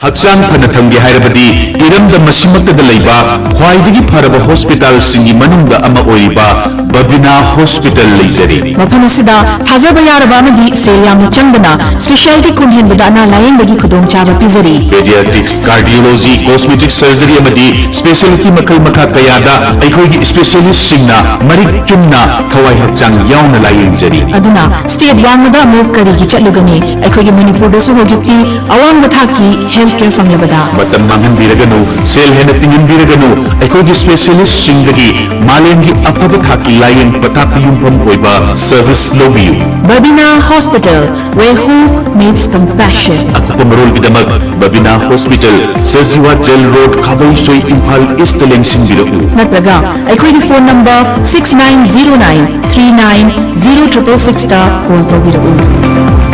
ꯍꯛꯆꯥꯡ ꯐꯅ ꯊꯝꯒꯦ ꯍꯥꯏꯔꯕꯗꯤ ꯏꯔꯝꯗꯝ ꯑꯁꯤꯃꯛꯇꯗ ꯂꯩꯕ ꯈ꯭ꯋꯥꯏꯗꯒꯤ ꯐꯔꯕ ꯍꯣꯁꯄꯤꯇꯥꯜꯁꯤꯡꯒꯤ ꯃꯅꯨꯡꯗ ꯑꯃ ꯑꯣꯏꯔꯤꯕ ꯕꯕꯤꯅꯥ ꯍꯣꯁꯄꯤꯇꯥꯜ ꯂꯩꯖꯔꯤ꯫ ꯃꯐꯝ ꯑꯁꯤꯗ ꯊꯥꯖꯕ ꯌꯥꯔꯕ ꯑꯃꯗꯤ ꯁꯦꯜ ꯌꯥꯝꯅ ꯆꯪꯗꯅ ꯁ꯭ꯄꯦꯁꯤꯌꯥꯂꯤꯇꯤ ꯈꯨꯝ ꯍꯦꯟꯕꯗ ꯑꯅꯥ ꯂꯥꯌꯦꯡꯕꯒꯤ ꯈꯨꯗꯣꯡꯆꯥꯕ ꯄꯤꯖꯔꯤ꯫ ꯄꯦꯗꯤꯌꯥꯇ꯭ꯔꯤꯛꯁ, ꯀꯥꯔꯗꯤꯑꯣꯂꯣꯖꯤ, ꯀꯣꯁꯃꯦꯇꯤꯛ ꯁꯔꯖꯔꯤ ꯑꯃꯗꯤ ꯁ꯭ꯄꯦꯁꯤꯌꯦꯂꯤꯇꯤ ꯃꯈꯜ ꯃꯈꯥ ꯀꯌꯥꯗ ꯑꯩꯈꯣꯏꯒꯤ ꯁ꯭ꯄꯦꯁꯤꯌꯦꯂꯤꯁ꯭ꯠꯁꯤꯡꯅ ꯃꯔꯤꯛ ꯆꯨꯝꯅ ꯊꯋꯥꯏ ꯍꯛꯆꯥꯡ ꯌꯥꯎꯅ ꯂꯥꯌꯦꯡꯖꯔꯤ꯫ ꯑꯗꯨꯅ ꯁ꯭ꯇꯦꯠ ꯋꯥꯡꯃꯗ ꯑꯃꯨꯛ ꯀꯔꯤꯒꯤ ꯆꯠꯂꯨꯒꯅꯤ? ꯑꯩꯈꯣꯏꯒꯤ ꯃꯅꯤꯄꯨꯔꯗꯁꯨ ꯍꯧꯖꯤꯛꯇꯤ ꯑꯋꯥꯡꯕ ꯊꯥꯛꯀꯤ ꯍꯦꯜꯊ ꯀꯦꯌꯔ ꯐꯪꯂꯕꯗ꯫ ꯃꯇꯝ ꯃꯥꯡꯍꯟꯕꯤꯔꯒꯅꯨ, ꯁꯦꯜ ꯍꯦꯟꯅ ꯇꯤꯡꯍꯟꯕꯤꯔꯒꯅꯨ, ꯑꯩꯈꯣꯏꯒꯤ ꯁ꯭ꯄꯦꯁꯤꯌꯦꯂꯤꯁ꯭ꯠꯁꯤꯡꯗꯒꯤ ꯃꯥꯂꯦꯝꯒꯤ ꯑꯐꯕ ꯊꯥꯛꯀꯤ ꯂꯥꯌꯦꯡ ꯄꯊꯥꯞꯇ ꯌꯨꯝꯐꯝ ꯑꯣꯏꯕ ꯁꯔꯚꯤꯁ ꯂꯧꯕꯤꯌꯨ꯫ Babina Hospital, where hope meets compassion. ꯑꯀꯨꯞꯄ ꯃꯔꯣꯜꯒꯤꯗꯃꯛ Babina hospital, Sajiwa jail road, Khabeisoi, Imphal ꯏꯁ꯭ꯠꯇ ꯂꯦꯡꯁꯤꯟꯕꯤꯔꯛꯎ꯫ ꯅꯠꯇ꯭ꯔꯒ ꯑꯩꯈꯣꯏꯒꯤ phone number six nine zero nine three nine zero triple sixꯇ ꯀꯣꯜ ꯇꯧꯕꯤꯔꯛꯎ꯫